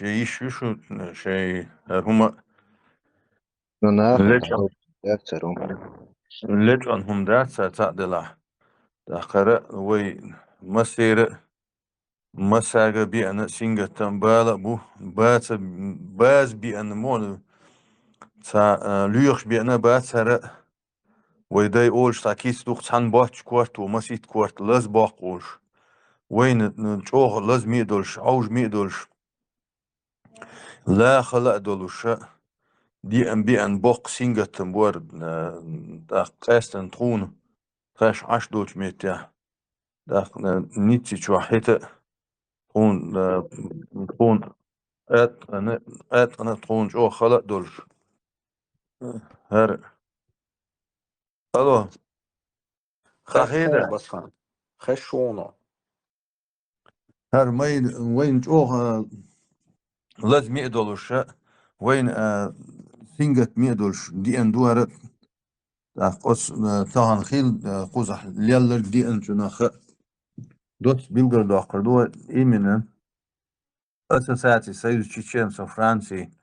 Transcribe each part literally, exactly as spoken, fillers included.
шей йиш ю шу, шей хӀара хӀума Ну, нах лечкъан, яцару. Лечкъан хӀума дац цхьа цхьа делахь. ТӀаккха вай массера а, массаьрга а биъна сингаттам бала а бу, баца, база биъна мо, цхьа, а, лоьхуш биъна бацара а, вай дай олуш цхьа кица дукха цхьана боцчу корта, маситта корта лаза боккхуш. Вайна, н-, чӀогӀа лазаме а долуш, Ӏовжаме а долуш. Ла хала а долуша, диъан-биъан боккха сингаттам бора, а, тӀаккха къаьстина тхуна, тхаьш Ӏаш долчу меттехь. ТӀаккха, а, Ницци чохь хӀета а, тхуна, а, тхуна, аткъана, аткъана тхуна чӀогӀа хала а долуш. ХӀара. Алло. Хьан хеда? Хеш шуна. ХӀара майн, вайн чӀогӀа лазаме а долуша, вайн, а, сингаттаме а долуш, диъан дуара, тӀаккха оцу, а, тахана хилла, а, кхузахь лелларг диъан чунаха. Доцца билгалдоккхур ду именно. Ассоциация Союз чеченцев Франции.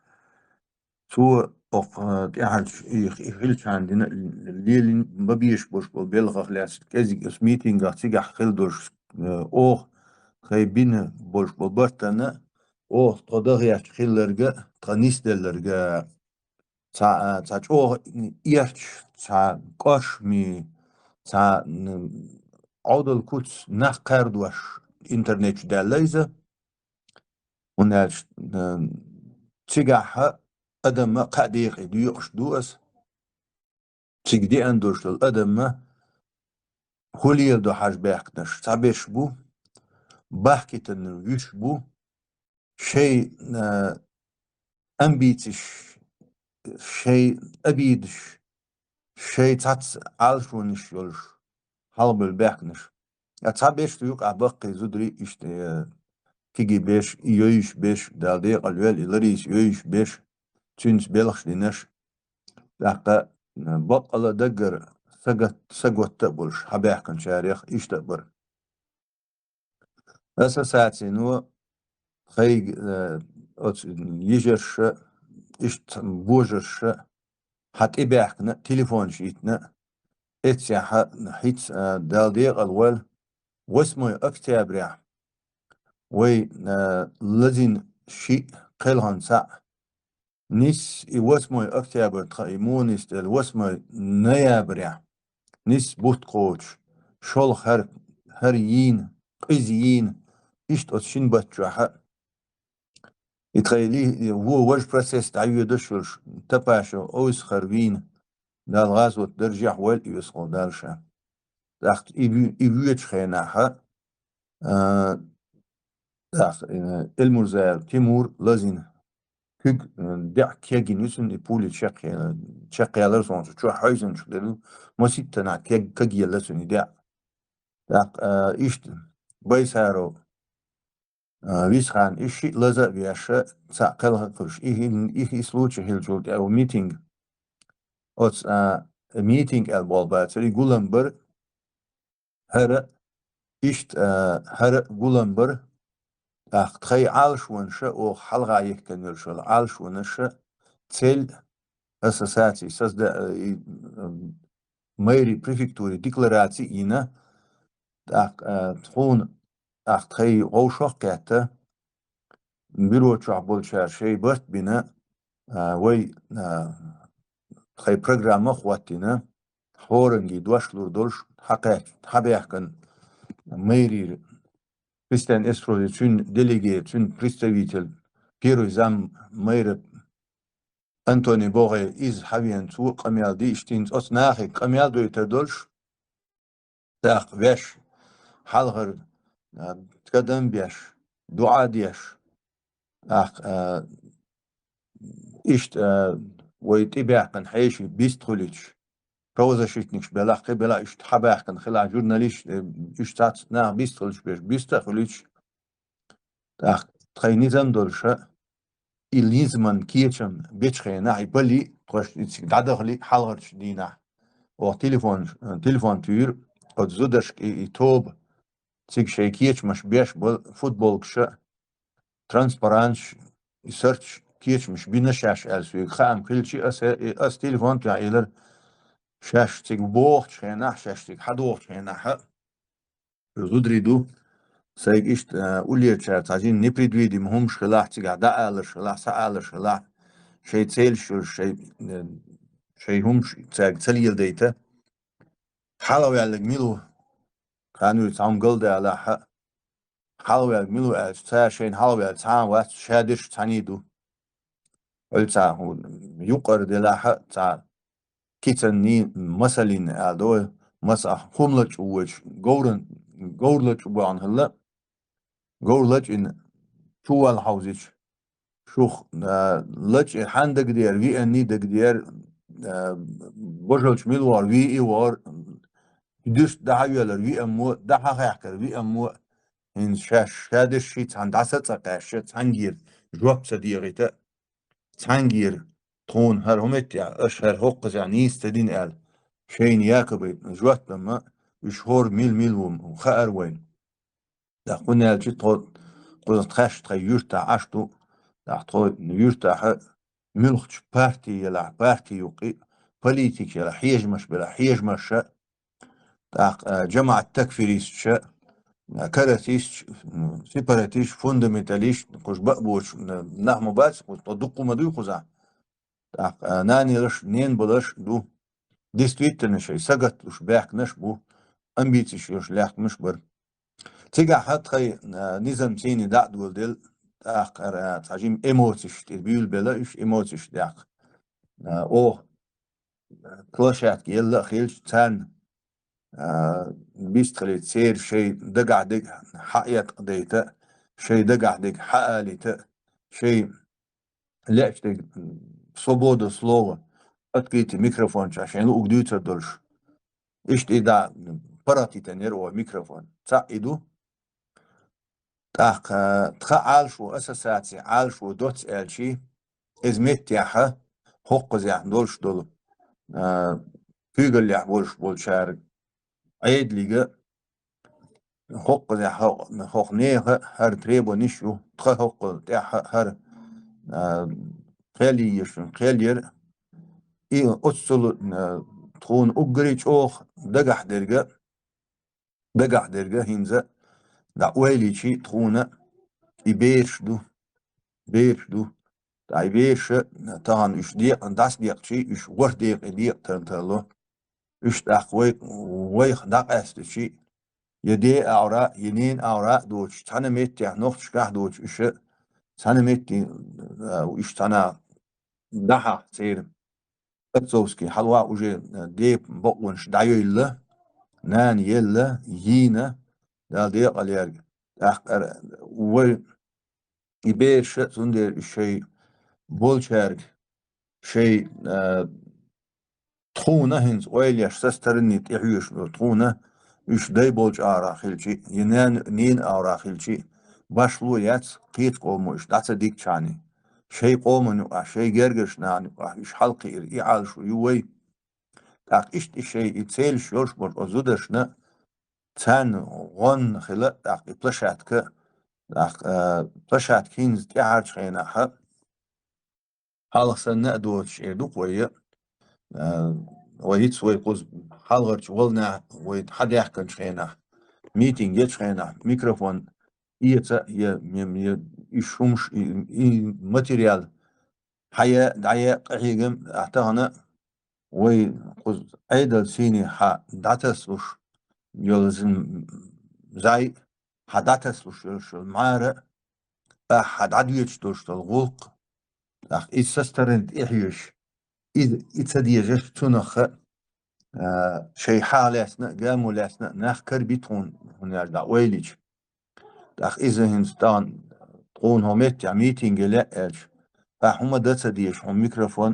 Цо окху, э, тӀаьхьарчу и, и хилчарна дина лелийна ма безаш болуш болу белхах лаьцна кӀезиг оцу митингах цигахь хила долуш, э, оха тхайн бина болуш болу бартана, оха тхо дахъяьчча хилларга, тхо нисделларга, цхьа, э, цхьа чӀогӀа эрча, цхьа кӀоршаме, цхьа, м, Ӏовдал куц нах кхардош интернет чу даьлла иза. ХӀунда аьлча, э, цигахь адамма кхаа декъе доькъуш ду аса. Цига деана долуш долу адамма хӀун леладо хьажа баьхкинарш цхьаберш бу, бахкийтина вуьш бу, шайн, э, амбициш, шайн обидаш, шайн цхьацца Ӏалашонаш йолуш хьалабевлла баьхкинарш. Ткъа цхьаберш ду юкъахь баккхий зударий иштта, э, кегий берш, и йовзуш берш, Дала декъала йойла, и Лариса йовзуш берш, цуьнца белхаш динарш, тӀаккха, э, баккъала даггара сагатта, саготта а болуш, хьабаьхкинчарех иштта а бара. Ассоциацино тхайга, э, оцу йижарша, иштта божарша хьан тӀебаьхкина, телефонаш йитина, эццехьа хӀинца, э, Дала декъала войла, восьмое октября вай, э, лазийна шиъ, кхелхина цхьаъ, нисса и восьмое октябрь тхан и муха нисделла, восьмое ноября нисса бутт кхочуш, шолгӀа хӀара, хӀара йийна, къиза йийна, иштта оцу шина баттахь а. И тхайн ли-, и вон важа процесс дӀайоьдуш йолуш, Топашев Ойсхар вийна, Дала гӀазот даржехь войла и весхо Дала ша. ТӀаккха и ву-, и воьдучу хенахь а, а, тӀаккха, э, Эльмурзаев Тимур лазийна. Куьг, э, деа кегйина ю цуьнан, и пули чекхъе-, чекхъялара суна цу чохь хьойзанчух дерг ду, маситтанахь кег-, кагъелла цуьнан и деа. ТӀаккха, э, иштта Байсаров, э, Висхан, и шиъ лаза а веш, цхьаъ кхелха а кхуьйсуш, и хин-, и, и случай хилчул тӀаьхьа митинг. Оцу, э, митинг аьлла болх бацара, и гулам бара, хӀара, иштта, а, хӀара гулам бара, тӀаккха тхайн Ӏалашонаша, оха хьалха йихкина йолуш йолу Ӏалашонаша, цель ассоциации созда-, и, м, мэрии, префектуре деклараци йина, тӀаккха, а, тхуна, тӀаккха тхайн вовшах а кхетта, бюро чохь болчара шайн барт бина, а, вай, а, тхайн программа а хӀоттийна, хӀоранге дош лур долуш хьакхаьчна, хьабаьхкина мэрийра Кристиан Эсфрози, цуьнан делеге, цуьнан представитель, первый зам мэра Антони Богъе, иза хьавеана, цо а къамел дийшина, оцу нахе къамел дойтур долуш, тӀаккха веш, хьалхара, а, кадам беш, дуӀа деш, тӀаккха, а, иштта, а, вай тӀебаьхкина хьеший бист хуьлуьйтуш, правозащитникаш белахь, кхин белахь, иштта хьабаьхкина хилахь, журналист, э, иштта цхьацца нах бист хуьлуьйтуш беш, бист а хуьлуьйтуш, тӀаккха тхайн низам долуша, и низаман кечам бечу хенахь, и бали, тхоьш и цига дӀадахали, хьалхарчу дийнахь. Оха телефон, телефон туьйра, оцу зударшка и, и тоба, цига шайн кечамаш беш бала, футболкаша, транспаранташ, и сарч кечамаш бина шаьш аьлла соьга хаам хилчи, аса, аса телефон тӀехь элира, шаьш цига бохучу хенахь, шаьш цига хьадохучу хенахь, зударий ду, сайга иштта, а, уллерчара цхьа жин непредвидимо хӀумаш хилахь, цигахь дӀааларш хилахь, схьааларш хилахь, шайн целаш йолуш, шайн, э, шайн хӀумаш цаьрга ца леладайта. Хьалхаваьлларг мила ву? Кхана вуьйцу хьуна галдалахьа, хьалхаваьлларг мила ву аьлча, цара шайна хьалхаваьлла цхьа а вац, ша дерш цхьаьний ду. Ойла цхьа хӀу-, юкъара делахьа, цхьа кицанний масалин аьлла до, маса хӀума лачкъо воьдуш, говран-, говр лачкъо бахьана хилла, говр лачкъина чу вала хьовзича, шух, а, лачкъе хьан дагадер, вианний дагадер, а, божалч мила вахар, вий и вахар, дуьст дӀахьа а велар виаммо, дӀахьа а хаьхкар виаммо, хӀинца шаьш ша дерш ший цхьаьна дӀаса а ца кхаьшча, цхьаьнгера жоп ца дехийта, цхьаьнгера тхуна хӀара хӀума эттехь, аша хӀара хӀокхузехь нийса ца дина аьлла, шайна якобы жоп дан ма, уьш хӀора мила-мила ву хаар вайна. ТӀаккха хӀунда аьлча тхо, кхуза тхаьш тхайн юьртахь Ӏаш ду, тӀаккха тхо юьртахьа муьлххачу парти елахь, парти юккъе, политика елахь, хьежамаш белахь, хьежамаша, тӀаккха, а, жамаӀат такфиристаша, а, каратисташ, м, сепаратисташ, фундаменталисташ, кхуш баа боцуш, м, нах ма бац, кхуза тхо дуккха ма дуй кхузахь. ТӀаккха, а, нанелаш, ненабалаш ду. Действительно, шайн сагатдуш баьхкинарш бу, амбицеш йолуш лаьхкамаш бара. Цигахь хӀара тхайн, а, низам цийна дӀа а доладелла, тӀаккха хӀара, а, цхьа жима эмоцеш тӀе буьйлабелла, уьш эмоцеш тӀехь, а, оха площадка елла а хилча, царна, а, бистхилийта церан шайн дагахь дерг хьаэткъадайта, шайн дагахь дерг хьаалийта, шайн лаьа дерг, м, свобода слова, открытый микрофон чохь шайн луъург дуьйцур долуш. Иштта и да, паргӀатийтинера оха микрофон. Цхьаъ и ду. ТӀаккха тхан Ӏалашо, ассоциацин Ӏалашо доцца аьлчи, иза меттехьа хӀокхузехь долуш долу, а, куьйгаллехь болуш болчара Ӏедалига, хӀокхузехь хӀо-, хӀокху нехан хӀара требованиш ю, тхан хӀокху тӀехь хӀара, а, кхел йийшина, кхел яра. И оццул, а, тхуна уггаре чӀогӀа дагахь дерга, дагахь дерга хӀинца дӀа ойла йичи тхуна и бераш ду, бераш ду. Ткъа и бераша тахана уьш декъа, дӀасадекъчи, уьш ворхӀ декъе декъа тан тарло. Уьш тӀаккха вай, вайх дӀакъаьстичи, я ден агӀора, я ненан агӀора а доцуш, цхьана меттехь нохчашкахь а доцуш, уьш цхьана метте, а, уьш цхьана дӀахьа церан. Отцовский хьалха уже, а, ден бакъонаш дӀайойла, нана елла, йийна, Дала декъал ярга. ТӀаккха вай и бераша, цундела уьш шайн болчаьрга, шайн, а, тхуна хӀинца ойла еш, со стороны тӀехьоьжуш ду, тхуна уьш дай болчу агӀора хилчи, я нана, ненан агӀора хилчи, башло яц, кхечу къомо уьш дӀа ца дигчхьана. Шайн къоман юкъахь, шайн гергарчу нахана юкъахь уьш хьалакхиира, и Ӏалашо ю вай. ТӀаккха иштта и шайн и целаш йолуш болу оцу зударшна, царна гӀонна хила, тӀаккха и площадка, тӀаккха, а, площадка хӀинца тӀаьхьарчу хенахьа, хьалха санна а доцуш эр ду-кх вай, а, вай хӀинца вай кхуза хьалхарчу волнехь вай хьадаьхкинчу хенахь, митинг ечу хенахь, микрофон эца а, я, я, я, и шумаш, и, и материал хьая, дӀая къахьегам, а, тахана вай кхуза Ӏедал сийне хьа дӀатаслуш йолу зин-, зӀай, хьа дӀатаслуш йолуш йолу мӀара, ахьа дӀадоьдуш долуш долу гӀуллакх, тӀаккха иза со стороны тӀехьоьжуш, иза и ца дезаш, цунах а, шайн хьалаьцна а, гамо лаьцна а нах карбит хьуна, хӀунда аьлча дӀа ойла йича. ТӀаккха иза хӀинца тахана тхуна хӀокху меттехь митинге лаьа аьлча, ахьа хӀума дан ца дезаш, хьуна микрофон,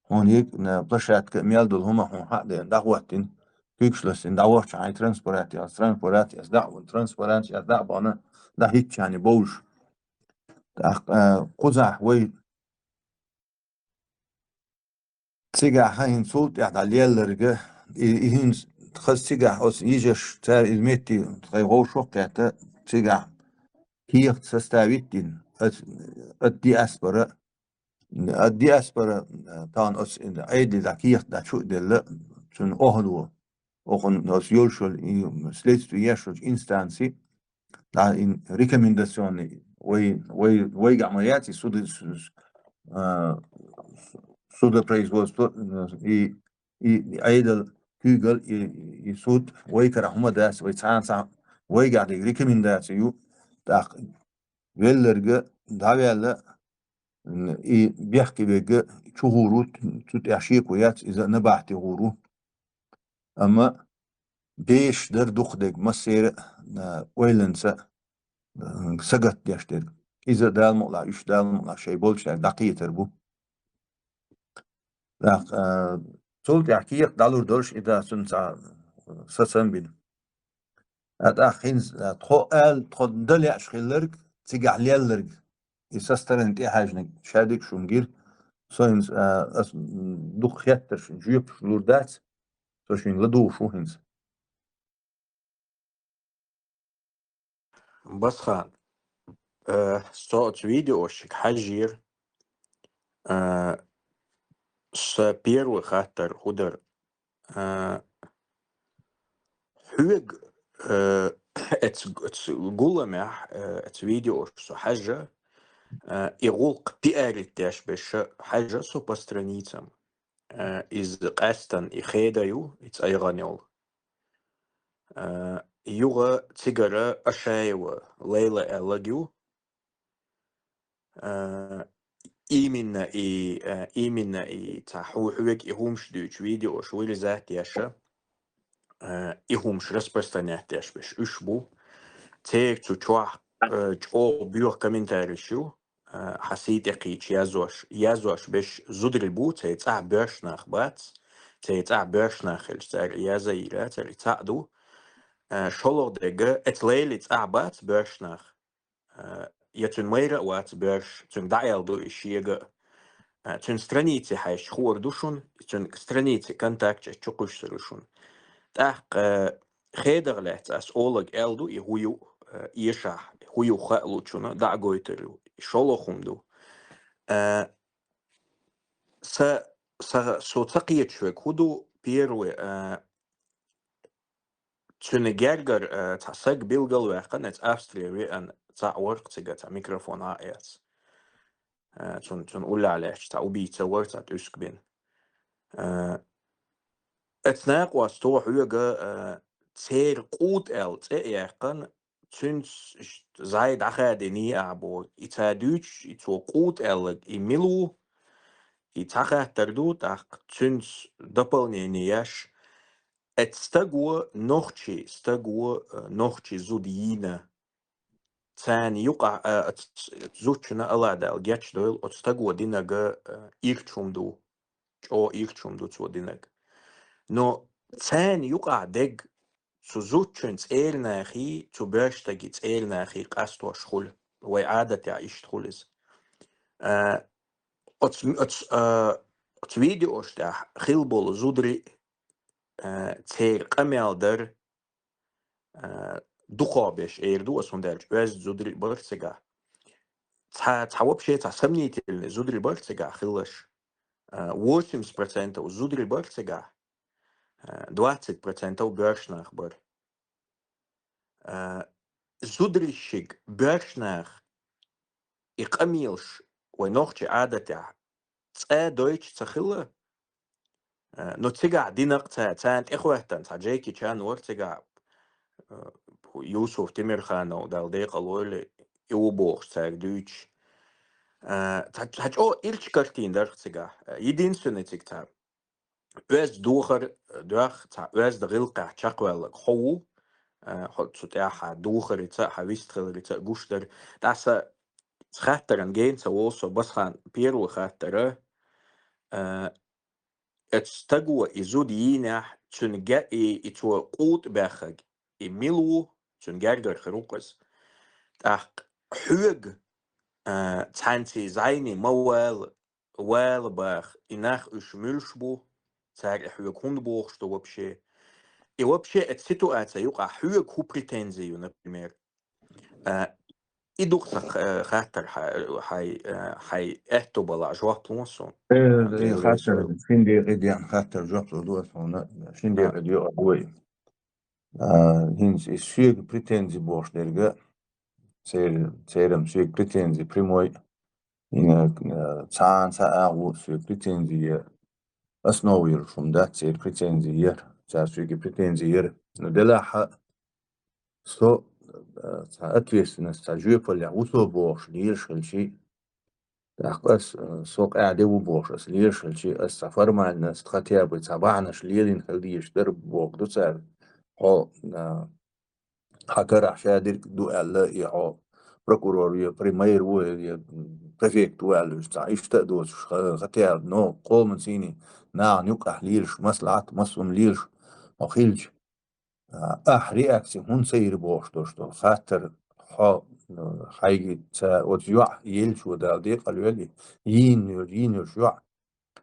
хьуна йиг-, на, площадка а мел долу хӀума хьуна хьа а дина, дӀахӀоттина, куьйгаш ластина, дӀавахча хьайн транспарат яц, транспарат яц, дӀа а вахана, транспарат яц, дӀа а бахана, дӀахӀиттичхьана бовлуш. ТӀаккха, а, кхузахь вай цигахь хӀинца цул тӀаьхьа дӀа лелларга, и, и хӀинца хаза цигахь оцу йижарша, цара иза метте тхайн вовшах а кхетта, цигахь кехат составить дина, от, от диаспора, от диаспора, э, тан ос, э, айди да кият да чу делла, цун охлу. Охун ос йолшол и следствие яшол инстанци, да, ин рекомендационный, вай, вай, вай гамаяти суд, с-, с-, а, судопроизводство, э, и, и, и айдал кугал и, и суд вай кара хума дас, вай цан ца, вай гади рекомендацию, так, веллерга, давяла, м, и бехки вега чугурут, тут яши куяц, иза набахти гуру. Амма беш дар духдег массера, а, ойланца, а, сагат деш дег. Иза далмула, уш далмула шей болча дакъитар бу. Так, а, цул тяхкият далур долш ида сунца сацам бин. А, так, хинз, а, тхо ал, тхо даляш хиллерг, цигах леллерг. И со стороны тяхажник, шадик шунгир, со хинз, а, ас, м, дух хеттер шун, жуп шулур дац, со шин ладу шу хинз. Басхан, э, со оц видеошик хьажир, э, со первый хаттар худар, э, хьуг, э, эц, эц гуламех, э, эц видеош со хьажа, э, и гулк пиарит деш беша хьажа со по страницам. Э, из къастан и хедаю, и цайганел. Э, юга цигара Ашаева Лейла Эллагю. Э, именно и, э, именно и ца ху-, хуек и хумш дюч видеош вырезать яша. Э, и хумш распространять яш беш уш бу. Цег цу чуах, э, чо бюх комментарий шу. Э, хасит экич язош, язош беш зудри бу, цей ца бёш нах бац, цей ца бёш нах хельш цар яза ира, цар ца ду. Э, шолох дега, эц лейли ца бац бёш нах. Э, я цун майра вац бёш, цун даялду и шега. Э, цун странице хайш хур душун, цун странице контакт чукуш сарушун. Так, э, хедаглец ас олаг элду и хую, э, иша, хую халучуна, да гойтару, шолохумду. Э, са, са, со цакиечвек худу первый, э, цуни гергар, э, ца саг билгал вехкан, эц Австрия веан ца орк цига, ца микрофон а эц. Э, цун, цун уляляч, ца убийца вар, ца тюск бин. Э, эц накъвас то хьуга, э, цер къут эл, це яхкан, цунц зай дахадини або, и ца дюч, и цо къут эллаг, и милу, и ца хаттар ду, так, цунц дополнение яш, эц стаго нохчи, стаго, э, нохчи зуд йина. Цан юкъа, э, эц зучуна аладал геч дойл, оц стаго динага, э, ирчум ду, чо ирчум ду цо динаг. Но цан юкъа дег цу зучун цернахи, цу бёштаги цернахи къастош хул, вай адат я ишт хулис. Э, оц, оц, э, оц видеош тях хил бол зудри, э, цер къамял дар, э, духо беш эр ду, ас хун дальч, оьз зудри бар цига. Ца, ца вообще, ца сомнительный зудри бар цига хилаш. Э, восемьдесят процентов зудри бар цига, э, двадцать процентов бёршнах бар. Э, зудрищик бёршнах и къамилш вай нохчи адатя цӀа дойч ца хилла. Э, ну, цигахь динакъ ца, царна тӀехӀоьттан, цхьа Джеки Чан вара цигахь, э, Юсуф Тимирханов, Дала декъала войла, и ву бохуш цаьрга дуьйцуш. Э, цхьа, цхьа чӀо ирча картина дарх цигахь. Э, единственный цига цхьа оьзда духар, э, доьхна, цхьа оьзда гӀиллакхехь чекхваьлларг хьо ву, э, хьо цу тӀехь хьан духарица а, хьан вистхиларица а гуш дара. ТӀаса хаттаран гена ца волу со, Басхан, первый хаттара, э, Эцу стаго и зуда йийнехь, цуьнан ге-, и, и цо къутӀа баьххарг, и мила ву, цуьнан гергара хир ву-кх иза. ТӀаккха хьоьга, а, цхьаьнций зӀене ма вала, вала баха, и нах уьш муьлш бу, цара и хьоьга хӀунда бохуш ду вообще? И вообще эцу ситуаци юкъахь хьоьга хӀун претензи ю, например? А, И дукха ха-, хаттар хьай, хьай, э, хьай аьтту бала жоп лу сона. Э, хаттар, шин декъе ден хаттар жоп лу ду сона, шин декъе ден вой. А, хинс и сюег претензи бохш дерга, цер-, церам сюег претензи прямой, ина, э, цан ца агу сюег претензи основу ир шум да, цер претензи ир, цар сюег претензи ир. Но делаха, со, э, ца ответственность, ца жопалле усо бохш, лирш хилчи, тӀаккха ас, э, со къаьде ву бохш, ас лирш хилчи, ас ца формально, ас хотя бы ца бахьанаш лелин хил деш дар бох ду цар. Хьо, э, хьа карахь шадирг ду аьлла, и хьо прокурор ве, премьер ву, е префект ву аьлла, уж ца иштта а доцуш, ха-, хотя, но, къоман цийни, нахана юкъахь лелаш, маслахьат, массум лелаш, хьо хилча, а, ахь реакция хӀун ца йира бохуш долуш долу хаттар, хьо, ну, хьайга ца оцу йоӀ елчо Дала декъал вели, йийна йолу, йийна йолуш йоӀ,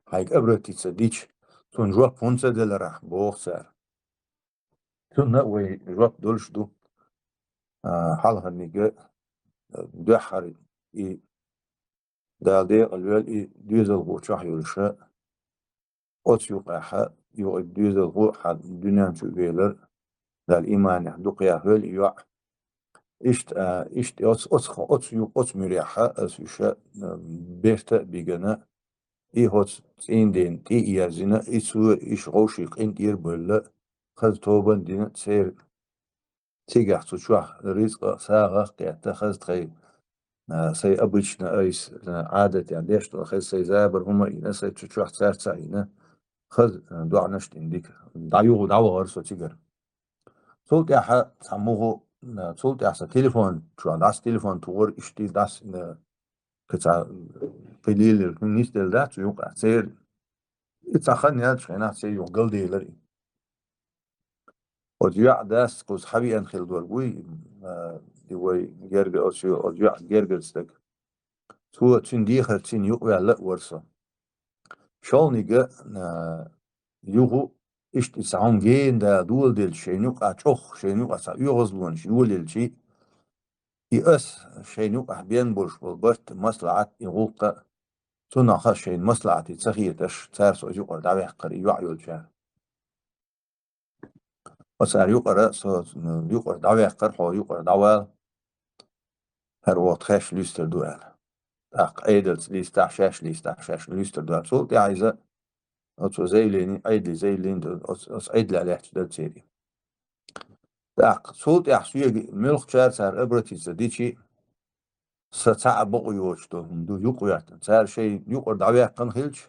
хьайга обратиться дича, цунна жоп хӀун ца деларахь, боху цара. Цунна а вай жоп долуш ду. А, хьалхарниг а, дуьххьара и Дала декъал вел и доьзалхо чохь йолуша, оцу юкъахьа, юкъа доьзалхо а хьан дуьнен чу а велар, Дала иманехь дукха яхвел и йоӀ. Иштта, а, иштта оцу, оцу, оцу ю-, оцу муьрехьа ас уьша, а, берта а бигана, и хӀоцу цӀийнден тӀе а ерзина, и цо иш гӀовший къинтӀера а бевлла, хаза тобан а дина церан. Цигахь цу чохь рицкъа а, сагӀа а кхетта, хаза тхайн, а, сайн обычно айс, а, Ӏадатехь деш долу, хаза сайн забар хӀума а йина, сайн цу чохь царца а йина, хаза, а, доӀанаш а дина дика. ДӀаюгӀу, дӀавахара со цигара. Цул тӀаьхьа цхьа мугӀу, а, цул тӀаьхьа сан телефон чохь, дӀас телефон тухура, иштта дӀас, а, кхин цхьа, кхин лелийра, хӀун нисделла дац цу юкъахь. Церан и цхьа хан яьлча хенахь церан юха галделира и. Оцу йоӀ дас кхуза хьан веана хила дорг вуй, а, и вай герга оцу, оцу йоӀ гергара стаг. Цо цуьнан дехар цуьнан юкъаваьлла а вара со. ШолгӀаниг а, а, юху иштта и цхьа хӀума гена да доладелча шайна юкъа чӀогӀа, шайна юкъа цхьа оьгӀазлонаш йолаелчий, и ас шайна юкъахь бен болуш болу барт, маслахьат, и гӀуллакх а, цунах а шайна маслахьате ца хеташ, цара со иза юкъара дӀаваьккхара, и йоӀ йолчара. Оцара юкъара со, м, юкъара дӀаваьккхара, хьо юкъара дӀавала, хӀара вахта хеш луьстар ду аьлла. ТӀаккха Ӏедалца листахь, шаьш листахь, шаьш луьстар ду аьлла. Цул тӀаьхьа иза оцу заявлени, Ӏедале заявлени ду, оцу, оцу Ӏедалехь лаьтташ дара церан. ТӀаккха цул тӀаьхьа соьга муьлххачара цара обратиться дичи, сан цхьа а бакъо йоцуш долу хӀума ду юкъаветтина. Цара шайн юкъара дӀаваьккхина хилча,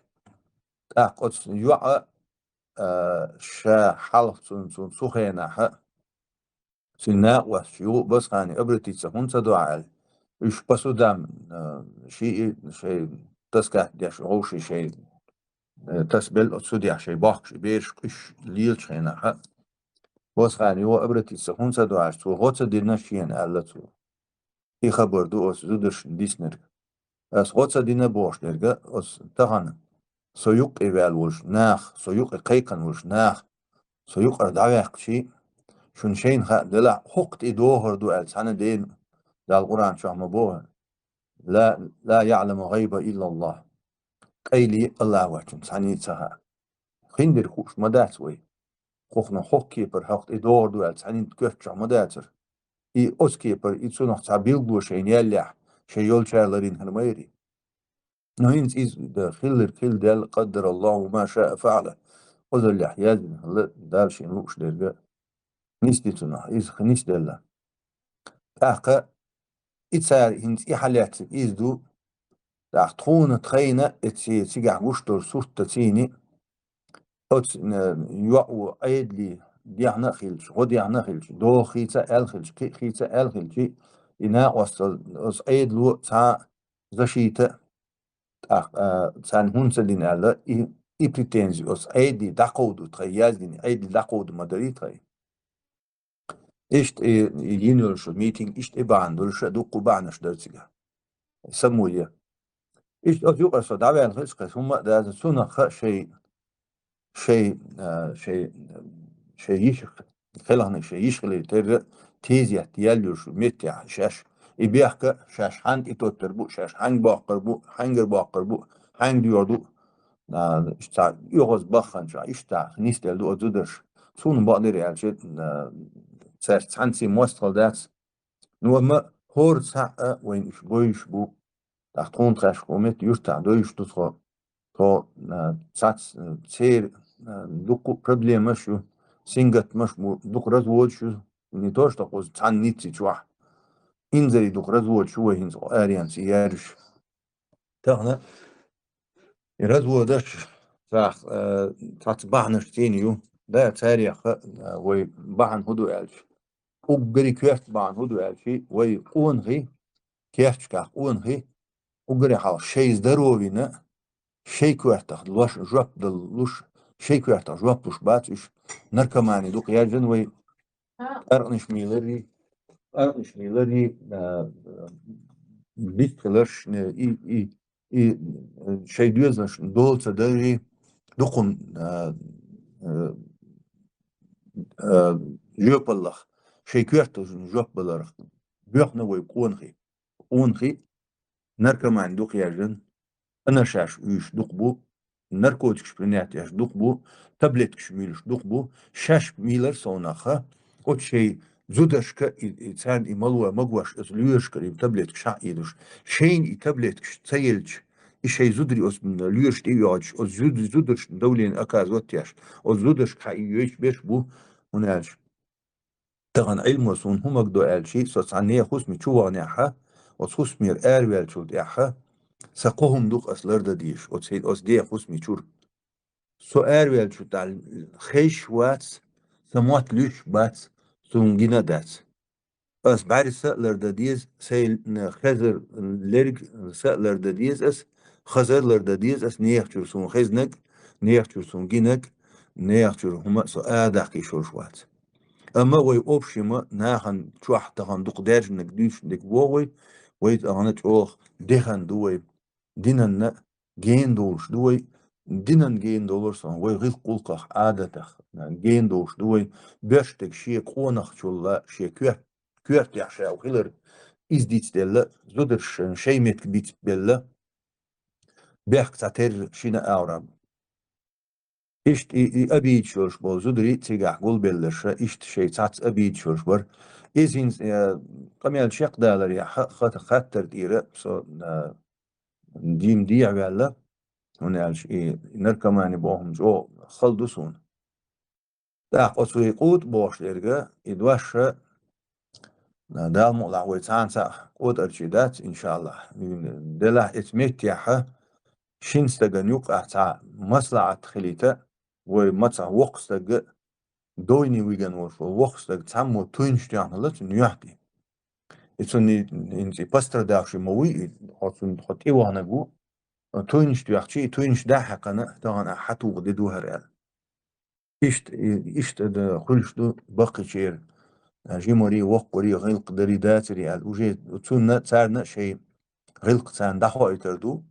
тӀаккха оцу йоӀа, а, ша хьалха цунна, цунна цу хенахь а, цуьнан накъосташа юха а Басхане обратиться хӀунда ца до аьлла, уьш по судам, а, шиъ шайн таскат деш, гӀовший шайн, а, тасбелла оцу судехь шайн бохкуш и бераш къуьш лелачу хенахь а, Басхане юха обратиться хӀунда ца до аьлча, цо гӀо ца дина шена аьлла цо. И хабар ду оцу зударшна диснарг. Ас гӀо ца дина бохуш дерг а, оцу тахана со юккъе ваьлла волуш нах, со юккъе кхайкхина волуш нах, со юкъара дӀаваьккхичи, шуна шайна хаа делахь, хӀокху тӀе дохур ду аьлла цхьана дена, Дала Къуръан чохь ма боху: «Ла, ла яъламу гӀайба иллаллахь». Къайле Аллах вачун цхьаний ца хаьа. Хиндерг хууш ма дац вай. Хухна хӀокху кепара хьокху тӀе догӀур ду аьлла цхьаьннан коьртачохь ма дацара. И оцу кепара, и цунах цхьа билгало шайна яьллехь, шайн йолчара ларйина хӀара ма яри. Но хӀинца иза дан хилларг хилла даьлла, къаддараллаху ма шаа фаъала. Озаллехь яздина хилла Дала шена лууш дерг а. Нисди цунах, иза нисделла. ТӀаккха и цара хӀинца и хьалаьцциг иза ду, тӀаккха тхуна тхайна, эци цигахь гуш долу сурт дан цийни, оцу, э, йоӀо Ӏедале дехна а хилча, гӀо дехна а хилча, догӀа хийца а аьлла хилча, кхин а хийца а аьлла хилча, и накъостал оцу Ӏедало цхьа защита, тӀаккха, а, царна хӀунда ца дина аьлла, и, и претензи оцу Ӏедале дӀакховду тхай, яздина Ӏедале дӀакховду ма дарий тхай. Иштта и, и йина йолуш митинг, иштта и бахьана долуш а дуккха бахьанаш дара цигахь. Само е. Иштта оцу юкъара со дӀаваьлла хилча, кхин хӀумма а даза, цунах а шай, шай, а, шай, шай йиш, хелханиг шай йиш хилий терра тезет яьлла йолуш меттехь шаьш И бехк шаьш хьанна тӀетоттар бу, шаьш хьанга боккхар бу, хьангара боккхар бу, хьанга доьгӀа ду. А, иштта оьгӀаз бахханчохь, иштта нисделла ду оцу зударша. Суна бакъдира аьлча, а, цаьрца цхьаьнций мостагӀал дац. Ну, амма хӀора цхьаъ а вайна уьш бовзуш бу. ТӀаккха тхуна тхаьш хӀокху метта юьртахь довзуш ду тхо. Тхо, а, цац-, а, церан, а, дуккха а проблемаш ю, сингаттамаш бу, дукха разводаш ю, не то что кхуза цхьана ницци чохь. Инзаре дукха разводаш ю вай хӀинца кху аренца яржаш. Тахана и разводаш цхьац-, а, цхьацца бахьанаш цӀена ю. Да, царех а, вай бахьана хӀун ду аьлча. Уггаре коьрта бахьана хӀун ду аьлча, вай къонахий, керташкахь къонахий, уггаре хьалха шайн здоровьена, шайн коьртах лош жоп дала луш, шайн коьртах жоп луш бац уьш, наркомани дукха яьржина вай, къаркъанаш мийларий, къаркъанаш мийларий, а, бистхиларш, и, и, и, э, шайн доьзалшна дола ца дарий, дукха, а, а, а, жоьпаллах, шайн коьртачунна жоп баларх боьхна вай къонахий. Къонахий, наркомани дукха яьржина, анаршаш уьйш дукха бу, наркотикаш принять еш дукха бу, таблеткаш муьйлуш дукха бу, шаьш мийлар совнаха, оцу шайн зударшка и, и царна и мало магош, оцу лоьрашкара и таблеткаш хьаийдуш. Шайна и таблеткаш ца елча, и шайн зударий оцу лоьраш тӀе а йоьгӀуш, оцу зуд-, зударшна давление оказывать еш, оцу зударшка хьаиййойтуш берш бу, хӀунда аьлча тахана Ӏилмо суна хӀун магадо аьлча, со цхьа нехан хӀусаме чу ваханехьа, оцу хӀусамера араваьллачул тӀаьхьа, сан кхо хӀума ду-кх ас лардан дезаш, оцу хӀи-, оцу дехан хӀусаме чуьра. Со араваьллачул тӀаьхьа хезаш вац, сан мотт луьйш бац, суна гина а дац. Ас бӀаьрса а лардан деза, сайн хезар лерг са а лардан деза ас, хазар лардан деза ас, нехан чуьра суна хезнарг, нехан чуьра суна гинарг, нехан чуьра хӀума а со арадаккха йиш йолуш вац. Амма вай общем нахана чохь тахана дукха даьржинарг дуьйцуш дерг боху вай, вай тахана чӀогӀа дехна ду вай, динанна гена долуш ду вай, динан гена долуш сан вай гӀиллакх-гӀуллакхах, Ӏадатах гена долуш ду вай, боьрша стаг шен къонахчул а, шен коьрт-, коьртехь ша хилар иза дицделла, зударшна шайн меттиг бицбелла, бехк цхьатерра шина а агӀор. Иштта и, и обидаш йолуш болу зударий цигахь гулбелларша, иштта шайн цхьацца обидаш йолуш бара. Иза хӀинца, э, къамел чекхдаларехь хата-, хаттар тӀера со, э, дийна дехьаваьлла, хӀунда аьлча и наркомани боху-м чӀогӀа хала ду суна. ТӀаккха оцу и къута бохуш дерг, и дош, Дала мукъалахь вай цхьана цхьаъ къотӀарчий дац, иншааллахӀ. Делахь эцу меттехьа шина стагана юккъахь цхьа маслахьат хилийта, вай мацахь воккха стаг а дойне виган волуш волу воккха стаг цхьаммо туйнаш тоьхна хилла цунна юьхь тӀе. И цунна и, хӀинца и пострадавший ма вуй, и хьо цунна хьо тӀе ваханарг ву. Туйнаш тоьхча, и туйнаш дӀа а хьаькхина, тахана ахь хьатуха де ду хӀара аьлла. Иштта, и, иштта да хуьлуш ду баккхийчеран, а, жимари, воккхари, гӀиллакх дари, дацари аьлла. Уже цунна, царна а шайн гӀиллакх царна дӀахоуьйтур ду,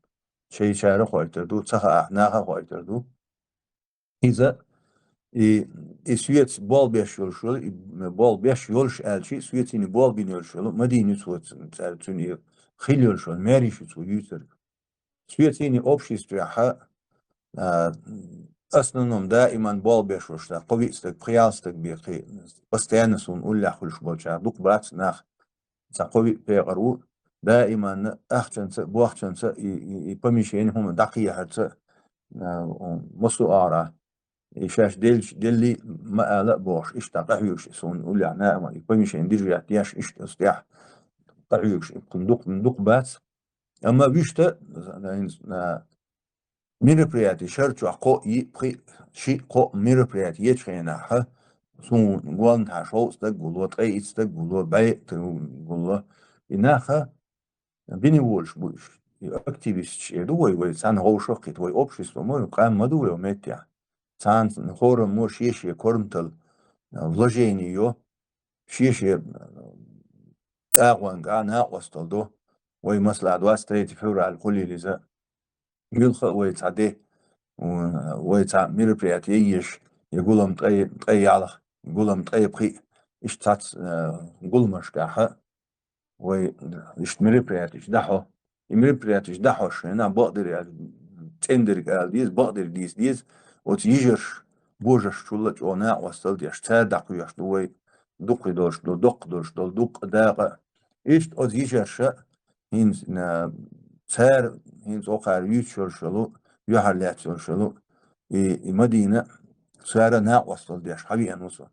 шайчара а хоуьйтур ду, ца хаахь, наха а хоуьйтур ду. Иза, и, и соьца болх беш йолуш йолу, и болх беш йолуш аьлча, соьца и болх бина йолуш йолу Мадина ю цо, цара цуьнан и хилла йолуш йолу маьрша ю цо юьйцург. Соьца и обществехьа, а, основном даиман болх беш волуш, кхо-виъ стаг, пхи-ялх стаг бен кхин, постоянно суна уллехь хуьлуш болчара дукха бац нах. Цхьа кхо-виъ пекъар ву, даиманна ахчанца а, бохчанца а, и, и, и помещение хӀума дӀакхехьарца а, а, массо а агӀора. И шаьш делча, делли ма ала а бохуш, иштта къахьоьгуш и суна уллехь наӀама, и помещение диржехь деш, иштта аса тӀехь къахьоьгуш, и кхунна дукха, дукха бац. Амма вуьшта, а, мероприяти шар чохь кхо, йиъ, пхи, шиъ, кхо мероприяти ечу хенахь, суна гонахьа шовзткъа стаг гулло, ткъе итт стаг гулло, бӀе а гулло. И наха бина волуш бу уьш. И активисташ э ду вай, вай цхьаьна вовшах а кхета, вай общество ма ю, къам ма ду вай меттехь. Цхьана хӀораммо шен-шен корматалла вложение йо, шен-шен агӀонга накъосталла до. Вай масала двадцать третье февраль хуьлийла иза. Муьлхха а вай цхьа де, вай цхьа мероприяти еш, я гулам ткъе, ткъе ялх, гулам ткъе пхиъ, иштта цхьацца, э, гуламашкахьа, вай иштта мероприятеш дӀахьо. И мероприятеш дӀахьош хьайна бакъдерг аьлла, цӀендерг ала деза, бакъдерг дийца деза. Оцу йижарш, божарш чул а чӀогӀа накъостал деш, цара дӀакхоьхьуш ду вай дукхахйолуш долу, доккхадолуш долу дуккха дакъа. Иштта оцу йижарша хӀинца, а, цара хӀинца окхара юьйцуш йолуш йолу, юьхьарлаьцна йолуш йолу и, и Мадина цара накъостал деш хьавеана ву со.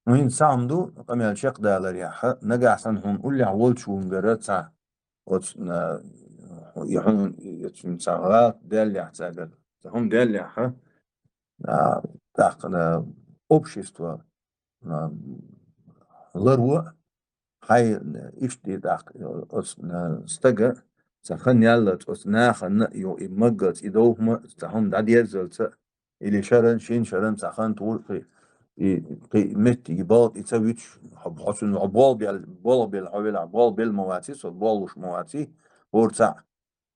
Ну, хӀинца цхьа хӀума ду, къамел чекхдаларехь, нагахь санна хьуна уллехь волчуьнгара цхьа, оцу, а, и хьуна, и цуьнан цхьа гӀалат даьллехь цаьргара, цхьа хӀума даьллехь, а, тӀаккха, а, общество, а, ларво, хьайн иштта и тӀаккха оцу, а, стага цхьа хан яллалц оцу нахана а ю, и маггалц, и дов хӀума цхьа хӀума дӀадерзалц а, или шаран, шина шаран цхьа хан тухур кхин, и, кхин меттиг, и балха и ца вуьтуш, хьо, хьо цунна хьо болх бел-, болх белла хьо велахь, болх белла ма ваций, со болх луш ма ваций, хӀора цхьаъ,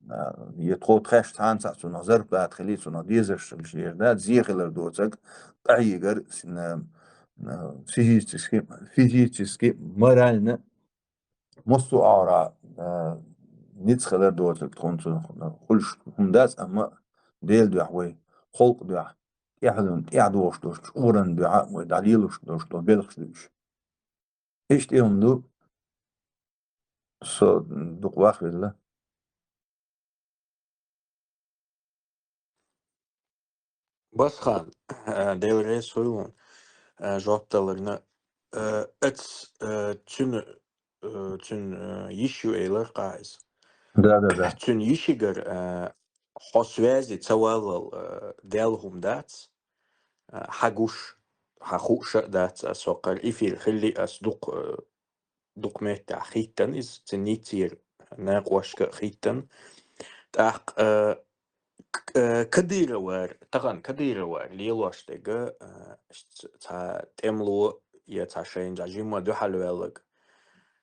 а, я тхо тхаьш цхьана цхьаъ цунах зарплата хилий, цунах дезарш хилий, дац, зе хилар доцург, къахьегар, а, а, физически, физически, морально, массо а агӀора, а, ницкъ хилар доцург тхуна цунах хуьлуш хӀума дац, амма Делан дуьхьа вай, халкъан дуьхьа, тӀаьхьалун, тӀаьхьадогӀуш долчу чкъуран дуьхьа вай дӀалелош долуш долу белхаш ду уьш. Иштта и хӀума ду, со дукха вахвелла. Басхан, а, Дела реза хуьлда хьуна, а, жоп даларна. А, эц, а, цуьнан, а, цуьнан, а, йиш ю элира кхузахь иза. Да, да, да. Цуьнан йишигара, а, хьо связи ца валлал, а, даьлла хӀума дац, а, хьан гуш, хьан хууш а дац, а, со кхара эфир хилли ас дукха, а, дукха меттехь хийттина иза, цуьнан ниццера накъошка а хийттина. ТӀаккха, а, к-, а, Кадыровара, тахана Кадыровара лелош дерг, а, ц-, цхьа тӀемало я цхьа шайна жимма дуьхьал ваьлларг,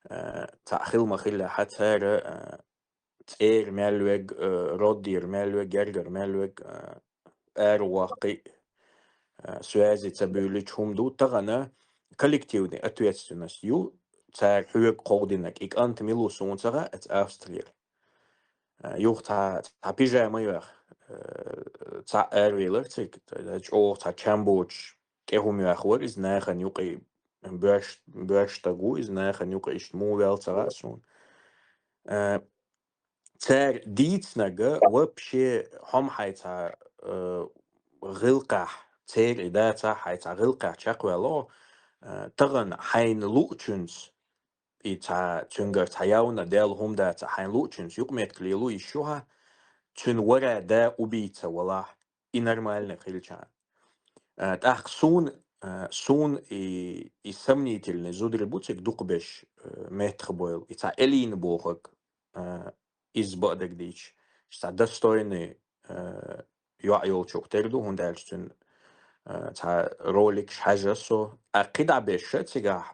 а, цхьаъ хила ма хиллехь цара, а, цӀера мел верг, а, родера мел верг, гергара мел верг, а, ара ваккхий, а, связи ца буьйлуьйтуш хӀума ду. Тахана коллективный ответственность ю, цара хьоьга кховдинарг. И кӀант мила ву суна ца хаьа, эца Австрера. А, юха цхьа, цхьа пижама йоьхна, а, цхьаъ аравелира цига, чӀогӀа цхьа чам боцуш, тӀе хӀума йоьхна вара иза нахана юкъе, боьрш-, боьрша стаг ву иза нахана юкъе, иштта муха ваьлла ца хаьа суна. А, цара дийцинарг вообще хьо-м хьайн цхьа, э, гӀиллакхехь, церан и дацахь хьайн цхьа гӀиллакхехь чекхваьлла, э, тахана хьайна луучуьнца, и цхьа цуьнгара цхьа явно даьлла хӀума дацахь, хьайна луучуьнца юкъаметтиг лело йиш ю хьан, цуьнан вара да убийца валахь, и нормально хилча. Э, тӀаккха суна, э, суна и, и сомнительный зударий бу цига дукхаберш, э, меттахбойла, и цхьа Элина бохург, э, изза бакъдерг дийцича, цхьа достойный, э, йоӀ йолчух тера ду, хӀунда аьлча цуьнан, э, цхьа роликаш хьаьжна со. А кхидӀа берш а цигахь,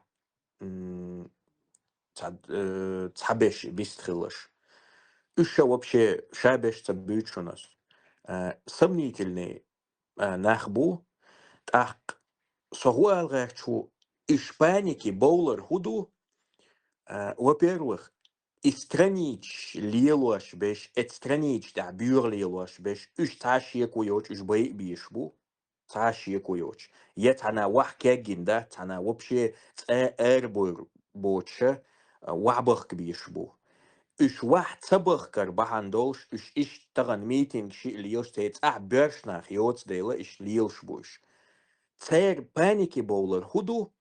м, цхьа, э, цхьаберш бистхиларш. Уьш ша вообще ша берш ца буьйцу шуна ас. Э, сомнительный, э, нах бу. ТӀаккха со хӀун ала гӀерташ ву, уьш панике бовлар хӀун ду? Э, во-первых, и страничаш лелош берш, эцу страничаш тӀехь боьха лелош берш, уьш цхьа а шеко йоцуш, уьш байа а безаш бу. Цхьа а шеко йоцуш. Я цхьанна ваха кегйина дац, цхьанна вообще цӀа а арабойр боцуша, а, ваха бахка безаш бу. Уьш ваха ца бахкар бахьана долуш, уьш иштта тахана митинг шиъ лелаш, церан цӀахь боьрша нах йоцу дела, иштта лелаш бу уьш. Церан панике бовлар хӀун ду?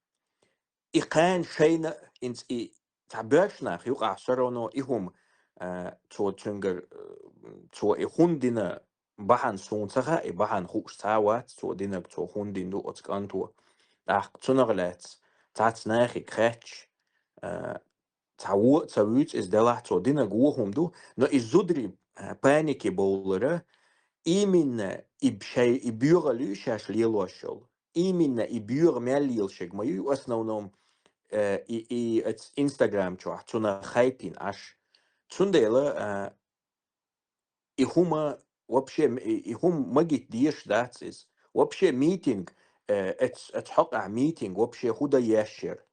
И кхана шайна а, инца и цхьа боьрша нах юкъахь всё равно и хӀума, а, цо цуьнгара, а, цо и хӀунда дина бахьана суна ца хаьа, и бахьана хууш цхьа а вац, цо динарг цо хӀунда дина ду оцу кӀанто. ТӀаккха цунах лаьцна цхьацца нахе хаьттича, а, цхьа вон а ца вуьйцу иза делахь, цо динарг вон хӀума ду, но и зударий, а, панике бовлара, именно и б-, шай, и боьхалла ю шаьш лелош йолу. Именно и боьха мел лелаш ерг ма ю, в основном, э, и, и эц Instagram чохь цунах хайпина Ӏаш. Цундела, э, и хӀума вообще, и, и хӀума магийта дезаш дац иза. Вообще митинг, э, эц, эц хьокъехь митинг вообще хӀун дан еш яра?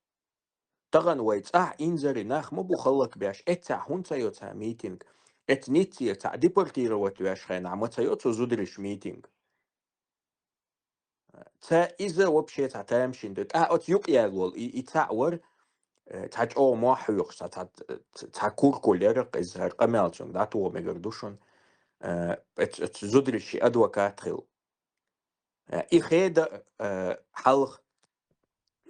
Тахана вай цӀахь инзаре нах ма бу хӀаллакбеш, эццахь хӀунда ца йо цхьа митинг? Эццахь Ниццера цхьа депортировать веш хенахь ма ца йо цу зударийн митинг? Ца иза вообще цхьа тамашийна ду. ТӀаккха оцу юкъа яьлла волу и, и цхьаъ вара, э, цхьа чӀогӀа мохь хьоькхуш, цхьа, цхьа, цхьа куркуль яра, иза хӀара къамел цуьнга дӀатоха мегар ду шуна. Э, оцу, оцу зударийн адвокат хилла. Э, и хеда, э, хьалха,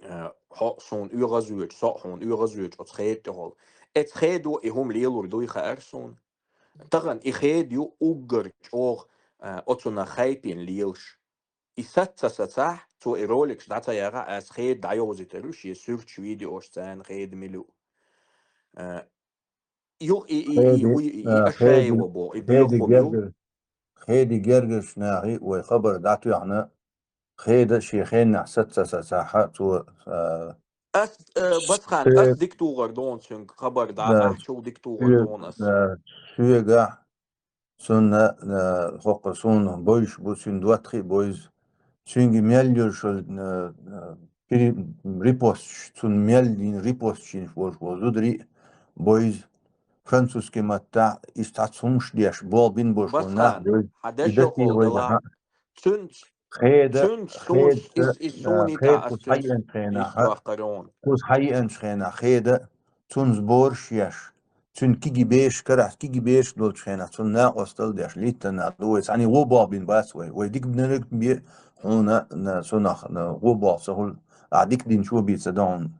э, хьо суна оьгӀазвоьдуш, со а хьуна оьгӀазвоьдуш оцу хеда тӀехула. Оцу хедо и хӀума лелор дуй хаьара суна. Тахана и хеда ю уггар чӀогӀа, э, оцунах хайпина лелаш. И саца сацахь, цо и роликаш дӀа ца яхахь, ас хеда дӀайовзийтар ю, шен суьрташ, видеош царна хеда мила ю. Э, юха и, и, и, Хеди, уй, и, и а, Ашаева хеди, боху, и хеди боьха бу. гергар-, хеди гергарчу нахе вай хабар дӀатоьхна, хеда шен хеннахь саца сацахь, цо, а, Ас, э, Басхан, ас Шуьга, дика тухур ду хьуна цуьнга хабар дӀа, да, ахчул дика тухур ду хьуна ас. Да, шуьгахь, цунна, э, хӀокху суна бойуш бу, цуьнан доттагӀий а бойза. Цуьнга мел йолуш, э, э, пере-, репосташ, цунна мел йина репосташ йинаш волуш волу зударий а бойза. Французский маттахь иштта цхьацца хӀумаш деш, болх бина болуш волу нах Басхан, бойза. Хьан И дешо датий хьо вайна далахь, хьан цуьнца, хеда, цуьнца суна хеда, ис, ис, ис э, суна хета хеда ас кхуза цуьнца хьаеанчу хенахь, ис дохкар хьуна. Кхуза хьаеанчу хенахь хеда, цунна сбораш еш, цуьнан кегий бераш карахь, кегий бераш долчу хенахь, цунна накъосталла деш, литтанна ду вай, цхьаьна вон болх бина бац вай. Вай дика бинарг бе хьуна, на, цунах, на, вон болх ца хуьлу, ахь дика динчо бен ца до хьуна.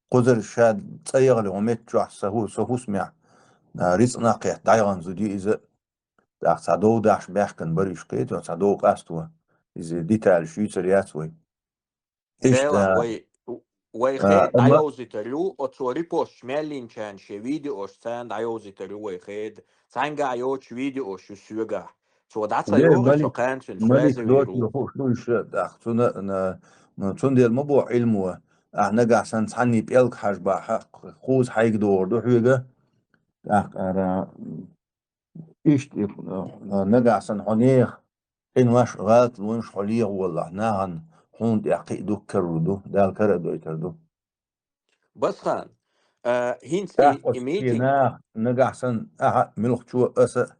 Кхузара ша цӀа яхале, хьо меттачохь, сан хӀу-, сан хӀусамехь, а, рицкъанах кхетта дӀайгӀан зуда ю иза. ТӀаккха цхьа дов дахьаш баьхкина бара уьш кхетий, цхьа дов къасто. Иза деталаш юьйцур яц вай. Иштта, Делан, вай, вай а, хеда амма дӀайовзийтар ю, оцо репосташ мел йинчарна шен видеош царна дӀайовзийтар ю вай хеда. Цхьаьнгахь йоцуш видеош ю соьгахь. Цо дӀа ца Ле, йохуш, со Малик, кхана цуьнца Малик связь вийр ву. Дочу хууш ду иша, тӀаккха цуьнан, на, ну, цундела ма боху Ӏилмо, ахь нагахь санна цхьанний пӀелг хьажа бахьа, кхуза хьайга догӀур ду хьоьга. ТӀаккха ара, иштта, э, нагахь санна хьо нехан къинош, гӀалатлонаш хьо лехавалахь, нахана хьуна тӀехь кхин а дуккха карор ду, Дала кара а дойтур ду. Басхан, а, хӀинца и, ТӀаккха и оцу шен митинг наха, нагахь санна, ахьа а, муьлххачо а, аса а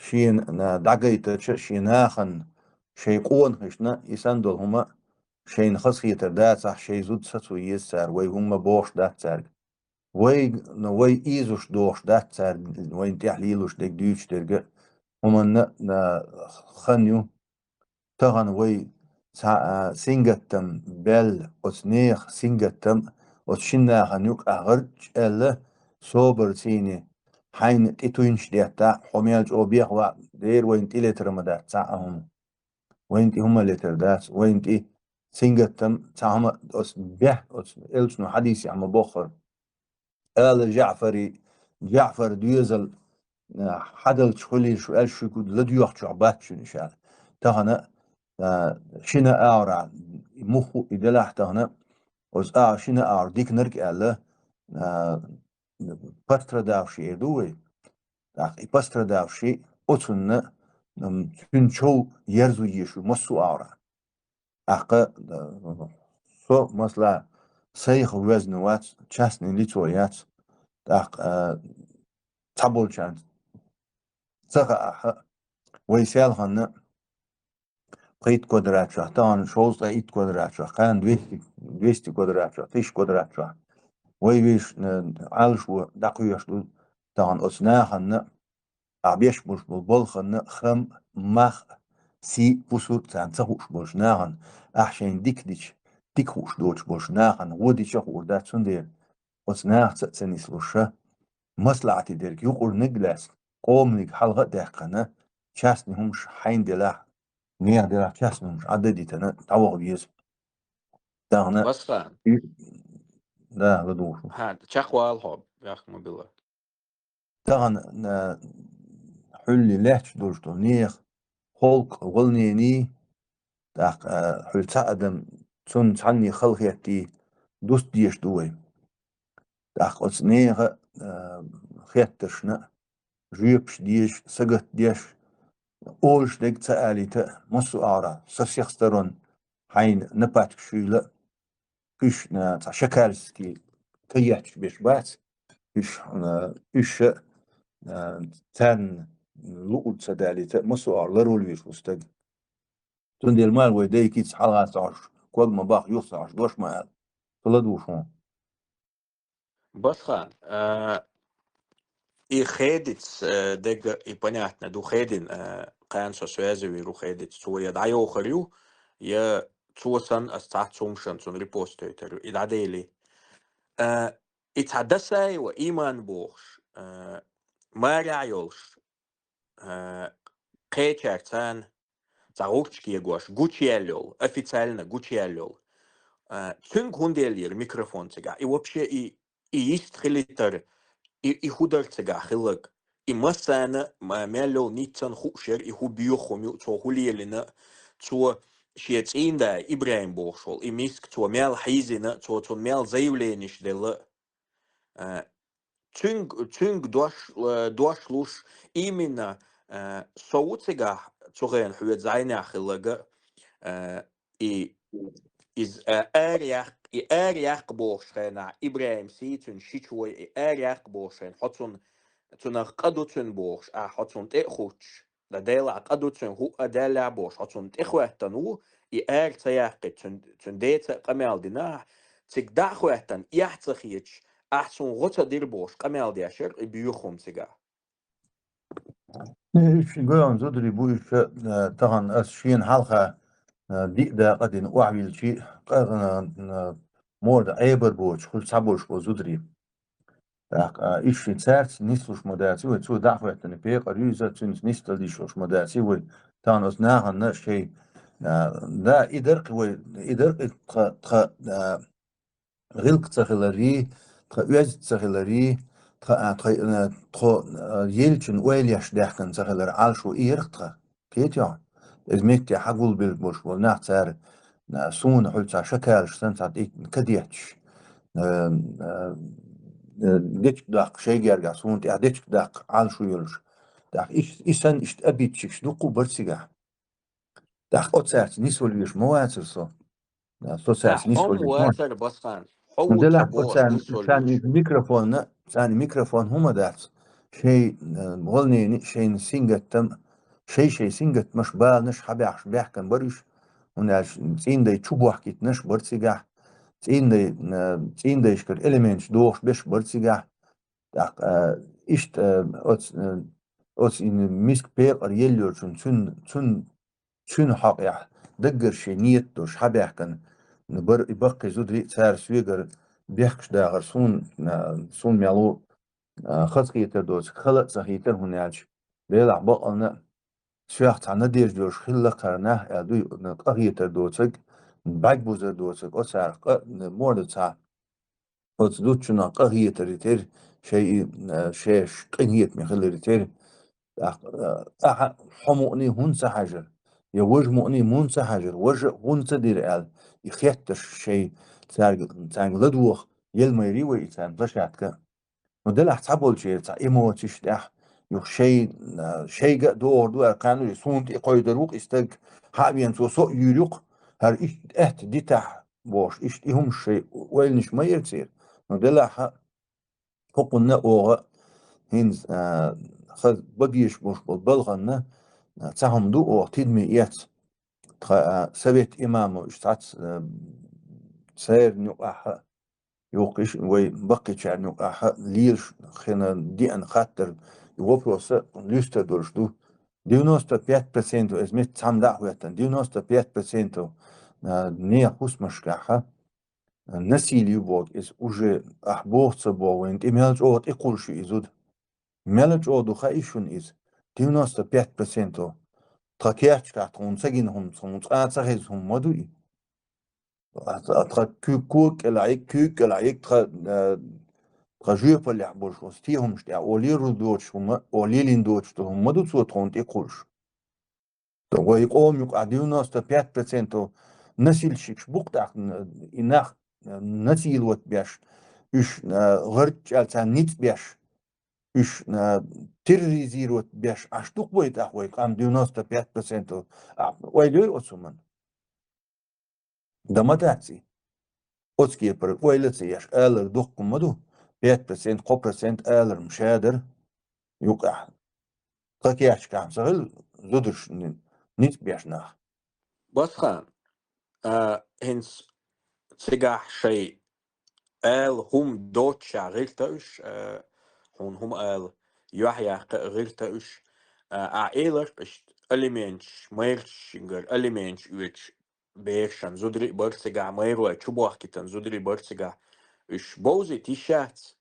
шена, на, дӀагайтача, шен нахана, шайн къонахашна, и санна долу хӀума шайна хазахетар дацахь, шайн зуда сацо еза цара, вай хӀумма бохуш дац цаьрга. Вай, ну, вай ийзуш дохуш дац цара, вайна тӀехь лелош дерг, дуьйцуш дерг а, хӀуманна а, на, хан ю. Тахана вай цхьа, а, сингаттам баьлла, оцу нехан сингаттам оцу шина нахана юкъахь гӀарчча аьлла, собар цийна, хьайна тӀе туьйнаш деттахь, хьо мел чӀогӀа бехваъ, дера вайна тӀе летар ма дац цхьа а хӀума. Вайна тӀе хӀума летар дац, вайна тӀе сингаттам цхьа хӀума оцу бехк, оцу элчано хьадисехь ма боххура. Ала ЖаӀфари, ЖаӀфар доьзал, а, хьадалча хуьлийла шу аьлла шуьга ладоьгӀучохь бац шуьна иша. Тахана, а, шина агӀора, мухху и делахь тахана, оцу агӀор шина агӀор диканарг аьлла, а, пострадавший эр ду вай. ТӀаккха и пострадавший оцунна, м, цуьнан чов ерзо езаш ву массо а агӀора. ТӀаккха, э, со, масала, сайх везна вац, частный лицо яц. ТӀаккха, э, цхьаболчарна ца хаахь, вай селхана пхийтта квадрат чохь, тахана шовзткъе итт квадрат чохь, кхана двести, двести квадрат чохь, тысяча квадрат чохь. Вай вешан, э, Ӏалашо дӀакхоьхьуш ду тахана оцу нахана, ахь беш болуш болу балхана хам, мах, сий, пусар царна ца хууш болчу нахана, ахь шайна дика дича, дика хууш доцуш болчу нахана гӀо дича а хуур дац, цундела оцу нахаца а ца нислуш, маслаӀате дерг юкъурниг а лаьцна, къоманиг хьалха а даьккхина, частный хӀумаш хьайна делахь, нехан делахь частный хӀумаш Ӏадда а дитина, дӀаваха веза. Тахана Басхан. И-, да, ладугӀуш. Ха, чекхвала хьо, бехк ма билла. Тахана, а, хьуьллий лаьтташ долуш долу нехан халкъ, волнений, тӀаккха, а, хьуьлла цхьа адам, цунна цхьанний халахеттий, дуста дезаш ду вай. ТӀаккха оцу нехан, а, хеттаршна жоьпаш дезаш, сагатдеш, олуш дерг ца алийта, массо а агӀора, со всех сторон хьайна нападкаш хуьйла, уьш, а, цхьа шакальский каетташ беш бац. Уьш, а, уьш, а, царна луъург ца далийта, массо а ларвала везаш ву стаг. Цундела ма аьлла вай дайкица хьалха ца хьош, ког ма бах, юха ца хьош, дош ма аьлла. Ца ладувгӀаш хьуна. Басхан, а, и хедиц, а, дега, и понятно ду хедин, а, кхана со связи вир ву хедиц. Цо я дӀайохар ю, я цо санна ас цхьацца хӀумашан цунна репост дойтар ю. И дӀадели. А, и цхьа Досаева Иман бохуш, а, марехь йолуш, а, кхечаьрца цхьа гӀурташ кегош, гучуяьлла йолу, официально гучуяьлла йолу. А, цуьнга хӀунда еллера микрофон цигахь? И вообще и, и йист хилийтара, и, и хӀун дара цигахь хилларг? И массарна а ма-, мел йолу ниццана хууш яра, и хӀун боьха хӀума ю, цо хӀун лелийна, цо шен цӀийнда ИбрахӀим бохуш волу, и миска цо мел хьийзийна, цо цунна мел заявленеш делла. А, цуьнга, цуьнга дош, э, дош луш, именно, э, со ву цигахь, цу хенахь хьоьца зӀенехь хилларг, э, и, иза, э, араяккха, и араяккха бохуш хенахь, ИбрахӀим сий цуьнан шичой, и араяккха бохуш хенахь, хьо цунна, цунах къа ду цуьнан бохуш, ахь хьо цунна тӀе а хуттуш, дан Делахь къа ду цуьнан, хӀуъа а даьллехь бохуш, хьо цунна тӀе а хӀоьттина ву, и ара ца яккхийта, цуьнан, цуьнан деца а къамел дина ахь, цига дӀа а хӀоьттина, эхь ца хеташ, ахь суна гӀо ца дира бохуш, къамел деш яра и боьха хӀума цигахь. Уьш гуьйгӀан зударий бу уьш, а, тахана ас шена хьалха, а, диъ дакъа дина охьавилличи, къа-, а, а, морда Ӏебар боцуш, хуьлу цхьаболуш болу зударий. ТӀаккха, а, иштта цаьрца нислуш ма дац вай, цо дӀа а хӀоьттина, пекъар ю иза, цуьнца нисдала дийш йолуш ма дац вай. Тахана оцу нахана шайн, а, да, и даркъ вай, и даркъ и тха, тха, а, гӀиллакх ца хиларий, тха оьзда ца хиларий, тха, а, тха, а, тхо, а, елчун ойла еш даьхкина ца хилар Ӏалашо и ярх тха. Кхетий хьо? Иза метте хьагулбелла болуш болу нах цара, а, суна хуьлу цхьа шакалаш санна цхьа тӀе кадетташ, а, а, а, дечиг даккха, шайн гергахь суна тӀехь дечиг даккха Ӏалашо йолуш. ТӀаккха и, и санна иштта обидчикаш дуккха а бара цигахь. ТӀаккха оцаьрца нисвала везаш ма вацара со. Да, со цаьрца нисвала везаш ма вацара, Басхан. Хьо ву делахь оцарна, царна микрофонна, царна микрофон хӀума дац. Шайн, а, волнени, шайна сингаттам, шай-шай сингаттамаш, баланаш хьабаьхкаш баьхкина бара уьш. ХӀунда аьлча цӀийндай чу бохкийтинарш бара цигахь, цӀийндай, а, цӀийндайшкара элементаш дохуш берш бара цигахь. ТӀаккха, а, иштта, а, оц-, а, оцу и миска пекъар еллачун цуьнан, цуьнан, цуьнан хьокъехь даггара шен нийят долуш хьабаьхкина бара и баккхий зударий а, цара соьгара бехкаш дахар суна, а, суна мел ву, а, хазахетар доцург хала а ца хийтара, хӀунда аьлча Делахь бакъална а соьх цхьа надежда йолуш хилла кхара нах аьлла дуй, къахетар доцург, бӀаьрг бузар доцург, оцарах къа-, морда цхьа. Оцу зудчунах къахетар и тера, шай и, а, шаьш къинхетаме хилар и тера. ТӀаккха, а, ахьа хьо мукъане хӀунда ца хьажар? Я важа мукъане мунда ца хьажар? Важа хӀунда ца дира аьлла, и хеттарш шай цаьрга, цаьрга ладогӀа елмайрий вай и царна площадка. Ну, делахь цхьаболчеран цхьа эмоциш тӀехь, юха шай, а, шайга а догӀур ду аьлла кхаьнна, суна тӀе кхойдар ву-кх и стаг, хьа а вена цо со а юьйр ю-кх, хӀара иштта аьтта дитахь бохуш, иштта и хӀумаш шайн ойланаш ма яра церан. Ну, делахь а, хӀокхунна а оха хӀинца, а, хаза багеш болуш болу балханна, а, цхьа хӀума ду оха тидаме эцна. Тха, а, совет имамов иштта цхьацца, а, церан юкъахь а, юххуш вай баккхийчарна юкъахь а лелаш хина деана хаттар, и вопроса луьстар долуш ду. Девяносто пять процентов, иза метта цхьамма дӀа а хӀоьттина, девяносто пять процентов, а, нехан хӀусамашкахь а насилие ю боху иза, уже ахь боху ца боху, вайна тӀе мел чӀогӀа тӀекхуллуш ю и зуда. Мел чӀогӀа ду хаий шуна иза? Девяносто пять процентов. Тхан кечкахь тхуна ца гина хӀума, тхуна цкъа а ца хезна хӀума ма ду и. Тха куьг кӀелхьайг, куьг кӀелхьайг, тха, а, тха жоьпаллехь болуш оцу тӀе хӀумаш тӀехь, оха лелийна доцуш хӀума, оха лелийна доцуш долу хӀума ма ду цо тхуна тӀе кхуллуш. Вай къоман юкъахь девяносто пять процентов насильщикаш бу-кх тӀаккха, и нах, а, насиловать беш, уьш, а, гӀарччӀаьлла царна ницкъ беш, уьш, а, терроризировать беш Ӏаш ду-кх вай тӀаккха вай къам девяносто пять процентов. А, ойла йой оцу хӀуманна? Дан ма дац и. Оцу кепара ойла а ца еш, алар дуккха ма ду, пять процент, кхо процент алар ма шадар юкъахь. Тхан кечкахь ца хила зударш ницкъ беш нах. Басхан, а, хӀинца цигахь шайн ала хӀума доццушехь гӀирта уьш, а, хьуна хӀума ала, юьхь яккха а гӀирта уьш, а, а, эларх иштта алименташ, майрачуьнгара алименташ оьцуш берашан зударий а бара цигахь, майрой чубохкийтина зударий бара цигахь, уьш бовзийта йиш яц.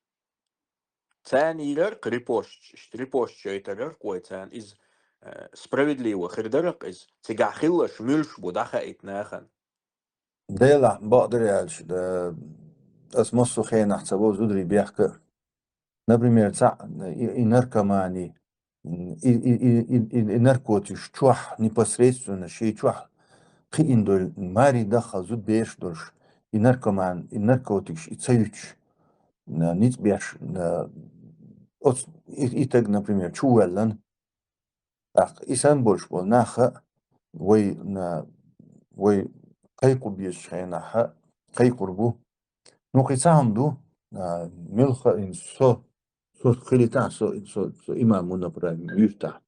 Царна йийрарх репостча, иштта репостча йойтарарх вай царна иза, э, справедливо хир дарах иза, цигахь хилларш муьлш бу дӀахаийта нахана. Делахь, бакъдерг аьлча, да, ас массо а хенахь ца вов зударий бехка. Например, цхьаъ, и, и наркомани, и, и, и, и, и, и наркотикаш чохь непосредственно, шен чохь кхиъна долу, маре даххал зуда бераш долуш, и наркоман, и наркотикаш, и ца юьтуш, на, ницкъ беш, на, оц-, и, и таг, например, чу ваьллан, тӀаккха и санна болуш болу нах а вай, на, вай кхайкхо безачу хенахь а кхайкхор бу. Ну, кхин цхьа хӀума ду, а, муьлхха а со, со хилийтахь, со, со, со имам ву, например, юьртахь.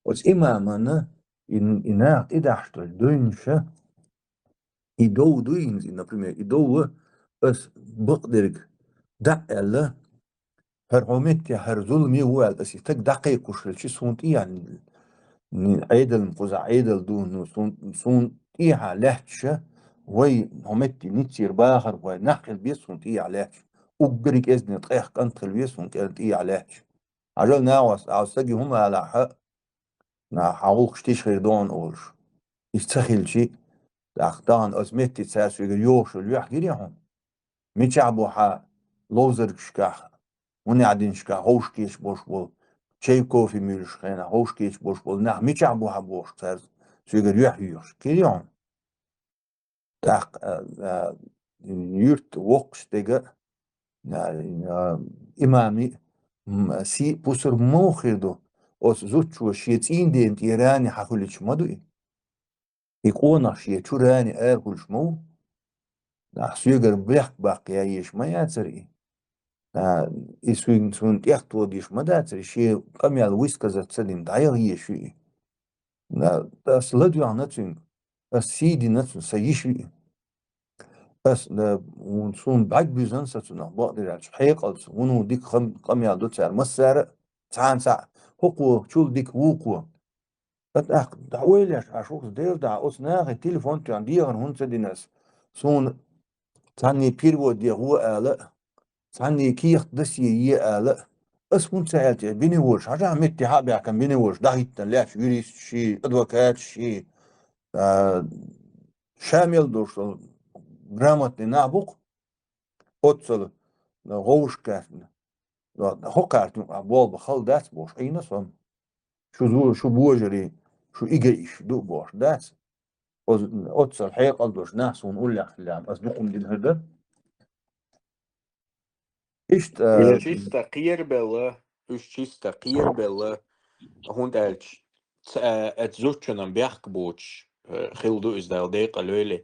Оцу имамана и, и наха тӀедахьаш долу дуйнаш а, и дов дуй хӀинца, и, например, и дов а ас бакъдерг дӀа а аьлла, хӀара хьо метте, хӀара зуламе ву аьлла, ас и стаг дӀакхайкхош хилча, суна тӀехьа, м, Ӏедална кхузахь Ӏедал ду, ну, суна, суна тӀехьа лаьтташ, вай хьо метте ниццера бахархой нах хила беза суна тӀехьа лаьтташ. Уггаре кӀезиг ткъех кӀант хила веза суна кӀел-, тӀехьа лаьтташ. Хьажал, нагӀос, ахьа стаге хӀума алахь, на, хьан гӀуллакхаш тиша хир дохьуна олуш. Иза ца хилчи, тӀаккха тахана оцу метте цара соьгара йогӀуш йолу юьхь гирий хьуна? Мичахь бу хьан ловзаргашкахь, хӀунда аьлла динашкахь ховшкечу болуш болу, чай, кофе муьйлуш хенахь ховшкечу болуш болу нах мичахь бу хьан бохуш цара соьгара юьхь йоьхуш гирий хьуна? ТӀаккха, а, а, юьрта воккхачу стага, а, а, имами, м, сий а пусар муха хир ду? Оцу зудчо шен цӀийнден тӀера рани хьан хуьлуьйтуш ма ду и? И къонах шен чу рани ара хуьлуш ма ву? Нах соьгара бехк баккха езаш ма яцара и? А, и суна, суна тӀехтоха езаш ма дацара и? Шен къамел высказать ца дина дӀаяха езаш ю и? На, ас ладоьгӀна цуьнга, ас сий дина цунна, сан йиш виъ. Ас, на, вон суна бӀаьрг буьзна сан цунах, бакъдерг аьлча, хьекъалца, вуно дика хам-, къамел ду цара массара а, цхьана цхьаъ, хӀокхо чул дика, вукхо. Ат ахь дӀа ойла еш, ахь шух Дела дахьа, оцу нахе телефон тоьхна дехар хӀунда ца дина ас? Суна цхьанний перевод де гӀо ала а, цхьанний кехат досье е ала а, ас хӀунда ца аьлла те, бине волуш, хьажахь метте хьа а баьхкина бине волуш, дӀахӀиттина лаьтташ юристаш ший, адвокаташ ший, а, ша мел долуш долу грамотный нах бу-кх, оццал гӀовшах кхаьчна. ХӀокху кхаьртина юкъахь болх бан хала дац бохуш Ӏийна со. Шу зу-, шу божарий, шу эгоисташ ду бохуш дац. Оз-, оццал хьекъал долуш нах суна уллехь хилла, ас дукха хӀума дина хир дара. Иштта, э, уьш чисто кхерабелла, уьш чисто кхерабелла, хӀунда аьлча ца-, э, оцу зудчунна бехк боцуш, э, хилла ду иза, Дала декъала йойла.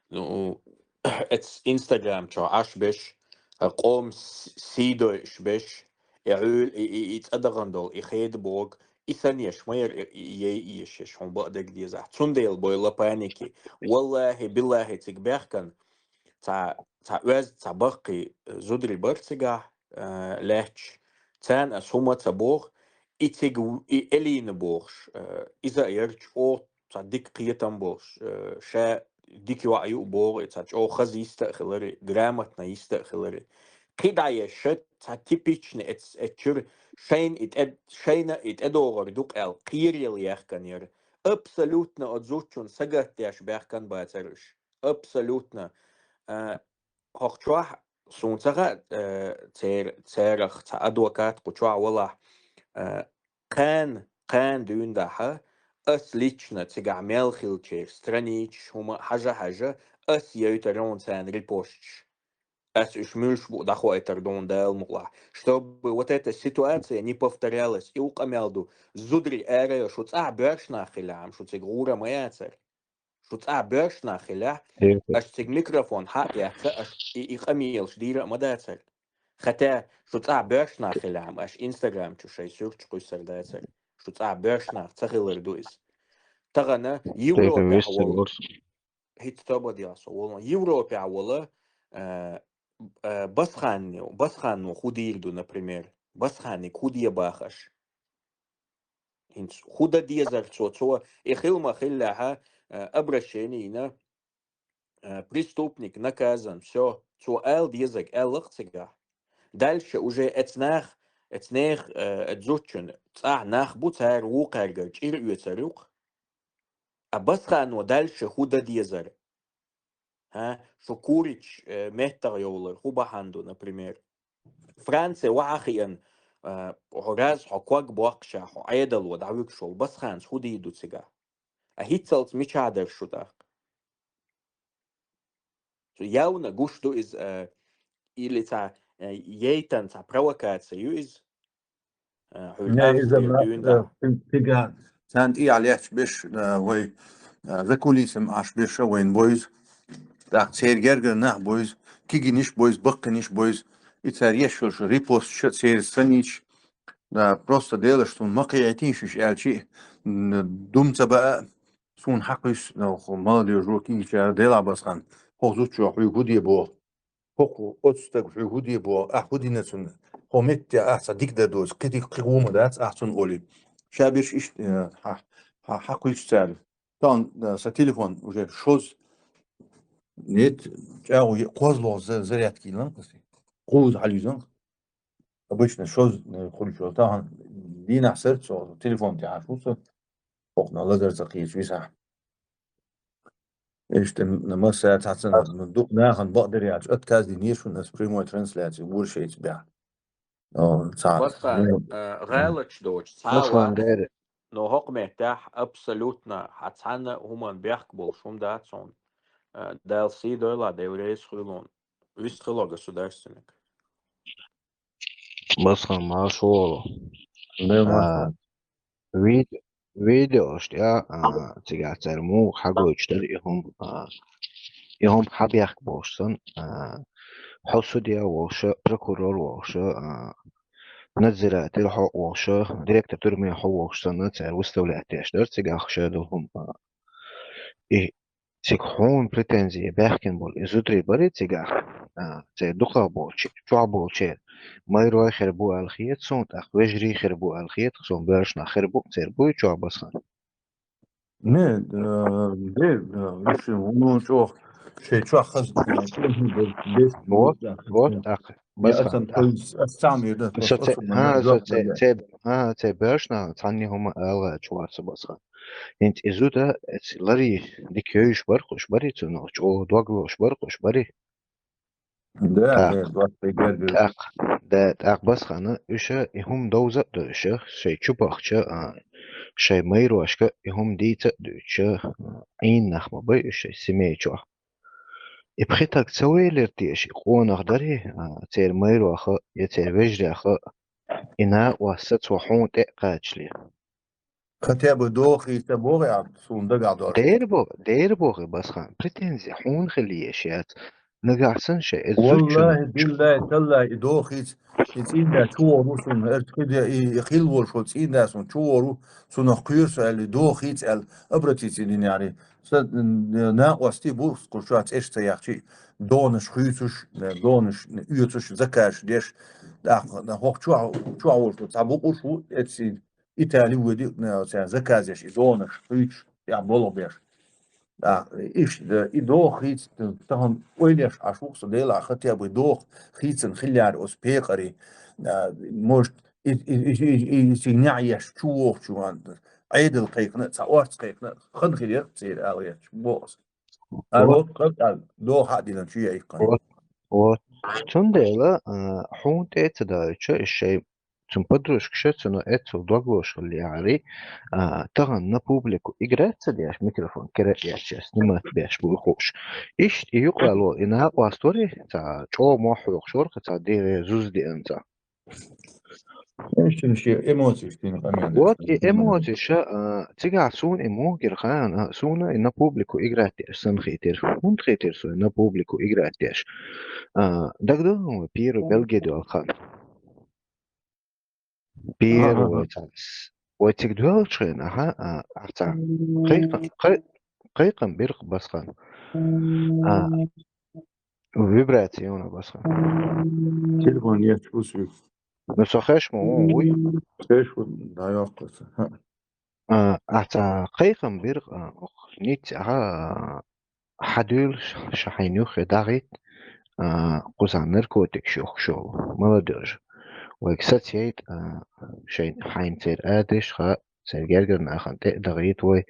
Ну, оцу Instagram чохь Ӏаш беш, э, къоман с-, сий дойуш беш, и Ӏуьйла, и, и, и цӀа дахана долу, и хеда боху, и санна еш ма яра, и, и яй еш, еш, хьуна бакъдерг дезахь. Цундела бойла паники. Валлахи, биллахи, цига баьхкина, цхьа, цхьа оьзда, цхьа баккхий зударий бара цигахь, э, лаьтташ. Царна ас хӀума ца боху, и цига в-, и Элина бохуш, э, иза а яра чӀогӀа цхьа дика кхетам болуш, э, ша дика йоӀ ю а боху, и цхьа чӀогӀа хаза йиста а хиларе, грамотно йиста а хиларе. КхидӀа еш ша цхьа типичный эц-, эцчуьра шайна и тӀе-, шайна и тӀедогӀург ду-кх аьлла, кхераяла яьхкина яра. Абсолютно оцу зудчунна сагатдеш баьхкина бацара уьш. Абсолютно. А, хӀокху чохь суна ца хаьа, э, цер-, церах цхьа адвокат кху чохь валахь, э, кхана, кхана дуьйна дахьа, ас лично цигахь мел хилчера страницаш, хӀума хьажа-хьажа, ас яйтар хьуна царна репосташ. Ас уьш муьлш бу дӀахойтар ду хьуна Дала мукъалахь, чтобы вот эта ситуация не повторялась. И ву къамел ду, зударий ара йо, шу цӀахь боьрша нах хилахь-м, шу цига гӀура ма яцара. Шу цӀа боьрша нах хилахь, аша цига микрофон хьа а яьхка, аша и, и къамелаш дийра а ма дацар. Хотя шу цӀа боьрша нах хилахь, аш Instagram чу шай суьрташ кхуьссар дацар. Шу цӀа боьрша нах ца хилар ду иза. Тахана Европе виссар волу. Хица тобадъял со волу. Европе вола, а, а, Басханни-, Басханно хӀу дийр ду, например. Басханниг хӀу де бахаш. ХӀинца хӀу дан дезар цо, цо и хила ма хиллехьа, а, обращение йина, а, преступник наказан, всё, цо ала дезарг аьлла-кх цигахь. Дальше уже эцнах, эцнех, а, зудчун цӀахь нах бу, цара вукхаьргара чӀир оьцар ю-кх. А Басханно дальше хӀу дан дезар? ХӀа, шу Курич, э, меттах йовлар хӀу бахьана ду, например? Франция вахьа хиъан, э, хьо раз, хьо ког боккхуша, хьо Ӏедало дӀавуьгуш волу Басханца хӀу дийр ду цигахь? А хӀинццалц мичахь дара шу тӀаккха? Цу явно гуш ду иза, э, или цхьа, э, яйтан цхьа провокация ю иза? Э, хьуьга Не, иза ахча нах, дуьйна э, да. Ци-, цига царна тӀехьа лаьтташ берш, э, вай, э, за кулисами Ӏаш берш а вайна бойза. ТӀаккха церан гергара нах бойза, кигиниш бойза, баккхиниш бойза. И цара еш йолуш репосташ а церан санийча. Да, просто делаш суна ма кхиайтийша уьш аьлчи, м, дума ца баа, суна хьакхуьйсу, ну, ху-, молодёжь ву кийчара, Делахь Басхан, хӀокху зудчо хьуьга хӀу де боху? ХӀокху оцу стага хьуьга хӀу де боху? Ахь хӀу дина цунна? Хьо метте ахь цхьа дика дар доцу, кхин дика, кхин гӀо ма дац ахь цунна олий. Ша берш иштта, э, хьа-, хьа-, хьакхуьйсу цара. Тахана, э, сан телефон уже шозза, нет, чӀагӀо е-, кхозлагӀа за-, зарядка йиллина-кх аса. Кхузза хьалйуьзна-кх. Обычно шозза, э, хуьлуш йолу. Тахана дийнахь сарца телефон тӀехь аш ву со. ХӀокхунах лазар ца кхийча висахь. Иштта м-, массара цхьацца дукха нахана бакъдерг яц, отказ динера шуна аса прямой трансляции вуьршица бехь. О, цхьа. Басхан, ну, э, гӀалаташ доцуш, цхьа Басхан вац, дера. Но хӀокху меттехь абсолютно хьан цхьанна а хӀуманна бехк болуш хӀума дац хьуна. Э, Дала сий дойла, Дела реза хуьлун. Вист хило государственник. Басхан, марша вогӀалу. Дела А, марша. вид-, видеош тӀехь, а, цигахь цара муха хьагойтуш дара и хӀума, а, и хӀума хьан бехк бохуш санна, а, хьо судья волуш а, прокурор волуш а, а, надзиратель хьо волуш а, директор тюрьмы хьо волуш санна, цара выставлять деш дара цигахь ша долу хӀума, а, и Цига хьуна претензи баьхкина болу и зударий барий цигахь, а, церан дукхах болчу-, чохь болчеран майрой хир бу аьлла хета суна, тӀаккха вежарий хир бу аьлла хета, суна боьршнах хир бу, церан буй чохь, Басхан? Не, э, де, э, вешин, вуно чӀогӀа шайн чохь хаза, э, Вот, вот, тӀаккха. Басхан, ацам тӀаккха. Ас цхьаъ мийр дан, Со просто церан, оцу а, со церан, церан, а, церан боьршнах цхьанна хӀума ала гӀерташ вац со, Басхан. ХӀинца и зуда, эцу ларий дика йовзуш бара-кх уьш, барий цунах чӀогӀа дог лозуш бара-кх уьш, барий? Да, ТӀаккха. да, двадцать пять гербер. ТӀаккха, да, тӀаккха, Басхана, уьш а и хӀума довза а до уьш а, шайн чу бахча, а, шайн майрошка и хӀума дийца а дуьйцуш а, а, Ӏийна нах ма бай уьш шайн семей чохь. И пхи таг ца велира теша, и къонах дарий, а, церан майрох а, я церан вежарех а, и накъост сацо хьуна тӀе а кхачале? Хотя бы дохийца боху ахь, суна дагахь дора. Дера бо-, дера боху, Басхан, претензи хьуна хила еш яц. Нагахь санна шайн эцу зудчунна Валлахи, биллахи, таллахи, и дохийца, и цӀийнда чу вогӀур ву суна, эрчу кхиде, и, и хилла волуш волу цӀийнда суна чу вогӀур ву, цунах кхоьру со аьлла, и дохийца аьлла, обратиться динехьарий. Сан, м, накъостий бу, кху чохь цӀеш ца яхчий, донаш хуьйцуш, донаш оьцуш, закажаш деш, тӀаккха, хӀокху чохь, чохь волуш ву, цхьа букъуш ву, эцций Итали вуьди, царна заказеш, и донаш хуьйцуш, я болх беш. А, иштта, и дохийца, тахана ойлеш Ӏаш ву-кх со, Делахь, хотя бы дохийцина хиллера оцу пекъарий, а, может, и, и, и, и, и, и, и неӀ еш чу вогӀучу ван, Ӏедал кхайкхина, цхьа орц кхайкхина, хан хилира церан ала гӀерташ, боху аса. А Вот. вот, как, а, дохьа а дина, чу яйккхина. Вот, вот. Цундела, а, хьуна тӀе а ца даьлча, и шайн цунна подружкаша, цунах эццул дог лозуш хилла яхьарий, а, тахана на публику играть ца деш, микрофон кара а эцча, снимать беш буй хууш. Иштта и юкъа ло, и накъост варий, цхьа чӀогӀа мохь хьоькхуш вара, цхьа дегӀе зуза деана цхьа. Эшшина шен эмоцеш дина къамел деш. Вот и эмоцеш, а, цигахь суна и мугӀ гира хаьа, а, суна и на публику играть деш санна хийтира. ХӀунда хийтира суна на публику играть деш? А, дагадогӀий вай первый Бельге доьлху хан? Первый вай цхьа с-, вай цига доьлхучу хенахь, а, ахьа цхьа кхайкхам, кхай-, кхайкхам бира-кх, Басхан. А, вибрация йолу, Басхан. Телефон етташ бу соьга. Ну, со хезаш ма ву, вуй. Хезаш ву, дӀайоккху аса. А, ахьа цхьа кхайкхам бира, а, оху ниццехь, а, хьан дуьйлуш ша хьайна юххе дагӀийта, а, кхузахь наркотикаш юхкуш йолу молодёжь. Вайга сацийта, а, шайн хьайна церан адеш а, церан гергара нахана тӀе а дагӀийта вай,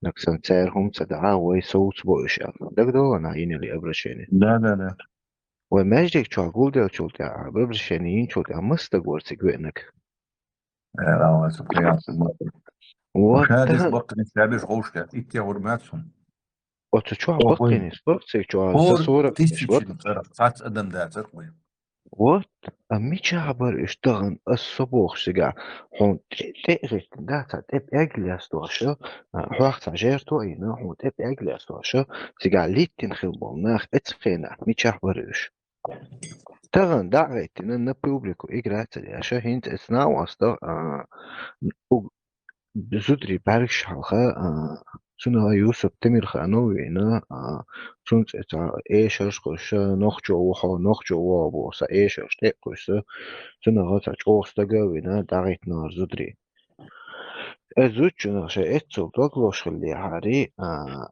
нагахь санна цара хӀума ца дахь, вай совца бо уьш аьлла. ДагадогӀий нах йинарг обращение? Да, да, да. Вай маьждиг чохь гулделлачул тӀаьхьа, обращение йинчул тӀаьхьа маса стаг вара цига веанарг? Э, ала, со кхин яц ма. Вот, ша деш тахана баккхийна ша беш гӀовш дац, итт яхур мац хӀума. Оцу чохь баккхийнаш бара цига чохь, сан сураг деш бара. Цхьацца адам дацара вай. Вот, а мичахь бара уьш тахана, ас со бохуш цигахь, хьуна тӀе, тӀе а гӀиттина, да, цхьа тӀе пӀелг лестош, а, хьох цхьа жерто а йина, хьуна тӀе пӀелг лестош, цигахь литтина хилла болу нах оцу хенахь мичахь бара уьш? Тахана дӀа а гӀиттина, на публику играть ца деш, хӀинца эцна а васта, а, уг-, зударий бӀаьргаш хьалха, а, цунах Юсуп Темирханов вийна, а, цунна цӀе цхьа эшарш кхуьссуш, нохчо ву хьо, нохчо ву хьо бохуш, цхьа эшарш тӀе а кхуьссуш, цунах цхьа чӀогӀа стаг а вийна, дӀагӀиттинера зударий. Э, зудчунах шайн эццул дог лозуш хиллехьара, а,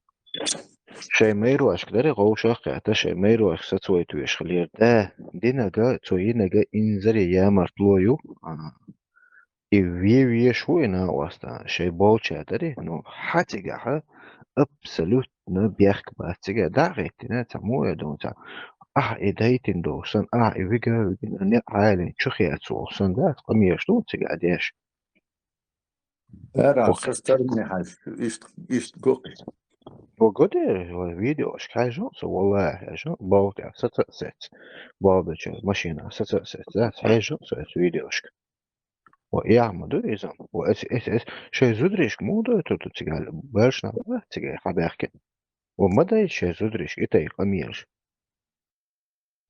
шайн майрошка даре гӀовшах а кхетта, шайн майрошка сацавайта веш хиллера. Да, динарг, цо йинарг инзаре ямартло ю, а, и ве везаш ву и накъост, шайн болчара даре, ну, хьан цигахь абсолютно бехк бац цигахь, дӀа а гӀиттина, цхьа муха ду, цхьа, ахь и дайтина долуш санна, ахь и вига а вигина, некъ хьалийна чу хецна волуш санна, дац къамелаш ду цигахь деш. Ара, со стороне хьаьжча, иштта, иштта го кхин. Го, го дера, вай видеошка хьаьжна со, валлахӀи, хьаьжна, балха тӀехь саца а сецна. Балха бечу машинахь саца а сецна, дац, хьаьжна со эцу видеошка. Ва эхь ма ду иза. Ва эс, эс, эс, шайн зударийшка муха дойтур ду цигахь, баьршна а бац цигахь хьабаьхкина. Ва ма дайта шайн зударийшка и тайпа къамелаш.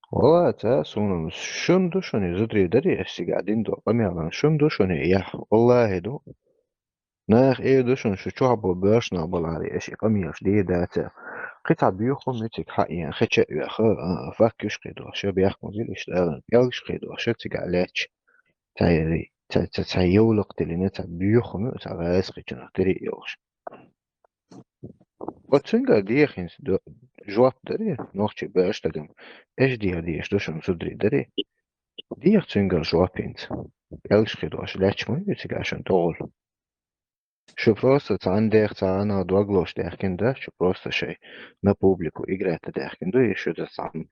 Валлахи, ца, суна шун ду шуна и зударий дарий, ас цигахь дина долу къамелан шун ду шуна и яхь, валлахи ду. Наха эр ду шуна, шу чохь болу боьрша нах балахьара, аш и къамелаш дийр дацара. Кхин цхьа боьха хӀума ю цига хьаэна, хеча а оьху, а, факкуьш кхидолуш, бехк ма дилла иштта алан, пӀелгаш кхидолуш цигахь лаьтташ. Цхьа йовлакх диллина, цхьа боьха хӀума ю, цхьа гӀазкхичунах тири а йолуш. Оцуьнгара деха хӀинца до-, жоп дарий, нохчий баьрша стагана, аш деха дезаш ду шуна зударий дарий. Деха цуьнгара жоп хӀинца. ПӀелгаш кхидолуш лаьтташ ма ю цигахь шуна тӀехула. Шу просто цхьана деха, цхьана дог лозуш даьхкина дац, шу просто шайн на публику играть даьхкина ду, и шу дан цхьана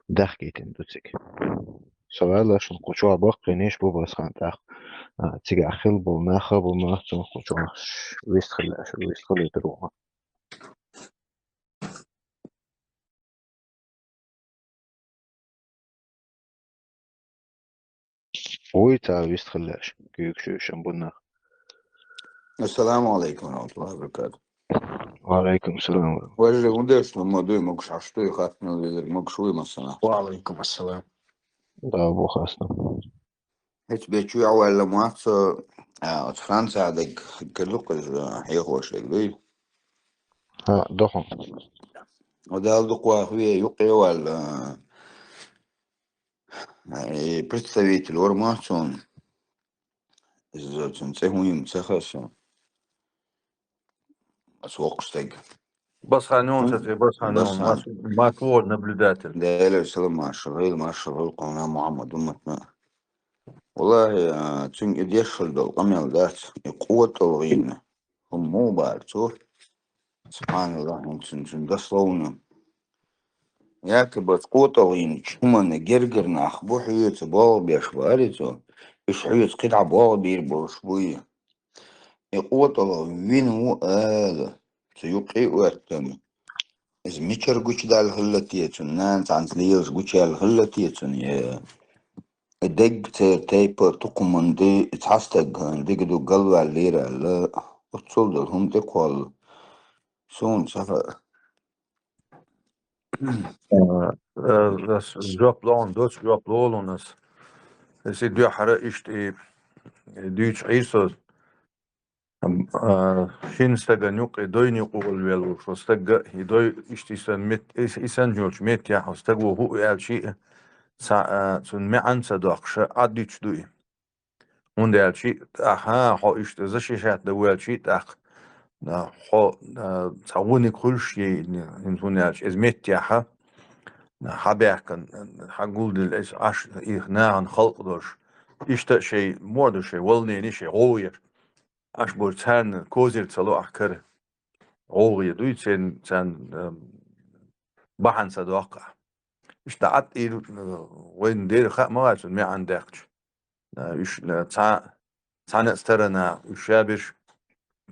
дахкийтина ду цига. Со ваьлла шуна кху чохь баккхийнаш бу, Басхан, тӀаккха, а, цигахь хилла болу нах а бу, ма цунах кху чохь вистхиллехь, шу вистхиллийтур ву. Вуй цара вистхиллехь, куьйгаш юьйшина бу нах. Ассаламу алейкум ва рахматуллахи ва баракатух. Ва алейкум салам. Важа, хӀун деш ма дуй, могуш хьаш дуй, хаттамал везар, могуш вуй массана. Ва алейкум ассалам. Да, бу хастам. ХӀинца бечу а ваьлла ма вац со, а, оцу Францехь дерг хир ду-кх иза, хьехош дерг дуй? ХӀаъ, ду хьуна. Оцу Дала дукха вахаве, юккъе а ваьлла, а, и представитель вара ма вац суна. Иза цуьнан цӀе хӀун ю ца хаьа суна. Ас воккхуш стаг. Басханон, ца тхе Басханон, Басхан. Мас-, Масвор наблюдатель. Делер салам, машалла, машалла, кхуна Мухаммад умматна. Валлахи, а, цуьнга и деш хила долу къамел дац, и къотӀалгӀийна. ХӀума муха бара цо? Субханаллах, хӀинца цуьнан, цуьнан дословно. Якобы оцу къотӀалгӀийначу хӀуманна гергара нах бу хьоьца болх беш бара цо, уьш хьоьца кхидӀа болх бийр болуш буй. И къотӀалгӀа вина ву ала, цу юккъе а оьттина. Иза мичара гучудаьлла хилла те цунна, нана цхьаьнца лелаш гучуяьлла хилла те цунна, я? Дегга церан тайпа тукхаман ди цхьа стаг дика ду галваьллера аьлла, оццул долу хӀума тӀекхолла. Суна ца хаьа. Э, э, ас жоп лоун, доцу жоп лолун ас. Ас и дуьхьара иштта и, и дуьйцу Ӏийсо. Ам, а, шина стаган юкъа и дойна юкъа волавелла волуш, хьо стагга и дой иштта и сан мет-, и, и сан йолчу меттехь хьо стаг ву хӀуъу аьлчи а, ца, а, цунна маьӀна ца доккхуша, Ӏад дуьтуш ду и. ХӀунда аьлчи, ахьа, хьо иштта защищать дан воьлчи тӀаккха, а, хьо, а, цхьа вониг хуьлуш е, хӀунда аьлча, иза меттехьа, а, хьан баьхкан, хьан гулделла, иза Ӏаш, и нахана халкъ долуш. Иштта а шайн, мо ду шайн, волнени шайн, гӀовгӀа еш. Аш бо царна козир ца ло ахь кара. ГӀовгӀа дуй церан, царна, а, бахьана ца доккху ахь. Иштта Ӏад ир, а, вайна дера хаа ма вац, цунна маьӀна даьккхича. А, уьш, а, цхьа, цхьана а старана уьш шаберш,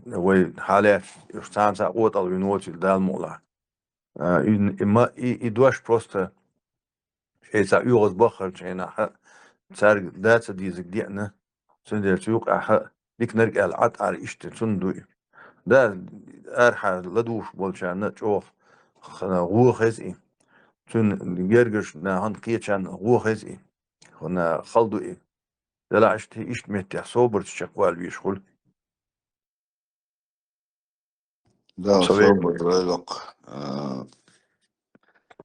вай хьалаьцна, уьш цхьана цхьа къотӀалвина воцийла Дала мукъалахь. А, и, и ма-, и, и дош просто шайн цхьа оьгӀаз баххарчу хенахь а, цаьрга да ца дезарг деана, цундела цу юкъахь а диканарг аьлла Ӏад Ӏар иштта цунна дуй. Да, арахьара ладугӀуш болчарна чӀогӀа х-, гӀо хеза и. Цуьнан гергарчу нахана кхечарна гӀо хеза и. Хьуна хала ду и. Делахь иштта, иштта меттехь собарца чекхвала везаш хуьлу. Да, Со ве- собар лойла-кх, а,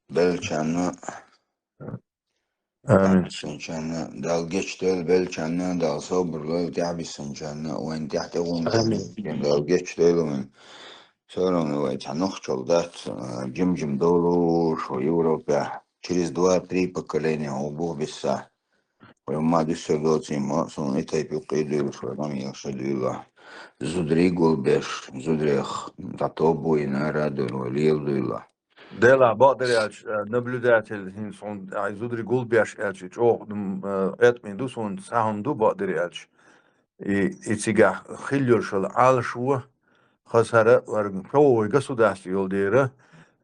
беллачарна, Амин. тӀаьхьабиссинчарна, Дала гечдойла беллачарна, Дала собар лойла тӀаьхьабиссинчарна, вайна тӀаьхьа тӀе гӀуна Амин. Дала гечдойла вайна. Всё равно вай цхьа нохчалла дац, а, жим-жим долуш вай Европехь. Через два-три поколения вай бух биссахь. Вай ма дуьсур доцийла, суна и тайпа юккъе дуьйлуш вай къамелаш дуьйлахь. Зударий гулбеш, зударех дӀатобо йина ара а дуьйлахь, вай лела дуьйлахь. Делахь, бакъдерг аьлча, э, наблюдатель хӀинца хьуна, ай, зударий гулбеш аьлча, чӀогӀа, м, э, Ӏеткъий ду суна, цхьа хӀума ду бакъдерг аьлча. И, и цигахь хилла йолуш йолу Ӏалашо, хаза хӀара, вай государство йолу дера,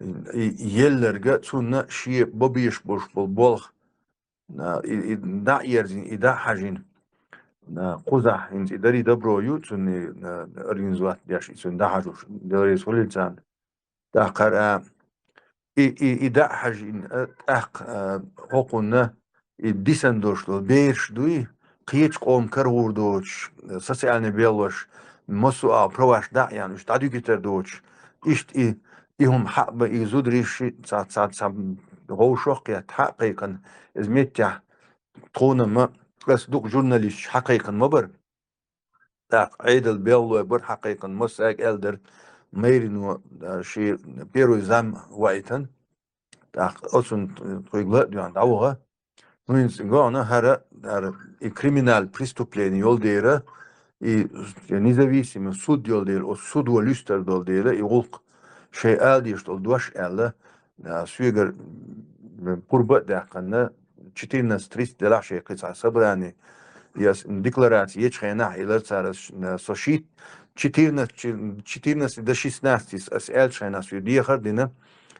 и, и елларга цунна шен бан безаш болуш болу болх, а, и, и дӀа а ерзийна, и дӀа а хьажийна. А, кхузахь хӀинца и дарий добро ю, цунна, а, организовать деш, и цунна дӀахьажош, Дела реза хуьлийла царна. ТӀаккха, а, и, и, и дӀа а хьажийна, а, тӀаккха, а, хӀокхунна и дисина долуш долу бераш дуй, кхечу къоман карахула доцуш, социальный белхалош, массо а праваш дӀа а яьхна, уьш дӀадуьгуьйтур доцуш. Иштта и, и хӀума хьаъ бан, и зударий ши-, ца, ца, ца, вовшах а кхетта, хьаъ кхайкхина, иза меттехь тхуна ма, ас дукха журналисташ хьакхайкхина ма бара. ТӀаккха Ӏедал белхалой бара хьакхайкхина, массаьрга аьлла дара, майрино, а, шен первый зам ваийтина. ТӀаккха оцунна тхуьга ла а доьгӀна дӀаваха. Ну, хӀинца гонах хӀара, хӀара и криминал преступление йолу дера, и независимый суд йолу дела, оцу судо луьстар долу дела, и гӀуллакх шайн ала дезаш долу дош аьлла, а, соьгара, м, пурба а даьккхина, четырнадцать тридцать делахь шайн кхин цхьа собрание, я с-, декларация ечу хенахь, илар цара ас, а, со шийтта, четырнадцать, четырнадцать до шестнадцать ас аьллачу хенахь соьга дехар а дина,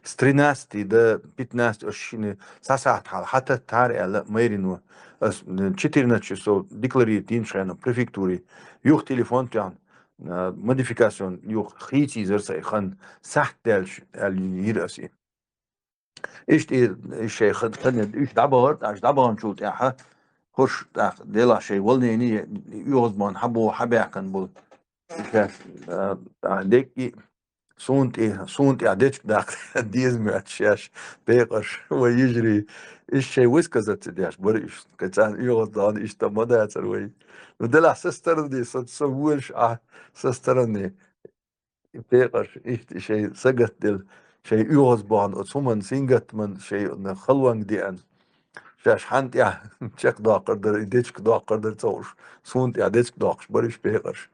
с тринадцати до пятнадцати ас шина цхьа сахьт хьалха хьататтахьара аьлла майрино. Ас, м, четырнадцать часов декларировать динчу хенахь префектуре юха телефон тоьхна, а, модификацион юха хийцийзар сайн хан сахьт даьлча, аьлла йира ас и. Иштта и, и шайн хан, хан, уьш дӀабахара, аша дӀабаханчул тӀаьхьа, хӀорш тӀаккха делахь шайн волнение, оьгӀазбан хьан бу, хьан баьхкан бу. Шаьш, а, а, деккъи, суна тӀе, суна тӀе дечка даккха деза моьтту шаьш, пекъарш, вай йижарий. Иштта шайн высказаться деш бара уьш. Кхин царна оьгӀаздахана иштта ма дацара вай. Ну, делахь со стороны, со, со волуш, а, со стороны. И пекъарш иштта шайн сагатделла, шайн оьгӀазбахана оцу хӀуманна сингаттаман шайн халонга деана. Шаьш хьан тӀехь чекхдоккхур дара, и дечка доккхур дара ца хууш, суна тӀехь дечка доккхуш бара уьш пекъарш.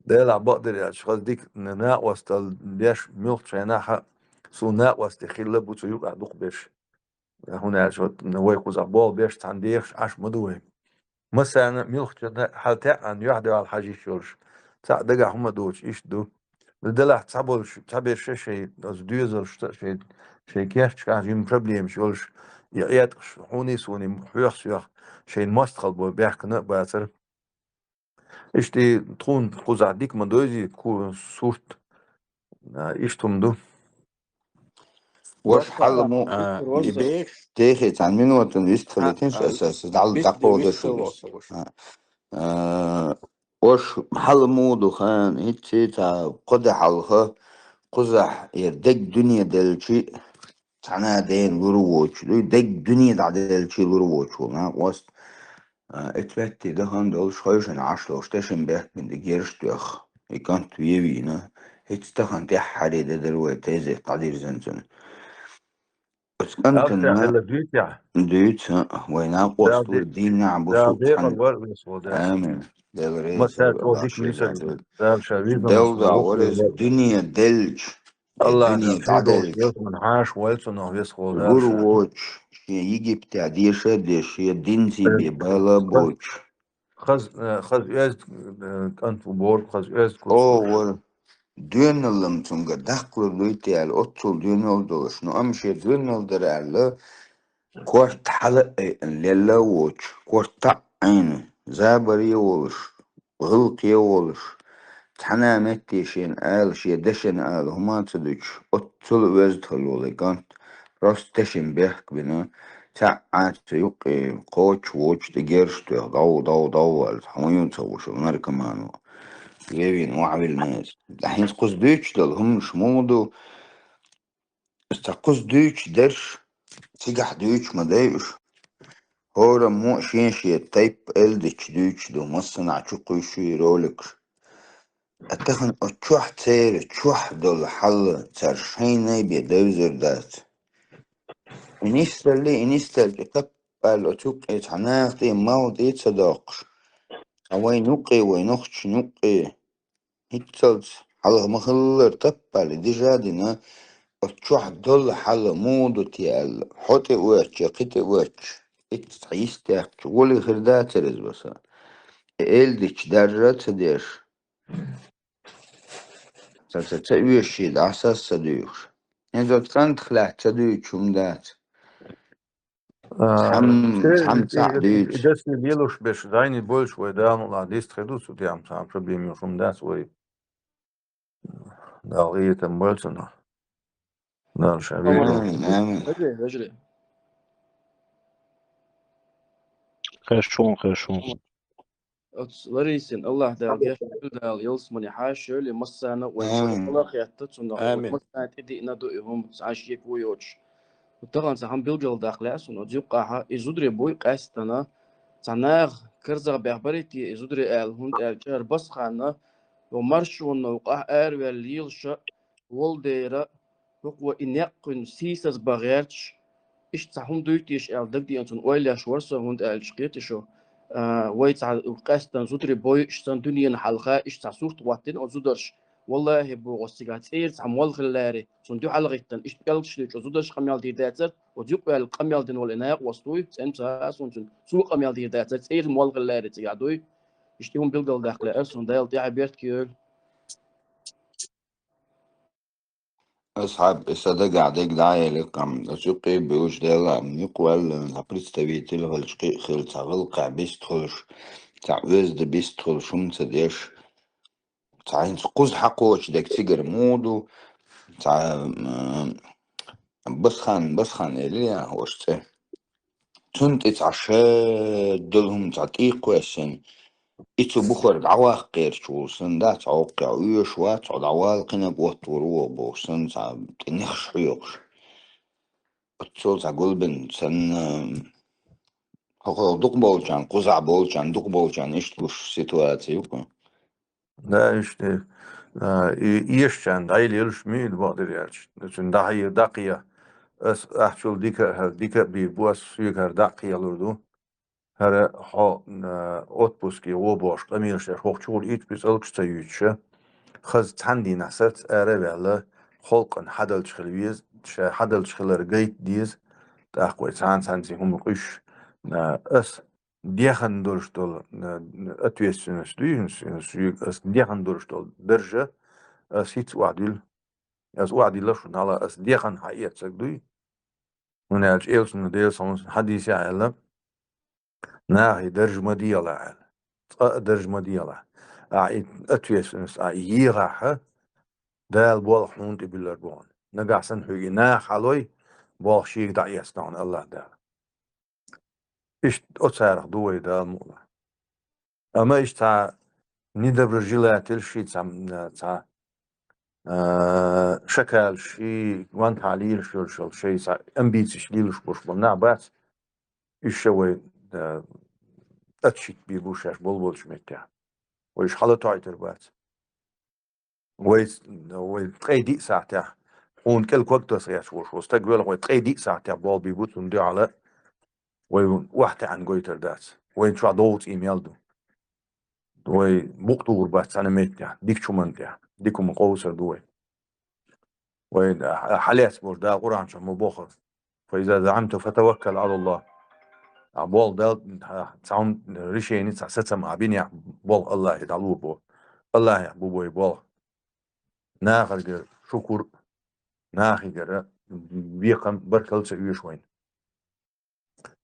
Делахь бакъдерг аьлча, хаза дика накъосталла деш муьлххачу хенахь а, суна накъостий хилла бу цу юкъахь дукхахберш. ХӀунда аьлча, вот, вай кхузахь болх беш цхьаьна дехаш Ӏаш ма ду вай. Массарна а муьлххачунна хьал таьӀӀан юьхь-дуьхьал хьажа йиш йолуш. Цхьаъ дагахь хӀума доцуш иштта ду. Делахь цхьаболуш, цхьаберш шайн оцу доьзалшца, шайн шайн керташкахь жимма проблемаш йолуш, и Ӏеткъаш хьуний суний хьоьху-соьху, шайна мостагӀалла бо баьхкина а бацара. Иштта тхуна кхузахь дика ма дойзий, кху сурт, а, иштта хӀума ду. Ваша хьала мо, а, и беш, техе цхьана минотан вист хилитин, а, аса, аса, дӀал дӀакховдаш вист. А, а, ваша хьала мо ду хан, хӀинцций цхьа кхо де хьалха, кхузахь я дег дуьне делчи, цхьана дена лур воцуш дуй, дег дуьне дӀаделчи лур воцуш ву накъост. А, эцбетти дахана долуш хойшана Ӏаш долуш тешан бехк бина герш тоьхна, и кӀант вевийна, хӀинца тахана тӀаьххьаре де дара вай тезет дӀадирзинчун. Оцу кӀантана дуьйцу, вай накъост вур дийнахь бусулба цхьаьна. Амин. Дела реза хуьлда. Дуьне делча, Аллах дуьне дӀаделча. Хьаша вай цунах весхо лур воцуш, шен Египте деша а деш, шен динций бе бала а боцуш. Хаза, э, хаза оьзда, э, кӀант ву боху, хаза оьзда куц. О, вара. Доьналла-м цуьнгара даккхалур дуй те аьлла, оццул доьналла долуш. Ну, амма шен доьналла дара аьлла, корта хьала а айина лелла а воцуш, корта а Ӏийна, забаре а волуш, гӀиллакхе а волуш, цхьана а метте шена ала, шен дешана ала хӀума а ца дуьтуш, оццул а оьзда хилла волу и кӀант, просто тешан бехк бина, цхьаъ а ца юккъе кхочуш, вочуш тӀе герш тоьхна, дов, дов, дов аьлла, хьуна ю ца гӀуш, наркоман ву. Вевийна, охьавиллина иза. ТӀаккха хӀинца кхуза дуьйцуш долу хӀуманаш муха ду? Аса кхуза дуьйцуш дерш, цигахь дуьйцуш ма дай уьш. ХӀораммо а шен-шен тайпа элдича дуьйцуш ду, массанхьа чу кхуьйсуш ю и роликаш. Ткъа тахана оцу чохь церан чохь долу хьал цара шайна бен девзар дац. И нисдалли, и нисдалча таппа аьлла оцу юккъе цхьа наха тӀе малх тӀе а ца доккхуш, цхьа вайн юккъе, вайн нохчашна юккъе, хӀинццалц хьалха ма-хиллара таппа аьлла дижа а дина, оцу чохь долу хьал муха ду те аьлла, хьо тӀе оьцча, кхин тӀе оьцча, итт цхьа йистехча, гӀоле хир дацара иза баса. И элдича даржа а ца деш, Ца, ца, ца оьший дӀасас ца дуьйхуш. ХӀинца оцу кӀантах лаьцна ца дуьйцуш хӀума дац. А, цхьам-, цхьам цхьаъ дуьйцу. Дасне лелош берш, зайни болуш вай Дала мукъ лахь дист хир ду, цу тӀехь цхьа проблема йолуш хӀума дац вай. Дала гӀийтам бойла цунах. Дала ша вийла. Амин, амин. Вежарий, вежарий. Хеш ву, хеш ву. Оцу Ларисин Аллах Дала гечдойла, ялсамане хьаша йойла, массарна а вайн шарахь хетта цунах, массарна тӀедиъна ду и хӀума, цхьа шеко йоцуш. Тахана цхьа хӀума билгалдаккха лаьа суна, оцу юккъехь и зударий буй къаьстина, цхьа наха карзахбаьхна барий те и зударий аьлла, хӀунда аьлча хӀара Басханна, йо маршонна юкъахь араваьлла лелаш а волу дера, хӀокхо и некъ кхуьнан сийсаз бан гӀерташ, иштта цхьа хӀума дуй те аьлла дагадеана цунна ойла еш вара со, хӀунда аьлча кхета шу, а, вай цхьа къаьстина зударий бой, иштта санна дуьненан хьалха, иштта цхьа сурт хӀоттийна оцу зударша. Валлахи, боху аса, цигахь цӀера цхьа молла хилла лаьрий, цунна дуьхьал гӀиттина, иштта пӀелгаш дуьйцу оцу зударша къамел дийр дацара, оцу юкъаваьлла къамел дина волу и накъост вуй, цӀена ца хаьа суна цуьнан, цо къамел дийр дацара, цӀера молла хилла лаьрий цигахь дуй. Иштта и хӀума билгалдаккха лаьара суна, Дала тӀаьхье беркате йойла. Асхьаб, и сан дагахь дерг дӀа а елира-кх, оцу юккъе а буьйлуш Делан юкъаваьлла, цхьа представитель хилча кхин а хилла, цхьа гӀиллакхехь бистхуьлуш, цхьа оьзда бистхуьлуш, хӀума ца деш, цхьа хӀинца кхуза хьакхочу дерг цигара муха ду, цхьа, м, Басхан, Басхан элира яхь ваша цӀе. Цунна тӀе цхьа шадолу хӀума цхьа тӀе а кхоьссина, и цу бухара дӀаваккха гӀерташ волу санна, да, цхьа воккхахь оьшуш вац, хьо дӀавала кхинаг оттавур ву бохуш санна, цхьа тӀе нехаш хьоькхуш. Оццул цхьа гулбина санна, хӀокху дукха болчарна, кхузахь болчарна, дукха болчарна иштта гуш ситуаций ю-кх. Да, иштта, а, и эшачарна дӀайла елаш мийда бакъдир яьлча. Цуьнан дӀахье, дӀакхе. Ас ахчул дика а, хӀара дика а бийр бу, ас соьга хӀара дӀа а кхелур ду. ХӀара хьо, а, отпуске гӀо бохуш, къамелаш деш, хӀокху чугӀур итт пицӀалгаш ца юьйцуша, хаза цхьана дийнахь сац ара а ваьлла, халкъана хьадалча хила веза, ша хьадалча хилар гайта деза, тӀаккха вай цхьана-цхьаьнций хӀума къуьйсуш, а, ас дехна долуш долу, э, ответственность дуй, ас дехна долуш долу даржа, ас хӀинца охьадуьллу. Ас охьадилла шуна хьала, ас дехар хьаэцарг дуй. ХӀунда аьлча Элчано, Делера салам хилда цунна, хьадисехь аьлла: «Нахе дарж ма делахь», — аьлла. «Цкъа а дарж ма делахь». Ахьа и ответственность, ахьа и ехахь, Дала болх хьуна тӀе буьллур бу хьуна. Нагахь санна хьоьга и наха хьалой, болх шега дӀаэцна хьуна АллахӀ Дала. Иштта оцарах ду вай, Дала мукъалахь. Амма иштта цхьа недоброжелатель ши цхьа, м, цхьа, а, шакалаш ши, вантахь лелаш йолуш йолу, шайн цхьа амбицеш лелаш болуш болу нах бац, уьш ша вай, а, отшить бийр бу шаьш болу болчу меттехь. Вай уьш хьала тоьйтур бац. Вай, вай ткъе диъ сахьтехь, хьуна кӀел ког таса гӀерташ волуш волу стаг велахь, вай ткъе диъ сахьтехь болх бийр бу цунна дуьхьал, вай охьатаьӀна гойтур дац. Вайна чохь догӀу цӀий мел ду. Вай букъ тухур бац цхьана меттехь, дикачу хӀуманна тӀехь, дика хӀума къовсур ду вай. Вай хьалаьцна болуш Дала Къуръан чохь ма боху: «Фа иза заамта фатаваккал Ӏала Аллах». Ахьа болх бел, цхьа хӀума решени, цхьа сацам ахьа бинехь, болх АллахӀе дӀалур бу. АллахӀехь бу вай болх. Нахаргара шукур, нахигара бекхам, баркалла ца оьшу вайна.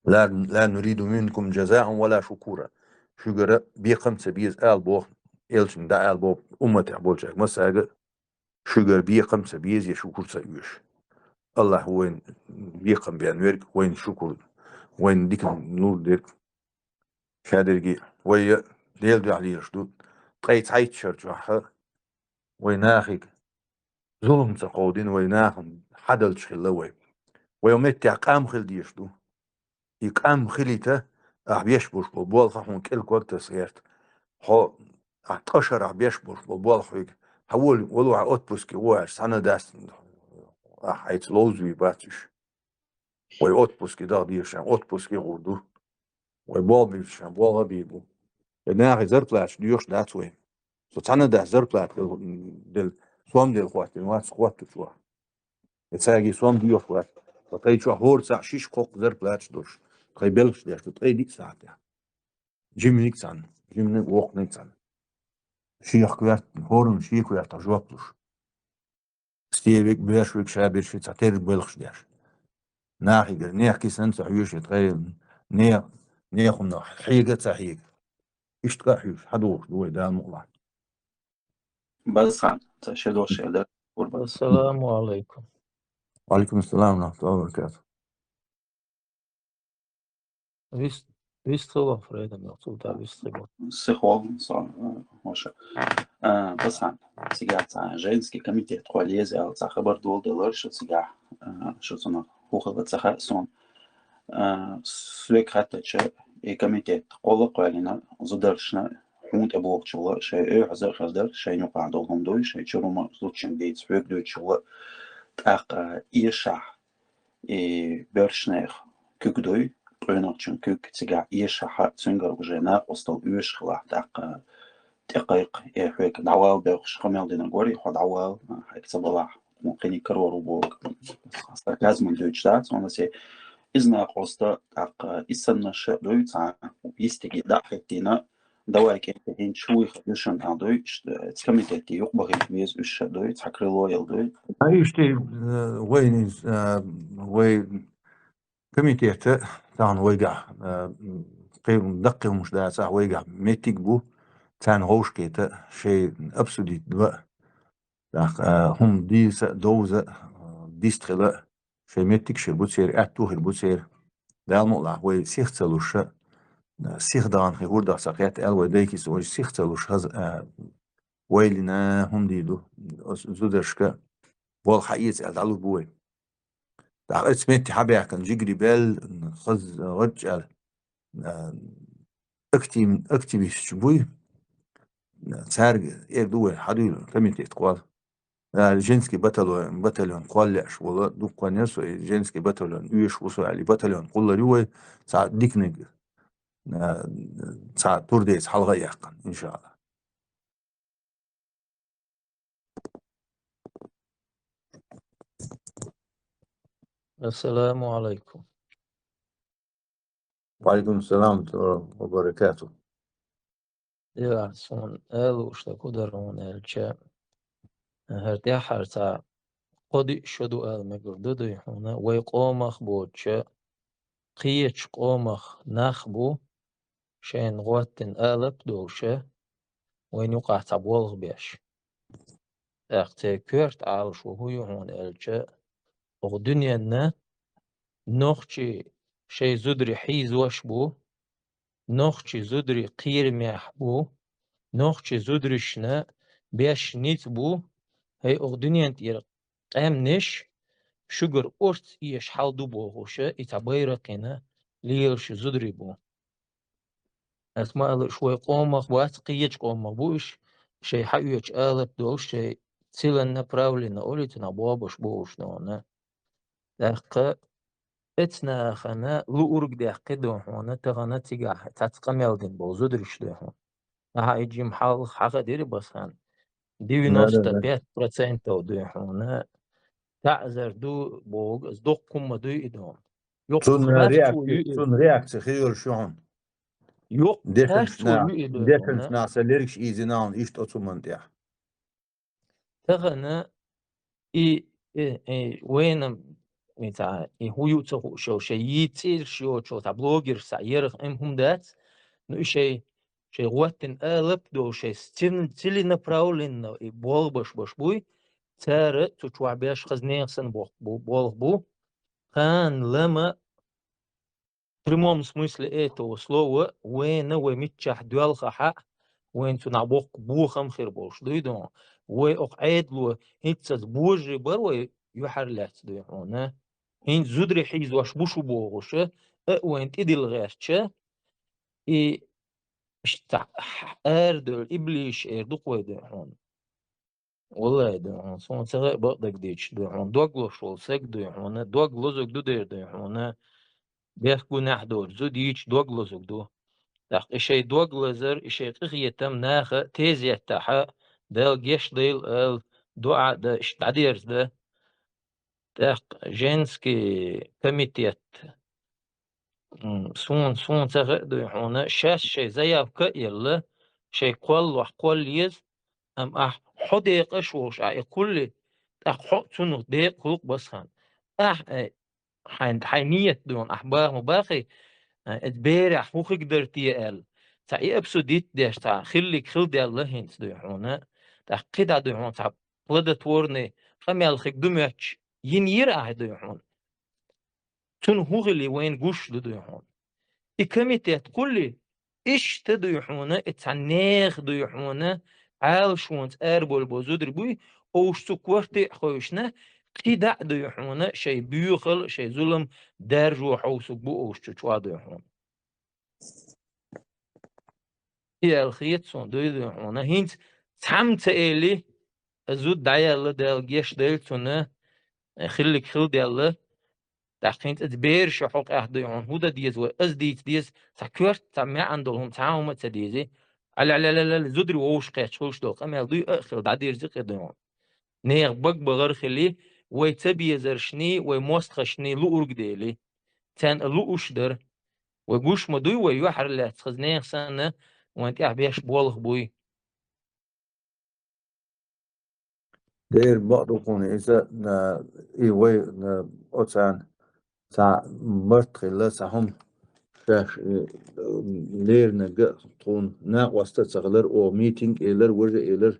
«Ла, ла нуриду минкум жазаан ва ла шукура». Шуьгара бекхам ца беза ала боху, Элчано дӀаала боху умматехь болчаьрга массаьрга а, шуьгара бекхам ца беза я шукур ца оьшу. АллахӀ ву вайна бекхам бен верг, вайна шукур, вайна дика лур дерг. Ша дерриге а вай Делан дуьхьа лелаш ду. Ткъе цхьайтта шар чохь вай нахе зулам ца кховдийна, вай нахана хьадалча хилла вай. Вай меттехь къам хила дезаш ду. И къам хилийта, ахьа беш болуш болу болх хьуна кӀел ког таса гӀерта. Хьо ахьа ткъа шарахь беш болуш болу болх хьоьга. Хьан волу, волу хьан отпуске, ву аьлча, цхьана а дац, ахьа хьайца ловзавий бац уьш. Вай отпуске даха дезаш, отпуске гӀур ду. Вай болх бийр бу, болх а бийр бу. Вай нахе зарплаташ доьхуш дац вай. Со цхьана а дац зарплата дел-, дел-, сом дела хӀоттийна вац, хӀоттучу вац. И цаьрга сом доьхуш вац. Со тхайн чохь хӀора цхьаъ шиша-кхоккха зарплаташ долуш, тхайн белхаш деш ду ткъе диъ сахьтехь. Жиманиг цхьаьна, жиманиг воккханиг цхьаьна. Шех коьрта, хӀоранна шен коьртах жоп луш. Стен вега, боьрша вега, ша берш цхьа терра белхаш деш. Нахигара нех кисана ца хьоьшу, ткъе нех, нехунах хьега а ца хьега. Иштта къа а хьоьжуш, хьадогӀуш ду вай, Дала мукъалахь. Базхан, ца ши дош ша дар, Курбан. Ассаламу алайкум. Ва алайкум ассалам ва рахматуллахи ва баракатух. Вис-, вистхила, Фрейда, мел цул тӀаьхьа вистхила. Сихвол, со, э, Моша. Э, Басан, цигахь цхьа женский комитет кхолла еза аьлла цхьа хабар доладелира шу цигахь, э, шу цунах хӀун хилла ца хаьа суна. Э, соьга хаьттича, и комитет кхолла а кхоьллина, зударшна хьуна тӀебогӀучул а, шайн оьхьаза а хир дара, шайна юкъахь долу хӀума дуй, шайн чуьра хӀума зудчуьнга дийца хьоьга дуьйцучул а, тӀаккха эшахь и боьршнех куьг дуй, къонахчун куьг, цигахь эшахь а, цуьнгара уже накъосталла оьшуш хилахь, тӀаккха тӀекхайкха, э, хьоьга дӀавала бохуш, къамел динарг вара, хьо дӀавала, хьайга ца балахь, хьуна кхиниг карор ву боху. Сарказман дуьйцуш дац, хьуна се иза накъоста, тӀаккха и санна ша дуй, цхьа йистиге дӀа а хӀиттийна, давай, кӀентий хӀинца шу вуй хир ду шуна аьлла дуй, ш-, э, цу комитетте юкъа бахийта веза уьш ша дуй, цхьа крыло яла дуй. А иштта, э, вай, э, вай комитета, тахана вайгахь, э, кхин даккхий хӀумаш дацахь, вайгахь меттиг а бу, царна гӀовшкхета, шайн обсудить дан а, тӀаккха, э, хӀума дийца а, довза а, э, дистхила а, шайн меттиг а хир бу церан, аьтто а хир бу церан. Дала мукъалахь, вай сих ца луш а, сих дахана хи хӀордах ца кхетта аьлла, вай дайкица вай сих ца луш хаза, а, вайлина хӀума дийр ду, оцу зударшка болх хьаэца аьлла дӀалур бу вай. ТӀаккха оцу метте хьабаьхкина жигри бел, хаза гӀадж аьлла, а, актив-, активисташ буй, цаьрга эр ду вай, хьадуьйла комитет кхолла. А, женский батальон, батальон кхолла лаьаш волу, дуккха хан яра со, и женский батальон оьшуш ву со аьлла, и батальон кхуллур ю вай, цхьа диканиг, а, цхьа турдеца хьалха а яьккхина, иншаАллахӀ. Ассаламу алайкум. Ва алайкум салам ва баракатух. Дела, суна ала лууш дерг хӀун дара хьуна аьлча, хӀара тӀаьххьара цхьа кхо-диъ шо ду ала мегар ду, дуй хьуна, вай къомах боцуша, кхечу къомах нах бу, шайна гӀоттина алап а долуша, вайна юкъахь цхьа болх беш. ТӀаккха церан коьрта Ӏалашо хӀун ю хьуна аьлча, оха дуьненна нохчий шайн зударий хьийзош а бу, нохчий зударий кхерамехь бу, нохчий зударшна беш ницкъ бу, хӀай оха дуьнен тӀера къаьмнаш, шуьгара орца эша хьал ду бохуша, и цхьа байракхина лелаш зударий бу. Ас ма аллаш, вай къомах вац, кхечу къомах бу уьш, шайн хьаоьцу алап долуш, шайн целенаправленно олий цунах бобуш бу уьш нуна. ТӀаккха эцнахана луург даьккхи дуй хьуна, тахана цигахь цац къамел дина болу зударш дуй хьуна. Ахьа и жима хьалха хьахадира басан. Девяносто пять процентов дуй хьуна. Таъзар ду боху, ас доккхумма дуй и дон. Йоккха цунна харцо реакция, ю и. Цунна реакция хир йолуш ю хьуна. Йоккха харцо ю и дуй хьуна. Дешанчу нах сан лергаш ийзина хьуна иштта оцу хӀуманна тӀехь. Тахана и, и, и вайна, и цхьа, и хӀун ю ца хууш йолу, шайн йийцира йоцу цхьа блогерш цхьа ярах м хӀума дац, ну и шайн, шайн гӀоттина алап а долу, шайн цин-, целенаправленно и болх беш буй, цара цу чохь беш хаза нехан санна боху, бу-, болх бу. Кхана лама прямом смысле этого слова, вайна вай миччахь доьлхахьа, вайна цунах боккха бохам хир болуш дуй дон. Вай окху Ӏедало хӀинццалц божарий бара вай юьхьар лаьцна дуй хьуна. ХӀинца зударий хьийзош бу шу бохуша, а вайна тӀедилла гӀертча, и иштта арадевлла иблиш эр ду-кх вай дуй хьуна. Валлай, дуй хьуна, суна ца хаьа бакъдерг дийцича, дуй хьуна, дог лозуш волу саг, дуй хьуна, дог лозург ду дера, дуй хьуна, бехк-гунахь доцу зуда йийцича дог лозург ду. ТӀаккха и шайн дог лазар, и шайн къинхетам наха тезеттахьа, Дала гечдойла ала, дуӀа а дан, иштта дӀадерзадан. ТӀаккха женский комитет, м, суна, суна ца хаьа дуй хьуна, шаьш шайн заявка а елла, шайн кхоллахь кхолла еза, амма ахь хьо декъаш а волуш ахь и кхуллий, тӀаккха хьо а цунах декъа хуьлу-кх басан. Ахь, э, хьайн, хьайн ниет дуй хьуна, ахь баха ма бахий, э, эцу берехь хӀун хиг дара те аьлла, цхьа и обсудить деш, цхьа хиллиг хила даьлла хӀинца дуй хьуна, тӀаккха кхидӀа дуй хьуна, цхьа плодотворный къамел хиг ду моьттуш, йина йира ахь дуй хьуна. Цунна хӀун хили вайна гуш ду дуй хьуна. И комитет кхуллий, иштта дуй хьуна, и цхьа нехан дуй хьуна, Ӏалашонца арабевлла болу зударий буй, овш цу корте а хевшина, кхидӀа а дуй хьуна, шайн боьхал, шайн зулам даржо хьовсург бу овш цу чохь дуй хьуна. И аьлла хета суна дуй, дуй хьуна. ХӀинца цхьамма ца эли, зуда дӀаяьлла, Дала гечдойла цунна, хиллиг хила даьлла. ТӀаккха хӀинца иза бераша хьокъехь дуй хьуна, хӀун дан деза вай, ас дийца деза, цхьа коьрта, цхьа маьӀна долу хӀума, цхьа хӀума а ца дезий. Аль-аль-аль-аль, зударий вовшахкхетча хуьлуш долу къамел дуй а хила дӀадирзи кхин дуй хьуна. Нехан бага-багара хили, вай цабезаршний, вай мостагӀашний луург дели. Царна а лууш дара. Вай гуш ма дуй, вай юьхьар лаьцна хаза нехан санна, вайн тӀехь беш болх буй. Дера бакъ ду кхуна иза, а, и вай, а, оцарна цхьа барт хилла, цхьа хӀума шаьш, э, леринарг а тхуна накъост а ца хилар, оха митинг а элира, важа а элира,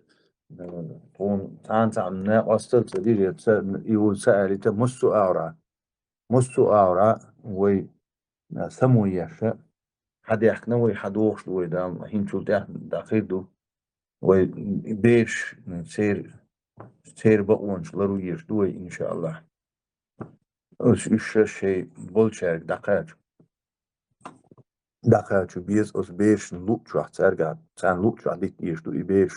а, тхуна цхьана цхьа накъост а ца дира, ца, и вуй ца алийта, массо а агӀора. Массо а агӀора вай, а, само еш а, хьан даьхкина вай, хьан дохуш ду вай, Дала хӀинцул тӀаьхьа дӀахир ду. Вай бераш, м, церан, церан бакъонаш ларъеш ду вай, иншааллахӀ. Ас уьш шайн болчаьрга дӀакхача, дӀакхача беза, ас берашна луъучохь цаьрга, царна луъучохь дитта еш ду и бераш.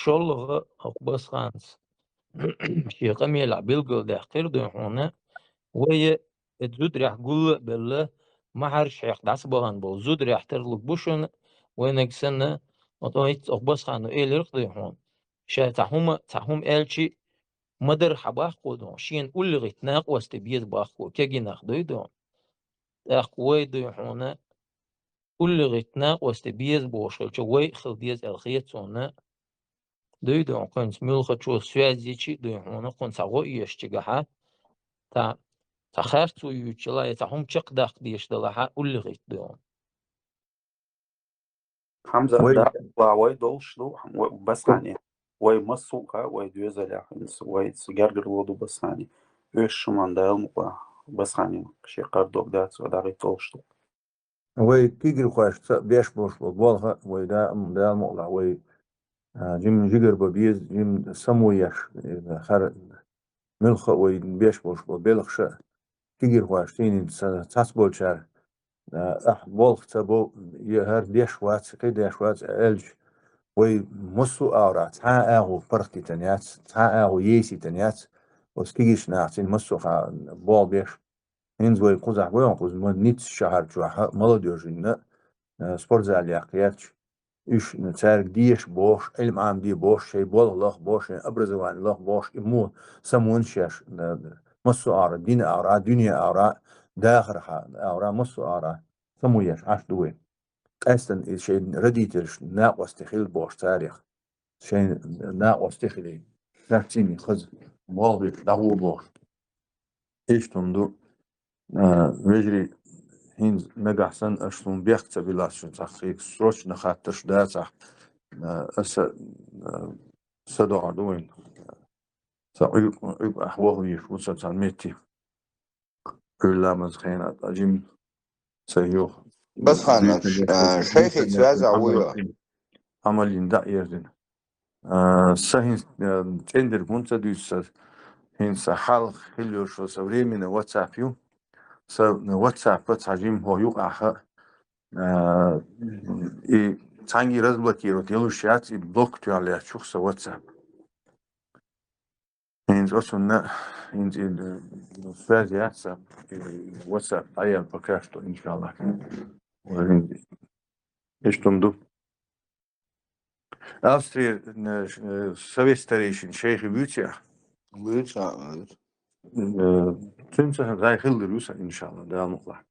ШолгӀа хӀокху Басханца шен къамелехь билгалдаьккхира дуй хьуна, вай и зударехь гулла а белла, махьарш хьекха дӀасабахана болу зударехь тарлуг бу шуна, вайнаг санна, оцу хӀокху Басхано элира-кх дуй хьуна, ша цхьа хӀума, цхьа хӀума аьлчи, ма-дарра хьан баккхо ду, шена уллехь итт накъостий беза баккхо, кегий нах дуй ду. тӀаккха вай дуй хьуна, уллугӀитта накъостий беза бохуш хилча, вай а хила деза аьлла хета суна. Дуй дуй хьуна кхуьнца муьлххачо связь йичи а дуй хьуна, кхунна цхьа гӀо эшачигахьа, цхьа, цхьа харцо юьйцучул, я цхьа хӀума чекхдаккха дезаш далахьа, уллугӀитта дуй хьуна. Хьамза, вай да, ва-, вай долуш ду, вай, Басхани, вай массо а, вай доьзалехь, вай ца гергарло ду Басхани. Оьшуш ма Дала мукъа, Басхани шен кхара дог дац, вай дагӀийтта долуш ду. Вай кегийрхошца беш болуш болу болх а, вай да-, Дала мукъалахь, вай, а, жим жигара бан беза, жим само еш, э, хӀара муьлхха а вай беш болуш болу белхаш а, кегийрхоша сийна ца-, цхьацца болчара, а, ахь болх ца бо, я хӀара деш вац, кхин деш вац аьлча, вай массо а агӀора цхьа а агӀо паргӀатийтина яц, цхьа а агӀо есийтина яц, оцу кегийчу нахаца массо а ха-, болх беш. ХӀинца вай кхузахь гой хьуна кхуза ма ниццу шахьар чохь а молодёжина, э, спортзал яккха яц. Уьш цаьрга деша бохуш, Ӏилма Ӏамаде бохуш, шайн болх лаха бохуш, шайн образование лаха бохуш, и мо самонаш еш, э, массо а агӀора, дина агӀора, дуьне агӀора, дахархьа агӀора, массо а агӀора само еш Ӏаш ду вай. Къаьстина и шайн родителаш накъостий хила бохуш царех. Шайн накъостий хилий. Шаьш цӀийне хаза болх беш дӀагӀо бохуш. Иштта хӀума ду, а, вежарий, хӀинца нагахь санна аша суна бехк ца билла, шуна цхьа кхин срочно хаттарш дацахь, а, аса, а, са догӀа ду вайн. Сан Ӏуьйкъ-, Ӏуьйкъехь ваха везаш ву сан цхьана метте. Кхуьлламаз хенахь тӀаьхьа жимма ца йоху. Басханаш, а, шайхица ваьзза вуйла. Амалин дӀа а ерзина. А, сан хӀинца, а, цӀендерг хӀунда ца дуьйцу сан? ХӀинца сан хьалха хилла йолуш сан временный WhatsApp ю. Сан WhatsApp цхьа жимма хӀо юкъахь, а, и цхьаьнгге разблокировать йолуш яц, и блок тоьхна лаьтташ ю сан WhatsApp. ХӀинца оцунна, хӀинца и, э, связь яц сан, и WhatsApp дӀаяьлла пока что, иншаллах. Иштта хӀума ду. Австрия, э, ш-, э, совет старейшин шайхи вуьйцу ахь? Вуьйцу, а, вуьйцу. Э, цуьнца зӀе хилла дер ю сан, иншаллах, Дала мукъалахь.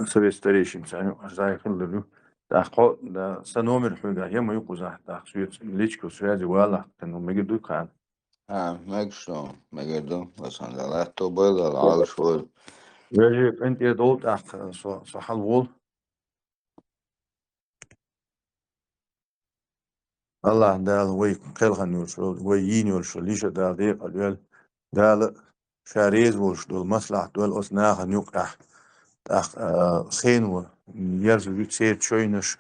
Совет старейшинца зӀе хилла дер ю. ТӀаккха хьо, да, сан номер хьоьгахь я ма ю кхузахь, тӀаккха соьца личка связи валахь, ну, мегар ду кхана. А, мегаш ду, мегар ду, Басхан, Дала аьтто бойла, Дала Ӏалаш войла. Вежарий, къинтӀера довла тӀаккха, со, со хьалаволу. АллахӀ Дала вай кхелхина йолуш йолу, вай йийна йолуш йолу йиша Дала декъала йойла. Дала ша реза волуш долу маслахьат дойла оцу нахана юкъахь. ТӀаккха, а, хено ерза ю церан шайнаш,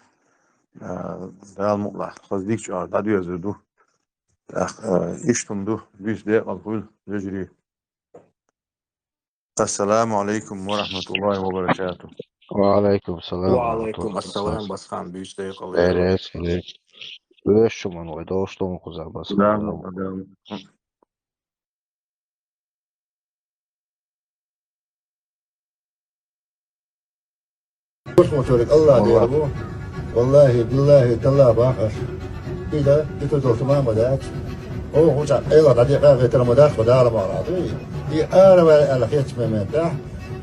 а, Дала мукъалахь, хаза дика чӀогӀа дӀадоьрзур ду. ТӀаккха, а, иштта хӀума ду, буьйса декъала хуьлу, вежарий. Ассаламу алейкум ва рахматуллахи ва баракатух. Ва алейкум салам ва рахматуллахи ва баракатух. Ва алейкум ассалам, Басхан, буьйса декъала. Береш, береш. Вешшуман вай долуш ду кхузахь, Басхан. Да, да. Бусалба стаг Аллах Дела ву. Валлахи, биллахи, талла бахаш. И да, и ту долчу ма ма дац. Оха хӀун чӀакъ Элах дӀадекъа гӀетар ма дац, ма Дала ма ара дуй. И араваьлла аьлла хетачу моментахь,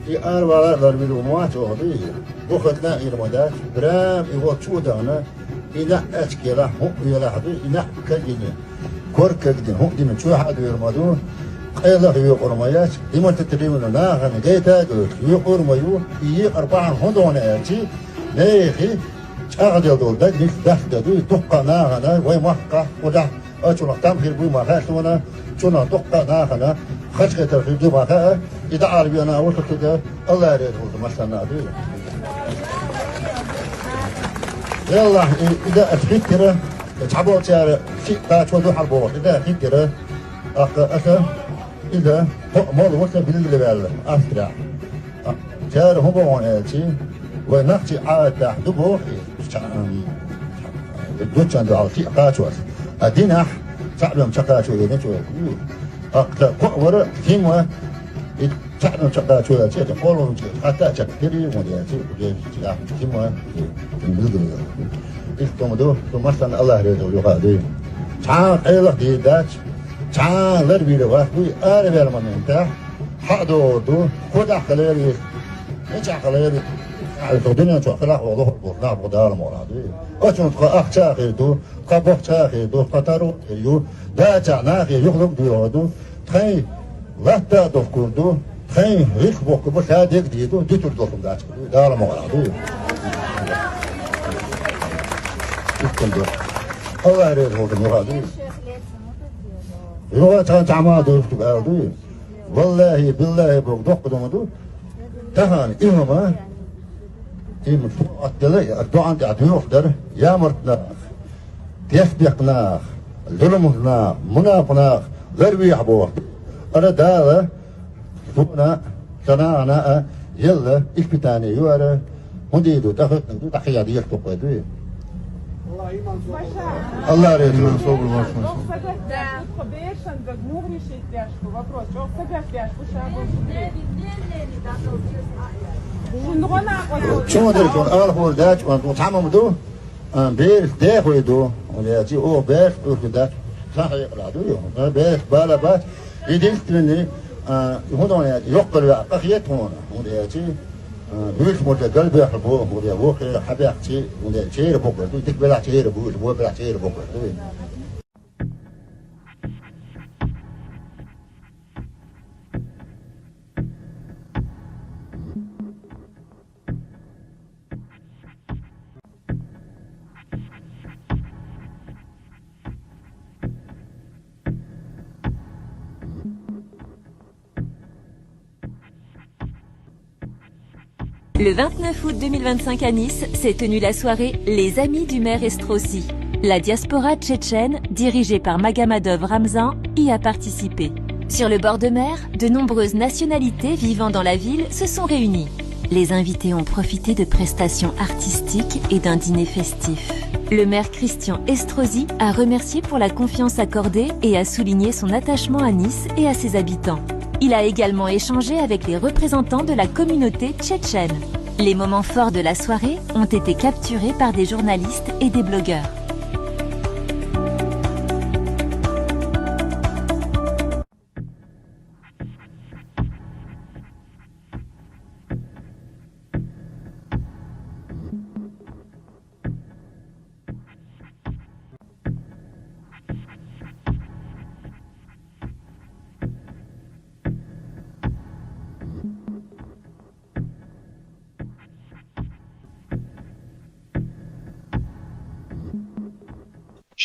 и аравала ларвила ву ма вац оха дуй. Вухатна ира ма дац. Прям и вот чу дахана, и нах аьчка елахь, хӀуъа елахь дуй, и нах кагина. Кор кагдина, хӀуъа дина чоьхьа а доьр ма ду, къайлаха йоькъур ма яц, диман тетарий вина нахана гайта а гойту, йоькъур ма ю, и йекъар бахьана хӀун дона аьлчи, нехан чӀагӀдел долу даг нуьцкъ дац дан дуй, дуккха нахана, вай махкахь, кхузахь, а чунах там хир буй ма хаьа шуна, чунах дуккха нахана, хачкхетар хир ду ма хаьа, и дӀаала вена а ву шу цуьнга, Аллах реза ву шу массанна а дуй. Деллахь, и, и да аса хӀиттира, Цхьаболчара шиъ кхачо дуьхьал бохуш, и да хӀиттира, тӀаккха аса иза хӀоъ молу ву сан билгалваьлла Австрияхь. Цара хӀун боху аьлчи, вай нах чи Ӏадатахь ду боху, и ца-, м, дуччан дуьхьал шиъ кхачо аса. А динахь цхьаъ бен ца кхачо веза чу. ТӀаккха коа вара, хима, и Цхьаъ чекхдачо яьлча, это полон чекх. Хьатта чекхдири, ма яьлча, уже чекх. Кима, билгин. Ишттума ду, ду массанна Аллах реза ву юха дуй. Цхьа а къайлах дийр дац, цхьа а ларвийр вац дуй, араваьлла моментехь, хьаъ догӀур ду, кху тӀаккха лерийр. Мичахь хала яри, а, со дуьнен чохь хилахь ваха лохур бу, нах бу Дала мукъалахь дуй. Оцунца тхан ахча а хир ду, тхан бохча а хир ду, тхан таро а хир ю, дача нахе юхалург дуьйхур ду, тхайн латта а дохкур ду, тхайн гӀирс бохку бу, ша дег дийр ду, дуьтур долу дац, Дала мукъалахь дуй. Иштта ду. Аллах реза волу юха дуй. Юха цхьана цхьа ма дуй, ала дуй. Валлахи, биллахи, боху доккха ду ма ду. Тахана и хӀума, и хӀума шу Ӏоттала, и доӀан тӀехь доьхуш дара, ямарт нах, тешнабехк нах, зуламхо нах, мунапа нах ларвехьа боху. Ара Дала, шуна, сан нахана а елла испытание ю ара, хӀун дийр ду, тӀахуьйтнарг ду, тӀакхехьа дезаш ду-кх вай дуй. Аллах реза. Иман собар вац. Чун дерг чун алахула дац, ван ду цхьамма ду, а, бераш дехой ду, ван яци, о, бераш уьрху дац, сан хьекъалахь ду ю. А, бераш бала бац, единственный, а, хӀун ду яци, йоккхар ваьӀ къахета хьуна, хӀун яци, а, буьйш мурда галбехар бу, хӀун я, вохера хьабехци, хӀун я, чера боккхар ду, дика белахь чера буьйш, во белахь чера боккхар ду. Le vingt-neuf août deux mille vingt-cinq à Nice, s'est tenue la soirée Les Amis du maire Estrosi. La diaspora tchétchène, dirigée par Magomadov Ramzan, y a participé. Sur le bord de mer, de nombreuses nationalités vivant dans la ville se sont réunies. Les invités ont profité de prestations artistiques et d'un dîner festif. Le maire Christian Estrosi a remercié pour la confiance accordée et a souligné son attachement à Nice et à ses habitants. Il a également échangé avec les représentants de la communauté tchétchène. Les moments forts de la soirée ont été capturés par des journalistes et des blogueurs.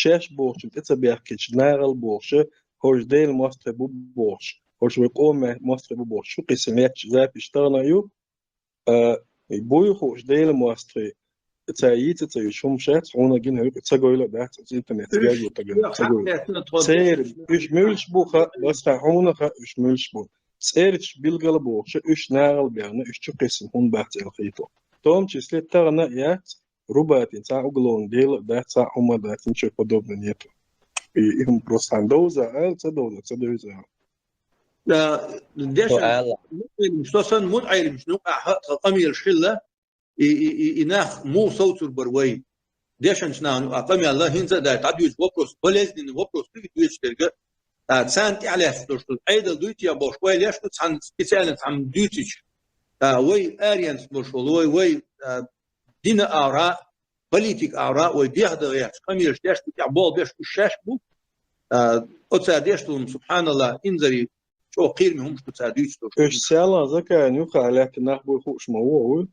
Шаьш бохучун тӀе ца баьхкича, нагӀал бохуша, хӀорш Делан мостагӀий бу бохуш, хӀорш вай къоман мостагӀий бу бохуш, шу кхийсина лаьтташ запись тахана а ю, а, буй хууш Делан мостагӀий, цара йийца а ца йойтуш хӀума шац, хьуна гина хӀуьйкъе ца гойла а дац, оцу интернетца герга тагана ца гойла. Церан, уьш муьлш бу хаьа, басхан хьуна хаьа, уьш муьлш бу. ЦӀерачу билгала бохуша, уьш нагӀал баьхна, уьш чу кхийсина хӀунда бац аьлла хийту. В том числе тахана а яц, Рубатин цхьа а уголовный дело а дац, цхьа а хӀума а дац, ничего подобного нету. И, и хӀума просто хьан довза аьлла, ца довза, ца довза аьлла. Да, дешан, мутӀаьлимаш, со санна мутӀаьлимаш, ну, ахьа, тхан къамелаш хилла, и, и, и, и нах муха совцур бара вай. Дешанчу нахана, а, къамел а хӀинца а дац, дӀадуьйцу вопрос, болезненный вопрос ду и дуьйцуш дерг а. А, царна тӀехь лаьцна долуш ду, Ӏедал дуй те бохуш, вай леш ду цхьана специально цхьамма дуьйцича. А, вай аренца болуш волу, вай, вай, а, дина агӀора, политика агӀора вай бехдан гӀерташ къамелаш деш ду, тӀехь болх беш уьш шаьш бу. А, оцара деш долу, субханаллах, инзаре чӀогӀа кхераме хӀумаш ду цара дуьйцуш долуш. Уьш Саьлан Закаевна юххе лаьттина нах буй хууш ма ву вай.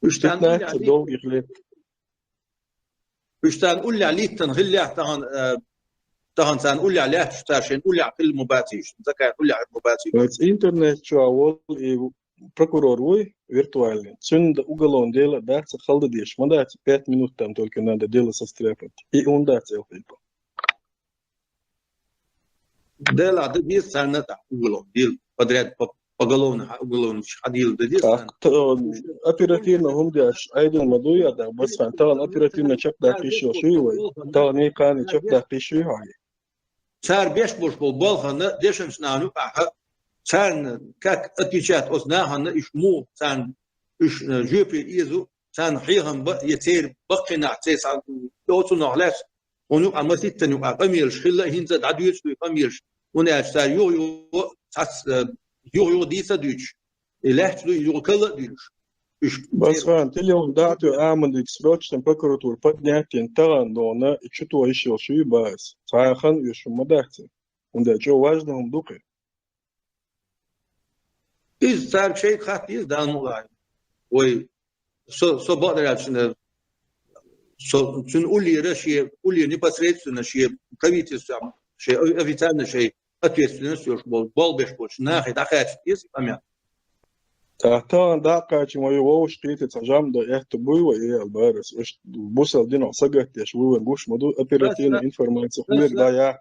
Уьш царна уллехь литтина. Уьш царна уллехь литтина хиллехь тахана, а, тахана царна уллехь лаьтташ, цара шайна уллехь хилла ма баций уьш, Закаевна уллехь хилла ма баций. Оцу интернет чохь волу и прокурор вуй, виртуальный. Цуьнан уголовный дело а дац, хала дан дезаш ма дац, пять минут там только надо дело состряпать. И хӀунда дац аьлла хийту. Дело дан деза царна тӀехь уголовный дело. Подряд по, поголовно, уголовно хьадийла дан деза царна. Оперативно хӀума деш, Ӏедал ма дуй а, тӀаккха басхан, тахана оперативно чекхдаккха йиш йолуш юй вай? Тахана и кхана чекхдаккха йиш юй хьо? Цара беш болуш болу балхана дешанчу нахана юкъахь, царна как отвечать оцу нахана, уьш муха царна, уьш, э, жоьпе эза, царна хьехам бан, я церан баккхий нах, церан цхьа оцунах лаьцна, хьуна юкъахь маситтана юкъахь къамелаш хилла, хӀинца а дӀадоьцуш ду и къамелаш. ХӀунда аьлча цара юха-юха цхьацца, э, юха-юха дийца а дуьйцуш, И лаьтташ ду, и юха калла а дуьйлуш. Уьш Басхан, телефон дӀа а тоьхна, Ахьмадик, срочно прокуратура поднять йина тахана дона, и чу тоха йиш йолуш ю бац. Цхьа а хан оьшуш хӀума дац. ХӀунда аьлча важно хӀума ду кхин. Иза цаьрга шайга хатта деза, Дала мукъ лахь. Вай, со, со бакъдерг аьлча, со, цуьнан уллера шен, уллера непосредственно шен правительстве, шен о-, официально шен ответственность йолуш болу, болх беш болчу нахе дӀакхачийта деза и къамел. Тахана дӀа а кхачийна, вай вовшахкхетар цхьа жамӀ дан аьтто буй вай, и аьлла бара ас. Аша бусалба динах сагатдеш вуй, вайн гуш ма ду, оперативная информация хӀуманга дӀаяхьа.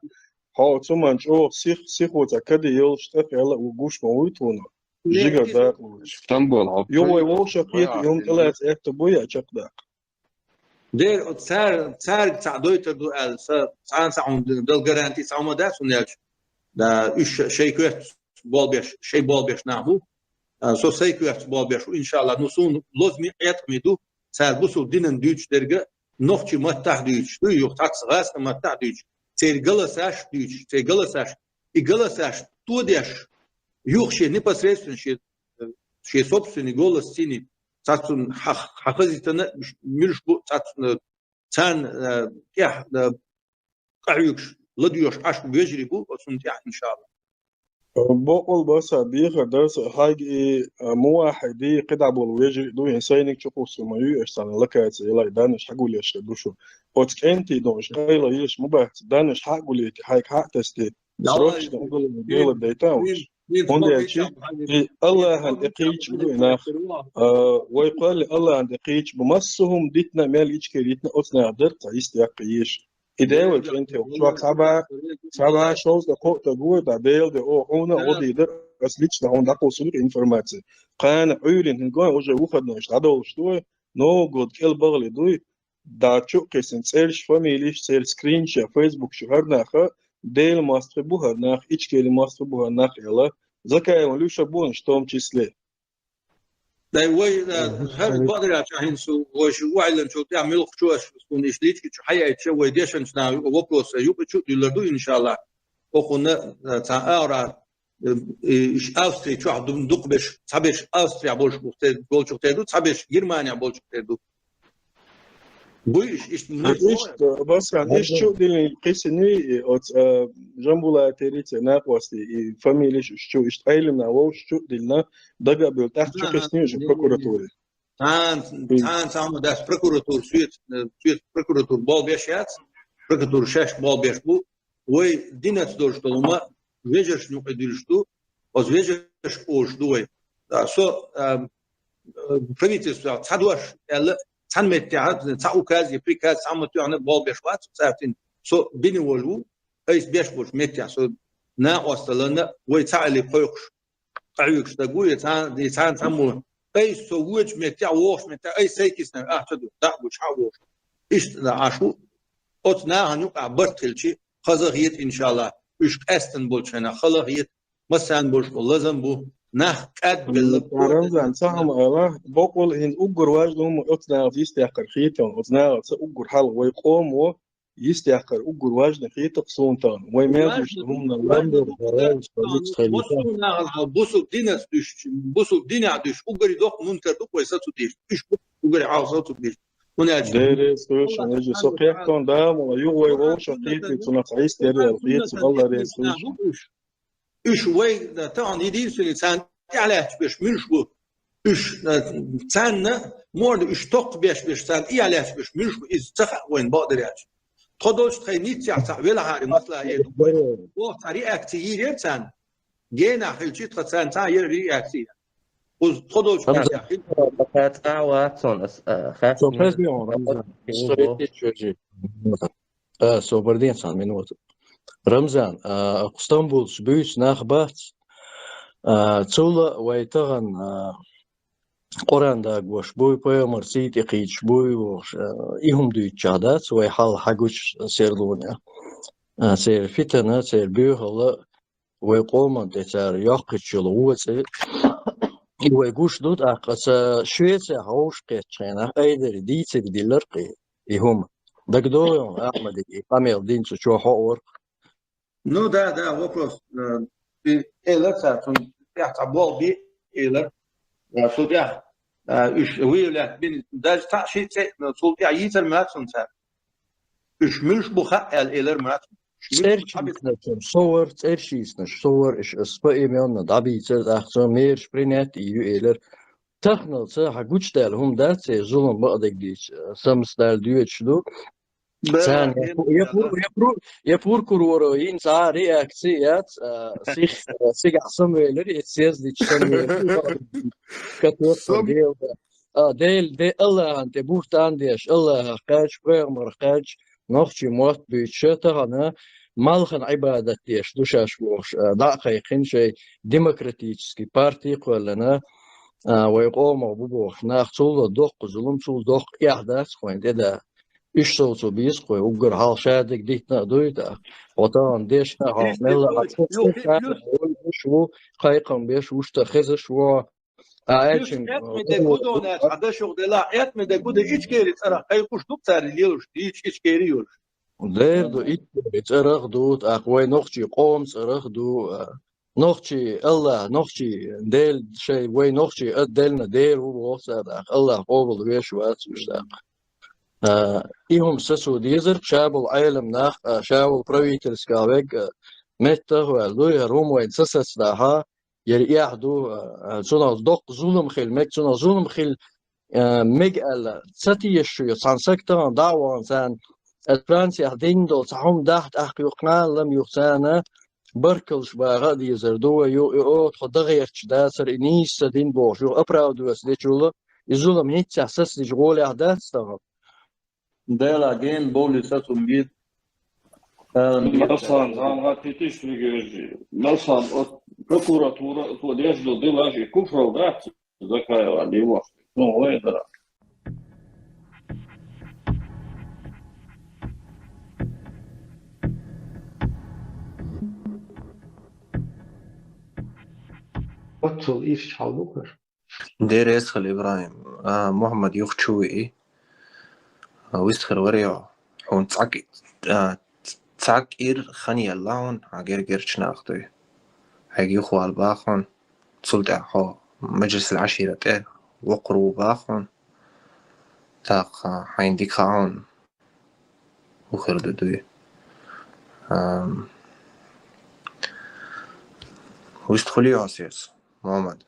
Хьо оцу хӀуманна чӀогӀа сих-, сихо цхьа каде йолуш тӀе а кхаьлла, ву гуш ма вуй тхуна. Жигара дакъа лоцуш. Стамбул, хьо Юха вай вовшахкхетар, и хӀума тӀелаца аьтто буй а чекхдаккха. Дера, оцу цара, цаьрга цхьаъ дойтур ду аьлла, сан цхьана цхьа хӀума дала гаранти цхьа хӀума дац, хӀунда аьлча, да, уьш ша-, шайн коьртаца болх беш, шайн болх беш нах бу. А, со сайн коьртаца болх беш ву, иншаллахӀ. Ну, суна лозаме а, къеткъаме а ду, цара бусалба динан дуьйцуш дерг а, нохчийн маттахь а дуьйцуш, дуй юха цхьацца гӀазкхийн маттахь а дуьйцуш, церан галасаш а дуьйцуш, церан галасаш, и галасаш тодеш, юха шен непосредственно шен, шен собственный голос цӀена, цхьаццунна хьа-, хьан хазийтина, муьлш бу цхьаццунна, царна, а, тӀехь, а, къахьоьгуш, ладоьгӀуш Ӏаш бу вежарий бу, оцунна тӀехь, иншаллахӀ. Бакъволу, Басхан, бехар дара сан хьайга и, а, муваххьидий, кхидӀа болу вежарий а ду, хӀинца сайниг чукхуссур ма ю, аша царна локаци елахь, даннаш хьагулъеш хир ду шу. Оцу кӀентий дона къайла еш ма бац, даннаш хьагулъийта, хьайга хьа а тесте, срочно уголовный дело дайта уьш. ХӀунда аьлча и АллахӀана тӀе кхийча бу и нах. А, вай кхоьллина АллахӀана тӀе кхийча бу. Массо а хӀума дитина, мел ичкери йитина, оцу наха дара цхьа йист яккха езаш. И дела вай кӀентий, чохь цхьа бӀе, цхьа бӀе шовзткъа кхоъ стаг ву, да, Делан де, о, хьуна а гӀо дийр дара, ас лично хьуна дӀакхуссур ю информаци. Кхана Ӏуьйранна хӀинца гой, уже выходной дӀадовлуш ду вай, Новый год кӀел бахале дуй, да, чу а кхиссина цӀераш, фамилеш, церан скринаш, Facebook чу хӀара наха, Делан мостагӀий бу хӀара нах, Ичкерин мостагӀий бу хӀара нах аьлла, Закаевна Люша бу хӀинца в том числе. Дай вай, а, хӀара бакъдерг аьлча хӀинца вай шу ваьллачул тӀаьхьа муьлххачу аш суна иштта личка чу хьаяьлча, вай дешначу наха вопросаш юкъа чу а дуьллур ду, иншаллахӀ. Оха хӀунда, а, цхьа агӀор, э, и, иш Австри чохь ду-, дукха берш, цхьаберш Австрехь болчух тера, болчух тера ду, цхьаберш Германехь болчух тера ду. Буй иш, иштта, Иштта, Басхан, иштта чу а диллина кхиссиний, оцу, а, Жамбулатай Рица накъостий, и фамилеш уьш чу, иштта Ӏелимнах вовшах чу а диллина, дага а бевлла, тӀаккха чу кхиссиний уьш прокуратуре. Цхьана, цхьана цхьа хӀума дац, прокуратура соьца, э, соьца прокуратура болх беш яц, прокуратура шаьш болх беш бу. Вай динаца долуш долу хӀума вежаршна юкъа дуьллуш ду, оцу вежарша олуш ду вай. А, со, а, э, правительстве цхьа дош аьлла, цхьана меттехь, цхьа указ я приказ, цхьа хӀума тоьхна болх беш вац, цаьртина со бина волу ву, айса беш болчу меттехь, со накъосталлина, вай цхьаалле кхойкхуш, къахьоьгуш стаг ву, я цхьа-, я цхьана цхьаммо. Айса со вочу меттехь, вогӀучу меттехь, айса сайкисна, ахча ду, дӀа а гучу, хьа а вогӀуш. Иштта Ӏаш ву. Оцу нахана юкъахь барт хилчи, хаза а хета, иншаллахӀ, уьш къаьстина болчу хенахь хала а хета, массарна болуш болу лазам бу, нах кӀадбелла. Рамзан, ца хӀума ала, боккъал хӀинца уггар важна хӀума оцу нахаца йистехкар хетарна, оцу нахаца уггар хьалха вай къомо, йистехкар уггар важна хетарх суна тахана. Вай мел гуш ду хӀуманал лам бу. Бусулба динас дуьш, бусулба динехь дуьш, уггаре доккха мункар ду вай сацу деш. Уьш бу уггаре хьалха сацу деш. ХӀунда аьлча Деррес хӀуша, со кхеттон дама, юха вай вовшах кхетий, цунах хьайс деррел, хетцу Алла рес хӀуша. Уьш вай, да, тахана единственный царна тӀаьхьалаьцча берш муьлш бу. Уьш, э, царна, морда уьш токхбеш берш, царна тӀаьхьалаьцча берш муьлш бу, иза ца хаьа вайна бакъдерг аьлча. Тхо долчу тхайн ниццехь цхьаъ велахьара, масала, э, ду вай. Оха цхьа реакция йийр яра царна. Генахь хилчи тхан царна цхьа а яра реакция. Кхуза тхо долчу ниццехь хила. Рамзан, цкъа а вац хьуна ас, а, хаттар. Со хезний хьуна, Рамзан? Рамзан. А, собар де цхьана минута. Рамзан, а, Стамбулчу буьйцу нах бац. А, цул а вай тахана, а, Къуръан дагош буй, пайхамар сий тӀе кхийчаш буй, вовш, а, и хӀума дуьйцучехь дац, вай хьал хьагучу серлонехь. А, церан фитана, церан боьхалла, вай къоман тӀе цара йоккхуьйтуш йолу вон цӀе, и вай гуш ду, тӀаккха аса Швецехь вовшах кхеттачу хенахь айдари дийцаре диллара кхин и хӀума. ДагадогӀий хьуна, Ахьмадига, и къамел динчу чохь хьо орах? Ну да, да, вопрос. Э, и элар цара, цунна тӀехь цхьа болх бе элар. Цул тӀехьа, а, уьш выявлять бина, даже цхьаъ шиъ цӀе, цул тӀехьа йийцар ма яц цунна цара. Уьш муьлш бу хаьа аьлла элар ма яц цунна. Уьш муьлш бу цӀерчийсначун совар, цӀерчийснаш совар, уьш ас поименно дӀабийцар, тӀаккха цо мераш принять ю элар. Таханалца хьан гучадаьлла хӀума дац, э, зулам бакъдерг дийцича, самсдала доьдуш ду. Царна я пу-, я пу-, я пру-, я прокуроро йина цхьа а реакци яц, а, сих, а, сигахь самавелира, я съездича самавелира, катоттан Сам- дела. А, Дел-, де Аллахьан тӀе буьхтан деш, Аллахьах кхаьча, пайхамарах кхаьча, нохчий мотт буьйцуша, тахана малхан Ӏибадат деш ду шаьш бохуш, а, дӀа а кхайкхина шайн демократический парти кхоьллина, а, вай къомах бу бохуш нах, цул доккха зулам, цул доккха эхь дац вайн тӀе да. Уьш совцо беза кхой, уггар хьалха шадерг дитина а дуй тӀаккха. Хьо тахана дешна, хьо мелла а ца ца ца вуй, уьш ву, кхайкхам беш, вуьшта хезаш ву. А аьлча, Ичкери цӀарах кхайкхуш ду цара лелаш, дийча Ичкери йолуш. Дера ду, Ичкери цӀарах ду, тӀаккха вай нохчий къоман цӀарах ду, а, нохчий Аллах, нохчий Дела, шайн вай нохчий а делна дера ву боху цара, тӀаккха Аллах къобал веш вац уьш тӀаккха. А, и хӀума сацо дезарг, ша болу Ӏелам нах, а, ша волу правительских вег, а, меттах а ваьлла дуй, хӀара хӀума вайна ца сацадахьа, яра эхь ду, а, цунах доккха зулам хила мега, цунах зулам хила, а, мега аьлла, ца теша шу ю, цхьана сага тахана дӀа а вахана царна, аса Францехь дина долу цхьа хӀума дахьа тӀаккха юха, кхана лама юха царна, баркаллаш баха а дезар ду вай, ю, и оха тхо дан гӀерташ дацара, и нийса ца дина бохуш, юха оправдываться дечул, и зулам хӀинццехь сацадича гӀолехь дац тахана. Дела ген бовли сацум бит. Ам, Малсан, зама тетиш вигежи. Малсан, от прокуратура, то деш ду дилажи, куфрал дац, Закаева, дивах. Ну, ой, дара. Оццул ирча хьал бу хӀара. Деррес хила, ИбрахӀим. А, Мухьаммад юха чу вии. А, вистхир вари хьо. Хьуна цхьа кӀи-, а, цхьа кӀира хан елла хьуна, хьан гергарчу нах дуй. Хьайга юхавала баха хьуна. Цул тӀаьхьа хьо Маджлисил Ӏашира тӀе воккхур ву баха хьуна. ТӀаккха хьайна дика хаьа хьуна, хӀун хир ду дуй. Ам, вистхуьлий хьо соьца, Мухьаммад?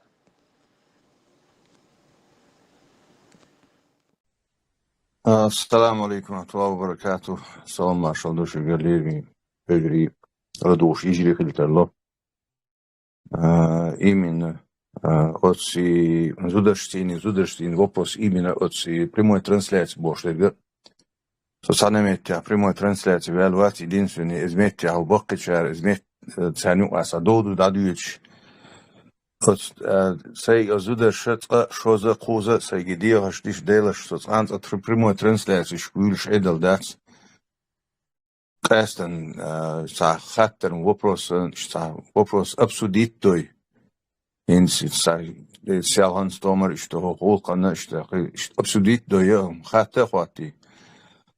Ассаламу алейкум ва рахматуллахи ва баракатух. Салам маршалла ду шуьга, леррина вежарий, радугӀуш йижарий хила тарло. А, именно, а, оцци зударшцийни, зударшцийни вопрос именно оцци прямой трансляции бохуш дерг. Со цхьана меттехь прямой трансляции ваьлла вац, единственный, иза меттехь ву баккхийчара, иза мет-, э, царна юкъа аса доду дӀадоьдуш. Оц, э, сайга оцу зударша цкъа, шоза, кхуза, сайга дехаш диш делаш, со цкъа-, цкъа тр-, прямой трансляцеш вуьйлуш Ӏедал дац. Къаьстан, э, цхьа хаттаран вопросан, иштта цхьа вопрос обсудить дой. ХӀинца, ца, селхана стомар иштта хӀокху гӀуллакхана иштта, кхи-, иштта обсудить дой, я, хатта а хӀоттий.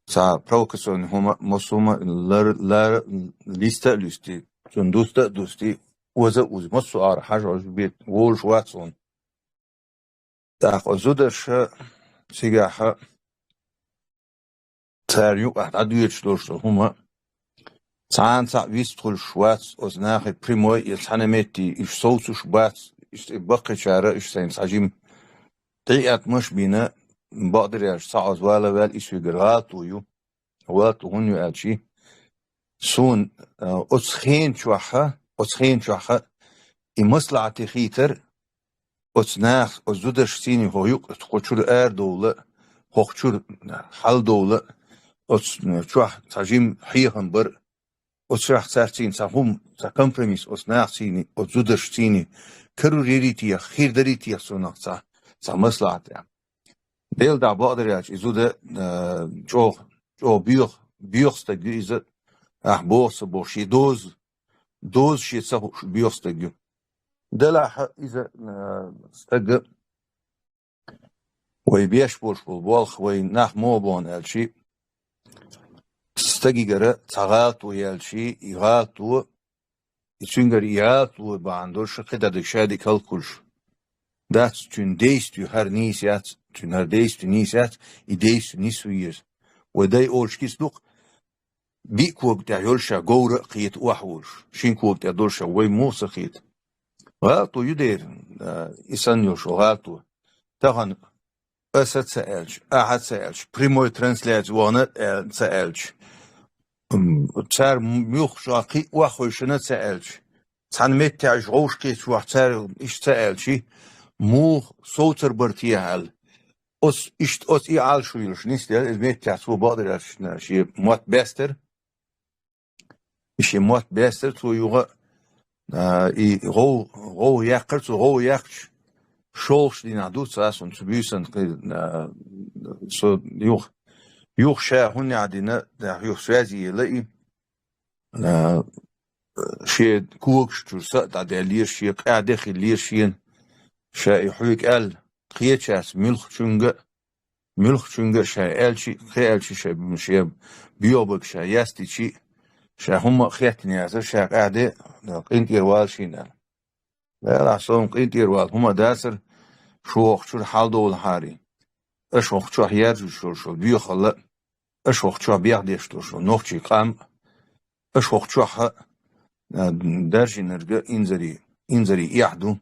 Цхьа провокационный хӀума, массо хӀума лар-, лар-, листа а луьсти, цунна дуста а дусти, оза а узи, массо а ара хьажа, оза бе-, волуш вац хьуна. ТӀаккха зударша цигахьа царна юкъахь дӀадоьдуш долуш долу хӀума, цхьана цхьаъ вистхуьлуш вац оцу нахе прямой, я цхьана метте уьш совцуш бац, уьш баккхийчара, уьш сайна цхьа жима тӀеэттамаш а бина, бакъдерг аьлча, цхьа оцу вала ваьлла, и соьгара гӀалат а ю, гӀалат а хӀунда ю аьлчи, суна, а, оцу хена чохьа, оцу хена чохьа и маслахьате хийтар, оцу наха, оцу зударшцийний хӀокху юкъа, хӀокху чуьра арадовла, хӀокху чуьра хьалдовла, оцу чохь цхьа жима хьехам бар, оцу чохь цаьрцийна цхьа хӀума, цхьа компромисс оцу нахацийний, оцу зударшцийний карур ярий теха, хир дарий теха цунах цхьа, цхьа маслахьат аьлла. Дела дӀа бакъдерг аьлча, и зуда, а, чӀогӀа, чӀогӀа боьха, боьха стаг ю иза, ахь боху ца боху, шен доза, доза шен ца хууш боьха стаг ю. Делахь иза, а, стага вай беш болуш болу болх, вай нах муха боху аьлчи, стагигара цхьа гӀалат ву аьлчи, и гӀалат ву, и цуьнгара и гӀалат ву бахьана долуш кхидӀа дерг ша дика хӀаллакхуьлуш. Дац цуьнан действие хӀара нийса яц, цуьнан хӀара действие нийса яц, и действие нисве еза. Вай дай олуш кица ду-кх, биъ кога тӀехь йолуш ша говра а кхета охьаволуш, шин кога тӀехь долуш ша вай муха ца кхета. ГӀалато ю дера, а, и санна йолуш гӀалато. Тахана аса ца аьлча, ахьа ца аьлча, прямой трансляция вахана а ца аьлча, м, цара муьлххачохь кхин а охьахевшина ца аьлча, цхьана меттехь уьш гӀовш кхеташ вахь цара иштта ца аьлча, муха совцар бара техьа аьлла. Оцу иштта оцу и Ӏалашо йолуш нисделла, иза меттехь цо бакъдерг аьлча, шен мотт баьстара. И шен мотт баьстара цо юха, а, и гӀов-, гӀовгӀа яьккхира цо, гӀовгӀа яьккхича, шолгӀачу дийнахь ду, цо аса цу буьйсанна кхин, а, со юха, юха ша хӀуннехь дина, юха связи елла и, а, шен когаш чуьра са а дӀадаьллера, шен къаьхьа де хиллера шена, ша и хьоьга аьлла, кхечаьрца муьлххачуьнга а, муьлххачуьнга а ша аьлча а, кхин аьлча а ша, ша боьха бага ша ястича а, ша хӀумма а хеттина яцара, ша къаьхьа де, къинтӀера вала шена аьлла. Делахь, со-м къинтӀера вала хӀума дацара, шу хӀокху чуьра хьаладовлахьара. Аша хӀокху чохь яржуьйтуш йолуш йолу боьхалла а, аша хӀокху чохь бехдеш долуш йолу нохчийн къам а, аша хӀокху чохь а, а, даржийнарг а инзаре, инзаре эхь ду.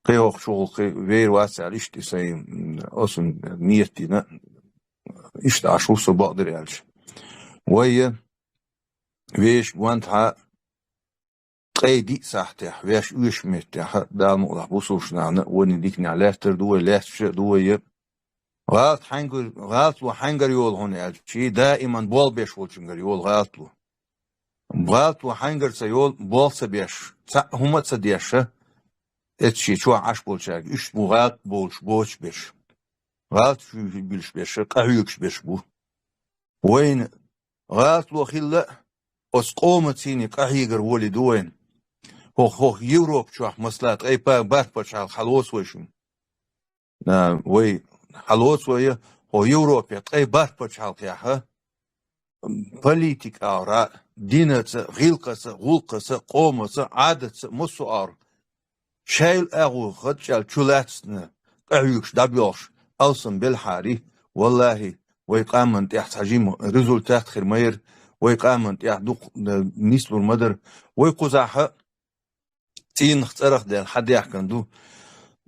Кхин хӀокху чу гӀуллакхе вер вац аьлла, иштта и сайн, м, оцунна нийят дина, иштта Ӏаш ву со бакъдерг аьлча. Вай, вешан гонаха ткъе диъ сахьтехь, вешан оьшучу меттехь, Дала мукъалахь, бусулба нахана а, вайна диканехь лаьттар ду вай, лаьтташ а ду вай. ГӀалат хьаьнгар-, гӀалатло хьаьнгара йолу хьуна аьлча, даиман болх беш волчуьнгара йолу гӀалатло. ГӀалатло хьаьнгара ца йолу, болх ца беш, цхьаъ хӀума а ца деш, эццахь чохь Ӏаш болчаьрга, уьш бу гӀалат болуш боцуш берш. ГӀалат буьйлуш берш, къахьоьгуш берш бу. Вайна гӀалатло хилла а, оцу къомаца къахьегар волий ду вайна. ХӀокху, хӀокху Европа чохь, масала, ткъе барт пачхьалкх хьалоцу вай шуна. А, вай хьалоцу вай, хӀокху Европехь ткъе барт пачхьалкхехь а, политика агӀора, динаца, гӀиллакхаца, гӀуллакхаца, къомаца, Ӏадатца, массо а агӀор. Шайла агӀо хадчӀал чу лаьцна, къахьоьгуш дӀабоьлхуш, алсам белахьара, валлахӀи, вай къаманна тӀехь цхьа жима результат хир ма яра, вай къаманна тӀехь дукха, э, нислур ма дара. Вай кхузахь а цӀийнах цӀарах даьлла хьан даьхкина ду.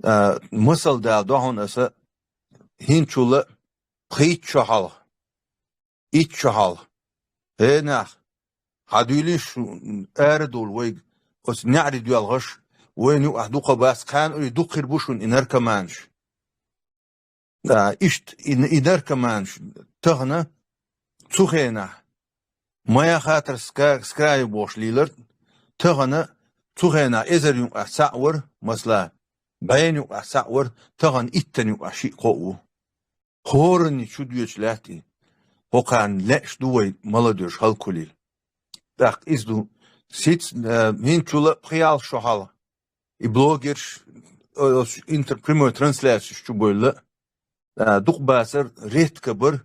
А, масал дала до хьуна аса, хӀинцачул а пхийтта шо хьалха, итт шо хьалха. ХӀей нах, хьан дуьйлийша шу арадовла вайга, оцу неӀаре доьлхуш, вайна юкъахь дукха бац, кхана уьй дукха хир бу шуна и наркоманаш. Да, иштта и, и наркоманаш тахана цу хенахь, моя хата с ка-, с краю бохуш лелар, тахана цу хенахь эзар юкъахь цхьаъ вара, масала, бӀенна юкъахь цхьаъ вара, тахана иттанна юкъахь шиъ-кхоъ ву. ХӀоранна чу доьдуш лаьтта и. ХӀокхарна лаьаш ду вай молодёжь хӀаллаквалийла. ТӀаккха иза ду. Сиц, э, хӀинцачул а пхи-ялх шо хьалха и блогерш, э, оцу интер-, прямой трансляцеш чу бевлла, э, дукха бацара, ретта бара,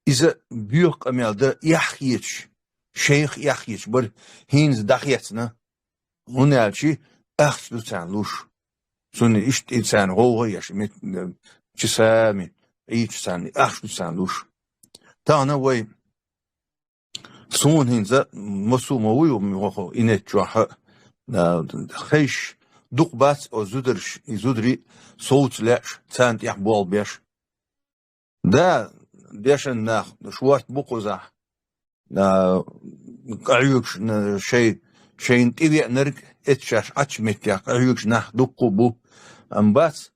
иза боьха къамел дан эхь хеташ, шайх эхь хеташ бара, хӀинца дӀахецна. ХӀунда аьлча ахча ду царна луш. Цунна иштта и царна гӀовгӀа а еш, мет-, часами, Ӏийча царна ахча ду царна луш. Тахана вай, суна хӀинца, массо а ма вуй, ма вахо, и нет чохь а, а, хезаш дукха бац оцу зударш, и зударий совца лаьаш, царна тӀехь болх беш. Да, дешан нах, шорта бу кхузахь. А, къахьоьгуш, н-, шай-, шайна тӀевеанарг, эццахь шаьш Ӏачу меттехь къахьоьгуш нах дуккха а бу. Амма бац,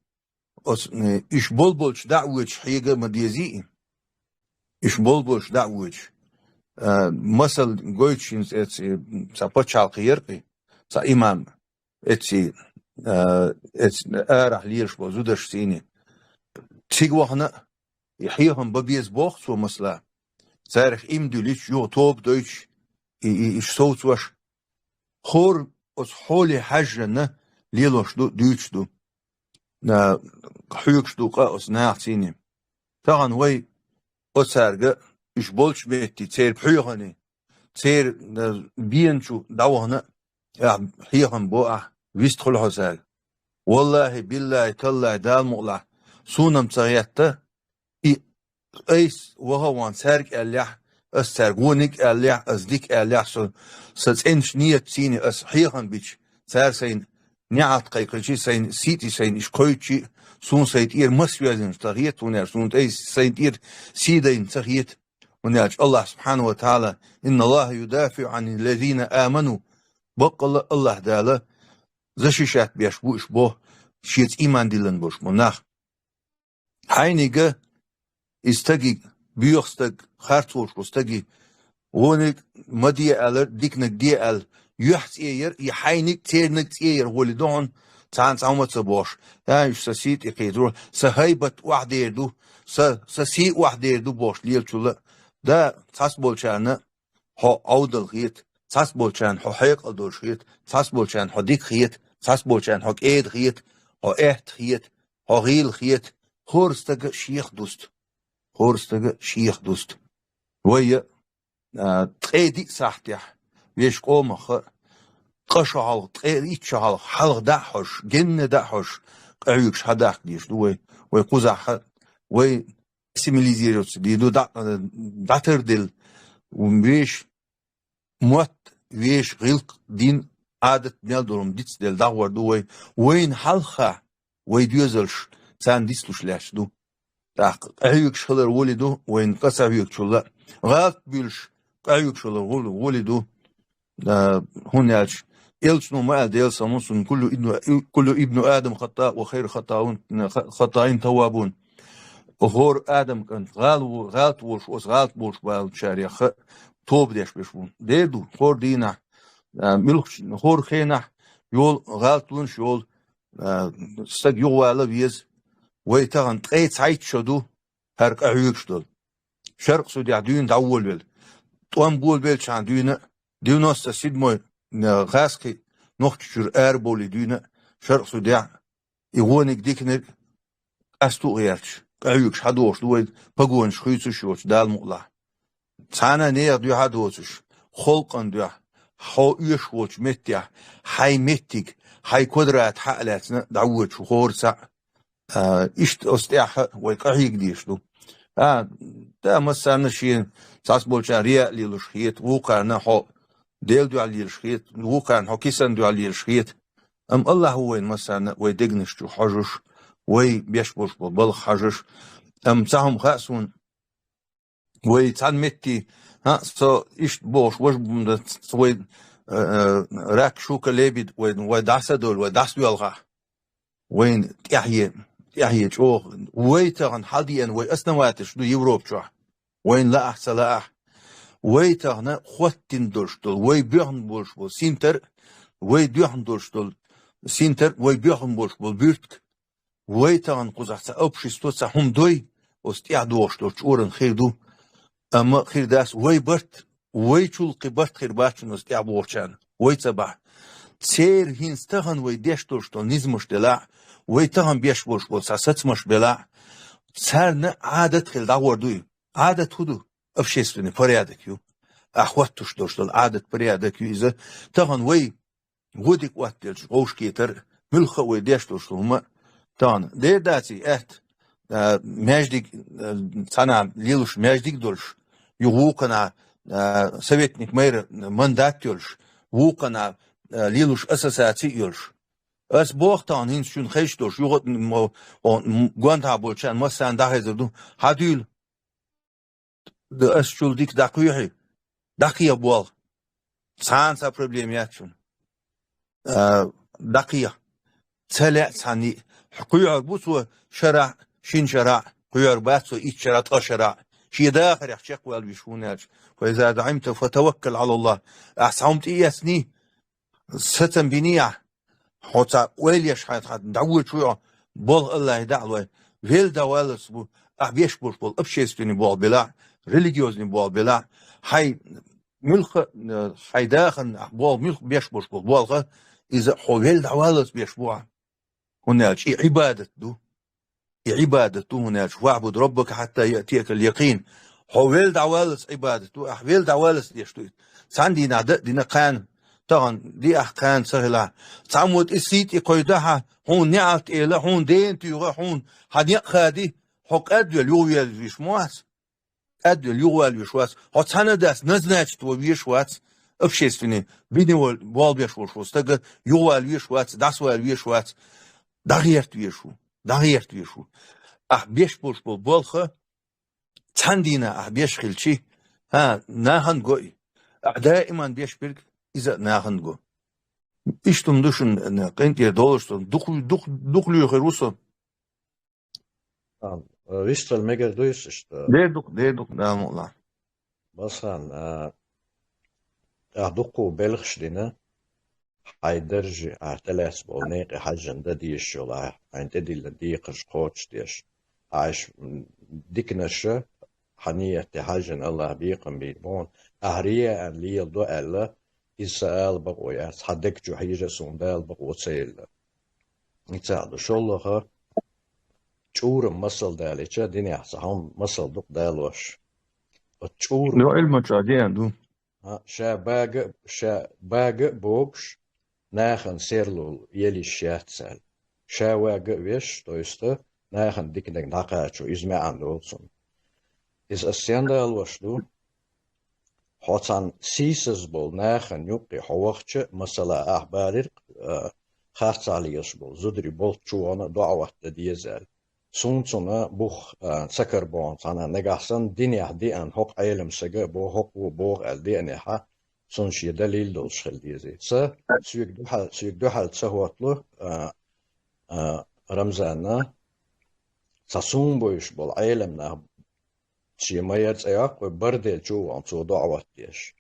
оцу, н-, уьш болболчу дӀа а воьдуш хьега а ма дезий и. Уьш болболчу дӀа а воьдуш. А, масал гойтуш хӀинца эццахь, цхьа пачхьалкх яра кхин, цхьа имам. Эццахь, а, эццахь арахь лелаш болу зударш цӀийне. Цига вахана а, и хьехам бан беза боху цо масала. Царах иман дуьллуьйтуш, юха тоба дойтуш, и, и, уьш совцош. ХӀора оцу хьоле хьаьжжина лелош ду, дуьйцуш ду. А, хьоьгуш ду къа оцу наха цӀийне. Тахана вай оцаьрга уьш болчу метте церан пхьоьхане, церан, а, бена чу дӀавахана а, ахь хьехам бо ахь, вистхуьлу хьо цаьрга. Валлахьи, биллахьи, таллахьи, Дала мукъалахь, суна-м ца гӀетта, и айса ваха а ваьнна цаьрга аьллехь, ас цаьрга вониг аьллехь, ас дика аьллехь, со, сан цӀеначу нийятца ас хьехам бича, цара сайна неӀалт кхайкхича, сайна сийти, сайна иштта кхоьвучи, суна сайн тӀера масса йоьзна ца хета, хӀунда аьлча суна тӀе сайн тӀера сий дайна ца хета. ХӀунда аьлча Аллахь субхьанаху ва таӀала: «Инна Аллахьа юдафиӀу Ӏанил лазина аману». Баккъалла Аллахь Дала защищать беш бу уьш боху, шеца ийман диллина болуш болу нах. Хьайниг а, и стагиг, боьха стаг, харц волуш волу стаги, вониг ма де аьлла, диканиг де аьлла, юьхь цӀе яр, и хьайниг а, церниг а цӀе яр гӀоли ду хьуна, царна цхьа хӀума а ца бохуш. Я, уьш сан сий тӀе кхетаро, сан хӀайбат охьадер ду, сан, сан сий охьадер ду бохуш лелачул а. Да, цхьацца болчарна хьо Ӏовдал хета, цхьацца болчарна хьо хьекъал долуш хета, цхьацца болчарна хьо дика хета, цхьацца болчарна хьо кӀеда хета, хьо аьтта хета, хьо гӀийла хета, хӀора стага шех дуста. ХӀора стага шех дуста. Вай а, а, ткъе диъ сахьтехь вешан къомах а, ткъа шо хьалха, ткъе итт шо хьалха, хьалха дӀа а хьожуш, генна дӀа а хьожуш, къахьоьгуш хьадахка дезаш ду вай, вай кхузахь а, вай ассимилизироваться дийр ду, дӀа-, дӀатарделла, вешан мотт, вешан гӀиллакх, дин, Ӏадат мел долу дицделла дӀагӀор ду вай. Вайна хьалха вай доьзалш царна дицлуш лаьтташ ду. ТӀаккха къахьоьгуш хилар гӀоли ду, вайна къа ца хьоьгучул а. ГӀалат буьйлуш къахьоьгуш хилар гӀоли, гӀоли ду. А, хӀунда аьлча элчано ма аьлла, Делан салам хуьлда цунна: «Куллу ибну, куллу ибну Адам хаттаъ ва хайру хаттаун, хаттаин таввабун». ХӀора Адам кӀант гӀала-, гӀалат волуш, оцу гӀалат болуш болчарех а тоба деш берш бу. Дера ду, хӀора дийнахь, а, муьлххачу, хӀора хенахь йолу гӀалат лунаш йолу, а, стаг юхавала веза. Вай тахана ткъе цхьайтта шо ду хӀара къахьоьгуш долу. Шаркъ судехь дуьйна дӀаволавелла. ТӀом болабеллачхьана дуьйна а, девяносто седьмой, а, гӀазкхи Нохчийчуьра арабовлий дуьйна а, Шаркъ судехь и вониг диканиг къасту а гӀерташ, къахьоьгуш хьадохуш ду вай, погонаш хуьйцуш йоцуш, Дала мукъалахь. Цхьана а нехан дуьхьа а доцуш, халкъана дуьхьа, хьо оьшуш волчу меттехь, хьайн меттиг, хьайн квадрат хьа а лаьцна, дӀавоьдуш ву хӀора цхьаъ. А, иштта оцу тӀехь а вай къахьега дезаш ду. А, да, массарна шен цхьацца болчарна рияъ лелош хета, вукхарна хьо Делан дуьхьа лелаш хета, вукхарна хьо кисана дуьхьа лелаш хета. Амма Аллахь ву вайна массарна а вай дегнаш чу хьожуш, вай беш болуш болу балха хьожуш. Амма цхьа хӀума хаьа суна, вай цхьана метте, хӀаъ, со иштта бохуш, важа бу-, м, дац, вай, э, э, рак, щука, лебедь, вай, вай дӀасадовлу, вай дӀасадоьлхахь. Вайна тӀаьхье, тӀаьхье чӀогӀа. Вай тахана хьалдеана, вай основателаш ду Европа чохь. Вайна лаахь, ца лаахь. Вай тахана хӀоттина долуш долу, вай боьхна болуш болу синтар, вай доьхна долуш долу синтар, вай боьхна болуш болу буьртиг. Вай тахана кхузахь цхьа общество, цхьа хӀума дой, оцу тӀехь догӀуш долчу чкъуран хир ду. Амма хир дац вай барт, вайчул кхин барт хир бац шуна оцу тӀехь богӀучарна, вай ца бахь. Церан хӀинца тахана вай деш долуш долу низамаш делахь, вай тахана беш болуш болу цхьа сацамаш белахь, царна Ӏадат хила дӀагӀор дуй. Ӏадат хӀун ду? Общественный порядок ю. Ахь хӀоттуш долуш долу Ӏадат порядок ю иза. Тахана вай гӀо дика оттаделча, вовшахкхетар, муьлхха а вай деш долуш хӀума а тахана. Дера дац и аьтта, а, маьждиг, а, цхьана лелуш маьждиг а долуш, юха вукхана, а, советник мэра мандат а йолуш, вукхана, а, лелуш ассоциаци а йолуш. Ас боху тахана хӀинца шуна хезаш долуш, юха а мо-, о, м-, гонахьа болчарна массарна дӀахезар ду, хьадуьйла. Ас чул дика дӀакхоьхьи, дӀакхехьа болх. Цхьана цхьа проблема яц шуна. А, дӀакхехьа. Ца лаьа цхьанна а. Кхоьхьур бу цо шарахь, шина шарахь, кхоьхьур бац цо итт шарахь, ткъа шарахь. Шен дахарех чекхваьлла виш ву аьлча. Фа иза заӀимта фатаваккал Ӏала Аллах. Ахь цхьа хӀума тӀеэцний, сацам биний ахь, хьо цхьа ойла еш хьайна хьан дӀавоьдуш ву хьо, болх Аллахье даӀалой. Велла дӀаваллалц бу, ахь беш болуш болу общественный болх белахь, религиозный болх белахь, хьайн муьлхха а, э, хьайн дахарна ахь болх муьлхха беш болуш болу болх а, иза хьо велла дӀаваллалц беш бу ахь. ХӀунда аьлча и Ӏибадат ду. И Ӏибадат ду, хӀунда аьлча: «ВаӀбуд раббака хьатта яътиякал якъин». Хьо велла дӀаваллалц Ӏибадат ду, ахь велла дӀаваллалц деш ду иза. Цхьана дийнахь дан а дина, кхана Тахан диъахь кхана ца хилахь. Цхьаммо тӀе сий тӀе кхойдахьа, хьуна неӀалт эла, хьуна дена туьйгӀа, хьуна хьан некъ хади, хьо кӀадвелла юхавелла веш ма вац. КӀадвелла юхавала веш вац. Хьо цхьана а дац, назначить вала веш вац. Общественный, бине вол-, болх беш волуш волу стага юхавала веш вац, дӀасавала веш вац, дӀагӀерта веш ву, дӀагӀерта веш ву. Ахь беш болуш болу болх, цхьана дийнахь ахь беш хилчи, хьа, нахана го и. Ахь даиман беш берг иза а нахана го. Иштта хӀума ду шуна, къинтӀера долуш со, дукха, дукха, дукха лоьхур ву со. А, вистхила мегар ду иза иштта? Дер дукха, дер дукха, Дала мукъ лахь. Басхан, а, ахь дуккха белхаш дина, хьайн даржи, ахь тӀелаьцна болу некъе хьаьжжина дан дезаш йолу, ахь хьайна тӀедиллина декхарш кхочушдеш. Ахь иштта, м, диканаш а, хьан нийятте хьаьжжина Аллахь бекхам бийр боху, ахь рияан леладо аьлла, иза сан ала бакъо яц, хьан дег чу хьийжа а суна Дала бакъо ца елла. Иццахь ду шолгӀа, чӀуран масал далийча, динехь цхьа хӀума масал дукха далош. Оцу чӀура Ду Ӏилманчохь деана ду. А, ша бага а, ша бага а богуш, нахана серло ел йиш яц аьлла. Ша вага а веш, то есть, нахана диканиг дӀакхачо, иза маьӀна долу цунна. Иза ас сен далош ду? Хьо цхьана сийсаз болу нахана юккъе хьо вахча, масала, ахь балира, а, харцахь лелаш болу зударий болччу вахана а доӀа хӀотта деза аьлла. Суна цунна бух, а, ца карабохна цхьана, нагахь санна динехь деана хӀокху Ӏелам сага а боху, хӀокхо а боху аьлла деанехьа, цунна шен далил долуш хила деза. Ца, соьга дуьхьал, соьга дуьхьал ца хӀотталу, а, а, Рамзанна, цхьа суна бовзуш болу Ӏелам нах шен майра цӀе йоккху, вай барделчу а вахана, цо доӀа хӀотта деш.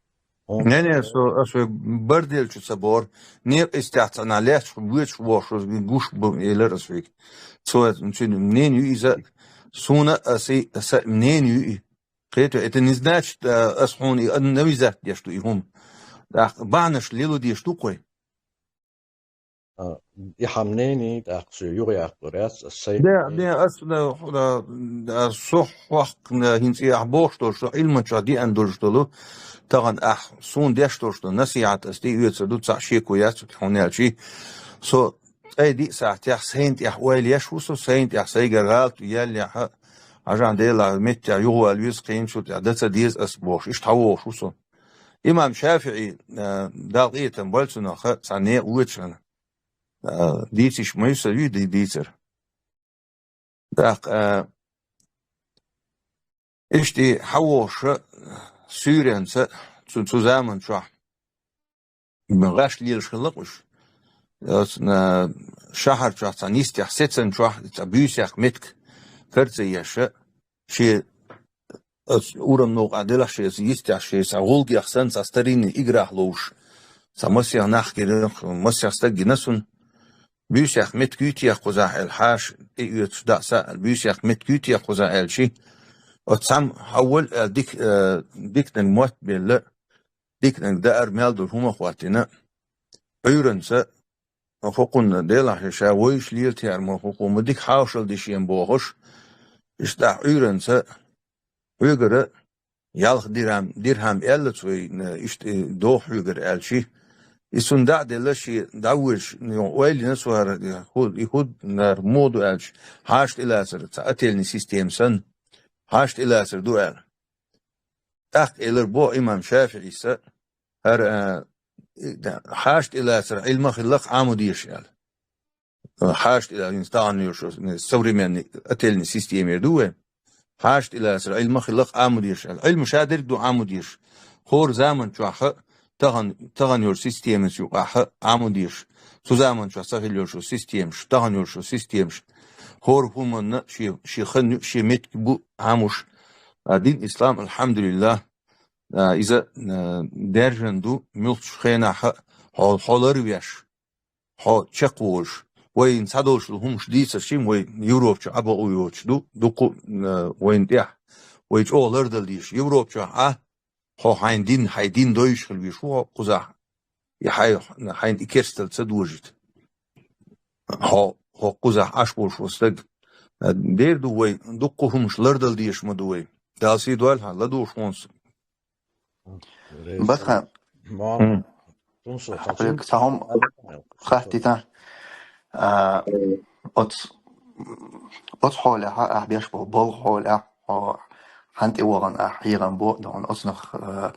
ХӀунда Не, не, аьлча со, ас вай барделчу ца бохура, некъа истехь цхьана лаьтташ боьчуш вохуш, гуш бу, элира ас вайга. Цо, цуьнан мнение ю иза, суна а, аса, аса мнение ю и. Кхетий, это не значит, а, ас хьуна и навязать деш ду и хӀума. ТӀаккха бахьанаш лело деш ду кхой. А, и хьан мнение, тӀаккха соьга юхаяккхалур яц, ас сайн Де, де, ас, да, да, да, со хӀокху, да, хӀинца и ахь бохуш долуш, со Ӏилманчохь деана долуш долу, тахана ахь суна деш долуш долу насихьат ас тӀеоьцур ду, цхьаъ шеко яц, хьуна аьлчи. Со ткъе диъ сахьтехь сайна тӀехь ойла еш ву со, сайна тӀехь сайгара гӀалат яьллехьа, хьажахьа Делахь меттехь юхавала веза, кхинчул тӀехь дан ца деза ас бохуш, иштта хьан вохуш ву со. Имам ШафиӀи, а, Дала къинхетам бойла цунах, цхьа некъа вочу хана, а, дийциш ма ю сан вуьйди дийцар. ТӀаккха, а, иштта хьан вохуша суьйренца цу, цу заман чохь гӀаш лелаш хилла уьш. Оцу, а, шахьар чохь цхьа нисдехь сецан чохь цхьа буьйсех меттиг карца еша, шен оцу урам новкъа делахь шеца йистехь, шеца гӀулгех санна, цхьа старинный играх ловш. Цхьа масех нах гина, масех стаг гина цунна. Буьйсех меттиг юйтех кхузахь аьлла, хьаша тӀеоьцуш дӀа а са, буьйсех меттиг юйтех кхузахь аьлчи, оцу цхьамма хьан волу аьлла дик-, э, диканиг мотт белла, диканиг даар мел долу хӀума хӀоттина. Ӏуьйранца, хӀокхунна делахь ша вайша лелатехьара ма хӀокхо ма дика хьошалла де шена бохуш, иштта ахь Ӏуьйранца хьоьгара ялх дирхьам, дирхьам аьлла цо, иштта и доху хьоьгара аьлчи. И цунна дӀа а делла, шен дӀавоьдуш, ойла йина цо хӀара, хӀу-, и хӀу-, нара муха ду аьлча, хьаша тӀелацар, цхьа отельный система санна, хьаша тӀелацар ду аьлла. ТӀаккха элира боху имам ШафиӀиса, хӀара, а, и, да, хьаша тӀелацар Ӏилма хилла-кх Ӏамо дезаш аьлла. Хьаша тӀелацар, хӀинца тахана йолуш, современный отельный системера ду вай. Хьаша тӀелацар Ӏилма хилла-кх Ӏамо дезаш аьлла. Ӏилма ша дерг ду Ӏамо дезаш. ХӀора заман чохь а, тахана, тахана йолчу системаца юкъахь а Ӏамо дезаш. Цу заман чохь ца хилла йолчу системаш, тахана йолчу системаш. ХӀора хӀуманна шен, шен хан ю, шен меттиг бу Ӏамош. А дин ислам, алхьамдулиллах, а, иза, а, даьржина ду, муьлххачу хенахь а хьо, хьо ларвеш, хьо чекхволуш. Вайна цхьадолуш долу хӀумаш дийцар шима вай Европа чу Ӏа бакъо йоцуш ду, дуккха а, а, вайна тӀехь. Вай чӀогӀа лардала дезаш. Европа чохь Ӏа, хьо хьайн дин, хьайн дин дойуш хила везаш ву хьо кхузахь. И хьай-, хьайна и керстал ца дожийта. Хьо, хьо кхузахь Ӏаш волуш ву стаг. Дера ду вай, дуккха хӀумаш лардала дезаш ма ду вай. Дала сий дойла хьан, ладугӀуш хьуна со. Баха. М. Хьоьга цхьа хӀума хаттийта. А, оц, оц хьолехьа, ахь беш бо, болх хьолехьа, хьо хьан тӀе вогӀан ахь хьехам бо, дон, оцнах, а,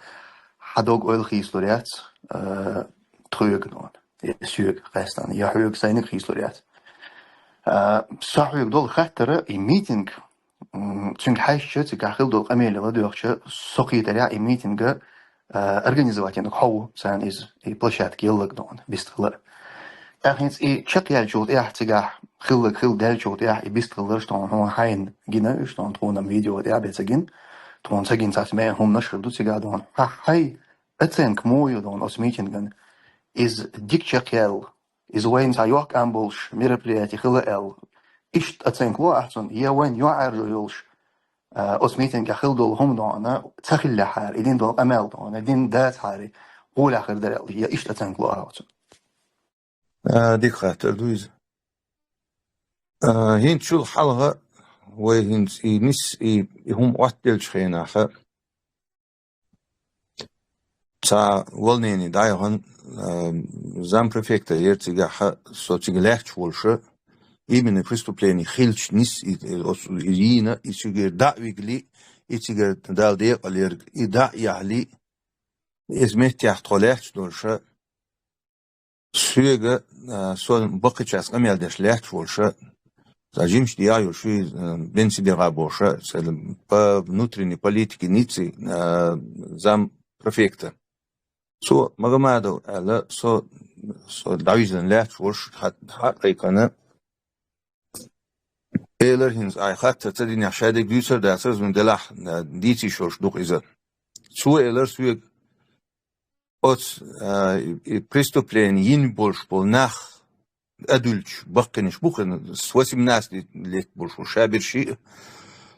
хьа дог ойла хийслур яц, а, тхоьга, дон, я соьга, къаьстан, я хьоьга сайниг хийслур яц. А, со хьоьга долу хаттара, и митинг, м, цуьнга хьаьжча, цигахь хила долу къамеле ладоьгӀча, со кхетарехь и митинга, а, организовать йинарг хьо ву, царна иза, и площадка еллаг дона, бистхилар. ТӀаккха хӀинца и чекхъяьллачул тӀаьхьа цигахь, хилларг хилла даьллачул тӀаьхьа, и бистхилларш тхуна хьайна гина, уьш тхуна тхуна видео тӀехь бен ца гина, тхуна ца гина цхьацца меан хӀуманаш хир ду цигахь дона. Хьан хьайн оценка муха ю дона оцу митинган? Иза дика чекхъяьлла, иза вайна цхьа йоккха ам болуш мероприяти хила аьлла, иштта оценка ло ахь цунна, я вайна юьхьӀаьржо йолуш, а, оцу митингехь хила долу хӀума дона, ца хиллехьара, и дина долу къамел дона, дина дацахьара, гӀолехь хир дара аьлла, я иштта оценка ло ахь цунна? А, дика хаттар ду иза. А, хӀинцачул хьалха вай хӀинца и нис, и, и хӀума Ӏоттаделлачу хенахьа, цхьа волнение дӀаяхана, а, зампрефекта яра цигахьа, со цига лаьтташ волуша, именно преступление хилча нис и, и, оцу, и йийна, и цигара дӀа а вигали, и цигара Дала декъал ерг, и дӀа а яхьали, иза меттехь тхо лаьтташ долуша, соьга, а, со баккхийчаьрца къамел деш лаьтташ волуша, цхьа жимчу дегӀ йолуш, а, бен ца дегӀа бохуша, цхьа по внутренней политике ницци, а, зампрефекта. Цо Магомадов аьлла, со, со дӀавижина лаьтташ волуш, хьа-, хьакхайкхина, элар хӀинца, ай, хатта ца динехь, шадерг дуьйцур а дацар, зун делахь, а, дийца йиш йолуш ду-кх иза. Цо элар соьга, оцу, а, и, и преступление йина болуш болу нах, а, дуьллуш баккхийнаш бу хин, с восемнадцати лет болуш болу шаберш а,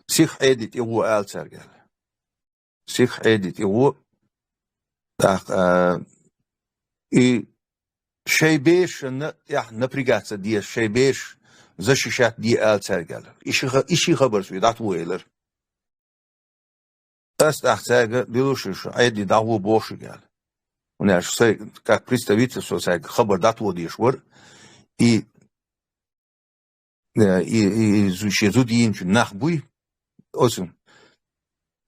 сиха Ӏеди тӀе гӀо ала цаьрга аьлла. Сиха Ӏеди тӀе гӀо. ТӀаккха, а, и шайн берашна тӀехь напрягаться деза, шайн бераш защищать де ала цаьрга аьлла. И ши ха-, и ши хабар соьга дӀатуху элар. Ас тӀаккха цаьрга дуьллуш ю шу, Ӏеди дӀагӀо боху шуьга аьлла. ХӀунда аьлча сайн, как представитель, со цаьрга хабар дӀатоха дезаш вара. И, э, и, и, и зу-, шен зуда йийначу нах буй, оцу.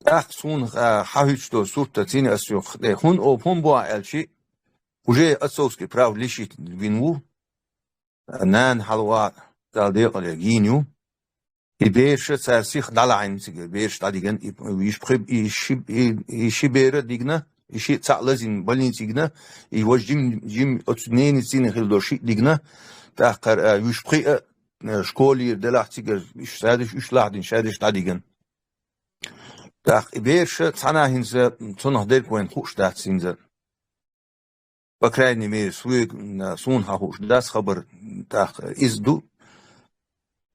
ТӀаккха суна, а, хьахӀуьттуш долу сурт а цӀена ас юха, э, хӀунда о-, хӀунда боху аьлча, уже отцовский прав лишить вина ву. Нана хьалаваха, Дала декъале йийна ю. И бераш цара сиха дӀалахьийна цигара, бераш дӀадигна, и, и ши пхи-, и ши, и, и ши бер а дигна, и ши цхьаъ лазийна больнице йигна, и важа жим, жим оцу ненаца цӀена хилла долу шиъ дигна, тӀаккха, а, уьш пхиъ а, а, школера делахь цигара, уьш садиш, уьш лахьдина шадерш дӀадигна. ТӀаккха и бераш цхьана хӀинца цунах дерг вайна хууш дац хӀинца. По крайней мере, суна, суна хьахууш дац хабар, тӀаккха иза ду.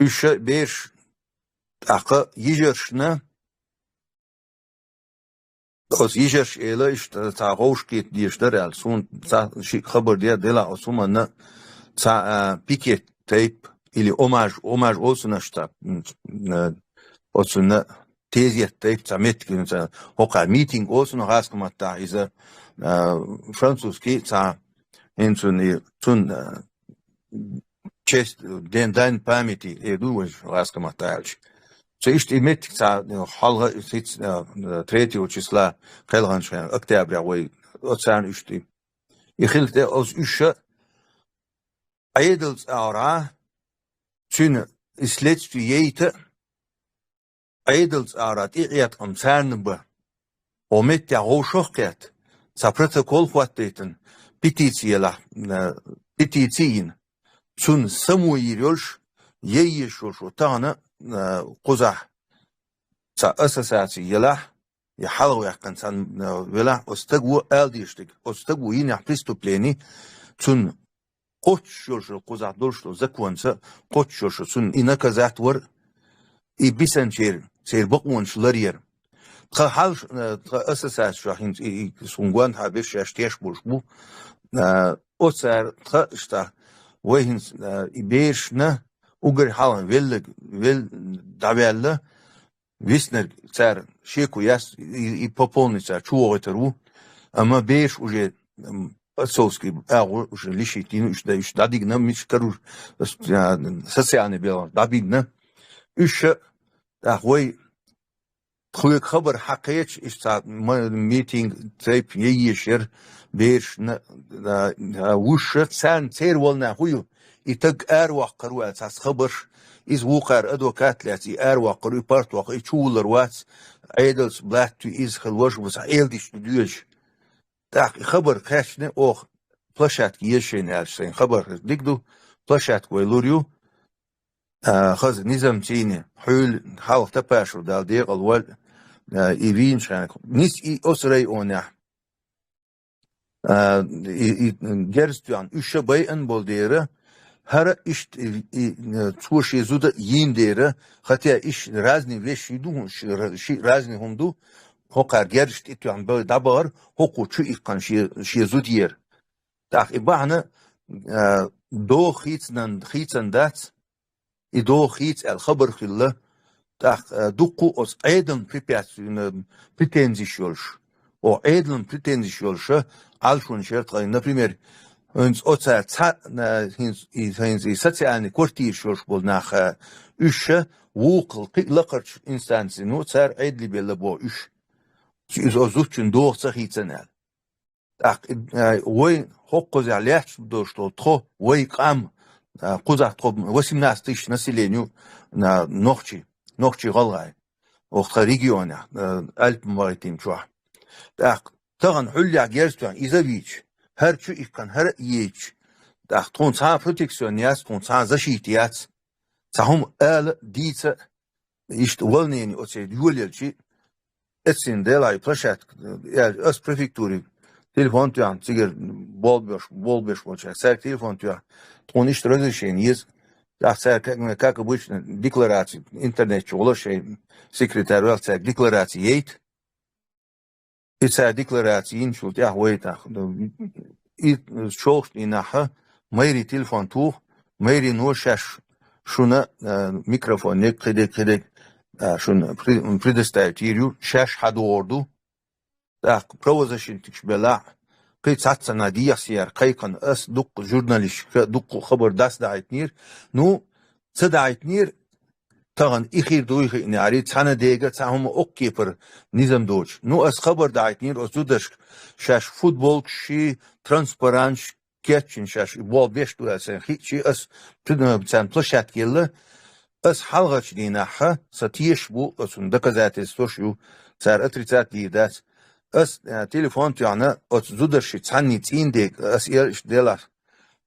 Уьш бераш тӀаккха йижаршна, оцу йижарша эла, иштта цхьа гӀовшахкхета дезаш дара аьлла, суна цхьа шиъ хабар де-, делахь оцу хӀуманна цхьа, а, пикет тайп или омаж, омаж олу цунах цхьа, м, а, оцунна тезет тайп цхьа меттиг, цхьа хӀокху митинг олу цунах гӀазкхийн маттахь иза, а, французский цхьа, хӀинца цунна и, цунна, а, честь, день, дань памяти, э, ду вай гӀазкхийн маттахь аьлча. Цу иштта и меттиг цхьа, а, хьалха, а, третьего числа кхелханчу хенахь, октября вай, оцарна иштта и. И хилла тӀе оцу уьш а Ӏедалца агӀора, цуьнан и следствие яйта, Ӏедалца агӀора тӀеэткъам царна бан. Хьо меттехь гӀовшах а кхетта, цхьа протокол хӀоттайтина, петици елахь, а, петици йина. Цунна само йийр йолуш, яйеш йолуш ву тахана, а, кхузахь цхьа ассоциаци елахь, я хьалхаваьккхина цхьаьна, а, велахь, оцу стага ала дезаш дерг. Оцу стага йинехь преступлени, цунна кхоччуш йолуш кхузахь долуш долу законца, кхоччуш йолуш цунна и наказать вар, и бисанчеран, церан бакъонаш ларъяр. Тхан хьалш-, э, тхан ассоциаци чохь хӀинца и, и, суна гонахьа берш шаьш теш болуш бу. Э, оцара тхан иштта, вай хӀинца, э, и берашна угар хьалха веллаг, вел-, дӀаваьлла, виснарг цара шеко яц, и, и пополни цара чувогӀуьйтур ву. Амма бераш уже, м, отцовский агӀо уж лишить йина, уж да, уж дӀадигна, мича каруш, а, социальный белгӀа дӀабигна. Уж ша, тӀаккха вай тхоьга хабар хьакхеча, иштта цхьа ма-, митинг, цайп яйеш яр, бераш на, а, а, вуьш ша, царна церан волна хӀу ю, и таг араваккхар ву аьлла цхьацца хабарш, иза вукхара адвокат лаьцна, и араваккхар ву, и парт ваккхар, и чувуллар вац, Ӏедалца латта ву, иза хила вож ву, цхьа эладича ду доьжа. ТӀаккха и хабар кхаьчна, оха площадка еза шайна аьлча, сайна хабар дика ду, площадка вай лур ю, а, хаза низам цийна, хьуьлла хьалха Тапашев Дала декъала валь, а, и вийначу хенахь. Низ и оцу районехь, а, и, и герз тоьхна, уьш ша байъан болу дера, хӀара иштта и, и, цо шен зуда йийна дера, хотя иш разный вещи ду, ши, ши разный хӀума ду, хӀокхара герзаш тӀе тоьхна бай дӀабахара, хӀокхо чу иккхана шен, шен зуда ера. ТӀаккха и бахьана, а, догӀа хийцанан-, хийцан дац, и догӀа хийца аьлла хабар хилла, тӀаккха, а, дуккха оцу Ӏедална препятственно, претензиш йолуш. О, Ӏедална претензиш йолуша, Ӏалашонаш яра тхайн, например, хӀинца оцара цхьа, а, хӀинца и, хӀинца и социальный квартираш йолуш болу нах, а, уьш ша вукхул кхин а лакхарчу инстанцино цара Ӏедале белла боху уьш. Иза оцу зудчун догӀа ца хийцан аьлла. ТӀаккха, а, вай хӀокхузахь лаьтташ долуш долу тхо, вай къам, а, кхузахь тхо восемнадцать тысяч население ю, а, нохчий, нохчий-гӀалгӀай, оха тхан регионехь, а, Альпан вахийтина чохь. ТӀаккха тахана хьуьллехь герз тоьхна иза а вийча, хӀара чу иккхана, хӀара а йийча, тӀаккха тхуна цхьа а протекцион яц, тхуна цхьа а защита яц, цхьа хӀума ала а, дийца а, иштта волнение оцу йолаелчи, эццина делахь и площадка, я, ас префектуре телефон тоьхна, цигара болх беш, болх беш болчаьрга, цаьрга телефон тоьхна, тхуна иштта разрешение еза. ТӀаккха цара, как, как обычно, декларацию интернет чу гӀоло шайн секретарь ваьлла, цаьрга декларацию яйта. И цара декларацию йинчул тӀаьхьа вайтахь. И чолхачу дийнахьа мэри телефон туху, мэрино шаьш шуна, а, микрофон, нек кхидек, кхидек, а, шуна пре-, предоставить йийр ю, шаьш хьадогӀур ду. ТӀаккха правозащитникаш белахь, кхин цхьаццанхьа дехьа-сехьа кхайкхина, ас дуккха журналисташка дуккха хабар дас дахьийтинера. Ну, ца дахьийтинера, тахана и хир дуй хиънехьарий, цхьана дега цхьа хӀума окху кепара низам доцуш. Ну, ас хабар дахьийтинера оцу зударшка, шаьш футболкаш ши, транспаранташ кечйина шаьш, и болх беш ду аьлла сайн хиъчи, ас цу-, царна площадка елла, ас хьалхарчу дийнахьа, сан тешаш бу, оцунна доказательстваш ю, цара отрицать дийр дац. Ас, а, телефон тоьхна, оцу зударши цхьанний цӀийндег, ас эр иштта делахь,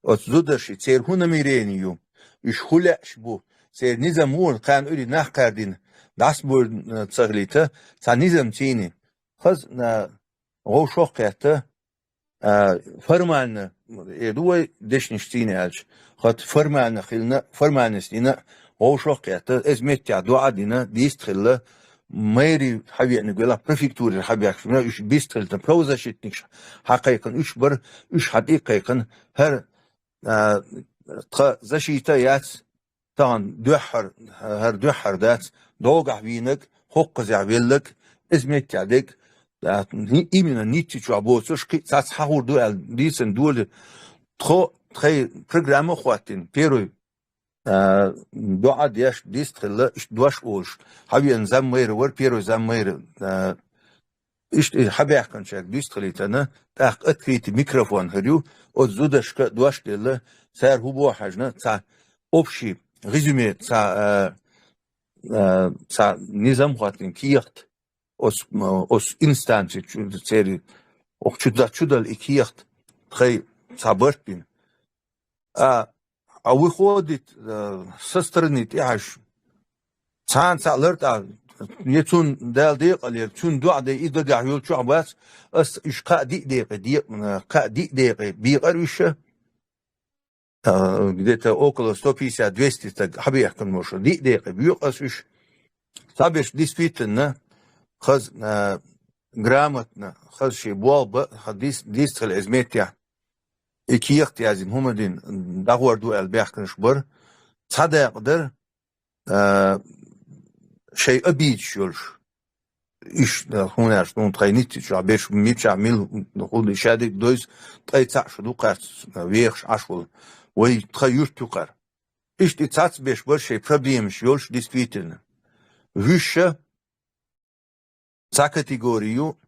оцу зударши церан хӀун намерение ю, уьш хӀун лаьаш бу, церан низам ву, кхарна уьри нах кхаьрдина, дӀасабойр, а, ца хилийта, цхьа низам цӀийни. Хаза, а, гӀовшах а кхетта, а, формально, э, ду вай дешнаш цӀийна аьлча, хӀотту формально хилна, формальность дина, гӀовшах а кхетта, иза меттехь доӀа а дина, дийста хилла, мэри хьавеаниг велахь, префектуре хьабаьхкина, уьш бийста хилла, правозащитникаш хьакхайкхина, уьш бара, уьш хьатӀе а кхайкхина, хӀара, а, тхан защита а яц, тахана дуьххьара, хӀара дуьххьара дац, догахь вийнаг, хӀокхузехь веллаг, иза меттехь дерг, а, ни-, именно ницци чохь боцурш кхин а цхьацца хьахур ду аьлла дийцина дола, тхо, тхайн программа а хӀоттийна, первый, а, доӀа деш, дийста хилла, иштта дош олуш, хьавеана заммайра вара, первый заммайра, а, иштта и хьабаьхкинчаьрга дийста хилийтина, тӀаккха открытый микрофон хир ю, оцу зударшка дош делла, цара хӀун боху хьаьжна, цхьа общий резюме, цхьа, а, а, цхьа низам хӀоттийна кехат, оцу, оцу инстанци чу, церан, оха чу да-, чу дала и кехат, тхай цхьа барт бина. А, а выходит, э, со стороны тӀехьаш. Цхьана цхьаъ лар тӀа, я цунна Дала декъалера, цунна доӀа дай, и дагахь йолчохь бац, ас уьш кхаа диъ декъе, де-, э, кхаа диъ декъе бекъар уьш, э, где-то около сто пятьдесят двести стаг хьабехкан моша, диъ декъе боькъу ас уьш. Цхьаберш действительно хаза, э, грамотно, хаза шен болх бан, хьан дис-, дистхила иза меттехь. И кехат язйина хӀума дина, дӀагӀор ду аьлла баьхкинарш бара. Цхьа дакъа дара, а, шайн обидаш йолуш. иш, э, хӀунаш, ну, тхай ницци чу, беш мича мил, ну, худ шадик дойс, тхай цаӀ шу ду кхарц, э, вехаш Ӏаш вол. Вай тха юрт ю кхар. Ишти цац беш бар шей проблемаш йолш, действительно. Виша ца категорию,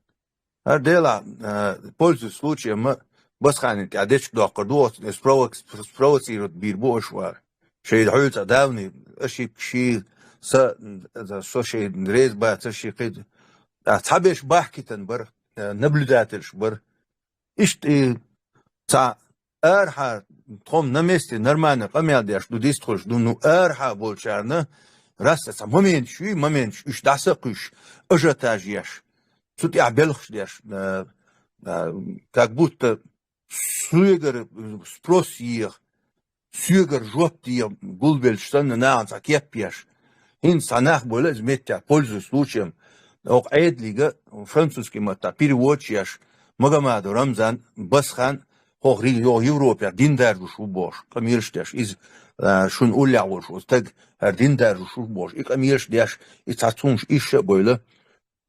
ар дела, э, пользуясь случаем, басхани тя дечк доккар ду, вот, спровок-, спровоцировать бир бу ош вар. Шей хьуца давни, ошибки ши, са, со шей резба, са ши кид. А ца беш бахкитан бар, э, наблюдательш бар. Ишти ца арха тхом на месте нормально къамел деш ду, дистхуш ду, ну, арха болчарна, раз ца момент шуй, момент шуй, уш даса куш, ажиотаж еш. Цу тя белхш деш, э, э, как будто суегар спрос ех, суегар жоп дия гулбелч санна наан ца кеп еш. Хин санах бола из меття, пользуясь случаем. Ок Эдлига французский матта переводчияш Магомаду Рамзан, Басхан, хох ри-, йо Европе диндар душ у бош, къамирш деш, из, э, шун улля волш, уз таг, ар диндар душ у бош, и къамирш деш, и цацунш иша бойла.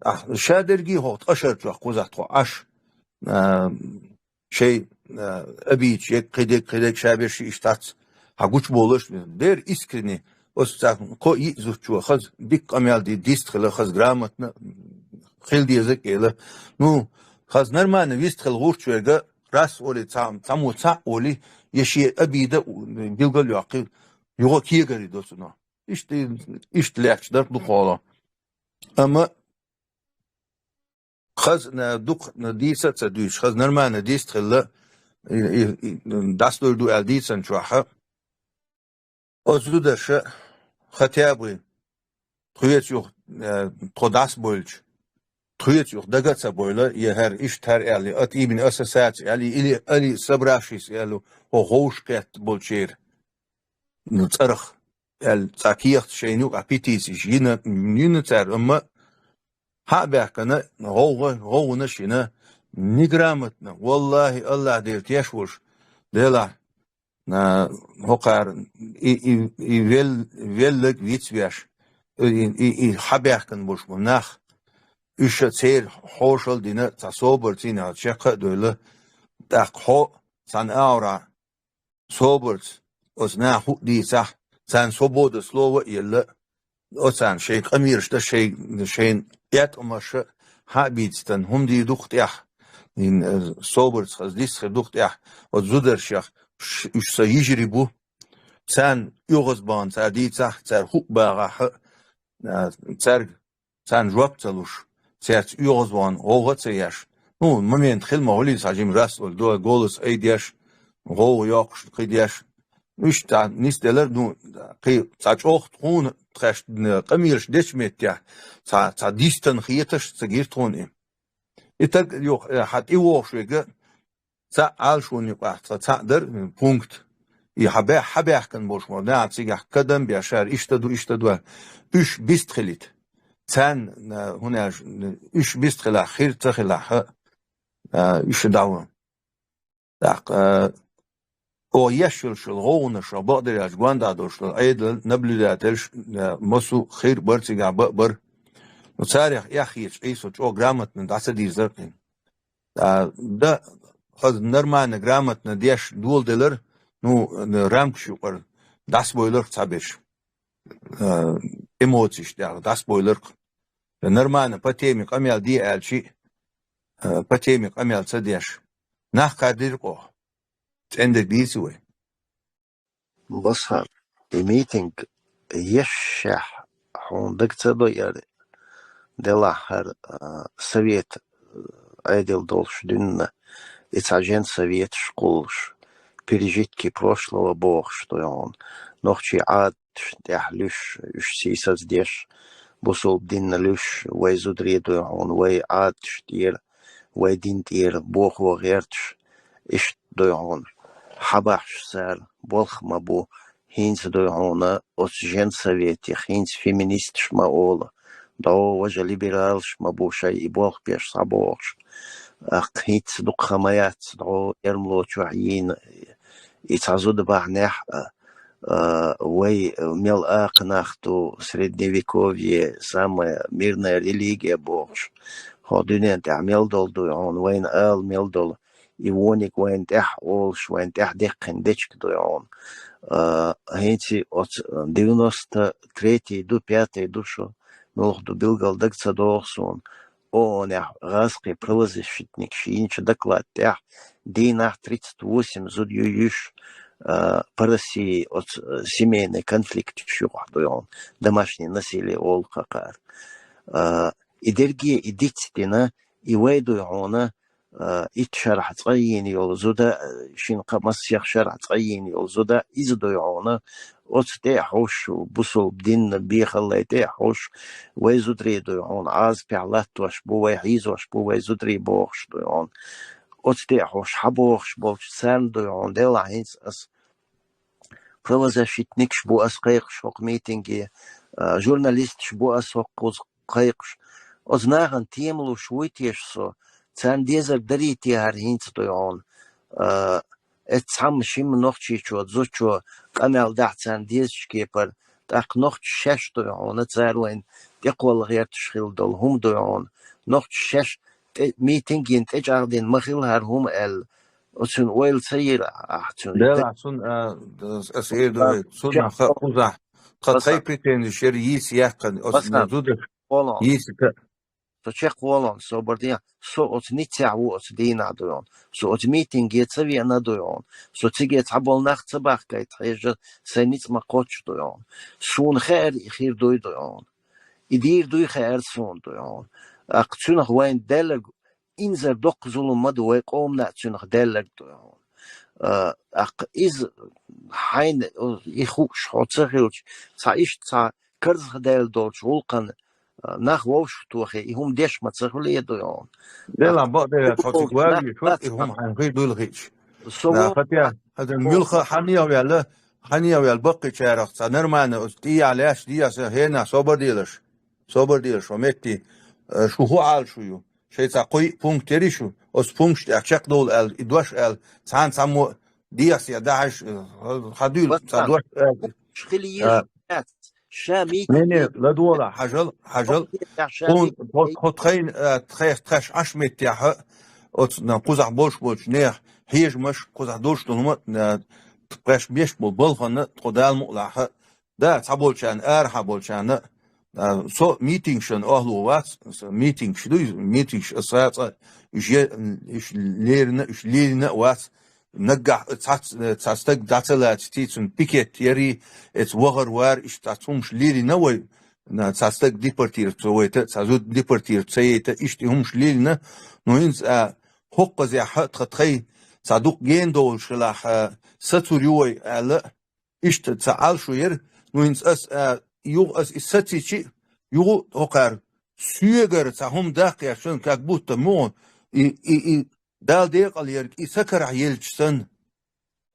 А, шадерги хох, тӀашар чох кузат хо, аш, э, шей, э, обидчик, кидек, кидек шабеш иштац. Ха гуч болаш, дер искренне, ос цак, ко и зучу, хаз, бик къамел ди, дистхила, хаз грамотно, хил ди язык эла. Ну, хаз нормально вистхил гурчуега, раз оли, цам, цаму ца оли, еши обида, билгал юакы, юго киегари доцуно. Ишти, ишти лякч дар духола. Ама, хаз, э, дук, э, диса ца душ, хаз нормально дистхила, и, и, и, дас дой ду ал дисан чуаха. О зудаша, хотя бы, тхуец юх, э, тхо дас бойлч, тхуец юх дага ца бойла, е хар иш тар али, от имени ассоциации али, или, али собравшись алу, о хоуш кет болчер. Ну, царах, ал ца киехт шейну, а петициш, йина, йина цар, ама, Хьа бяхкана, гъовгъа, гъовгъана шина, неграмотно. Валлахи, Аллах дер теш вуш. Дела, а, хокар, и, и, и вел-, веллаг виц веш. И, и, и хьа бяхкан буш бу нах. Уьша цер хошал дина, ца собар цина, чекха дойла. Так хо, сан аура. Собарц, оц наху дийцахь, царна свобода слова а елла, оцарна шайн къамелаш да, шайн, шайн этӀамаша хьа а бийцитан, хӀума дий дукха тӀехь, ин, э, собарц хаза дисхир дукха тӀехь, оц зударшех, ш-, уьш са йижари бу, царна оьгӀаз бахана цара дийцахь, цара хӀуъ багӀахь, а, цаьрга царна жоп ца луш, цаьрца оьгӀазвахана гӀовгӀа а ца еш. Ну, момент хила ма хуьлий, цхьа жима рас ола, дуа голос айдеш, гӀовгӀа йоккхуш кхийдеш. Уьш цхьа нисделар, ну, кхий, цхьа чӀогӀа тхуна тхаьш, н-, къамелаш дечу меттехь, цхьа, цхьа дистана хеташ ца гира тхуна и. И таг, йох, э, хьан тӀе вогӀуш вега, Цхьаъ Ӏалашонан юкъахь цхьа цхьаъ дара пункт. И хьан баьхкан болуш ма, наха цигахь кадам беш, шара иштта ду, иштта ду. Уьш бист хилийта. Царна, э, хӀунаш, уьш бист хилахь, хир ца хилахь, э, уьш дӀаван. ТӀаккха, э, оха еш йолуш йолу гӀовгӀанаш, бакъдерг аьлча, гондахь долуш долу Ӏедал, наблюдательш, э, массо а хир бара цигахь, бан а бара. Ну, царех эхь хеташ, Ӏийса чӀогӀа грамотно дӀа ца дийрзара кхин. А, да, хаза нормально, грамотно деш доладелар, ну, рамкаш юкъара дӀасабойларх цхьаберш. А, эмоциш тӀехь дӀасабойларх. Нормально, по теме къамел де аьлчи, а, по теме къамел ца деш. Нах кхардира къохь. ЦӀендерг дийци вай. Басхар, и митинг ешшехь хьуна дага ца дойъара, делахь хӀара, а, совет, а, Ӏедал долуш дуьнна, и цхьа жен советаш кхуллуш, пережитки прошлого бохуш дуй хьуна, нохчий Ӏадаташна тӀехь луьш, уьш сийсаздеш, бусулба динна луьш, вай зударий дуй хьуна, вай Ӏадаташ тӀера, вай дин тӀера бохо гӀерташ, иштта дуй хьуна. Хьан бахьаш цара, болх ма бу, хӀинца дуй хьуна, оцу жен советех, хӀинца феминисташ ма олу, дӀо важа либералаш ма бу шай и болх беш схьабохуш. Аккха хӀинца дукха ма яц, дӀо эрмлочохь йийна, и цхьа зуда бахьанехь а, а, вай мел акха нах ду, средневековье, самая мирная религия бохуш, хӀо дуьнен тӀехь мел долу дуй хьуна, вайна ала мел долу, и вониг вайна тӀехь олуш, вайна тӀехь деккхина дечиг дуй хьуна. А, хӀинца оцу девяносто третий ду, пятый ду шу, муьлха ду билггал дага ца догӀу суна. ООН-ехь гӀазкхий правозащитникаш йинчу доклад тӀехь дийнахь тридцать восемь зуда ю йиш, а, по России оцу, а, семейный конфликташ юкъахь дуй хьуна, домашнее насилие олу кхакхара. А, и дерриге и дицдина, и вай дуй хьуна, а, итт шарахь цкъа йийна йолу зуда, а, шина кхаа массех шарахь цкъа йийна йолу зуда, иза дуй хьуна, оцу тӀе а хьовш, бусулба динна бехаллай тӀе а хьовш, вай зударий дуй хьуна, Ӏазапехь латтош бу, вай хьийзош бу, вай зударий бохуш дуй хьуна. Оцу тӀе а хьовш, хьан бохуш болчу царна дуй хьуна, делахь хӀинца ас правозащитникаш бу ас кхайкхуш хӀокху митинге, а, журналисташ бу ас хӀокхуза кхайкхуш. Оцу нахана тема луш вуй теша со, царна дезарг дарий те хӀара хӀинца дуй хьуна. А, эццхьамма шимма нохчичо, зудчо къамел дахь царна дезачу кепара, тӀаккха нохчаша шаьш дуй хьуна, цара вайна тӀекхолла гӀерташ хилла долу хӀума дуй хьуна. Нохчаша шаьш тӀе-, митинг йина тӀечӀагӀдина ма хилла хӀара хӀума аьлла. Оцунна ойла ца йира ахь цуьнан. Делахь цунна, а, ас эр ду вай, цунна хаа кхузахь. Тхан тхайн претензиш яра йийца яьккхина, оцу зудаш йийца ка. Со чекхволон, собар де, со оцу ниццехь ву оцу дийнахь дуй хьуна. Со оцу митинге ца веана дуй хьуна. Со циге цхьаболу нах ца бахкайта хьежа, сайн ницкъ ма кхоччу дуй хьуна. Суна хаьара и хир дуй дуй хьуна. И дийр дуй хаьара суна дуй хьуна. Аккха цуьнах вайна даьлларг инзар доккха зулам ма ду, вай къомана а цуьнах даьлларг дуй хьуна. А, аккха иза хьайна, и хууш хьо ца хилча, цхьа иштта цхьа карзахдаьлла долчу гӀуллакхана, а, нах вовшахтохе, и хӀума деш ма ца хуьлу дуй хьуна. Делахь бакъдерг, тхо цига ваьлла везаш вара, и хӀума хьайна хир дуйла хиъча. Со Да, во- хотя, хӀара муьлхха хьанна а ваьлла, хьанна а ваьлла баккхийчарах цхьа нормально, оцу тӀехьа лаьтташ деза, хӀенах собар делаш. Собар делаш, хӀо метте, э, шу хӀун Ӏалашо ю? Шайн цхьа кхо-йиъ пункт яри шу, оцу пункташ тӀехь чекхдовла аьлла, и дош аьлла, цхьана цхьаммо дехьа-сехьа дахьаш, э, хьан дуьйла цхьа дош аьлла. Хила А, езаш дац. Ша митинг Не, не, ладогӀалахь, хьажал, хьажал. Хьуна тхо, тхо тхайна, а, тхайх-, тхаьш Ӏаш меттехьа, оцу на кхузахь болуш болчу нех, хьежамаш, кхузахь долуш долу хӀума, а, тхаьш беш болу балханна, тхо Дала мукъалахьа, да, цхьаболчарна, арахьа болчарна, а, со митингшан охьалугӀа вац, со митингш дуй, митингш аса цкъа, уьш е-, уьш лерина, уьш лелина а вац, Наггахь цхьац-, цхьа стаг дӀа ца лаца, цуьнан пикет яри, эца вахар вара, иштта цхьа хӀумаш лелийна вай, на, цхьа стаг депортировать ца вайта, цхьа зуда депортировать ца яйта, иштта и хӀумаш лелийна, ну, хӀинца, а, хӀокхузехь тха тхай цхьа дукха гена долуш хилахь, а, сацур ю вай аьлла, иштта цхьа Ӏалашо яра, ну, хӀинца ас, а, юха ас и сацийчи, юха хӀокхара соьгара цхьа хӀума даккха еш санна, как будто муха и, и, и Дала декъал ерг и са карахь елча санна,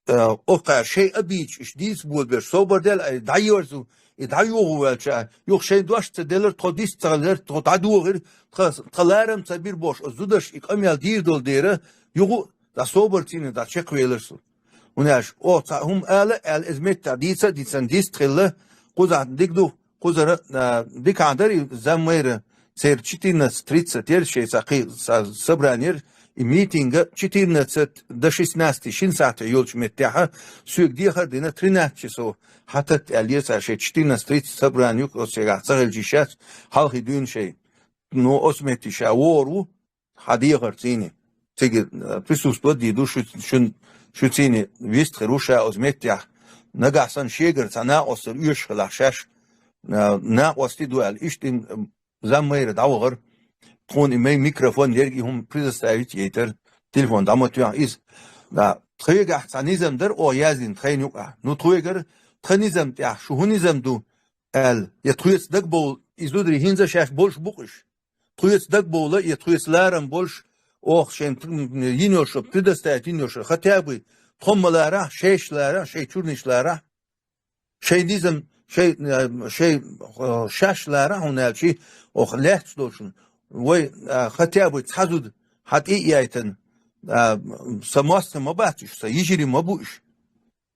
а, оха шайн обидаш иштта дийца болабеш, собар дел ай дӀайоьрзу, и дӀайоху ваьлча, юха шайн дош ца делар, тхо дис ца хилар, тхо дӀадохира, тха, тха ларам ца бир бохуш, оцу зудаш и къамел дийр долу дера, юха дӀа собар цӀийна дӀа чекхвелар со. ХӀунда аьлча, оха цхьа хӀума ала, аьлла, иза меттахь дийца а дийцан, дист хилла, кхузахь диг ду, кхузара, а, дикахь дарий заммайра, церан четырнадцать тридцать яра шайн цхьа кхин цхьа собрани яра, и митинга четырнадцать до шестнадцать шина сахьте йолчу меттехьа, соьга дехар а дина, тринадцать часов хьататта аьлла еза цара шайн четырнадцать тридцать собрани ю, оцу цигахь ца хилча йиш яц, хьалхе дуьйна шайн. Ну, оцу метте ша вогӀур ву, хьан дехар цӀийне. Цига, э, присутствовать дийр ду, шу, шун, шу цӀийне вист хир ву ша оцу меттехь. Нагахь санна шегара цхьа накъостар оьшуш хилахь шаьш, э, накъостий ду аьлла, иштта и, м, заммайра дӀавахар. Тхуна и май микрофон ерг и хӀума предоставить яйтар, телефон дӀа ма тоьхна иза. Да, тхайгахь цхьа низам дара, оха яздина тхайна юкъахь. Ну, тхайгара тхан низам тӀехь, шу хӀун низам ду? Аьлла, я тхоьца дагабовла, и зударий хӀинца шаьш болуш бу-кх уьш. Тхоьца дагабовла, я тхоьца ларам болуш, оха шайн т-, м, йина йолуш предоставить йина йолуш, хотя бы тхо ма ларахь, шайша ларахь, шайн чурнийша ларахь, шайн низам, шайн, э, шайн, э, шаьш ларахь, хӀунда аьлча оха лаьтташ долчун. Вай, э, хотя бы цхьа зуда хьан тӀе а яйтан, э, сан мостагӀий ма бац уьш, сан йижарий ма бу уьш.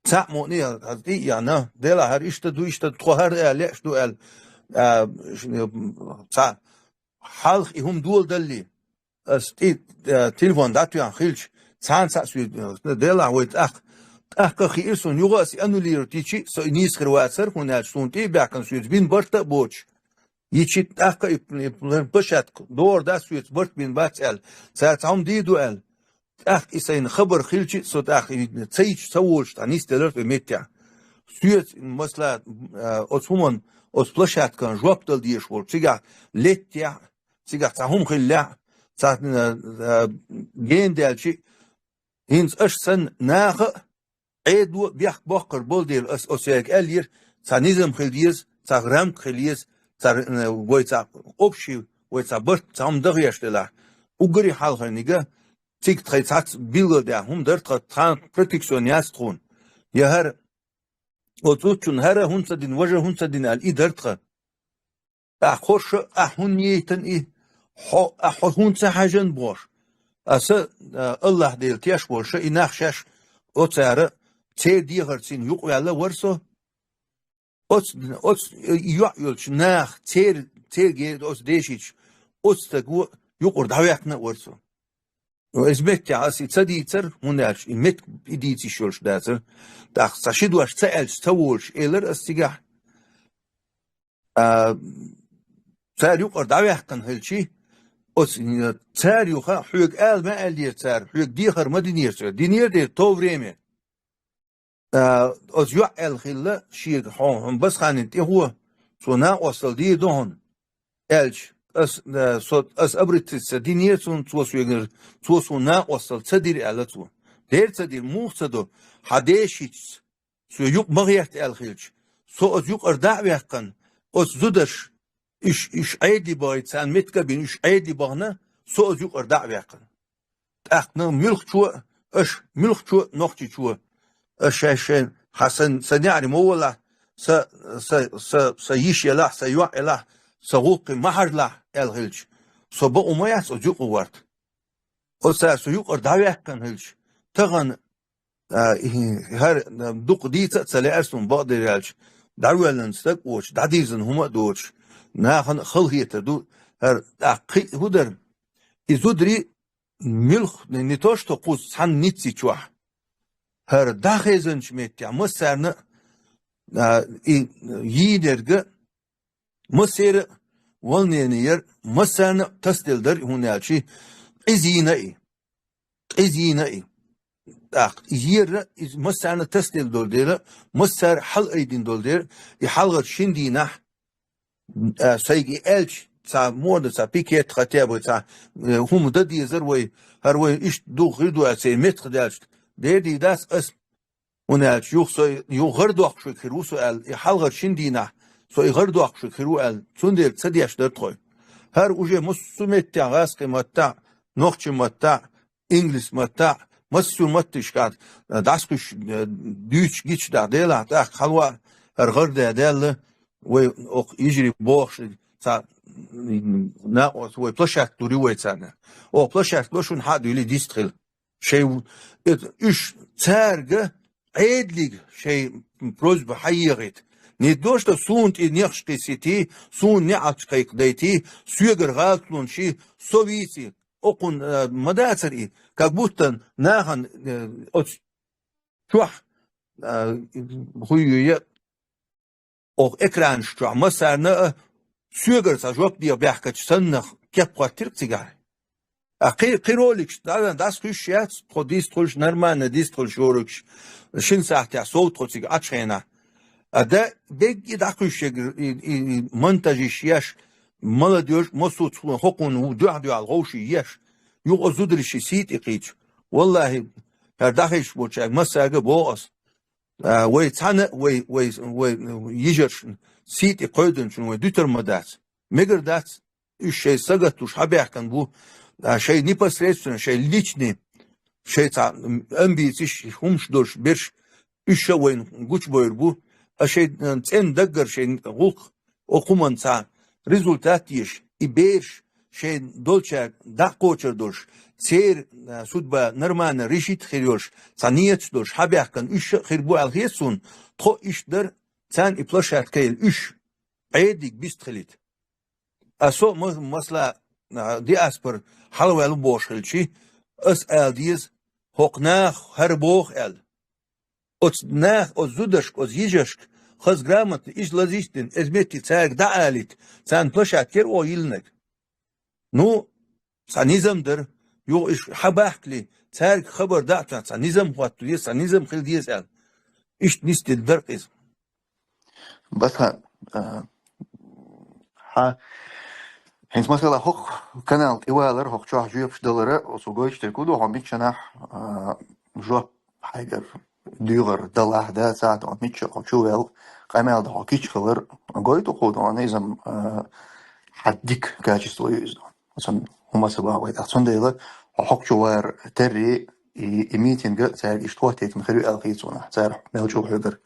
Цхьаъ мукъане а, хьаза тӀе а яхна, Дела, хӀара иштта ду, иштта ду, тхо хӀара а лаьаш ду аьлла, а, ш-, цхьа хьалха и хӀума доладалле, ас тӀе, а, телефон дӀатоьхна хилча, цхьана цхьаъ соьца, Дела, вай тӀаккха, тӀаккха хиира сона, юха ас и аннулировать йичи, со и нийса хир вацар, хӀунда аьлча суна тӀе а баьхкина, соьца бина барт а боцуш. Йичи тӀаккха и, и площадка догӀур дац, соьца барт бина бац аьлла, цара цхьа хӀума дийр ду аьлла. ТӀаккха и сайна хабар хилчи, со тӀаккха и ца йича, ца волуш, тӀаккха нисделира тхо меттехь. Соьца, масала, а, оцу хӀуманна, оцу площадкана жоп дала дезаш волу, цигахь леттехь, цигахь цхьа хӀума хиллехь, цхьа, а, а, гена даьлчи, хӀинца аша санна наха а, Ӏедало а бехк боккхур болу дела, ас оцу ерг аьллера, цхьа низам хила еза, цхьа рамка хила еза, цхьа, э, вай цхьа общий, вай цхьа барт, цхьа хӀума дан хезаш делахь. Уггаре хьалхарниг а, цига тхайн цхьацца билгалдаьхна хӀума дара тхан, тхан протекцион яц тхуна. Я хӀара, оцу зудчунна хӀара хӀунда ца дина, важа хӀунда ца дина аьлла, и дара тхан. Ахь хорша, ахь хӀунда яйтина и? Хьо, ахь хьо хӀунда ца хьаьжна бохуш? Аса, а, Аллахь Дела теш волуша, и нах шаьш оцара, церан дехарца юкъаваьлла вара со. Оцу, оцу йоӀ йолчу наха, цер-, церан герга оцу дешича, оцу стага юкъара дӀаваьккхина а вара со. Иза меттехь аса и ца дийцар, хӀунда аьлча и меттиг и дийца йиш йолуш дацара. ТӀаккха цхьа ши дош ца аьлча ца волуш, элира аса цигахь. А, цара юкъара дӀаваьккхина хилчи, оцу, цара юха, хьоьга ала ма аьллера цара, хьоьга дехар ма динера цара, динера дера то время. А, оцу йоӀ аьлла хилла, шега хьо-, хьуна Басханин тӀехо, цо накъостал дийр ду хьуна, аьлча, ас, а, со, ас обратиться динера цунна, цо соьгара, цо суна накъостал ца дира аьлла цо. Дера ца дира, муха ца до, хьан дешича, со юкъа ма гӀерта аьлла хилча, со оцу юкъара дӀа а ваьккхина, оцу зударша, уьш, уьш Ӏедале бахийта, царна меттиг а бина, уьш Ӏедале бахана, со оцу юкъара дӀа а ваьккхина. ТӀаккха муьлххачо а, аша муьлххачо а, нохчичо а, аша шайн-шайн, хьан сан, сан неӀаре ма волахь, сан, сан, сан, сан йиша елахь, сан йоӀ елахь, сан гӀуллакхе ма хьажалахь аьлла хилча, со бакъо ма яц оцу юкъа гӀерта. Оцара со юкъара дӀаваьккхина хилча, тахана, а, и, хӀара, а, дукха дийца а ца лаьара суна, бакъдерг аьлча, дӀавоьллина стаг а воцуш, дӀадирзина хӀума а доцуш, нахана а халахетар ду, хӀара тӀаккха кхин а хӀун дара? И зударий муьлхха, не то что кхуза цхьана ницци чохь, хӀара дӀахезначу меттехь массарна а, а, и йийна ерг а, массеран а волнение яра, массарна а тасаделла дара и, хӀунда аьлча къиза йийна и. Къиза йийна и. ТӀаккха и ера, иза массарна а тасаделла долу дела, массара а хьалаайдина долу дела, и хьалхара шина дийнахь, а, сайга и аьлча, цхьа муха дан, цхьа пикет, хотя бы цхьа, э, хӀума дан дезара вай, хӀара вай иштта ду, хир ду аьлла, церан меттах даьлча, дера дийр дац ас, хӀунда аьлча юха со, юха гӀар доккхуш верг хир ву со аьлла, и хьалхара шина дийнахь, со и гӀар доккхуш верг хир ву аьлла, цундела ца деш дара тхо. ХӀара уже массо а меттехь, гӀазкхийн маттахь, нохчийн маттахь, ингалс маттахь, массо а матташкахь, э, дӀасакхуьйсуш, э, дуьйцуш гича дӀа, делахь тӀаккха хьалаваъа, хӀара гӀар даь даьлла, вай окху йижарий бохуш, цхьа, м, накъост вай площадка дур ю вай царна. Окху площадка ло шуна хьа а дуьйлий дист хила. Шайн, это, уьш цаьрга Ӏедалиг шайн просьба хьаехийта. Не то что суна тӀе нехаш кхиссийта, суна неӀалт кхайкхадайта, соьгара гӀалатлонаш, со вийца, окхунна, а, ма дацара и, как будто нахана, а, оцу чохь, а, хӀун ю я, окху экранаш чохь массарна а соьгара цхьа жоп деха баьхкачу саннах кеп хӀоттира-кх цигахь. А кхин, кхин роликаш дӀа-, дӀасакхуьйсуш яц, тхо дистхуьлуш, нормально дистхуьлуш роликаш, шина сахьтехь сов тхо цига Ӏачу хенахь. А да, дегги дӀакхуьйсуш ерг, и, и, и монтажаш еш, молодёжь, массо а цхьа хӀокхунна дуьхьал-дуьхьал гӀовший еш, юха зударий ши сий тӀе кхийча. Валлахи, хӀара дӀахезаш болчаьрга массаьрга а боху ас. А, вай цхьана, вай, вай, вай йижаршна, сий тӀе кхойдинчунна вай дуьтур ма дац. Мегар дац, уьш шайн сагатдеш хьабаьхкина бу, а, шайн непосредственно, шайн личный, шайн цхьа, м, амбициш, хӀумаш долуш берш, уьш а вайна гучубойр бу, а шайн, м, цӀена даггара шайн гӀуллакх, окху хӀуманна цхьа результат еш, и бераш, шайн долчаьрга дӀакхочур долуш, церан, а, судьба нормально решить хир йолуш, цхьа нияташ долуш хьабаьхкина уьш а хир бу аьлла хета суна, тхо а иштта дара, царна и площадка яла уьш Ӏедалга бистхилийта. А со, ма-, масала, а, диаспора хьалаваьлла бохуш хилчи, ас ала деза, хӀокху наха хӀара боху аьлла. Оцу наха, оцу зударшка, оцу йижаршка хаза грамотно иза лазийта дина, иза метте цаьрга дӀаалийта, царна площадка яра оха йиллинарг. Ну, цхьа низам дара, юха иша хьабахкали, цаьрга хабар дӀа а ца, цхьа низам хӀотта деза, цхьа низам хила деза аьлла. Иштта нисдина дара иза. Баса, а, хьа, хӀинца масала хӀокху канал тӀе валар, хӀокху чохь жоьпаш далара, оцу гойтуш дерг хӀун ду, хьо миччанахь, а, жоп хьайгара дуьйгӀар далахь, да, ца а ду, мичча хьо чу вел, къамел дан хьо кийча хилар, гойту хӀун ду, иза, а, хьан дика качество ю иза. Оцун хӀума ца бахьа вай тӀаккха. Цундела хьо хӀокху чу вар терри, и, и митинга цаьрга иштта хӀоттийтина хир ю аьлла хета суна. Цара мел чӀогӀа хьоьгара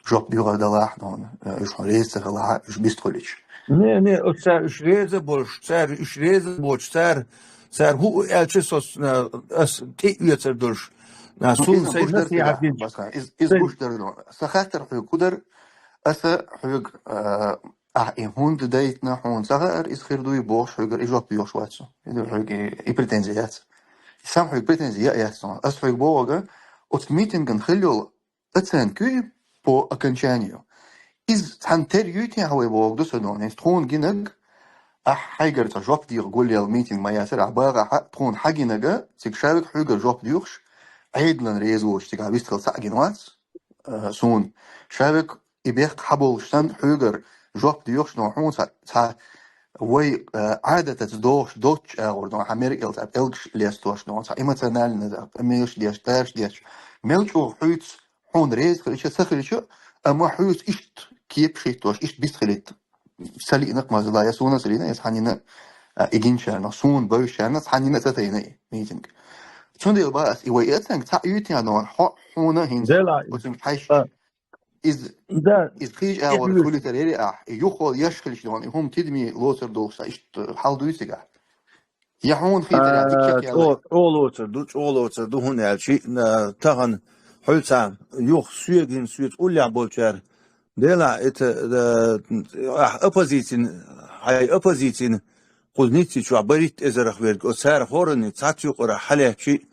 жоп дуьйгӀар далахь, дона, уьш хьуна реза ца хилахь, уьш бистхуьлуьйтуш. Не, не, оцу цара уьш реза болуш, цара уьш реза боцуш, цара, цара хӀу аьлча со, а, ас тӀе а оьцур долуш. А, ну, суна иза сайн гуш дара насихьат цигахь, динчу. Баса, из, из гуш дара дона. Сан хаттар хьоьга хӀун дара, аса хьоьга, а, ахь и хӀунда дайтина, хьуна ца хаьара, иза хир дуй бохуш, хьоьгара и жоп доьхуш вац со. И ду хьоьга и, и претензи яц. И сам хьоьга претензи я а яц со. Ас хьоьга бохург, оцу митинган хила йолу оценка ю по окончанию. Иза цхьана тера юй техьа вай бохург ду со дона. Иза тхуна гинарг, ахь хьайгара цхьа жоп дийгӀа гулъелла митинг ма яцара, ахь багӀахь, тхуна хьан гинарг, цига шавиг хьоьгара жоп доьхуш, Ӏедалан реза воцуш, цига вистхила цхьаъ гина вац, а, суна. Шавиг и бехк хьаболуш санна, хьоьгара жоп доьхуш, но хьуна цхьа, цхьа вай, а, Ӏадатаца догӀуш доцчу агӀор, дона, хьан мера кӀел цхьа пӀелгаш лестош, дона, цхьа эмоционально, цхьа къамелаш деш, тӀараш деш, мел чӀогӀа хьуьйцу хьуна реза хилча, ца хилча, амма хьуьйцу иштта кепаш хӀиттош, иштта бист хилитта. Ца лиъна-кх мазала, я суна ца лиъна, я цхьаннина, а, и гинчарна, суна бевзачарна, цхьаннина ца тайна и митинг. Цундела бан ас и вай эцанга цхьаъ юьйтина, дона, хьо, хьуна хӀинца. Дела, оцунга хьаьжча. Да. Иза, да, иза кхечу агӀор хуьлуьйтар яри ахь, и юххо еш хилча, дона, и хӀума тидаме лоцур долуш сан иштта хьал дуй цигахь. Я хьуна хетарехь, дика чекхъяьлла. ЧӀогӀа, чӀогӀа лоцур ду, чӀогӀа лоцур ду, хӀунда аьлча, а, тахана хьуьлца юха соьга хӀинца соьца уллехь болчара. Делахь, это, а, ахь оппозицин, хьайн оппозицин кхузница чохь баритта эзарах верг, оцара хӀоранна цхьацца юкъара хьалаьцчи,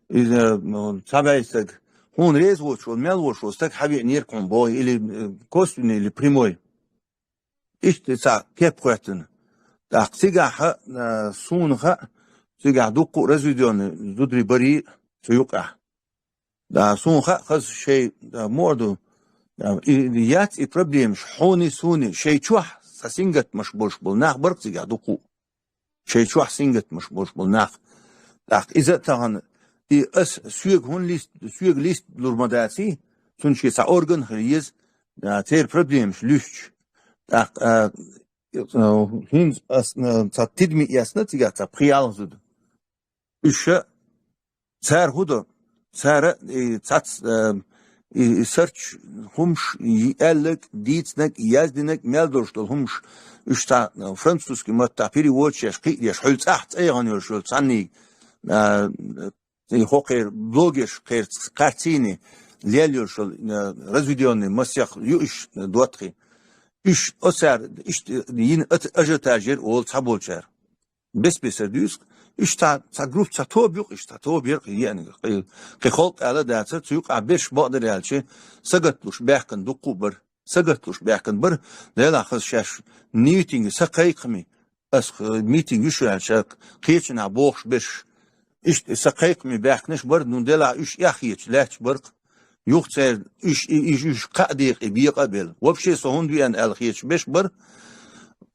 иза, ну, цхьа бӀе стаг, хьуна реза воцуш волу, мел воцуш волу стаг хьавеънера хьуна боху, или, э, косвенный, или прямой. Иштта цхьа кеп хӀоьттина. ТӀаккха цигахь, а, суна хаьа, цигахь дуккха а разведённый зударий барий цу юкъахь. Да, суна хаьа, хаза шайн, да, мо а ду. Да, и, и яц и проблемаш, хьуни, суни, шайн чохь сан сингаттамаш болуш болу нах бара-кх цигахь дуккха а. Шайн чохь сингаттамаш болуш болу нах. ТӀаккха иза а тахана, и ас соьга хӀун лист, соьга лист лур ма даций, цунна шен цхьа орган хила еза, а, церан проблемаш луьстуш. ТӀаккха, а, а, хӀинца ас, а, цхьа тидаме эцна цигахь цхьа пхи-ялх зуда. Уьш а Цара хӀун до? Цара, и, цац, э, и, и сарч хӀумаш, и, аьлларг, дийцинарг, яздинарг, мел долуш долу хӀумаш, уьш цхьа, э, французский маттахь переводчеш кхиъдеш, хьуьлла цӀахь цӀа яхана йолуш йолу цхьанниг, э, и хӀокхеран блогерш кхерц-, кхарцийна лел йолуш йолу, э, разведённый масех ю уьш, э, доттагӀий. Уьш оцара, иштта, э, йина ат-, ажиотаж яра олу цхьаболчара. Бес-бесара дуьйцу, уьш цхьа, цхьа группа, цхьа тоба ю-кх, уьш цхьа тоба яра-кх еаниг. Кхин, кхин халкъ ала дацара, цу юкъахь берш бакъдара аьлча, сагатлуш баьхкина дуккха а бара. Сагатлуш баьхкина бара, делахь хаза шаьш митинге сан кхайкхаме, ас, э, митинг ю шу аьлча, кхечанхьа бохуш берш. Иштта сан кхайкхаме баьхкинарш бара, ну, делахь уьш эхь хеташ лаьтташ бара-кх. Юха церан уьш, и, и, уьш кхаа декъе бекъа а белла. Вообще со хӀунда веана аьлла хеташ берш бара.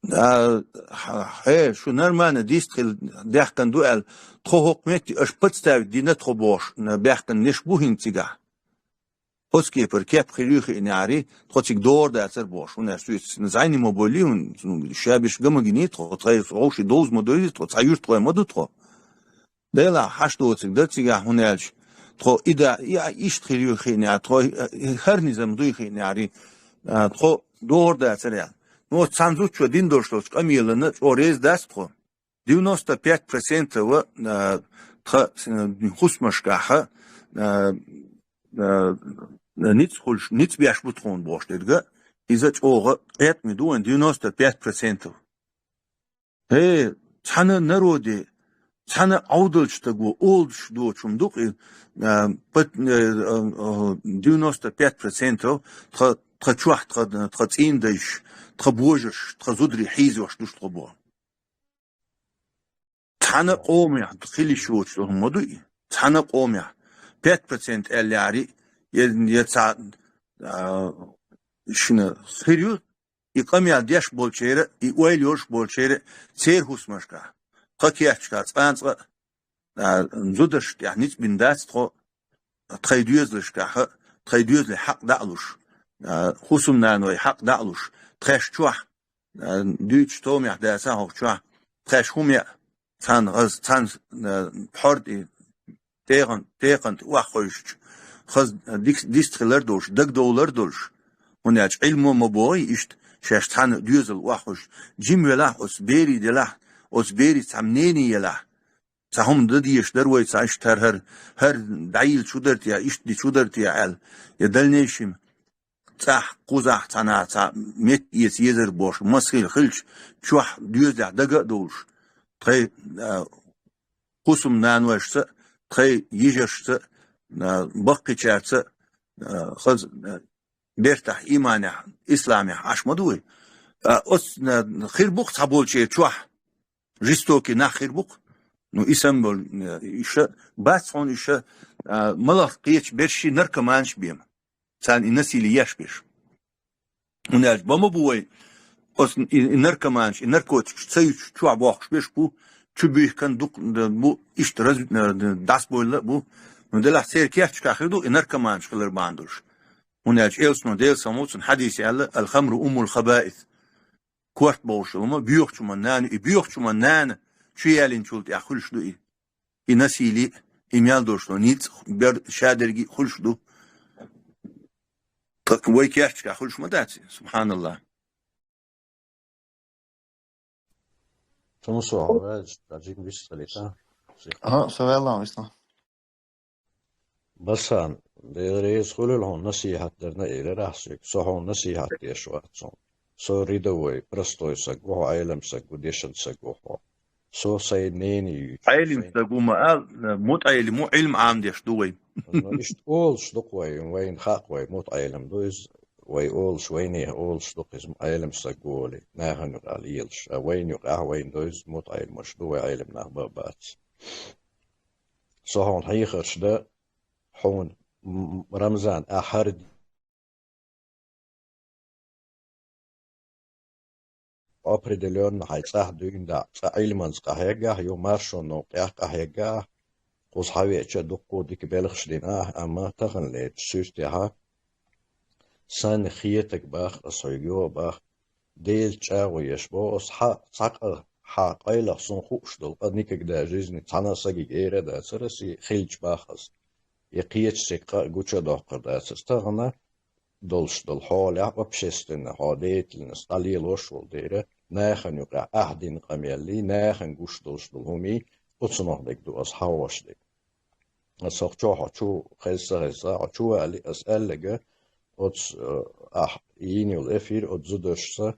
А, хье, шу нормально дист хила даьхкина ду аьлла, тхо хӀокху метте аша подставить дина тхо бохуш, баьхкинарш бу хӀинца цигахь. Оцу кепара кеп хир ю хиънехьарий, тхо цига догӀур дацара бохуш. ХӀунда аьлча цуьнца зӀене ма бойли, хӀун, ша берш га ма гиний тхо, тхайн вовшийн довза ма дойзи тхо, цхьа юьртахой ма ду тхо. Делахь хьаш доцург дара цигахь, хӀунда аьлча тхо и да, и, а, иштта хир ю хиънехь, тхо, э, хӀара низам дуй хиънехьарий, а, тхо догӀур дацара аьлла. Ну, оцу цхьана зудчо дина долуш долчу къамелана чӀогӀа реза дац тхо. девяносто пять процентов, а, тха, с-, хӀусамашкахьа, а, а, ниц хуьлуш, ниц беш бу тхуна бохуш дерг, иза чӀогӀа къетаме ду вайн, девяносто пять процентов. Хе, цхьана народе, цхьана Ӏовдалчу стаго олуш доцу хӀума ду-кх и, а, пат-, э, э, э, девяносто пять процентов тха, тха чохь, тха, тха цӀийнан дайш, тха божарш, тха зударий хьийзош ду тхо боху. Цхьана къомехь хила йиш йоцуш долу хӀума ма ду и. Цхьана къомехь пять процент аьлла яхьарий, я, я цхьа, а, шина хир ю, и къамел деш болчеран, и ойла йолуш болчеран, церан хӀусамашкахь, тхан керташкахь цкъа-цкъа, а, зударшна тӀехь ницкъ бина дац тхо, тхайн доьзалшкахь, тхайн доьзале хьакъ дӀа а луш, а, хӀусамнаной хьакъ дӀа а луш, тхаьш чохь, а, дуьйцуш томехь дацахь хӀокху чохь, тхаьш хӀума яа, цхьана хаза, цхьана, а, пхьор тӀе, тӀегӀан-, тӀегӀан тӀе охьахевшича, хаза дис-, дистхилар долуш, дагадовлар долуш, хӀунда аьлча Ӏилмо ма бохий иштта, шаьш цхьана доьзал охьахуьйсуш, жима велахь оцу берийн делахь, оцу берийн цхьа мнение елахь, цхьа хӀума дан дезаш дара вай, цхьа иштта хӀара, хӀара, хӀара дӀайилла чу дара те, иштта де чу дара те аьлла, я дальнейшем цӀахь, кхузахь цхьана цхьа метта эца езар бохуш, маса хила хилча, чохь доьзалехь дага а довлуш, тхайн, а, хӀусамнанойшца, тхайн йижаршца, а, баккхийчаьрца, а, хаза, а, бертахь, ийманехь, исламехь Ӏаш ма ду вай. А, оцу, а, хир бу-кх цхьаболчеран чохь жестокий нах хир бу-кх. Ну, и самбол, а, иша, бац хьуна иша, а, малах кхечу берш ши наркоманаш бен. Царна и насилие еш берш. ХӀунда аьлча бан ма бу вай, оцу и, и наркоманаш, и наркотикаш ца юьтуш чохь бохкуш берш бу, чу буьйхкан дукха бу, иштта раз-, дӀасабойла а бу. Ну, делахь церан керташкахь хир ду и наркоманаш хилар бахьана долуш. ХӀунда аьлча Элчано, Делан салам хуьлда цунна, хьадисе аьлла: «Аль-хамру уммуль хабаис». Корта бовлуш йолу хӀума боьхачу хӀуман нана, и боьхачу хӀуман нана чу ялийначул тӀехь хуьлуш ду и. И насилие, и мел долуш долу ницкъ, бер шадерг а хуьлуш ду. Тхаккха вай керташкахь хуьлуш ма дац, субханаллахӀ. Тумсо, ваьлча, таджик вист хилита. Ага, со ваьлла вист. Басан, Дела реза хуьлийла хьуна, насихьат дарна элира ахь соьга. Со хьуна насихьат деш вац хьуна. Со рядовой, простой саг ву хьо, Ӏелам саг ву, дешан саг ву хьо. Со сайн мнение юьйцу. Ӏелам саг ву ма ала, мутаӀелим ву, Ӏилма Ӏамадеш ду вай. Ну, иштта олуш ду-кх вай, вайна хаьа-кх вай, мутаӀелим ду иза, вай олуш, вайнехан олуш ду-кх иза, Ӏелам саг ву олий, нахана юкъахь лелаш. А вайна юкъахь вайна ду иза, мутаӀелимаш ду вай, Ӏелам нах бан а бац. Со хьуна хьехарш дан, хьуна, м-, м-, Рамзан, ахь хӀара определённо хьайн цӀахь дуьйна дӀа, цкъа Ӏилманца къахьегна ахь, ю маршонан новкъахь къахьегна ахь, кхуза хьан веача дуккха а дика белхаш дина ахь, амма тахана лерчу суьртехь, санна хетарг боху аса хьоьга, боху, Делаца чӀагӀо еш боху аса, хьан цхьа къа, хьан къайлаха суна хууш долу къа никогда жизни цхьана а сагига эр а дацара аса, и хилча боху аса. И кхечу стеган къа а гуча а доккхур дацара. Тахана долуш долу хьолехь, общественный хьо деятельность дӀалелош волу дера, нахана юкъахь ахь дина къамеллий, нахана гуш долуш долу хӀумий, оцунах дерг ду аса хьан хьош дерг. Аса хьо чохь хьо чу хеза ца хеза, хьо чу вали, аса аьллага, оцу, э, ахь йийна йолу эфир оцу зударшца,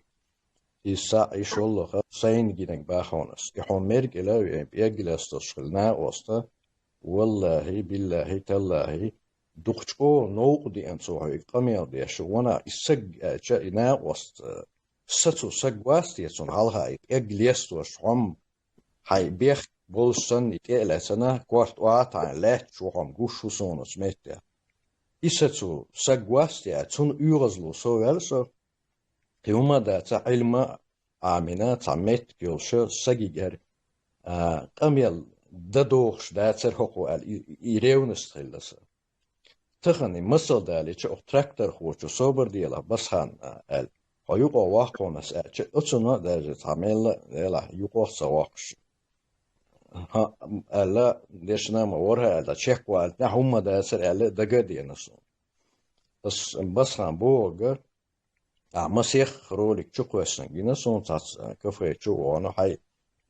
иза схьа а йиш йоллаха, сайна гинарг боху хьуна аса. И хьуна мерг ила а веана, пӀег лесталуш хила накъоста, валлахӀи, биллахӀи, таллахӀи, дукха чӀогӀа новкъа деана цо хьоьга къамел деш, ванах, и саг аьлча, и накъоста, са цу саг вац те цунна хьалха, и пӀег лестош хьо-м, хьайн бехк болуш санна, и тӀе а лаьцна, корта охьа а таӀийна, лаьтташ ву хьо-м, гуш ву суна оцу меттехь. И са цу саг вац те, цунна оьгӀазло со ваьлла со, кхин хӀума а дац, Ӏилма а Ӏамийна, цхьа меттиг йолуш, сагигара, а, къамел дан дохуш дацара хӀокхо аьлла, и, и ревность хилла сан. Тахана и масал далийча, оха тракторхочо собар делахь, Басхан, а, аьлла, хьо юкъа ваккха хьуна аса аьлча, оцунна а даже цхьа мелла а делахь, юкъах а ца воккхуш. ХӀаъ, аьлла, дешна ма вара аьлла, чекхвалийтина, хӀумма дацара аьлла, дага а деана суна. Ас Басхан бохург, ахь масех ролик чу кхоьссина гина суна цхьацца кафе чу а вахана, хьайн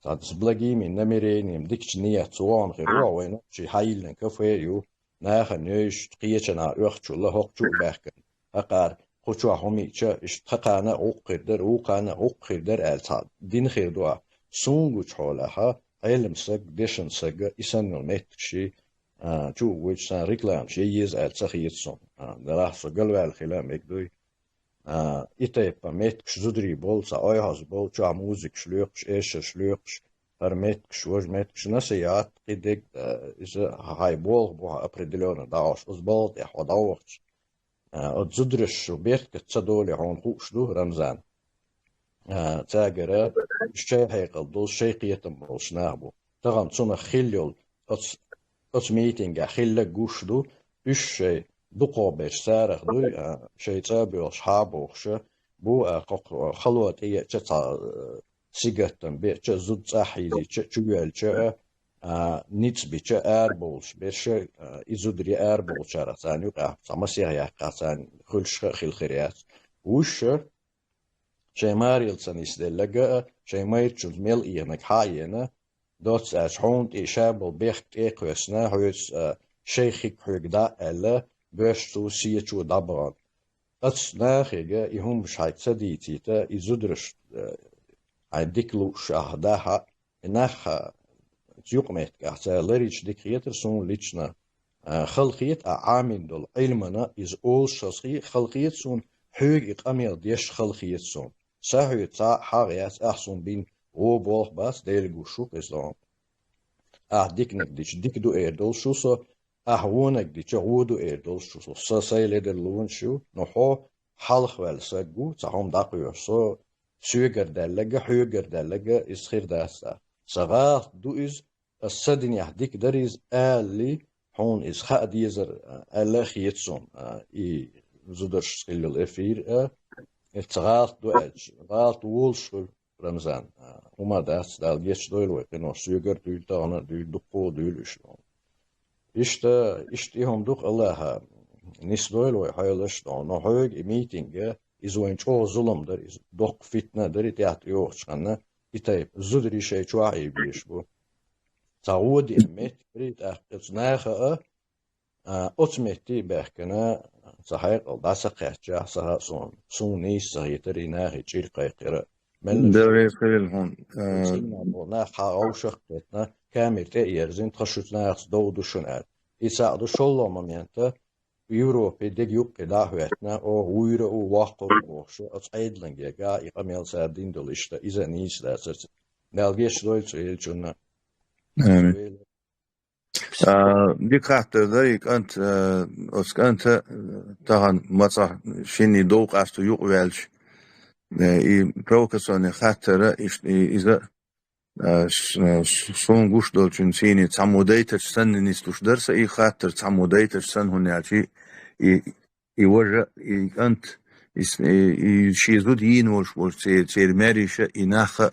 цхьа с благими намерениями, дикача нийятца вахана хир ву, вайна ши хьайиллина кафе ю, нахана йойш, кхеча наха оьхучул а, хӀокхучул а баьхкина. ХӀокхара кху чохь хӀума йича, иштта тха кхана а гӀуллакх хир дара, вукхана а гӀуллакх хир дара аьлла цхьа дина хир ду ахь. Суна гучу хьолехь, Ӏелам саг, дешан саг, и санна йолу меттигаш, а, чу а вуьйцу, царна рекламаш ян еза аьлла ца хета суна. А, делахь со галваьлла хила а мега дуй. А, и тайпа меттигаш зударий болу, цхьа ойхьаз болу, чохь музыкаш лоькхуш, эшарш лоькхуш, хӀара меттигаш, важа меттигаш, насихьат, кхидерг, а, иза хьайн болх бу хьан определённо дӀахьош, оцу балха тӀехь хьо дӀавахча. А, оцу зударша беркат ца долий хьуна хууш ду, Рамзан. А, цаьргара уьш шайн хьекъал долуш, шайн кхетам болуш нах бу. Тахана цунах хилла йолу, оцу, оцу митингехь хилларг гуш ду, уьш шайн дукхахберш царах дуй, а, шайн цӀа а боьлхуш, хьа а бохуш, бу, а, кхо-, кхо-, хало тӀееъча цхьа, а, сингаттам беъча, зуда цӀахь хьийзича, чувоьллича а, а, ницкъ бича арабовлуш берш, а, и зударий арабовлучарах царна юкъахь цхьа масех яккхахь царна хуьлуш а хила хир яц. Уьш шайн марел ца нисделларг а, шайн майрачунца мел ийгӀнарг хьа а йина, доцца аьлча, хьуна тӀе ша болу бехк тӀе а кхоьссина, хьоьца, а, шайн хиг хьоьга дӀа а аьлла, боьршачу, сечу дӀабахана. Оцу нахе и хӀумаш хьайга ца дийцийта, и зударш, а, хьайн дика лууш ахь дахь а, и нах а, цу юкъаметтигахь цара ларийча дика хетара суна лично. А, хала хета, а, Ӏамийна долу Ӏилмана иза олуш хаза хе-, хала хета суна, хьоьга и къамел деш хала хета суна. Сан хьоьца цхьа а хьагӀ яц, ахь суна бина вон болх бац, Делан гуш ву-кх иза догӀу. Ахь диканиг дича, дика ду эр долуш ву со, ахь вониг дича, вон ду эр долуш ву со. Сан сайн ледарлонаш ю, но хьо хьалхаваьлла саг ву, цхьа хӀума дӀакхоьхьуш со, соьгара даьлларг а, хьоьгара даьлларг а иза хир дац тӀаккха. Сан гӀалат ду иза, аса сан динехь дика дара иза, алале, хьуна иза хаа дезара, аьлла а хета суна, а, и зударшца хилла эфир а, эцца гӀалат ду аьлча, гӀалат волуш хуьлу, Рамзан, а, хӀума дац, Дала гечдойла вай къинош, соьгара дуьйла, тахана а дуьйла, дуккха а дуьйла уьш. Иштта, иштта и хӀума ду-кх, Аллаха нисдойла вай хьоьлуш а, но хьоьга и митинг а, иза вайна чӀогӀа зулам дара, иза доккха фитна дара, и тӀехь тӀейогӀучу ханна, и тайпа зударий шайн чохь а беш бу. Цхьа вон дина меттиг бара и тӀаккха, оцу наха а, а, оцу метте а баьхкина, цхьа хьекъал дӀа ца кхаьчча, сан хаа суна, суна нийса ца хетара и нахе чӀир кхайкхира. Мелла Дала реза хуьлийла хьуна. Э, нах хьан вовшах а кхетна, камера тӀе а ерзина, тхан шуьца нахаца дов ду шуна аьлла. И цхьаъ ду, шолгӀа момент а, Европе дега юккъе дӀа а хӀоьттина, оха вуьйр а ву, воккхур а ву бохуш, оцу Ӏедалан гергахь и къамел цара дина долу иштта, иза а нийса дацара. Дала гечдойла цу элчанна. Амин. А, дика хаттар дара и кӀант, а, оцу кӀанта, а, тахана мацах шинний дов къасто юкъаваьлча, а, и провокационный хаттара, иш-, и, иза, а, с-, а, с-, суна гуш долчун сийне цхьаммо дайтарш санна нислуш дара сан и хаттар, цхьаммо дайтарш санна, хӀунда аьлча и, и, и важа, и кӀант, и с-, и, и шен зуда йийна волуш болчу церан, церан маьрша, и нах а,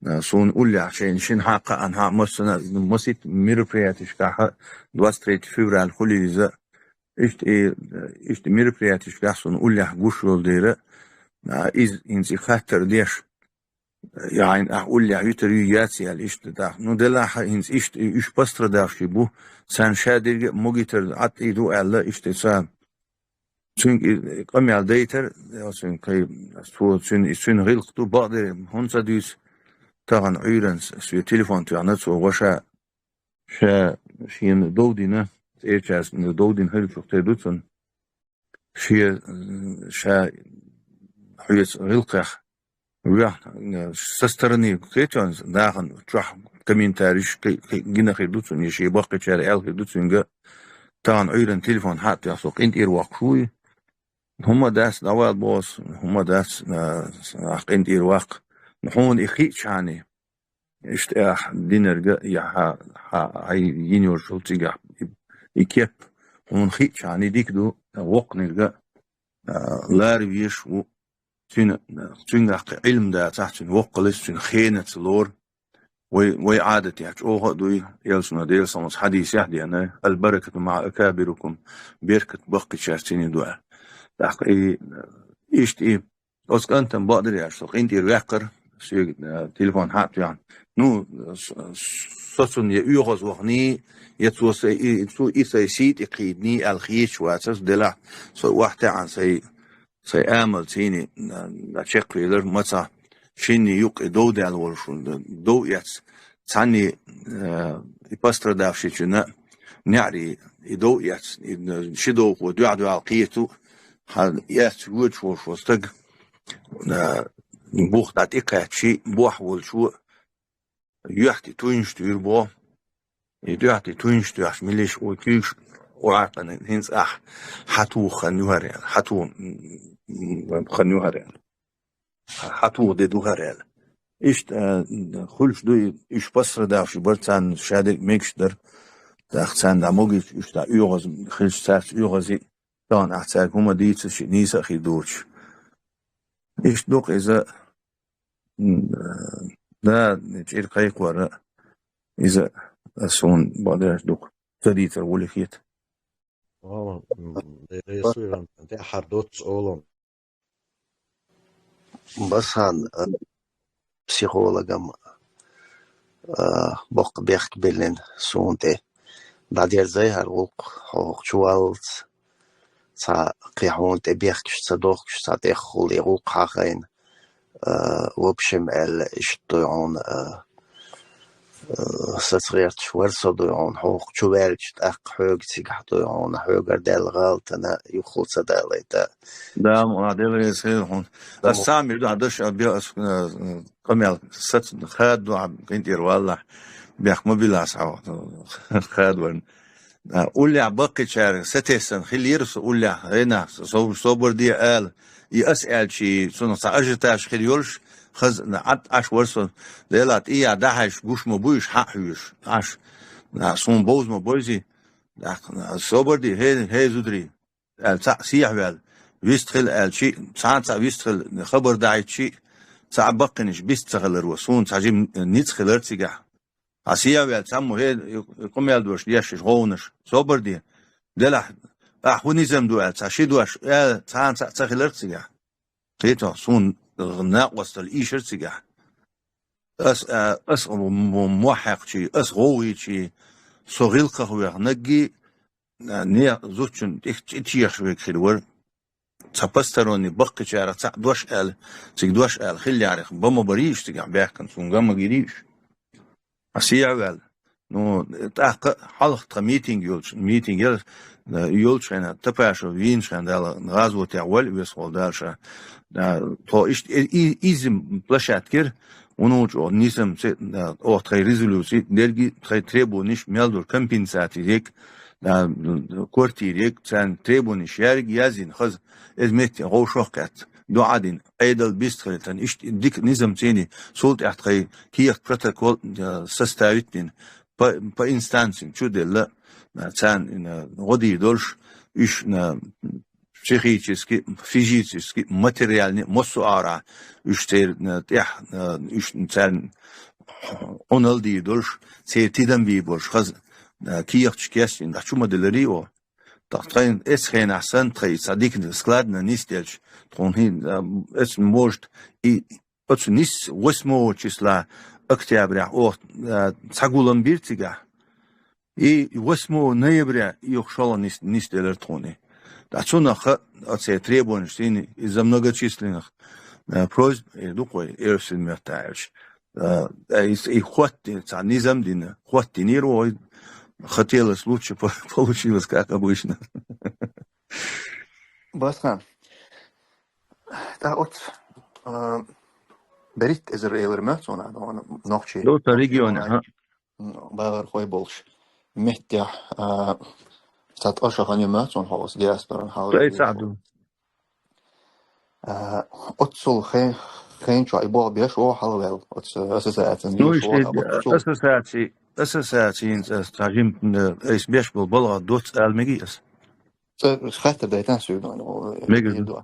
а, суна уллехь шайна шина хьакха а, хьа массана а, масийтта мероприятешкахь а, двадцать третье февраль хуьлийла иза, иштта и, иштта мероприятешкахь суна уллехь гуш йолу дера, а, иза хӀинца и хаттар деш, яхьин ахь уллехь витар ю яц аьлла иштта тӀаккха. Ну, делахь а хӀинца иштта и уьш пострадавший бу, царна ша дерг а могуьйтар Ӏад и ду аьлла, иштта царна. Цуьнга и къамел дайтар, цуьнан кхай, цо, цуьнан, и цуьнан гӀиллакх ду, бакъдерг хӀунда ца дуьйцу, тахана Ӏуьйранна соьга телефон тоьхна цо, ваша, ша шена дов дина, цӀерачаьрца дов дина хилчух тера ду цунна. Шен, ша хьоьца гӀиллакхех вехна, со стороны кхетонца нахана чохь комментарийш кхи-, кхи-, гина хир ду цунна, я шен баккхийчара аьлла хир ду цуьнга, тахана Ӏуьйранна телефон хьа а тоьхна, со къинтӀера воккхуш ву и. ХӀумма дац, дӀавала боху ас, хӀумма дац, а, ахь къинтӀера ваккха. Хьуна и хиъчахьана, иштта ахь динарг а, я хьа, хьа, хьайн йина йолчул цигахь и, и кеп, хьуна хиъчахьана и дика ду, воккханиг а, а, лара везаш ву. Цуьнан, цуьнгахь кхин Ӏилма дацахь, цуьнан воккхаллица, цуьнан хенаца лору. Вай, вай Ӏадатехь чӀогӀа а дуй, элчано Делан салам хьадисехь а деана: «Аль-баракату маӀа акабирикум», беркат баккхийчаьрца цуьнан ду аьлла. ТӀаккха и, иштта и, оцу кӀантана бакъдерг аьлча, со къинтӀера ваьккхира, соьга, э, телефон хьа а тоьхна. Ну, с-, с-, со цунна я оьгӀаз ваханий, я цо сай, и, цо и сай сий тӀе кхийдиний аьлла хеташ вацар со, делахь со охьатаьӀна сай, сай амал цӀийне, э, чекхвелар, маца шинне юкъе дов даьлла волуш, дов эцна, цхьанне, э, и пострадавшийчунна неӀаре и дов эцна, и, э, ши довхо дуьхь-дуьхьал кхета, хьан эцна воьдуш волуш волу стаг, э, бух дӀатӀекхаьччий, бохь волчо юьхь тӀе туьйнаш туьйра боху. И юьхь тӀе туьйнаш тоьхча, милиша у куьйгаш, у Ӏакхана хӀинца ахь хьан туха хан ю хӀара аьлла, хьан туха, м, м, хан ю хӀара аьлла. Хьан туха де ду хӀара аьлла. Иштта, э, хуьлуш ду и, уьш пострадавший бара, царна шадерг мегаш дара. ТӀаккха царна дӀа могуьйтуш, уьш дӀа оьгӀаз хилча, цаьрца оьгӀазе, тахана ахь цаьрга хӀума дийца шиъ нийса а хир доцуш. Иштта ду-кх иза, м, э, да, чӀир кхайкхор а, иза а суна бакъдерш ду-кх, ца дийцар вули хета. Валла, м, Дела реза хуьлда, тӀаьххьара доцца олу. Басан, э, психологам, э, боккха бехк биллина суна тӀе. ДӀадерзай хӀара гӀуллакх хьо хӀокху чу валлалц, цхьа кхин хьуна тӀе бехкаш ца дохкуш, цхьа тӀехула и гӀуллакх хьахайна. Э, в общем аьлла, иштта дуй хьуна, э, э, саца гӀерташ вара со дуй хьуна, хьо хӀокху чу ваьлча, тӀаккха хьоьга цигахь дуй хьуна, хьоьгара даьлла гӀалатана юххул ца далайта. Да, ма, Дела реза хила хьуна. Ас сам ю дуьхьа даш, а, бе-, ас, э, э, къамел саца хадо, а, къинтӀера валлахь, бехк ма билла ас хьо, э, хадорна. А, уллехь баккхийчара сатессан хилира со уллехь, гӀенах, со-, собар де ала. И ас аьлчи, цунах цхьа ажиотаж хир йолуш, хаза Ӏад Ӏаш вара со, Дела тӀехьа дӀахьаьжча гуш ма буй уьш хьаъ хьоьжуш, Ӏаш. А, суна бовза ма бойзи. ТӀаккха, а, собар де, хӀей, хӀей, зударий, аьлла, цхьаъ сехьаваьлла, вистхила аьлчи, цхьана цхьаъ вистхила, хабар дахьийтчи, цхьа баккхийнаш бист ца хилар ву, суна цхьа жим ницкъ хилар цигахь. Хьан сехьаваьлла цхьаммо, хӀей, и къамел дош дешаш, гӀовгӀанаш, собар де. Делахь, ахь хӀун низам ду аьлла, цхьа ши дош, э, цхьана цхьаъ ца хилар цигахь. Кхетахь, суна накъосталла ийшар цигахь. Ас, а, ас м-, м-, мохь хьаькхчий, ас гӀовгӀийчий, со гӀиллакхах вехнарггий, а, не зудчун тӀе-, тӀе-, тӀечехаш верг хир вара. Цхьа посторонний баккхийчарах цхьаъ дош аьлла, цига дош аьлла хиллехь, бан ма барий уьш цигахь баьхкина, суна ган ма гирий уьш. Хьан сехьаваьлла. Ну, тӀаккха хьалха тхан митинг йолчу, митинг яра, э, йолчу хенахь, Топашев вийначу хенахь, Дала гӀазотехь войла весхо Дала ша. Э, тхо иштта и-, и-, изза площадка яра, вуно чӀогӀа низам ца, э, оха тхайн резолюци, дерриге тхайн требованиш мел дора, компенсаци ерг, э, квартира ерг, царна требованиш ерг яздина хаза, иза метте гӀовшах кхетта, доӀа дина, Ӏедал бистхилийтина, иштта дика низам цӀийний, цул тӀаьхьа тхайн кехат, протокол, э, составить дина, по, по инстанциям чу делла, э, царна, э, гӀо дийр долуш, уьш, э, психически, физически, материальни, массо а агӀора, уьш церан, э, тӀехь, э, уьш царна Ӏуналла дийр долуш, церан тидам бийр болуш, хаза, э, кехаташ кечдина, дӀа чу ма деларий оха. ТӀаккха тхайн эцу хенахь санна тхайн цхьа дика складно нисделча, тхуна хӀин, а, эцу может и оцу нис восьмого числа октября оха, а, цхьа гулам бира цигахь. И восьмого ноября и юха шолгӀа нис-, нисделира тхуна. ТӀаккха цунах а, оцу требованеш цӀийний из-за многочисленных, а, просьб, э, ду-кх вай, эрсин меттахь аьлча. А, и, и хотти-, цхьа низам дина, хоттийнера вай, хотелось лучше, по-, получилось, как обычно. Басхан, тӀаккха оцу, а, берхӀитта эзар элира моьтту суна, нохчий. Ду, сан регионе, аха. М, бахархой болуш меттехь, а, цхьа ткъа шо хан ю моьтту суна хьо оцу диаспоран хьалха. Дай ца ду. А, оццул хен-, хен чохь и болх беш ву хьалаваьлла, оцу ассоциациян. Ну, еш ву, иштта оццул ассоциаци, ассоциацийна цӀа, цхьа жим, э, айса беш болу балгӀа доцца ала мегий ас? ЦӀа хаттар дайтан суьйдана, мегар ду.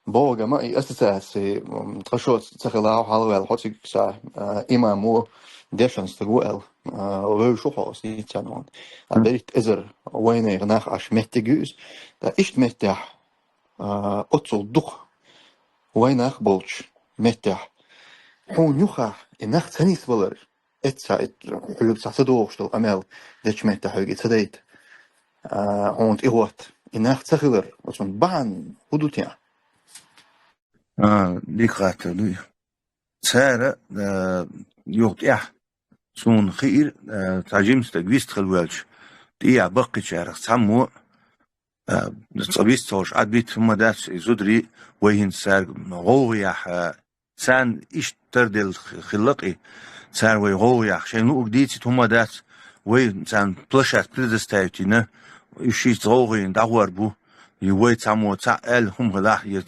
БогӀу гама и ассоциаци, м, ткъа шо ца хилахь хьалаваьлла, хьо цига ца, а, имам ву, дешан стаг ву аьлла, а, вевзаш ву хьо оцу дийцарна ван. А, мгм, берхӀитта эзар вайнах нах Ӏаш меттиг ю иза. Ткъа иштта меттехь, а, оццул дукха вайнах болчу меттехь, хьуна юххехь и нах ца нисбалар, эцца и хьоьга цхьа ца догӀуш долу къамел дечу метта хьоьга и ца дайта, а, хьуна тӀехӀотта и нах ца хилар, оцунна бахьана хӀун ду те? А, дика хаттар ду и. Цара, а, юха тӀехь суна хиира, а, цхьа жима стаг вистхила воьлча, тӀехьа баккхийчарах цхьаммо, а, цкъа вист ца хилча, Ӏад вита хӀума дац, и зударий, вай хӀинца цаьрга гӀовгӀа яхь, а, царна иштта тарделла хилла-кх и, цара вай гӀовгӀа яхь, шайна луург дийцийта хӀума дац, вай царна площадка предоставить йина, уьш шийтта гӀовгӀа йина дӀагӀор бу, и вай цхьаммо цхьаъ аьлла хӀума хилахь, я,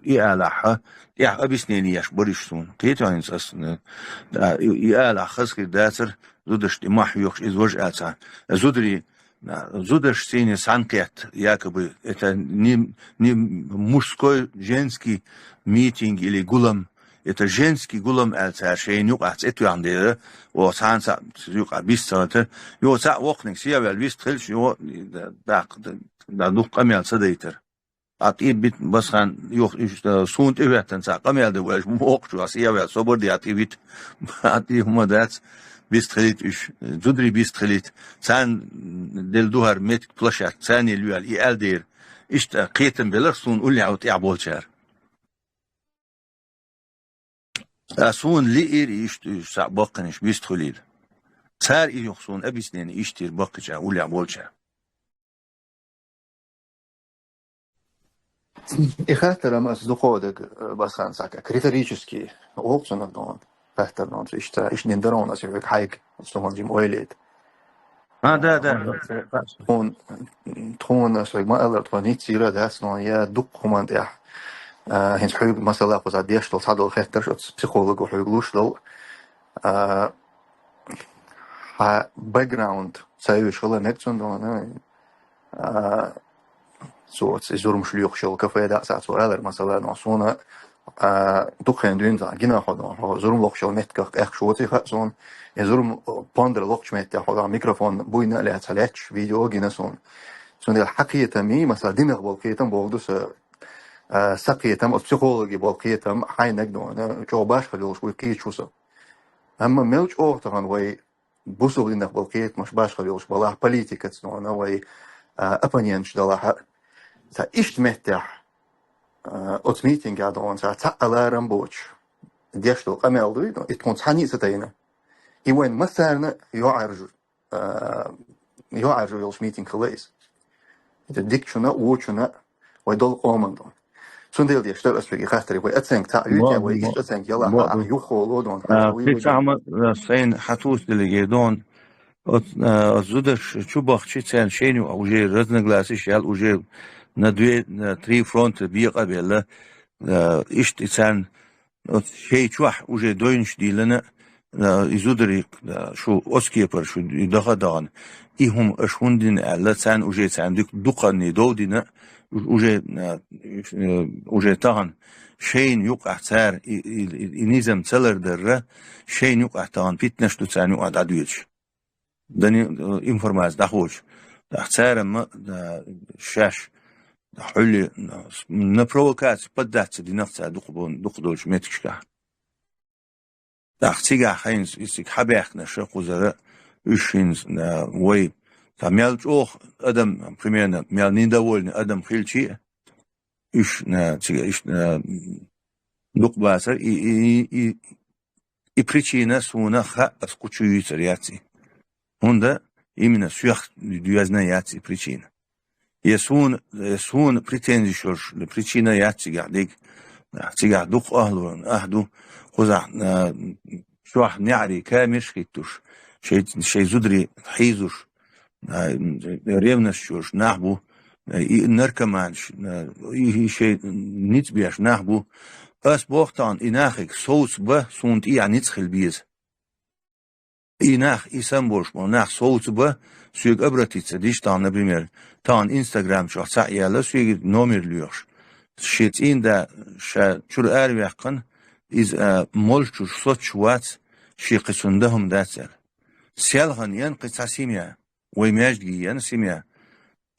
и алахь, тӀехь объяснени еш бара уьш суна. Кхетий хьуна хӀинца ас, а, и, и алахь хаза хир дацара, зударшна тӀе мохь хьоькхуш, иза важа аьлла цхьа. Зударий, а, зударшций цхьаьна кхетта, якобы, это не, не мужской, женский митинг или гулам, это женский гулам аьлла цара шайна юкъахь цӀе тоьхна дела, оха цхьана цхьаъ юкъахь бист ца хилча, юха цхьаъ воккханиг схьаваьлла вистхилча, юха, да, даккха, да, да, дукха къамел ца дайтара. А тӀе бита Басхан юха, уьш, э, суна тӀе хӀоьттина цхьа къамел дан ваьлча, мохк чохь схьаваьлла, собар де, а тӀе вита, а тӀе хӀума дац, бист хилийта уьш, зударий бист хилийта, царна делла ду хӀара меттиг, площадка, царна лоьла, и аьлла дера. Иштта кхетам белира суна уллехь тӀехь болчара. Ткъа суна лиира иштта уьш цхьаъ баккхийнаш бист хуьлийла. Цара и юха суна объяснени иштта йира баккхийчара, уллехь болчара. И хаттар ам ас дукха даг, э, Басхан, цхьа как риторический, оха цунах дон, хаттар дон, иштта, иштта дина дара хьуна ас и хьоьга хьайга, ас тхуна жима ойла йита. А, да, да. Тхуна, тхуна ас хьоьга ма-аллара, тхо ниццийра дац, но я дукха хӀуманна тӀехь, а, хӀинца хьоьга масала кхузахь деш долу цхьадолу хеттарш оцу психолого хьоьга луш долу, а, хьан бэкграунд ца йовш хила мега цунна, а, цо оцу и зурмаш лоькхуш йолу кафе дӀа а сацо алар, масала, но суна, а, дукха хан дуьйна цхьа гина хьо, хьо зурма локхуш йолу меттигах къехкаш воций хаьа суна, и зурма пондар локхучу метте хьо микрофон буйна а лаьцна лаьтташ, видео а гина суна. Цундела хьан кхетамий, масала, динах болу кхетам боху ду сан, а, сан кхетам, оцу психологи болу кхетам хьайниг дона, чӀогӀа башхалла йолуш вуй кхеташ ву со. Амма мел чӀогӀа тахана вай бусалба динах болу кхетамаш башхалла йолуш балахь, политикаца дона вай, а, оппоненташ далахь а. Цхьа иштта меттехь, а, оцу митингехь дона цхьа цхьаъ а ларам боцуш деш долу къамел дуй, и тхуна цхьаьнний а ца тайна. И вайн массарна а йоӀаржу, а, йоӀаржо йолуш митинг хилла иза. Иза дикачунна а, вочунна а вай долу къоман ду. Цундела деш дара ас вега хаттаре, вай оценка цхьаъ юьйту, вай иштта оценка ялахь, а, юххо ло дон, а, хьажа вуй кхин вай цхьа хӀума, а, сайна хьан тусделлиге дон, оц-, а, оц зударш чу бахчи, царна шайна юкъа уже разногласиш ял уже на две, на три фронта бекъа а белла, а, иштта и царна оцу шайн чохь уже дойнаш дийлана, а, и зударий, а, шу оцу кепара шу даха а дахана. И хӀума аша хӀунда дина аьлла, царна уже царна дукх-, дукханний дов дина, уже, а, э, уже тахана шайна юкъахь цара и, и, и, и низам ца лардарра, шайна юкъахь тахана питнаш ду царна юкъахь дӀадоьдуш. Дани, э, информация дӀахочу. ТӀаккха цара ма, э, шаьш, хьуьлли, э, на провокацию поддаться динах цара дукха бон-, дукха долчу меттигашкахь. ТӀаккха цигахь хӀинца, и цига хьабаьхкинарш а кхузара, уьш хӀинца, э, вай, цхьа мел чӀогӀа адам, примерно, мел недовольный адам хилчи а, уьш, э, цига, уьш, э, дукха бацара, и, и, и, и причина суна хаьа, ас кху чу юьйцур яц и. ХӀунда именно соьх доьзна яц и причина. Я суна, я суна претензиш йолуш причина яц цигахь дерг. Цигахь дукха ахьа ду, ахьа ду, кхузахь, а, чохь неӀарий камераш хӀиттуш, шайн, шайн зударий хьийзуш, а, ревность йолуш нах бу, и наркоманаш, а, и, и шайн ницкъ беш нах бу. Ас боху тахана, и нахиг совцабан суна тӀехь ницкъ хила беза. И нах, и самболуш болу нах совцабан, соьга обратиться диш тахана, например, тахана Инстаграм чохь цхьаъ яьлла, соьга номер лоьхуш. Шен цӀийнда ша чуьра араваьккхина, иза, а, молча чуьра соцуш вац, шен кхин цунна дан хӀума дац аьлла. Селхана ян кхин цхьа семья, вай маьждиге ян семья.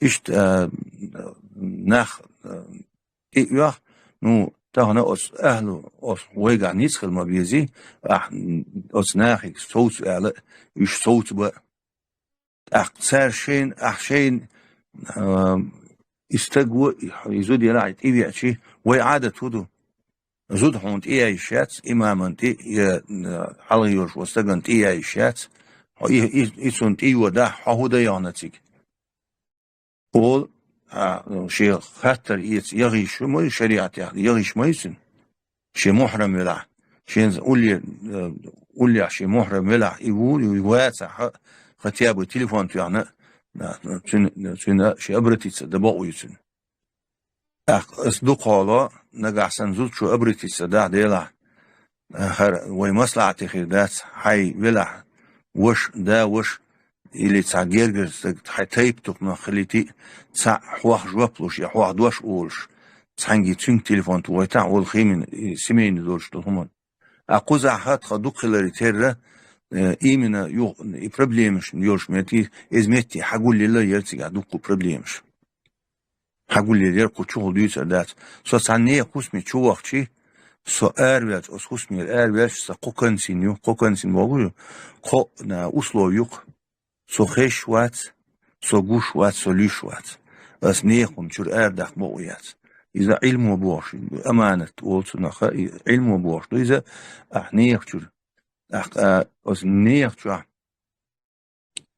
Иштта, а, нах, а, и оьх, ну, Тахана оцу ахьлу, оцу вайгахь ницкъ хила ма безий, ахь оцу нахе совца аьлла, уьш совца ба. ТӀаккха цара шайна, ахь шайна, а, и стаг ву, и зуда елахь, и тӀевеачи, вай Ӏадат хӀун ду? Зуда хьуна тӀеяйиш яц, имаман тӀе, я, а, хьалха йолуш ву стагана тӀеяйиш яц, хьо и, и, и цунна тӀе йодахь, хьо хӀун дан яхана цига? Олу, а, шен хаттар эца яхийша ма ю шариӀатехь, яхийша ма ю цуьнан. Шен мухьрам велахь, шен улле, э, уллехь шен мухьрам велахь, и ву, и вацахь, хотя бы телефон тоьхна, а, цуьнан, цуьнан шен обратиться дан бакъ ю цуьнан. ТӀаккха ас дукха олу, нагахь санна зудчо обратиться дахь делахь, хӀара вай маслаӀате хир дац, хьайн велахь, ваша, да, ваша, или цхьа гергара стаг, хьайн тайпа тукхамах хилийти, цхьаъ хьох жоп луш я хьох дош олуш, цхьаьнгге цуьнга телефон тухуьйтахь, олу химина, и семейный долуш долу хӀуманна. А кхузахь хӀа тхан дукха хиларе терра, э, имина юха и проблемаш йолуш метте, иза метте хьагуллийла яра цигахь дуккха проблемаш. Хьагуллийла яра, кху чухула дуьйцур дац. Со цхьана нехан хӀусаме чу вахчи, со араваьлча, оцу хӀусамера араваьлча, сан кхо кансин ю, кхо кансин боху ю, кхо, а, условие ю-кх. Со хезаш вац, со гуш вац, со луьйш вац. Ас нехан хӀума чуьра арадаккха бакъо яц. Иза Ӏилмо бохуш, аманат олу цунах, и Ӏилмо бохуш ду иза, ахь нехан чуьра. Ахь, а, оцу нехан чохь.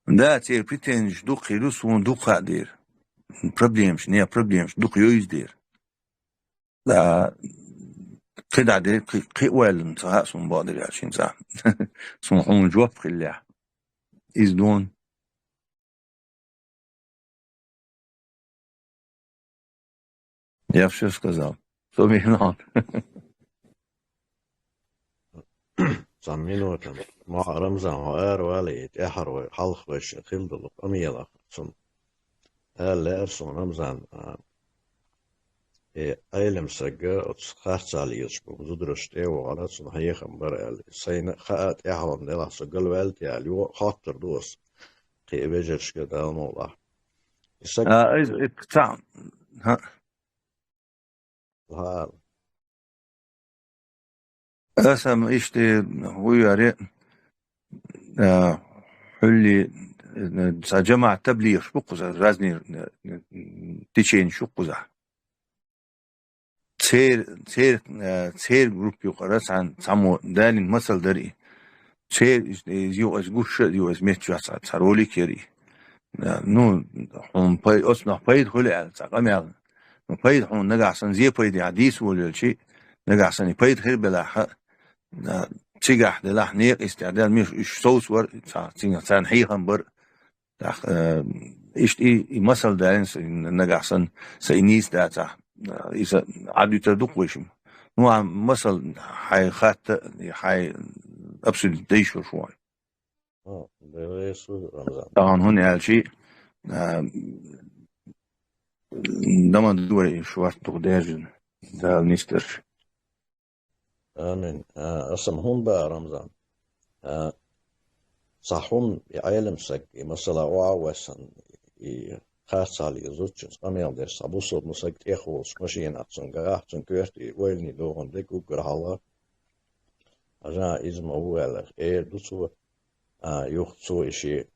Да, церан претензеш дукха хир ю, суна дукха хаа дера. Проблемаш, нехан проблемаш дукха йовза дера. Да, кхидӀа де, кхи-, кхин а ваьлла ца хаьа суна бакъдерг аьлча, хӀинца. Суна хьуна жоп хиллехь. Иза дуьйна. Я всё сказал. Со михнал. Цхьана минута. Ма Рамзан, хьо ара валий, тӀаьхьара вай, хьалха вайшин хила долу къамелах цунна. Аьлла лаьара суна Рамзан, а, и Ӏелам сага оцу харцахь лелаш болу зударшна тӀе а вахара, цунна хьехам бара аьлла. Сайна хаа тӀаьхьалун делахь со галваьлла те аьлла, юха хоттур ду аса. Кхин а вежаршка Дала мукъалахь. И саг А, иза, иза цхьаъ, хӀа. ХӀа. Аса-м иштта вуьйр яра, а, хӀулле, а, цхьа жамаӀат таблигӀаш бу кхуза, разные, а, теченеш ю кхузахь. Цер-, цер-, а, церан группа юкъара цхьана, цхьаммо далийна масал дара и. Церан, иза, иза юха аса гуш а, юха аса меттачохь цхьа, цхьа ролик яра и. А, ну, хьуна пай-, оцунах пайда хуьлу аьлла, цхьа къамел. Ну, пайда хьуна нагахь санна зе пайда яхь дийца волавелчи, нагахь санна и пайда хир белахь, а, цигахь делахь, некъа йистехь делахь, миш уьш совцавар, цхьа, цигахь царна хьехам бар. ТӀаккха, а, иштта и, и масал далийна сан, нагахь санна, сан и нийса дацахь, а, иза Ӏадуьтур ду-кх вайшимма. Ну, а масал хьайн хатта, хьайн обсудить дайш вай. О, Делан веза ву, Рамзан. Тахана хӀунда аьлчи, а, даман ду вай шорта дукха даьржина, Дала нисдарш. Амин. А, аса-м хӀунда баа, Рамзан? А, цхьа хӀума и Ӏелам саг, и масала охьа а ваьссина, и харцахьле зудчуьнца къамел деш, цхьа бусалба саг тӀехволуш машинах цунна гахь, цунна коьрта и ойлане догӀун дерг уггар хьалха. Хьажа, иза ма ву аьлла, эр ду цо, а, юха цо и шен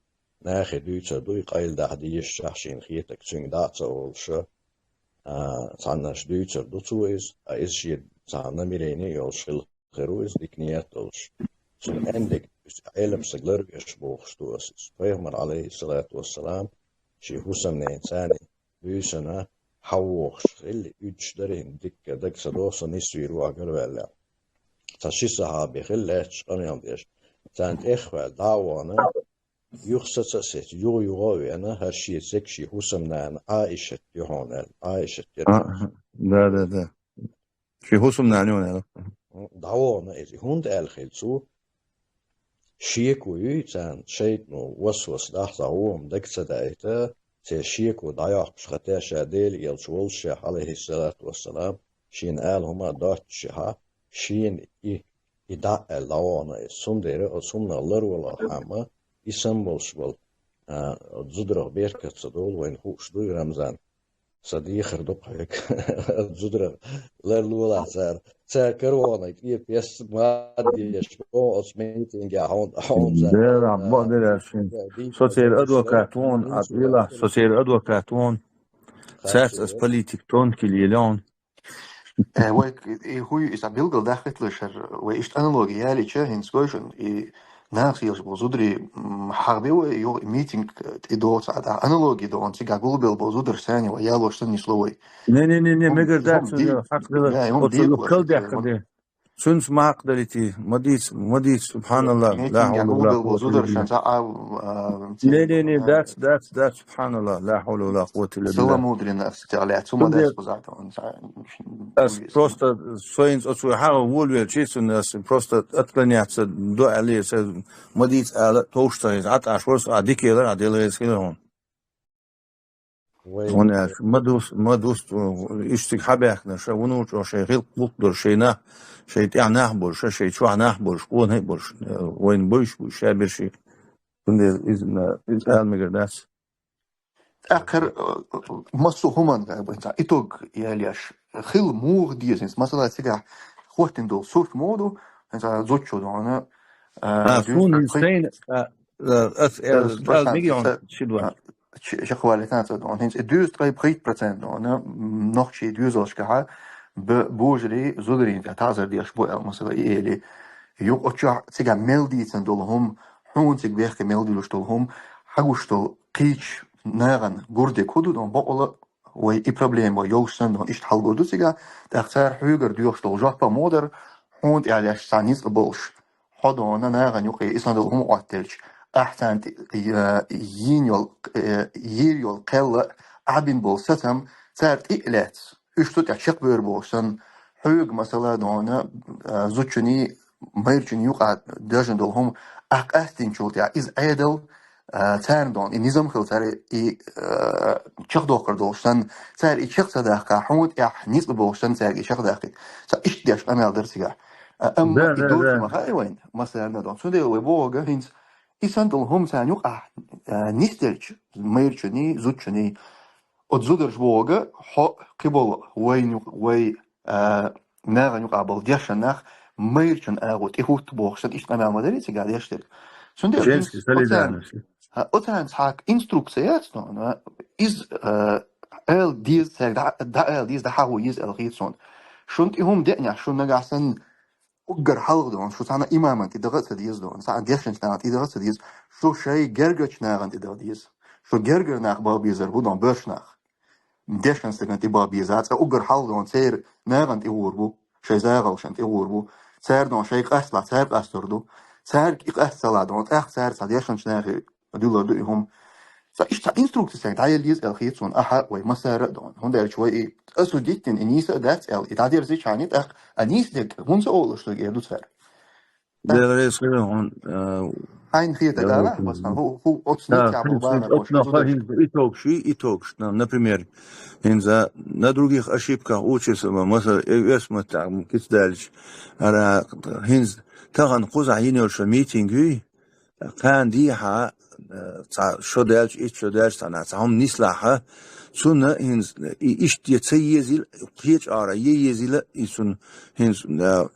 нахе дуьйцур ду, и къайладахьа дезачохь шена хетарг цуьнга дӀа а ца олуш, а, цхьаннаш дуьйцур ду цо иза, а иза шен цхьа намерение а йолуш хила хир ву иза, дика ниет а долуш. Цуьнан аьннарг, иза Ӏелам саг ларвеш бохуш ду аса иза. Пайхамар, Ӏалайхиссалату вассалам, шен хӀусамненацани буьйсанна хьавогӀуш хилла, уьдуш дара хӀинца дикка, дага ца догӀу, со нисвийр ву ахь галваьлла. Цхьа ши сахьаби хилла лаьтташ къамел деш. Царна тӀехваьлла, дӀа а вахана, юха саца а сецна, юха-юха а веана, хӀара шен цег шен хӀусамнана Ӏаишат ю хьуна аьлла. Ӏаишат яра. А, да, да, да. Шен хӀусамнана ю хьуна аьлла. ДӀавахана иза. ХӀунда аьлла хилла цо? Шеко юй царна, шайтӀано васвас дахь, цхьа гӀо-м дага ца даийта, церан шеко дӀайоккхуш, хӀаьта ша Делан элча воллушехь, Ӏалайхиссалату вассалам, шена ала хӀума а доццушехь, шена и, и дӀа а аьлла дӀавахана иза. Цундела оцу хӀуманах ларвалархьама, и санна болуш болу, а, зударах беркат ца долу, вайна хууш дуй, Рамзан. Сан дехар ду-кх хьоьга. Зударах ларлолахь цара. Цара каравоанай тӀе пес маддеш, оцу митинге хьуна, хьуна цара. Дера, бо дера шин. Со церан адвокат вон, а вила, со церан адвокат вон. Цаьрца ас политик тонкий лелаьн. Э, вай, и хӀуй, иза билггал даккхийталаш хӀара, вай иштта аналоги ялийча, хӀинца гой шуна, и нах сийлаш болу зударий, м, хьахбе вай, юха и митинг тӀедоцу а, аналоги ду, он цига гулбелла болу зударш санна вай ялош санна нисло вай. Не, не, не, не, мегар дац, хьакъ дела, я, и хӀума оцу декъала кал шуьга, дехка де. Цуьнца ма хьакъ далийти, ма дийца, ма дийца, субханаллах, ла хьавла ва ла къуввата илла билла. Не, не, не, дац, дац, дац, субханаллах, ла хьавла ва ла къуввата илла билла. Саламудрина ас тӀехь лаьцна, ма дац кхузахь тӀе, он ца, ас просто соьнца оцу хьагӀ волавелчи, цунна ас просто отклоняться до аьлла, аса ма дийца ала, товш ца хеза, Ӏа тӀаш вара со, а дика елар, а Дела реза хилар хьуна. Вай. ХӀунда аьлча, ма дус, ма дус, иштта цига хьабаьхкина, ша вуно чӀогӀа шайн гӀиллакх-гӀуллакх долуш, шайн нах, шайн тӀехь нах болуш, шайн чохь нах болуш, къонахий болуш, вайна бовзуш бу, ша берш. Цундела иза, иза ала мегар дац. ТӀаккха, э, массо а хӀуманна, как бы, цхьа итог ялъеш, хила муха деза, хӀинца, масала, цигахь хӀоттина долу сурт муха ду, хӀинца зудчо дона, э, а, дуьйцу суна хӀинца тхайн, а, а, ас, э, ас, ас, ас, мегион, ца, ши дуьйцу. А, чи-, чекхвалийтан ца дона. ХӀинца и дуьйцу ткъе пхийтта процент дона, м, нохчийн доьзалшкахьа б-, божарий зударийн тӀе таӀзар деш бу аьлла, масала, и эли. Юкъа чохь цигахь мел дийцина долу хӀума, хьуна цига бехке мел дуьлуш долу хӀума, хьагуш долу кхечу нахана гур дерг хӀун ду, дон бакъала вай и проблема йолуш санна, дон иштта хьалагур ду цигахь, тӀаккха цара хьоьгара доьхуш долу жоп а муха дара, хьуна тӀехь лаьцна цхьа ницкъ болуш, хьо дона нахана юкъе и санна долу хӀума Ӏоттаелча, ахь царна тӀе, я, йийна йолу, э, йийр йолу кхел а, ахь бина болу сацам цара тӀе а лаьцна, уьш цу тӀехь чекхбевр болуш санна, хьоьга, масала, дона, а, зудчунний, майрачунний юкъахь дажна долу хӀума ахь къастийначул тӀехь, иза Ӏедал, а, царна дона, и низам хила цара и, а, чекхдоккхур долуш санна, цара и чекх ца даккха, хьуна тӀехь ницкъ болуш санна, цаьрга и чекхдаккхийта. Цхьа иштта деш къамел дара цигахь. А, амма и доцу ма хаьа вайна, массарна а дона. Цундела вай бохург хӀинца, и санна долу хӀума царна юкъахь, а, нисделча, майрачунний, зудчунний, оцу зударша бохург, хьо кхиболу вайна юкъ-, вай, а, нахана юкъахь болу дешна нах майрачун агӀо тӀехӀутту бохуш санна, иштта къамел ма дарий цигахь деш дерг. Цундела женский солидарность. А, оцарна цхьа инструкция яц дона, иза, а, ала деза цаьрга, дӀа-, дӀаала деза, дӀахьахо еза аьлла хета суна. Шуна тӀе хӀума деанехь, шуна нагахь санна уггар хьалха дона, шу цхьана имаман тӀе даха а ца деза дона, цхьана дешначу нахана тӀе даха а ца деза, шу шайн гергарчу нахана тӀе даха деза. Шу гергара нах бан безар бу дона, боьрша нах. Дешна стагана тӀе бан беза, цкъа уггар хьалха дона, церан нахана тӀе гӀур бу, шайн загӀалшна тӀе гӀур бу. Цара дона шайн къасталахь, цара къастор ду. Цаьрга и къаста ца лахь дона, тӀаккха цара цхьа дешначу нахе дуьллур ду и хӀума. Цхьа иштта цхьа инструкция цаьрга дӀаелла еза аьлла хета суна, ахьа а, вай массара а дона. ХӀунда аьлча вай и, ас хӀу диттина, и нийса а дац аьлла, и дӀадерзичхьана, тӀаккха а нийса дерг хӀунда ца олуш ду, эр ду цара. Дела реза хила хьуна, а, хьайна хетарг алахь, массарна, хӀу, хӀу, оцу нийсехь болу багахь оцу нахана хӀинца итогаш, итогаш, на-, например, хӀинца на других ошибках учиться, ма-, масала, э, оьрсийн маттахь кица даьлча, ара, хӀинца тахана кхузахь йина йолу шо митинг юй, кхана дехьа, э, цхьа шо даьлча, итт шо даьлча, цхьана цхьа хӀума нислахь, цунна хӀинца и иштта ца езийла, кхечу агӀора е езийла, и цунна хӀинца, э,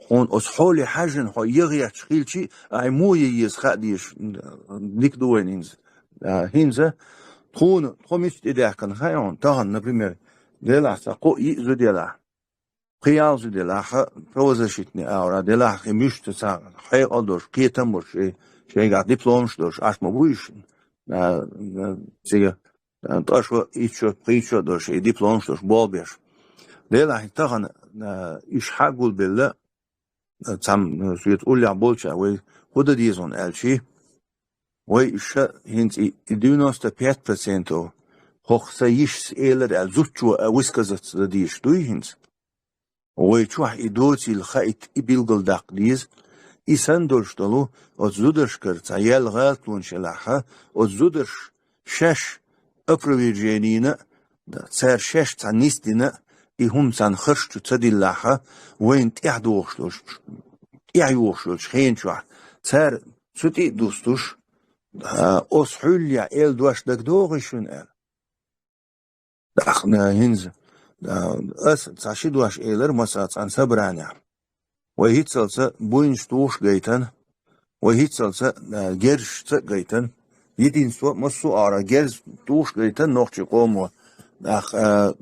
хьуна оцу хьоле хьаьжжина хьо егӀерташ хилчи, ай муха е еза хаа дезаш, дика ду вайна хӀинца. Э, хӀинца тхуна, тхо мича тӀедаьхкина хаьа хьуна, тахана, например, делахь цхьа кхо-йиъ зуда елахь. Кхин ялх зуда елахь, правозащитный агӀора делахь, кхин муьшта цхьа хьекъал долуш, кхетам болуш, шей-, шайгахь дипломаш долуш, Ӏаш ма бу уьш, а, а, цига, а, ткъа шо, итт шо, пхийтта шо долуш, и дипломаш долуш, болх беш. Делахь, тахана, а, уьш хьагулбелла, а, цхьамма, а, соьца уллехь болчара, вай хӀун дан деза хьуна аьлчи, вай уьш хӀинца и, и девяносто пять процентов хӀокху сан йишас элира аьлла, зудчо а высказаться дан дезаш дуй хӀинца? Вай чохь и доцийла хаийта, и билгалдаккха деза. И санна долуш долу оцу зударшкара цхьа яьлла гӀалатонаш елахь, оцу зударша шаьш опроверженина а, цара шаьш цхьа нисдина а, и хӀума царна харш чу ца диллахь, вайна тӀаьхьа дохуш долуш, тӀаьхьа йохуш йолчу хена чохь, цара цу тӀе а дустуш, а, оцу хьуьллехь эл дош дагадогӀий шуна аьлла. ТӀаккха, э, хӀинца, э, аса цхьа ши дош элира масала цхьан собранехь. Вай хӀинццалца буйнаш тухуш гайтина, вай хӀинццалца, э, герзашца а гайтина. Единство массо а агӀора герз тухуш гайтина нохчийн къомо. ТӀаккха, э,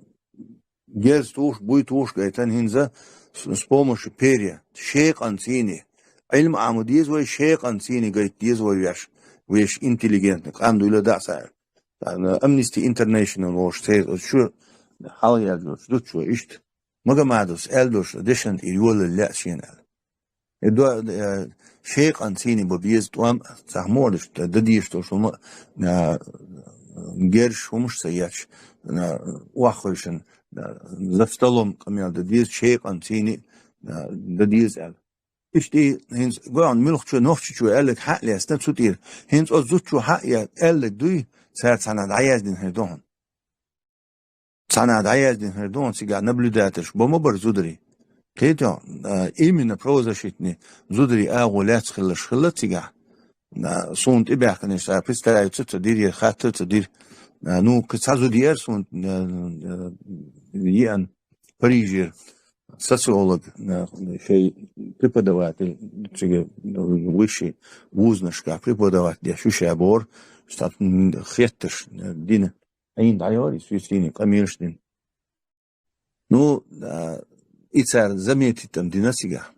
герз тухуш, буй тухуш гайтина хӀинца с-, с помощью перья, шекъанций. Ӏилма Ӏамо деза вай, шекъанций гайта деза вай веш, веш интеллигентный, къам дуйла дӀа а ца аьлла. Амнисти Интернешнл волуш церан оцу чу хьалха яьлла йолчу зудчо иштта Магомадовс аьлла долуш дешан тӀера йолалла лаьа шена аьлла. И до-, э, шекъанций бан беза тӀом, цхьа муха деш, дан дезаш долуш хӀума, э, герзаш хӀумаш ца етташ, э, охьахевшина, э, за столом къамел дан деза, шекъанций, э, дан деза аьлла. Иштта и хӀинца гоьгӀан муьлххачо, нохчичо аьлларг хьа а лаьцна цу тӀера. ХӀинца оцу зудчо хьа а я-, аьлларг дуй, цара цхьанхьа дӀаяздина хир ду хьуна. Цхьанхьа дӀаяздина хир ду хьуна цигахь наблюдательш бо ма бара зударий. Кхетий хьо, а, именно правозащитный зударий агӀо лаьцна хиларш хилла цигахь. А, суна тӀебаьхкинарш цара представиться а ца дира, я хаттар а ца дира. А, ну, кхин цхьа зуда яра суна, а, а, еана Парижера социолог, а, шайн преподаватель, цига высший вузанашкахь преподавать деш ю ша бохура, цхьа, м, хеттарш, а, дина. Ӏийна дӀайора иза, суьйцийний къамелаш дина. Ну, а, и цара заметить-м дина цигахь.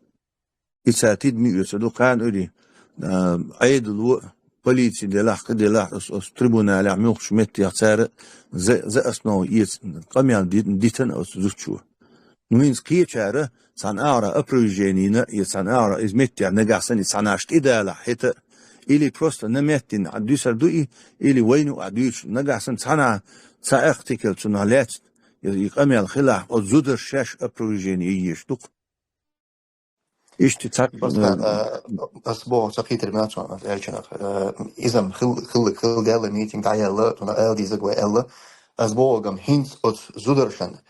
И цара тидаме оьцур ду, кхана уьри, а, Ӏедало а, полици делахь, кхин делахь, оцу, оцу трибуналехь муьлххачу меттехь цара за, за основу эца къамел ди-, дитина оцу зудчо. Ну, хӀинца кхечара цхьана агӀора опроверженина, я цхьана агӀора иза меттехь нагахь санна и цхьанаш тӀедалахь хӀета, или просто на меттина дуьсур ду и, или вайна а дуьйцуш нагахь санна цхьана цхьа ахтикал цунах лаьцна, и, и къамел хилахь, оцу зударша шаьш опровержение йийш ду-кх. Иштта цхьа, Просто, э, э, ас боху, ца кхетар ма ца аьлча, э, иза-м хил-, хилла, хилла даьлла митинг дӀаяьлла, цунах ала дезарг вай аьлла. Ас боху-м хӀинца оцу зударшна,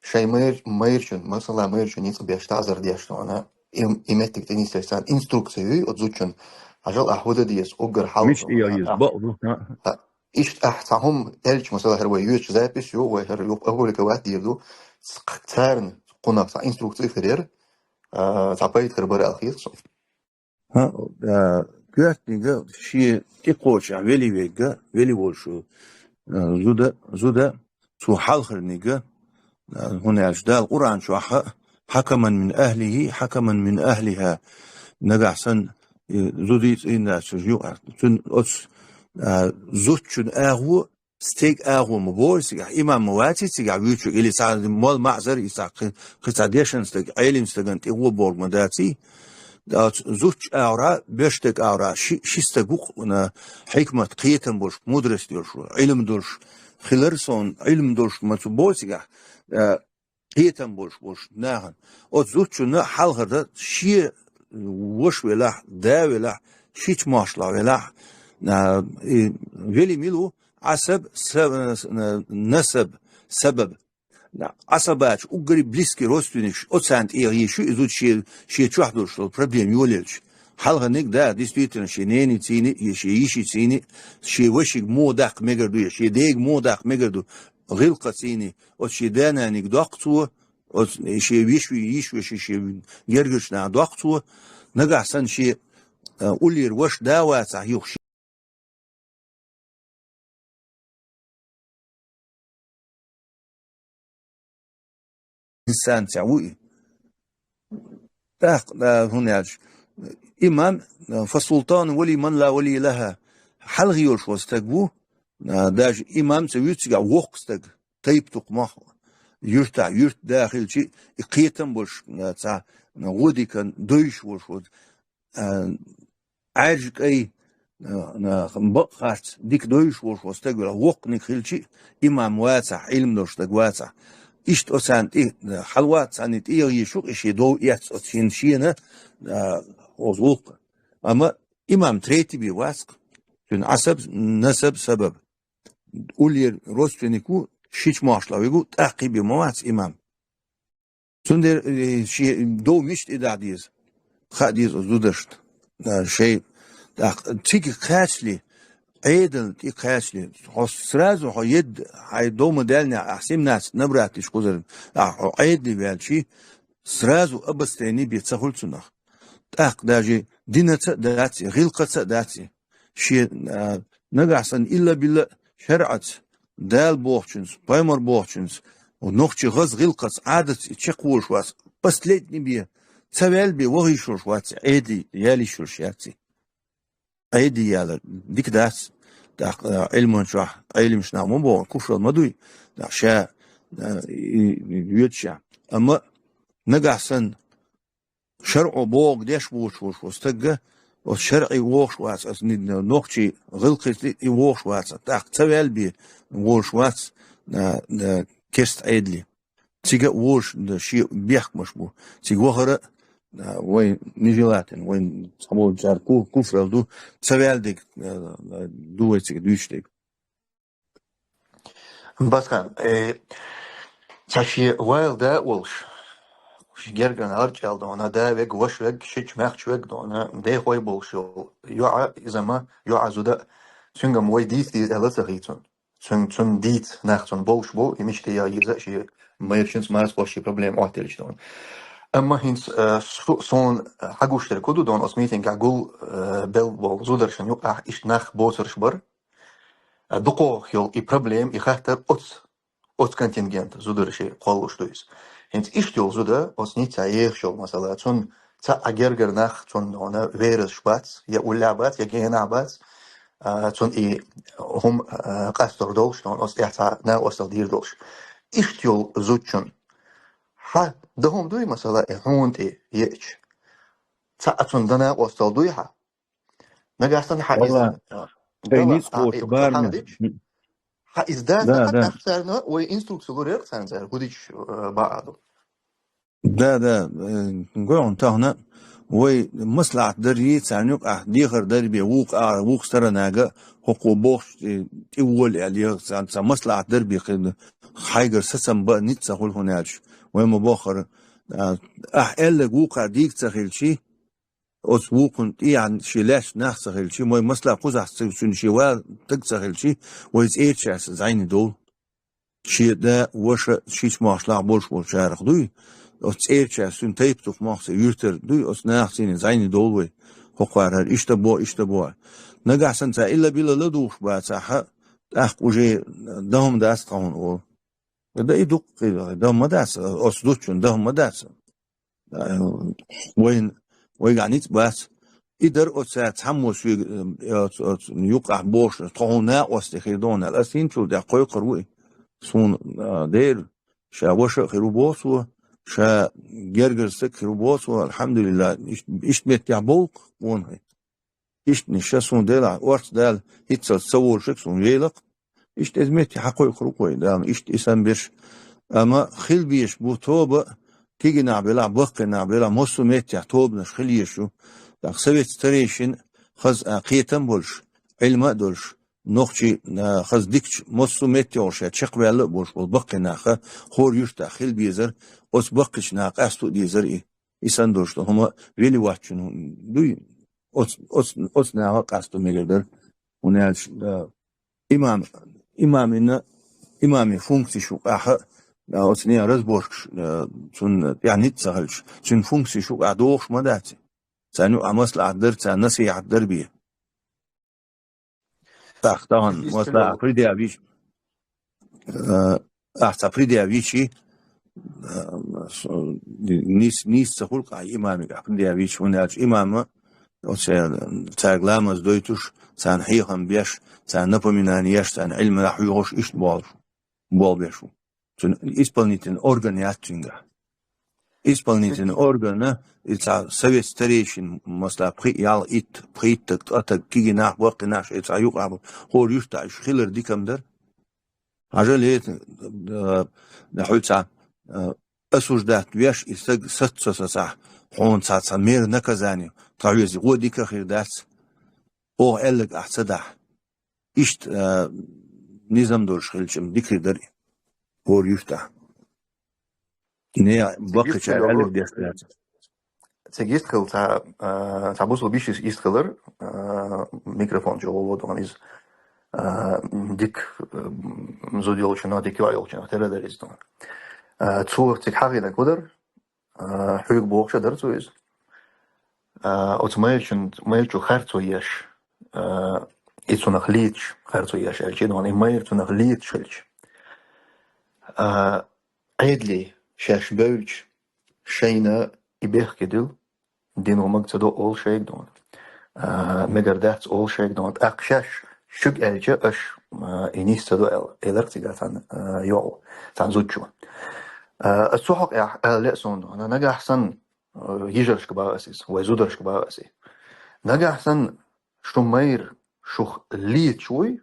шайн майр-, майрачун, масала, майрачун ницкъ беш, таӀзар деш, цунна, и, и меттиг тӀе нисдеш царна инструкци юй оцу зудчун. Хьажал, ахь хӀун дан деза, уггар хьалха. Мича тӀе яха еза, бакъ ду, хӀаъ. ХӀаъ, иштта ахь цхьа хӀума аьлча, масала, хӀара вай йоьдучу запись ю, вай хӀара юха опубликовать дийр ду. Ц-, царна кхунах цхьа инструкци хир яра, а, цхьа пайда хир бара аьлла хета суна. ХӀаъ, а, коьртаниг шен тӀекхочехь вели верг, вели волуш ву, а, зуда, зуда, цо хьалхарниг, а, хӀунда аьлча Дала Къуръан чохь а: «Хьакаман мин ахлихи, хьакаман мин ахлиха». Нагахь санна, и, зудий цӀийндаьчча юкъа, цуьнан оцу, а, зудчун агӀо, стеган агӀо ма бора цигахь, имам ма ваций цигахь вуьйцург, или цхьа молла маӀзар, и цхьа кхин, кхин цхьа дешан стаг, Ӏелим стагана тӀе гӀо бохург ма даций. Оцу зудчун агӀора, боьрша стеган агӀора ши, ши стаг ву-кх, хьикмат, кхетам болуш, мудрость йолуш, Ӏилма долуш хилар суна, Ӏилма долуш ма цу бора цигахь, а, кхетам болуш болчу нахана. Оцу зудчунна хьалхара шен ваша велахь, да велахь, шича мохьшлахь велахь, а, и вели мила ву, Ӏасаб, са-, а, насаб, сабаб. Ӏасабачу уггаре близкий родственникаш, оцарна тӀе йийш ю и зуда шен, шен чохь долуш долу проблема йолаелча. Хьалхарниг, да, действительно, шен неницийна, я шен йишицийна, шен вашига муха даккха мегар ду, я шен дега муха даккха мегар ду, гӀиллакхацийна, оцу шен да-наниг доккху цо, оцу шен виш-, йиш-вешин, шен гергарчу наха доккху цо, нагахь санна шен, а, уллера ваша да вацахь юха шен инстанцехь ву и. ТӀаккха, а, хӀунда аьлча, имам, а, «Фасултану вали ман ла вали лаха». Хьалха йолуш волу стаг ву, а, даже имам ца вуьйцу цигахь воккха стаг, тайп-тукхамах, юьртахь, юьртда хилчи, и кхетам болуш, а, цхьа, а, гӀо дикан дойуш волуш волу, а, Ӏаьржа кӀай, а, а, бакъ харц, дика дойуш волуш волу стаг велахь, воккханиг хилчи, имам вацахь, Ӏилма долуш стаг вацахь. Иштта оцарна тӀе, а, хьалавац царна тӀе йийш ю-кх и шен дов эцна оцу шен шена, а, оцу гӀуллакха. Амма имам третий бен вац-кх, цуьнан Ӏасаб, насаб, сабаб. Уллера родственник ву, шича мохьшлахь верг ву, тӀаккхий бен ма вац имам. Цундела, э, шен дов мича тӀедахьа деза, хаа деза оцу зударшна, а, шайн. ТӀаккха цига кхачале, Ӏедална тӀе кхачале, хьо сразу хьо едда, хьай дома даьллехь, ахь семнадцать набрать деш кхузара, ахь хьо Ӏедале ваьлча, сразу обострение бе ца хуьлу цунах. ТӀаккха даже динаца а дац и, гӀиллакхаца а дац и. Шен, а, нагахь санна илла-билла шарӀаца, Дала бохучунца, пайхамар бохучунца, нохчийн хаза гӀиллакхаца, Ӏадатца и чекхволуш вац, последний бен, ца ваьлла бен вахийта йиш йолуш вац и, Ӏедале яла йиш йолуш яц и. Ӏедале ялар дика дац, тӀаккха, а, Ӏилман чохь, Ӏеламнаха ма боху, куфралла ма дуй, тӀаккха ша, а, и, и, йоьдуш. Амма нагахь санна шарӀо бохург деш воцуш волуш волу стаг, оцу шарӀе вогӀуш вац, оцу ни-, нохчийн гӀиллакхаца и вогӀуш вац, тӀаккха ца ваьлла бен волуш вац, а, а, керста Ӏедале. Цига а волуш, да, шен бехкамаш бу. Цига вахара а, а, вайн нежелательно, вайн цхьаболчара ку-, куфралла ду, ца ваьлла дерг, а, а, ду вай цига дуьйцуш дерг. Басхан, э, цхьа шен вайл да а волуш, шен гергара гӀарчӀ аьлла дона, да вег, ваша вег, шича маьхча вег дона, дехой болуш йолу йоӀа, иза ма, йоӀа зуда а, цуьнга-м вай дийца деза аьлла ца хий цунна. Цуьнан, цуьнан дийца нах цунна болуш бу, и мича тӀе яха еза а шен майрачуьнца марза кхоччий проблема Ӏоттаелча дона. Амма хӀинца, э, су-, суна хьагуш дерг хӀун ду дона, оцу митингехь гул, э, белла болу зударшна юкъахь иштта нах боцурш бара. А дукхох йолу и проблема, и хаттар оцу, оцу контингента зударший кхоллуш ду иза. ХӀинца иштта йолу зуда, оцу Ниццехь ехаш йолу, масала, цунна цхьа а гергара нах, цунна нона верасаш бац, я уллехь бац, я генахь бац, а, цунна и хӀума, а, къастор долуш, нона оцу тӀехь цхьа накъосталла дийр долуш. Иштта йолу зудчун. Хьан дан хӀума дуй, масала, и хьуна тӀе еача? Цхьа а цунна дан накъосталла дуй хьан? Нагахь санна хьан иза, Валла, а, тайница а, кхочу а, барна. Хьан дича? Хьан иза дан Да, дан да. Ахчарна вай инструкция лур яра царна цара, хӀун дича, а, баа ду? Да, да, э, гой хьуна тахана, вай маслахьат дарий, царна юкъахь дехар дарий бен, вукху а, вукху сторонага, хӀокхо бохуш, э, тӀе вола аьлла, я царна цхьа маслахьат дарий бен, кхин хьайгара сацам бан ницкъ ца хуьлу хӀуна аьлча. Вай ма боххара, а, ахь аьлларг вукхара дийца ца хилчий, оцу вукхунна тӀехьа шен лаьцна нах ца хилча, вай масала кхузахь ца, цуьнан шен ван стаг ца хилча, вай цӀерачаьрца зӀене довла. Шен да, ваша, шийтта мохь лахь болуш болчарах дуй, оцу цӀерачаьрца цуьнан тайпа дукха мохь ца юьртара дуй, оцу нахаца зӀене довла вай, хӀокхара хӀара иштта бо, иштта бо. Нагахь санна цара илла-билла ладугӀуш бацахь, тӀаккха уже дан хӀума дац тхан хьуна олу. Да и дуккха, дан ма дац, оцу зудчун дан ма дац. Вайн, вайгахь ницкъ бац. И дар оцу цхьаммо соьга, э, оцу, оцу юкъахь бохуш, тхо хьуна накъостий хир ду хьуна аьлла. Ас хӀинцул тӀехь кхойкхур ву и. Суна, а, дера, ша ваша а хир ву боху цо, ша гергара стаг хир ву боху цо, алхьамдулиллахӀ, иш-, иштта меттехь бовлу-кх вон хӀай. Иштта ша суна делахь, орца Дала хӀинццалц ца волуш суна вейлакх. Иштта иза метте хьакхойкхур ву-кх вай, Дала, иштта и санна берш. Амма хила безаш бу тоба, кегийнахь белахь, баккхийнахь белахь, массо а меттехь тобанаш хила езаш ю. ТӀаккха советский старейшин хаза а кхетам болуш, Ӏилма а долуш, нохчий, а, хаза дикачу массо а меттехула ша чекхваьлла а болуш болу баккхий наха, хӀора юьртахь хила безар, оцу баккхийчу наха къасто а дезар и. И санна долуш ду, хӀума вели ваччун дуй, оц-, оц-, оцу наха къасто мегар дара. ХӀунда аьлча, а, имам, имамина, имамийн функцеш юкъахь, а, оцу нехан разборкаш, а, цунна тӀехь ницкъ ца хилча, цуьнан функцеш юкъахь дохуш ма дац. Царна юкъахь маслахьат дар, царна насихьат дар бен. Ах, тахана, Йистина масала, йолу. Ахь предъявича, э, ахь цхьа предъявича, э, с-, нийс-, нийса ца хуьлу-кх ахь имамига ахь предъявича, хӀунда аьлча имама оцу, э, цаьрга ламаз дойтуш, царна хьехам беш, царна напоминание еш, царна Ӏилманах хьоьхуш, иштта болуш, болх беш ву. Цуьнан исполнительный орган яц цуьнгахь. Исполнительный органа, и цхьа совет старейшин, масала, пхиъ, ялх, итт, пхийтта, ткъа стаг, кегийнахь, баккхийнахь, и цхьа юкъахь бу, хӀора юьртахь уьш хилар дика-м дара. Хьажал, э, хьуьца, э, осуждать веш, и стаг саца ца сацахь, хьуна цхьа, цхьа мера наказание, тхан веза гӀо дика хир дац. Оха аьлларг ахь ца дахь. Иштта, а, низам долуш хилча-м дика хир дара и хӀора юьртахь. Не, баккхийчара аьлларг деш дац. Цига йист хила цхьа, а, цхьа бусалба йиш йист хилар, а, микрофон чу гӀоло дохана иза. А, дика, м, зуда йолчунах, дика йоӀ йолчунах тера дара иза тхона. А, цо цига хьахийнарг хӀун дара? А, хьоьга бохуш а дара цо иза. А, оцу майрачун, майрачу харцо еш, а, и цунах леташ харцо еш аьлча, и дона, и майра цунах леташ хилча. А, Ӏедале шаьш бевлча, шайна и бехке дила, дино мага ца до олу шайга дона. А, мегар дац олу шайга дона. ТӀаккха шаьш шуьга аьлча, аша, а, и нийса ца до аьлла, элира цигахь цхьана, а, йоӀа, цхьана зудчо. А, аса цу хьокъехь ала лаьа суна дона, нагахь санна, а, йижаршка боху аса иза, вай зударшка боху аса иза. Нагахь санна шу майра шух леташ вуй,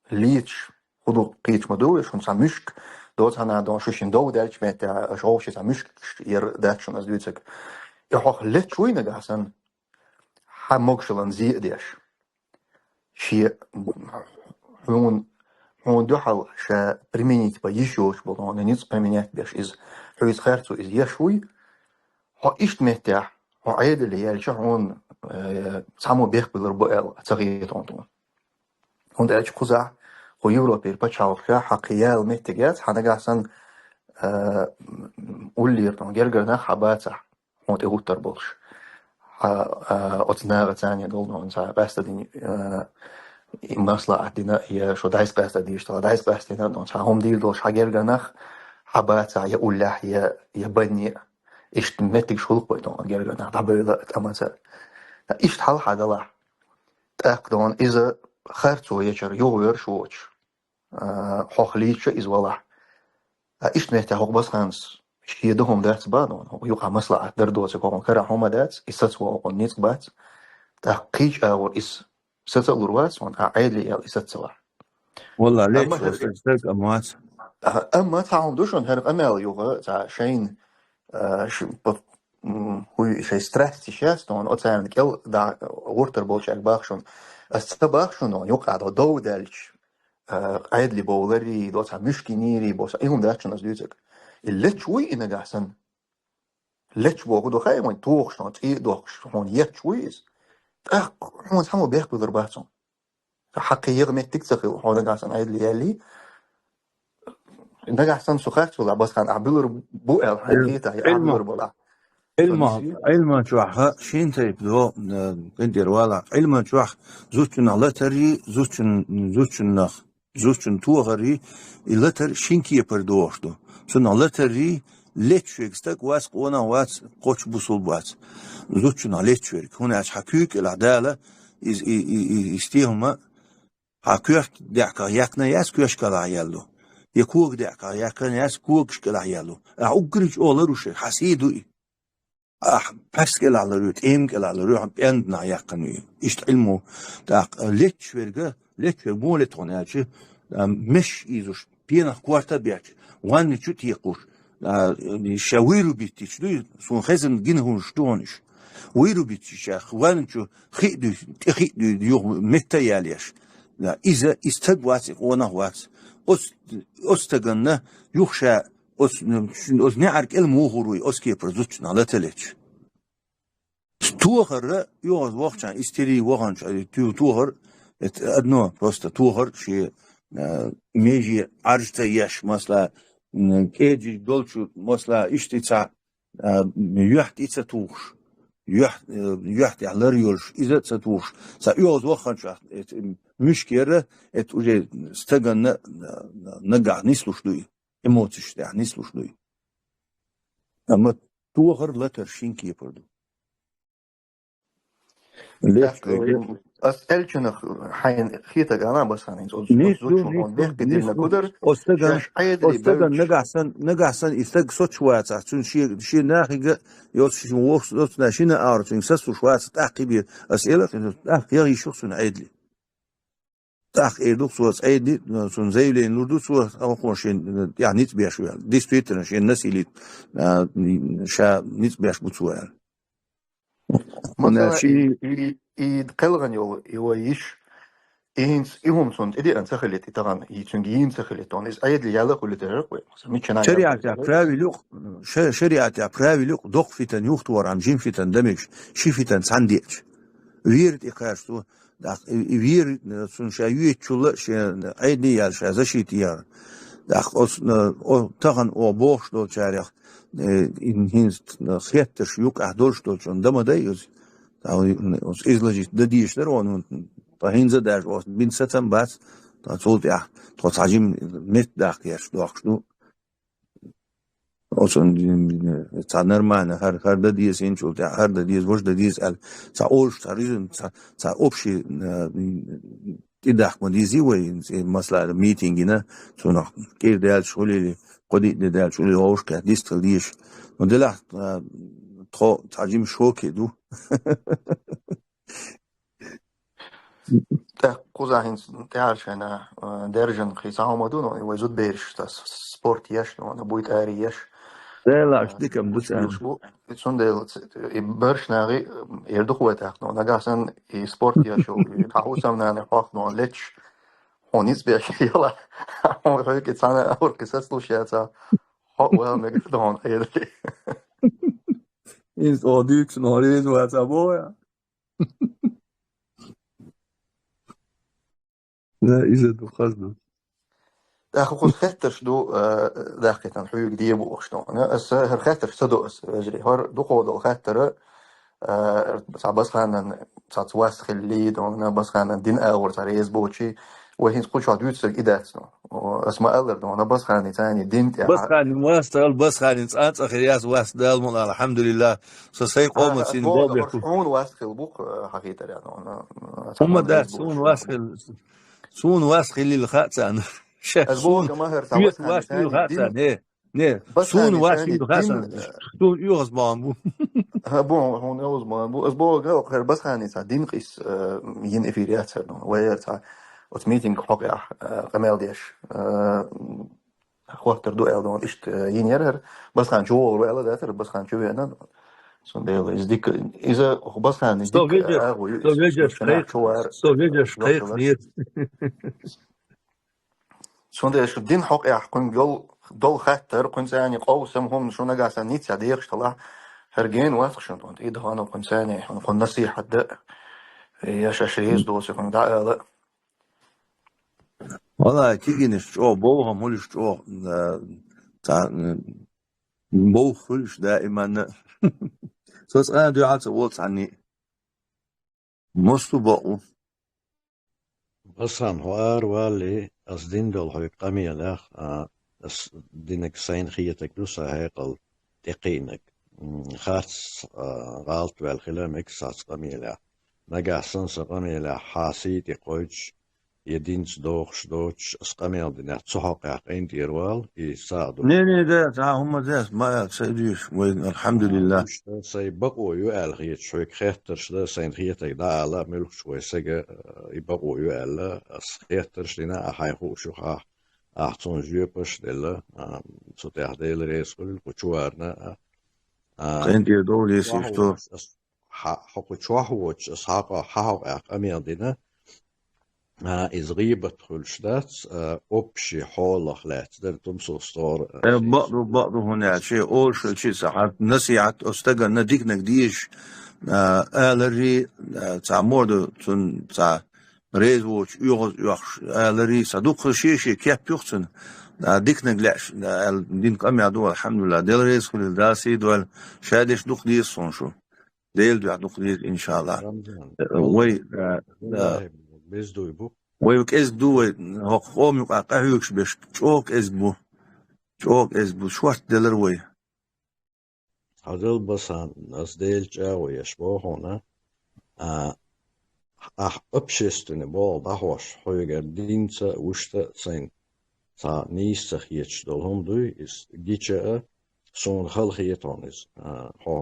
леташ, хӀун ду кхеташ ма ду, шуна цхьа муьшка доцу хьанна дона, шу шина дов даьллачу метте, аша вовшийн цхьа муьшка яр дац шуна аса дуьйцург. И хьох леташ вуй нагахь санна, хьан могушаллан зе а деш. Шен хьуна, хьуна дуьхьал ша применить бан йиш йоцуш болу, хьуна ницкъ применять беш иза, хьуьйца харцо иза еш вуй, хьо иштта меттехь, хьо Ӏедале яьлча, хьуна, э, цхьаммо бехк билар бу аьлла ца хета хьуна тхуна. ХӀунда аьлча кхузахь, кху Европера пачхьалкхехь хьан кхин яла меттиг яц, хьан нагахь санна, э, уллера тхуна гергара нах хьан бацахь, хьуна тӀе гӀуттар болуш. Хьан, э, оцу нагӀа царне долу хьуна цхьа къаьстадина, э, и маслаӀат дина, я шу дӀайса къаьстадийша, тхьа дӀайса къаьстадина, хьуна цхьа хӀума дийр долуш хьан гергара нах хьан бацахь, я уллехь, я, я банне. Иштта меттигаш хуьлу-кх вай тхуна гергара нах дӀабевлла, тӀамаца. Иштта хьал хьан далахь. ТӀаккха дона иза харцо ечара юхаверш воцуш, а, хьох лийча иза валахь. А, иштта меттехь хӀокху басханас шен дан хӀума дац бан дона, хӀокху юкъахь маслаӀат дар доцург хӀокхуна карахь хӀума дац, и саца ван хӀокхуна ницкъ бац. ТӀаккха кхин чӀагӀор иза саца лур вац хьуна, а Ӏедале яьлла и саца валахь. Валла, амма лечо хӀара стаг а вац. А, амма цхьа хӀума ду шуна, хӀара къамел юха, цхьа шайна, а, ш-, п-, м, хӀуй шайн страсти шаьш тхуна, оцарна кӀел дӀа гӀуртар болчаьрга бах шуна. Ас ца бах шуна, юкъа дов даьлча, а, Ӏедале бовларий, доцахь муьшкинийрий, боцахь, и хӀума дац шуна ас дуьйцург. И леташ вуй и нагахь санна. Леташ боху ду хаий вайн, тухуш хьуна, цӀий а дохкуш, хьуна етташ вуй иза. ТӀаккха хьуна цхьаммо бехк билар бац хьуна. Хьан кхин яха меттиг ца хилла, хьо нагахь санна Ӏедале яьллий. Нагахь санна со харц валахь, басхан ахь буьллур бу аьлла, хьан кхетахь, я ахь Ӏилма-, буьллур балахь. Ӏилма-, Ӏилман чохь шин тайпа до, э, къинтӀера валахь. Ӏилман чохь зудчунах латарий, зудчун-, зудчунах, зудчун тохарий, и латар шин кепара догӀуш ду. Цунах латарий, леташ верг стаг вац, къонах вац, кхоччуш бусулба вац. Зудчунах леташ верг. ХӀунда аьлча хьан куьйга кӀелахь Дала, иза, и, и, и, и стен хӀума, хьан коьрта даьӀахках яьккхина яц, коьшкалахь яьлла ду. Я кога даьӀахках яьккхина яц, когаш кӀелахь яьлла ду. Ахь уггаре чӀогӀа ларуш верг, хьан сий ду и. Ахь пхьарс кӀелахь ларуй, тӀема кӀелахь ларуй, хьан пӀенданах яьккхина ю. Иштта Ӏилмо, тӀаккха леташ верга, леташ верг муха лета хьуна аьлча, а, меш ийзуш, пенах корта а бетташ, ванна чу а текхуш, а, ша вырубить йича дуй, суна хезна гина хӀуманаш ду хьуна уьш. Вырубить йича, ванна чу хи а дуй, тӀе хи а дуй, юха метта а ялеш. Да, иза, и стаг вац, и къонах вац. Оцу, оцу стаганна юха ша Оцу, оцу неӀар кӀел муха гӀур вуй, оцу кепара зудчунах лата леташ. Тохар, оьгӀаз вахчахьана, истерий ваханчу, ту-, тохар, это одно, просто тохар, шен, а, меже Ӏаржа ца еш, масала, м, кӀеджиг долчу, масала, иштта и ца, а, юьхь тӀе ца тухуш, юьхь-, э, юьхь тӀехь лар йолуш, иза а ца тухуш. Ца оьгӀаз ваханчу, это, м, муьшкера, это уже стаганна, а, нагахь нислуш ду и. Эмоцеш тӀехь нислуш дуй. Амма тохар, латар шин кепара ду. Леш ТӀаккха, вега. Ас аьллачунах хьайна хетарг ала, Басхан, хӀинца оцу, нис оцу ду, зудчун нис хьуна ду, бехке нис диллинарг ду. ХӀу дара, оцу стаган, шаьш Ӏедале оцу стаган бевлча. Нагахь санна, нагахь санна и стаг соцуш вацахь, цуьнан шен, шен нахига, йоцу шен воккхачу, йоцу нах шина а ара, цуьнга сацалуш вацахь, тӀаккха кхин бе, ас элира, тӀаккха яхийша ю-кх цунна Ӏедале. ТӀаккха эр ду-кх цо, цӀе а ди-, цунна заявление лур ду цо, хӀокхо шен, э, тӀехь ницкъ беш ву аьлла. Действительно, шен насилие, а, ша ницкъ беш бу цо аьлла. Масала, ши-, и, и, и кхелхина йолу, и вай йиш, и хӀинца и хӀума цунна тӀедеана ца хилийта, и тахана, и цуьнга йийна ца хилийта, он иза Ӏедале яьлла хуьлуьйтур яра-кх вай. Масала, миччанхьа шариӀатехь правил ю-кх, ша-, шариӀатехь правил ю-кх, доккха фитан юхатохархьама, жима фитан дан мегаш, ши фитан цхьаьна деача. Вера тӀе кхача цо, ТӀаккха и, и вера, э, цунна ша йоьччул а, шен Ӏедал яьлла, ша защита яр. ТӀаккха оцу, э, о, тахана оха бохуш долчарех, э, ин хӀинца, э, хеттарш юкъахь долуш долчунна дан ма дай иза. Ткъа оцу изложить дан дезаш дара оха, ну, ткъа хӀинца а даже оцу бина сацам бац, ткъа цул тӀаьхьа тхо цхьа жима метта даккха еш дохкуш ду. Оцунна цхьа нормально, хӀара, хӀара дан деза, хӀинцул тӀаьхьа хӀара дан деза, важа дан деза аьлла, цхьа олуш, цхьа резон, цхьа, цхьа общий, э, тӀедахка ма дезий вай, э, масала, митинг йина, цунах кӀира даьлча хуьлийла, кхо-диъ де даьлча хуьлийла, вовшахкхетта дистхила дезаш. Ну, делахь, э, тхо цхьа жима шоке ду. ТӀаккха кхузахь хӀинца тӀаьхьарчу хенахь, а, даьржина кхин цхьа хӀума ду, но вай зудабераш, ца с-, спорт еш, но буй тӀаьхьа еш. Делахь, а, дика ма ду царна. Уьш бу, цундела ц-, и берш нахи, эр ду-кх вай тӀаккха, но нагахь санна и спорт еш йолу, и хьан хӀусамнана хьох, но леташ, хьуна ницкъ беш йолахь, хьуна хьоьга цхьана а уркхи сацалуш яцахь, хьо вала мегар ду хьуна хьедаре. Иза оха дуьйцу, но реза вацахь боху я. Да, иза ду, хаза ду. ТӀаккха кхуза хеттарш ду, э, даьккхина хьоьга де бохуш ду. Аса хӀара хеттарш ца до аса, вежарий. ХӀара дукха долу хаттара, э, цхьа Басханан, цхьаца вас хилли ду, Басханан дин агӀор цхьа реза боций, вай хӀинца кху чохь дуьйцург и дац ду. О, аса ма-аллара ду, Басхани цани дин тӀехь. Басхани вас ца ала, Басхани цкъа а цкъа хир яц, вас Дала мукъ лахь, алхьамдулиллахӀ. Со сайн къоман цӀийна боху. Хьуна вас хилла бу-кх, э, хьан хетарехь, ну, ну, хӀумма дац, суна вас хилла. Суна вас хиллийла хаьа царна. Ша, ас боху, суна ма хӀара цхьа суна вас хиллийла хаьа царна. Не, не, суна вас хиллийла хаьа царна. Суна оьгӀаз бахьана бу. ХӀа, бу, хьуна оьгӀаз бахьана бу. Ас боху, хӀара Басхани цхьа дин къийса, э, йина эфир яц хӀара, ну. Вай хӀара цхьа оцу митинг хьокъехь, э, къамел деш. Э, Хоттур ду аьлла, иштта, э, йина яра хӀара. Басхан чу вогӀур ву аьлла дацара, Басхан чу веана. Цундела иза дика, иза Басхана дика агӀо ю, со вежарш кхайкх-, чу вара, со вежарш кхайкхинера. Цундела шу дин хьокъехь кхуьнга йол-, долу хаттар, кхуьнца цхьаьна къовсам хӀума шу нагахь санна ницкъ дехаш талахь, хӀара гена вац-кх шуна, тӀе дахана кхуьнца цхьаьна, хӀун, кхуьнан насихьат дан, я шаьш реза доцу хӀума дӀаала. Валлахьи, кегийнаш чӀогӀа бовха хӀума хуьлуш чӀогӀа, а, цхьа, м, бовха хуьлуш даиманна. Со цкъа а дуьхьал ца волу цхьанний. МостагӀа бакъ ву. Басхан, хьо ара валале, ас дина долу хьоьга къамелех, а, ас динарг сайна хетарг ду, сан хьекъал тӀекхиънарг. М, харц, а, гӀалат ваьлла хила мега саца къамелехь. Нагахь санна сан къамелехь хьан сий тӀе кхойчуш, я динца догӀуш доцуш, ас къамел динехь цу хьокъехь къинтӀера вала, и сагӀа ду. Не, не, да, цхьа хӀумма дац, ма аьлла, ца дуьйцу вайна, алхьамдулиллахӀ. Иштта сайн бакъо ю аьлла хеташ, хьоьга хеттарш дан, сайна хетарг дӀаала, муьлххачу вай сага, э, и бакъо ю аьлла, ас хеттарш дина, а хьайн хууш ю хьан, ахь цунна жоьпаш а делла, а, цу тӀехь Дела реза хуьлийла, кху чу варна, а, а, къинтӀера довла, ес еш ду. Ас хьа-, хьо кху чохь воцуш, ас хьан хьо-, хьан хьокъехь къамел дина, а, иза гӀийбат хуьлуш дац, а, общий хьолах лаьцна дара тумсо стора, а, э, шен бакъ ду, бакъ ду, хӀунда аьлча шен олуш хилча, сан хьан насихьат оцу стагана диканиг дезаш, а, аларий, а, цхьа морда цунна цхьа реза воцуш, оьгӀаз оьхуш, аларий, сан дуккха шен-шен кеп ю-кх цунна, а, диканиг лаьаш, а, аьлла, дина къамел ду, алхьамдулиллахӀ, Дела реза хуьлийла, Дала сий дойла, ша деш дукха деза суна шу. Делан дуьхьа дукха деза, иншаллахӀ. Рамзан, э, вай, э, да. Валлахьи, беза дуй бу. Вай кӀезиг ду, вай хӀокху къоман юкъахь къахьоьгуш берш чӀогӀа кӀезиг бу. ЧӀогӀа кӀезиг бу, шортта делира вай. Хьажал, Басхан, ас Делан чӀагӀо еш боху хьуна, а, ахь общественный болх дӀахьош, хьоьгара динца, вуьшта а сайна цхьа нийса ца хеташ долу хӀума дуй, иза гича а, суна хала хета хьуна иза. А, хьо,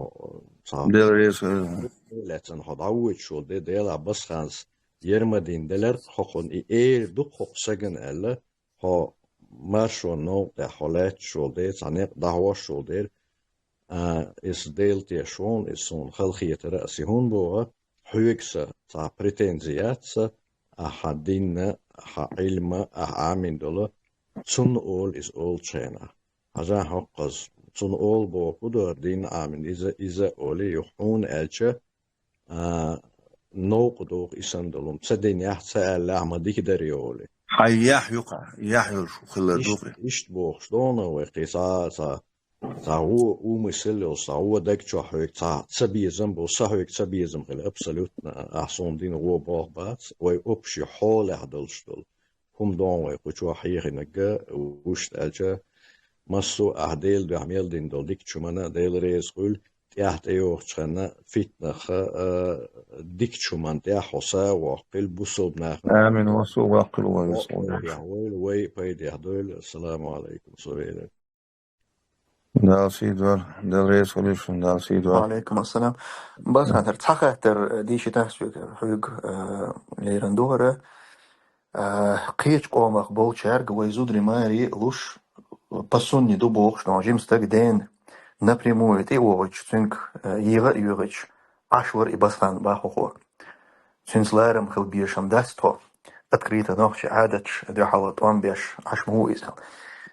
цхьа Дела реза хуьлийла, лаьцна хьо дӀавоьдуш волу де, Делахь, Басханца яра ма дина делара, хӀокхунна и эр ду-кх хӀокху сагана аьлла, хьо маршонан новкъа тӀехь хьо лаьтташ волу де, цхьа некъ дӀахьош волу дера, а, иза Дела тешаш ву хьуна, иза суна хала хетара, аса и хӀунда боху, хьоьга сан цхьа претензи яц сан, ахьа хьан динна, ахьа хьан Ӏилма, ахьа Ӏамийна долу, цунна олу иза олучу хенахь. Хьажахь хӀокхуза, цунна олу боху хӀун ду хӀара динна Ӏамийна, иза, иза олий юха хьуна аьлча, а, новкъа доху и санна долу. Ца динехь, ца аьллехь, ма дика дара йолу. Хьайн яхь юкъа, яхь йолуш хилла ду-кх. Иштта бохуш догӀу вай кхин цхьа, цхьа, цхьа гӀо умысел йолуш, цхьа гӀо даг чохь хьоьга цхьа ца безам бу, сан хьоьга ца безам хила абсолютно, ахь суна дина гӀо боху бац, вай общий хьолехь долуш долу. ХӀума догӀу вай кху чохь хьехийнарг, вуьшта аьлча, массо а ахь Делан дуьхьа мел дина долу дикачу хӀуманна Дела реза хуьлда, тӀаьхьа тӀейогӀучу хенна фитнах а, дикачу хӀуманна тӀехь хьо сагӀа воккхийла, бусалба нахана. Амин. Ва со воккхийла вай, вай пайдехь дойла. Ассаламу алайкум, со велира. Дала сий дойла, Дала реза хуьлда шуна, Дала сий дойла. Ва алайкум ассалам. Басан, хӀара цхьа хаттар дийшийтахь соьга, хьоьга, а, лерина ду хӀара. А, кхечу къомах болчаьрга вай зударий маре луш, по сунне ду бохуш, но жима стаг дена напрямую тӀе а вогӀуьйтуш, цуьнга, а, йогӀа а йоьгӀуьйтуш, Ӏаш вара и Басхан боху хӀо. Цуьнца ларам хила безаш ма дац тхо. Открыто нохчийн Ӏадаташ дуьхьал тӀом беш Ӏаш ма ву иза.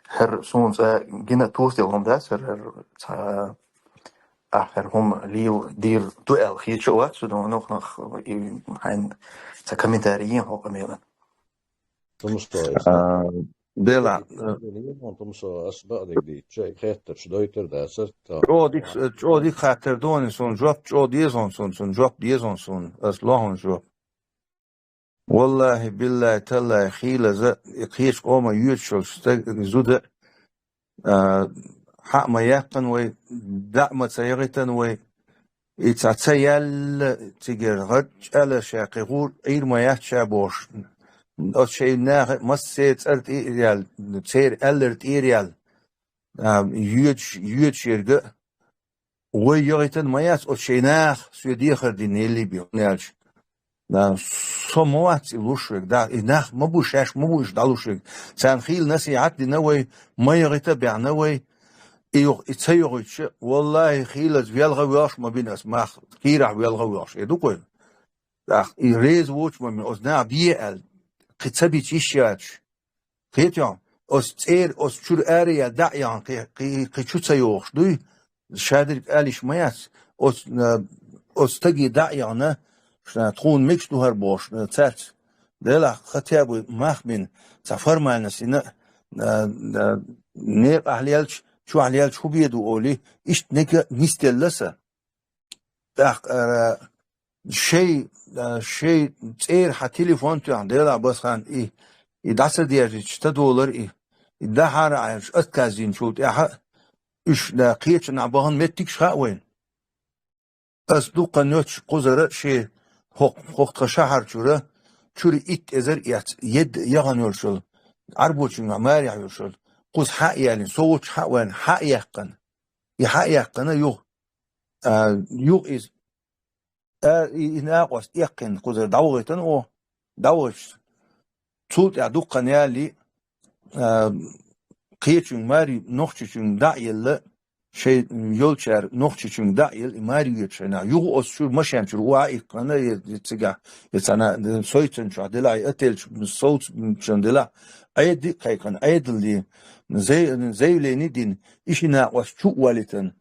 ХӀара суна цкъа гина тосаделла хӀума дац, хӀара, хӀара цхьа ахь хӀара хӀума лела дийр ду аьлла хеташ а вац, цу донах нах и хьайна цхьа комментарий йина хӀокху къамелан. Тумсо, а, Дела, а, Тумсо, ас бакъдерг дийцча, и хеттарш дойтур дацара. ЧӀогӀа дика, чӀогӀа дика хаттар ду хьуна, суна жоп чӀогӀа деза хьуна, суна, суна жоп деза хьуна, суна, ас ло хьуна жоп. Валлахи, биллахи, таллахи, хийлаза, и кхечу къоман йоьдуш йолчу стаг, зуда, а, хьа а ма яьккхина вай, дӀа а ма ца яхийтина вай, и цхьа ца яьлла цигара гӀад чӀала ша кхин гӀур Ӏийр ма яц ша бохуш. Оцу шайн наха массеран цӀар тӀе а яьлла, церан аьллар тӀера яьлла, а, йоьдуш, йоьдуш ерга а, вай яхийтина ма яц оцу шайн наха, соь дехар дина елли бен, хӀунда аьлча. Да, со ма вац и луш верг, да, и нах ма бу, шаьш ма бу уьш дӀалуш верг. Царна хийла насихьат дина вай, ма яхийта баьхна вай, и юха, и ца йохуьйтуш, валлахи, хийлаза велха а воьлхуш ма бина ас мах, кийрахь велха а воьлхуш, э, ду-кх вай. ТӀаккха и реза воцуш ма бина, оцу наха бе аьлла, кхин ца бича йиш яцаш. Кхетий хьо, оцу цӀера, оцу чуьра ара яьлла дӀа а яхана, кхи, кхи, кхин чу ца йогӀуш дуй, шадерг ала йиш ма яц, оцу, а, оцу стаге дӀа а яхана, ша, тхуна мегаш ду хӀара бохуш, а, цаьрца. Делахь, хотя бы мах бина, цхьа формальность йина, а, а, некъахь лелча, чохь лелча хӀун бен ду олий, иштта нека нисделла сан. ТӀаккха, а, шай, а, шай цӀера хьан телефон тоьхна, делахь, Басхан, и, и дӀа ца дежича, ца долар и, и дӀахьара Ӏаьржа, отказ динчул тӀаьхьа, уьш, да, кхечанхьа бахана меттигаш хаьа вайна. Ас дуккха ночу кхузара шен хӀокху, хӀокху тхан шахьар чуьра, чуьра итт эзар эц, едда яхана йолуш йолу, Ӏарбочуьнгахь марехь йолуш йолу, кхуза хьа а ялийна, со волчу хьа а вайна, хьа а яьккхина. И хьа а яьккхина юха. А, юха иза, а, и, и накъост эккхина кхузара дӀавахийтина оха, дӀавахийтуш. Цул тӀаьхьа дуккха ялий, а, кхечуьнга маре, нохчочуьнга дӀа а елла, шайн йолчара нохчочуьнга дӀа а елла, и маре йоьду шайна. Юха оцу чуьра машен чуьра охьа а иккхина, я, я цигахь, я цхьана, сойцан чохь делахь, я отель чу, совцан делахь, Ӏеда а кхайкхина, Ӏедал дина, зай-, заявление дина, и ши накъост чу а валийтина.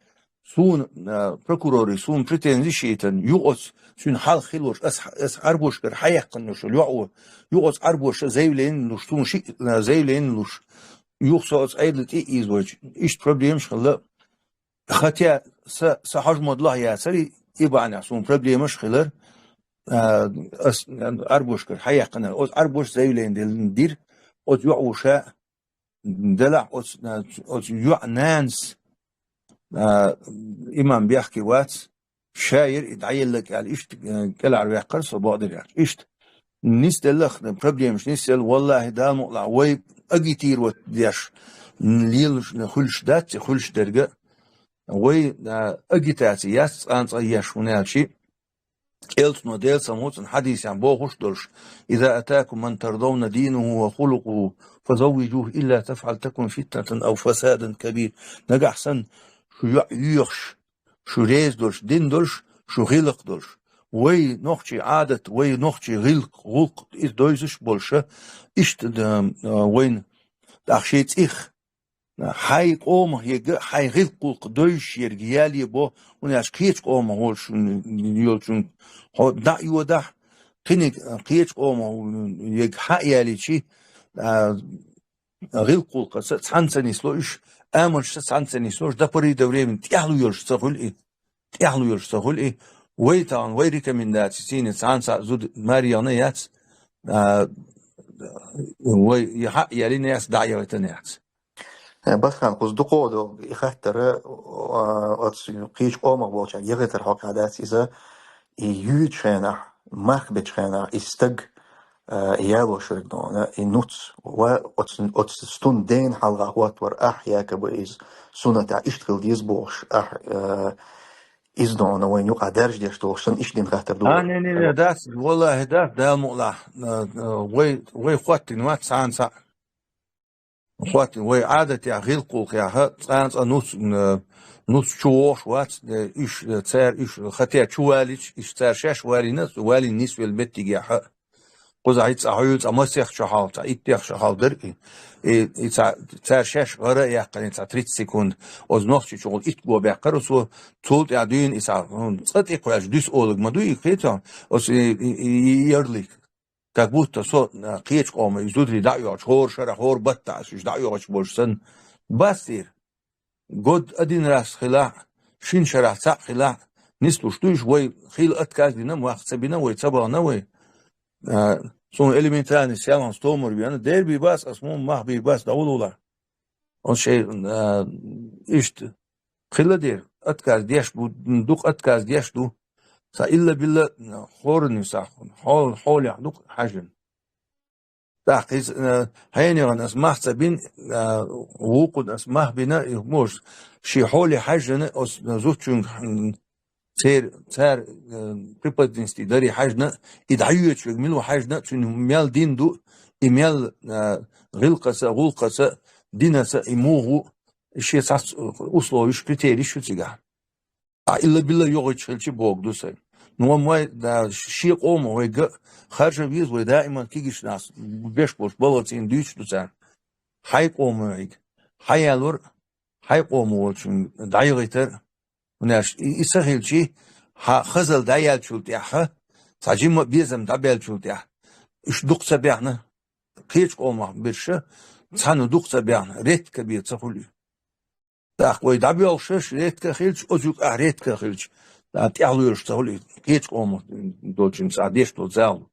Суна, а, прокурорий, суна претензиш йитина, юкъаца цуьнан хьалха хилла волуш, ас, ас Ӏарбошкара хьаяьккхина йолуш йолу йоӀ ву. Юкъаца Ӏарбоша заявление луш, суна шиъ, а, заявление луш. Юха со оцу Ӏедале тӀе а ийзавойчу, иштта проблемаш хилла. Хотя са, сан хьожа ма далахь яцара, и бахьанехь суна проблемаш хилар, а, ас Ӏарбошкара хьаяьккхина. Оцу Ӏарбоша заявление делла дира, оцу йоӀ ву ша, делахь оцу, оцу йоӀ нанас, а, имам бехке вац, ша яра и дӀаелларг аьлла, иштта, а, кӀелхьарваьккхара со бакъдерг аьлча. Иштта. Нисделлах, проблемаш нисделла, валлахӀи, Дала мукъалахь, вай агитировать деш, лелаш хуьлуш дац, и хуьлуш дерг а. Вай, а, агитаци яц цкъа-цкъа еш, хӀунда аьлча, кӀелцано Делан цхьа муцӀан хьадисехь бохуш долуш: «إذا أتاكم من ترضون دينه وخلقه فزوجوه إلا تفعلوا تكن فتنة أو فساد كبير». Нагахь санна шу йоӀ йоьхуш, шу реза долуш, дин долуш, шу гӀиллакх долуш. Вай нохчий Ӏадат, вай нохчий гӀиллакх, гӀуллакх, иза довзуш болуша, иштта, а, вайна тӀаккха шен цӀих хьай къомах ега, хьай гӀилкх-гӀулакх дойш ерг яле бо, хӀунда аьлча кхеча къомах волчун, йолчун хьо дӀа а йодахь, кхиниг кхеча къомах ега хьа а ялийчи, а, гӀилкх-гӀулакхаца цхьаьна ца нисло уьш, амалшца цхьаьна ца нисло уьш, до поры до времени тӀехьа лоьраш ца хуьлу и, тӀехьа лоьраш ца хуьлу и, вай тахана, вай рекомендаци цийна цхьаьна цхьа зуда маре яхана яц, а, вай и хьа а ялийна яц, дӀа а яхийтина яц. Э, Басхан, кхуза дукха ду и хаттара, а, оцу кхечу къомах болчаьрга яхийтар хьокхадац иза, и юьйцучу хенахь, мах бечу хенахь, и стаг, а, ялош верг дона, и нуц, ва оцу, оцу стун дена хьалха хӀоттавар ахь, якобы иза суннатехь иштта хила деза бохуш, ахь, а, иза дона вайна юкъахь даржа деш долуш санна, иштта дина хаттар ду. А, не, не, не, дац, валлахӀи, дац, Дала мукъалахь, а, а, вай, вай хӀоттийна вац цхьана цхьаъ. ХӀоттийна, вай Ӏадатехь, гӀилкхулхехь, цкъа а цкъа нуц, э, нуц чу вогӀуш вац, э, уьш, э, цара уьш хате чу валийча, уьш цара шаьш валийна, валийна нисвелла меттигехь. Кхузахь цкъа хьуьйла, цкъа масех чохь хьалха, цкъа иттех чохь хьалха дара и. И, и цхьа, цара шаьш гӀара а яьккхина, цхьа тридцать секунд. Оцу нохчи чу гӀур итт го баьккхира, оцо цул тӀаьхьа дуьйна и цхьа, хӀун, цкъа тӀе кхоьллича дуьсу олург ма дуй и кхетам, оцу и, и, и, и ярлык. Как будто со, а, кхечу къоман и зударий дӀа а йоьгӀча, хӀора шарахь, хӀора баттахь аса уьш дӀа а йоьгӀуш болуш санна. Бацдийра. Год один раз хилахь, шина шарахь цхьаъ хилахь, нислуш ду уьш, вай хила отказ дина, мах ца бина, вай ца бахана вай. А, суна элементарный сялонца томар вена, дера бийр бац, ас муха мах бийр бац, дӀавуллахь. Оцу шайн, а, иштта хила дера, отказ деш бу, дукха отказ деш ду. Сан илла-билла хӀоранна сахьт, хьол-, хьолехь дукха хьаьжна. ТӀаккха иза, а, хьенегӀан ас мах ца бина, а, вукхун ас мах бина, и, может, шен хьоле хьаьжна, оцу зудчуьнга, м, цер-, цара, а, преподнести даре хьаьжна, и дӀайоьдуш верг мила ву хьаьжна, цуьнан мел дин ду, и мел, а, гӀилкхаца, гӀуллакхаца, динаца, и муха ву, и шен цхьацца условиш, критериш ю цигахь. А илла-билла йогӀуьйтуш хилчи бохург ду сайн. Ну, вай, да, шен къоман вайга харжа веза вай даиман кегийчу нахаца, беш болчу балхацийна дуьйцуш ду царна. Хьайн къоман вайга, хьан ялор, хьайн къоман волчун дӀайигӀийтар, хӀунда аьлча и, и ца хилчи, хьан хазал дӀаяьллачул тӀаьхьа, цхьа жимма а безам дӀабаьллачул тӀаьхьа, уьш дукха ца баьхна, кхечу къомах берша, цхьанна дукха ца баьхна, редко бен ца хуьлу. ТӀаккха вай дӀабоьлхуш редко хилча, оцу юкъахь редко хилча, тӀехь лоьраш ца хуьлу, кхечу къомах долчун цхьа деш долу зал.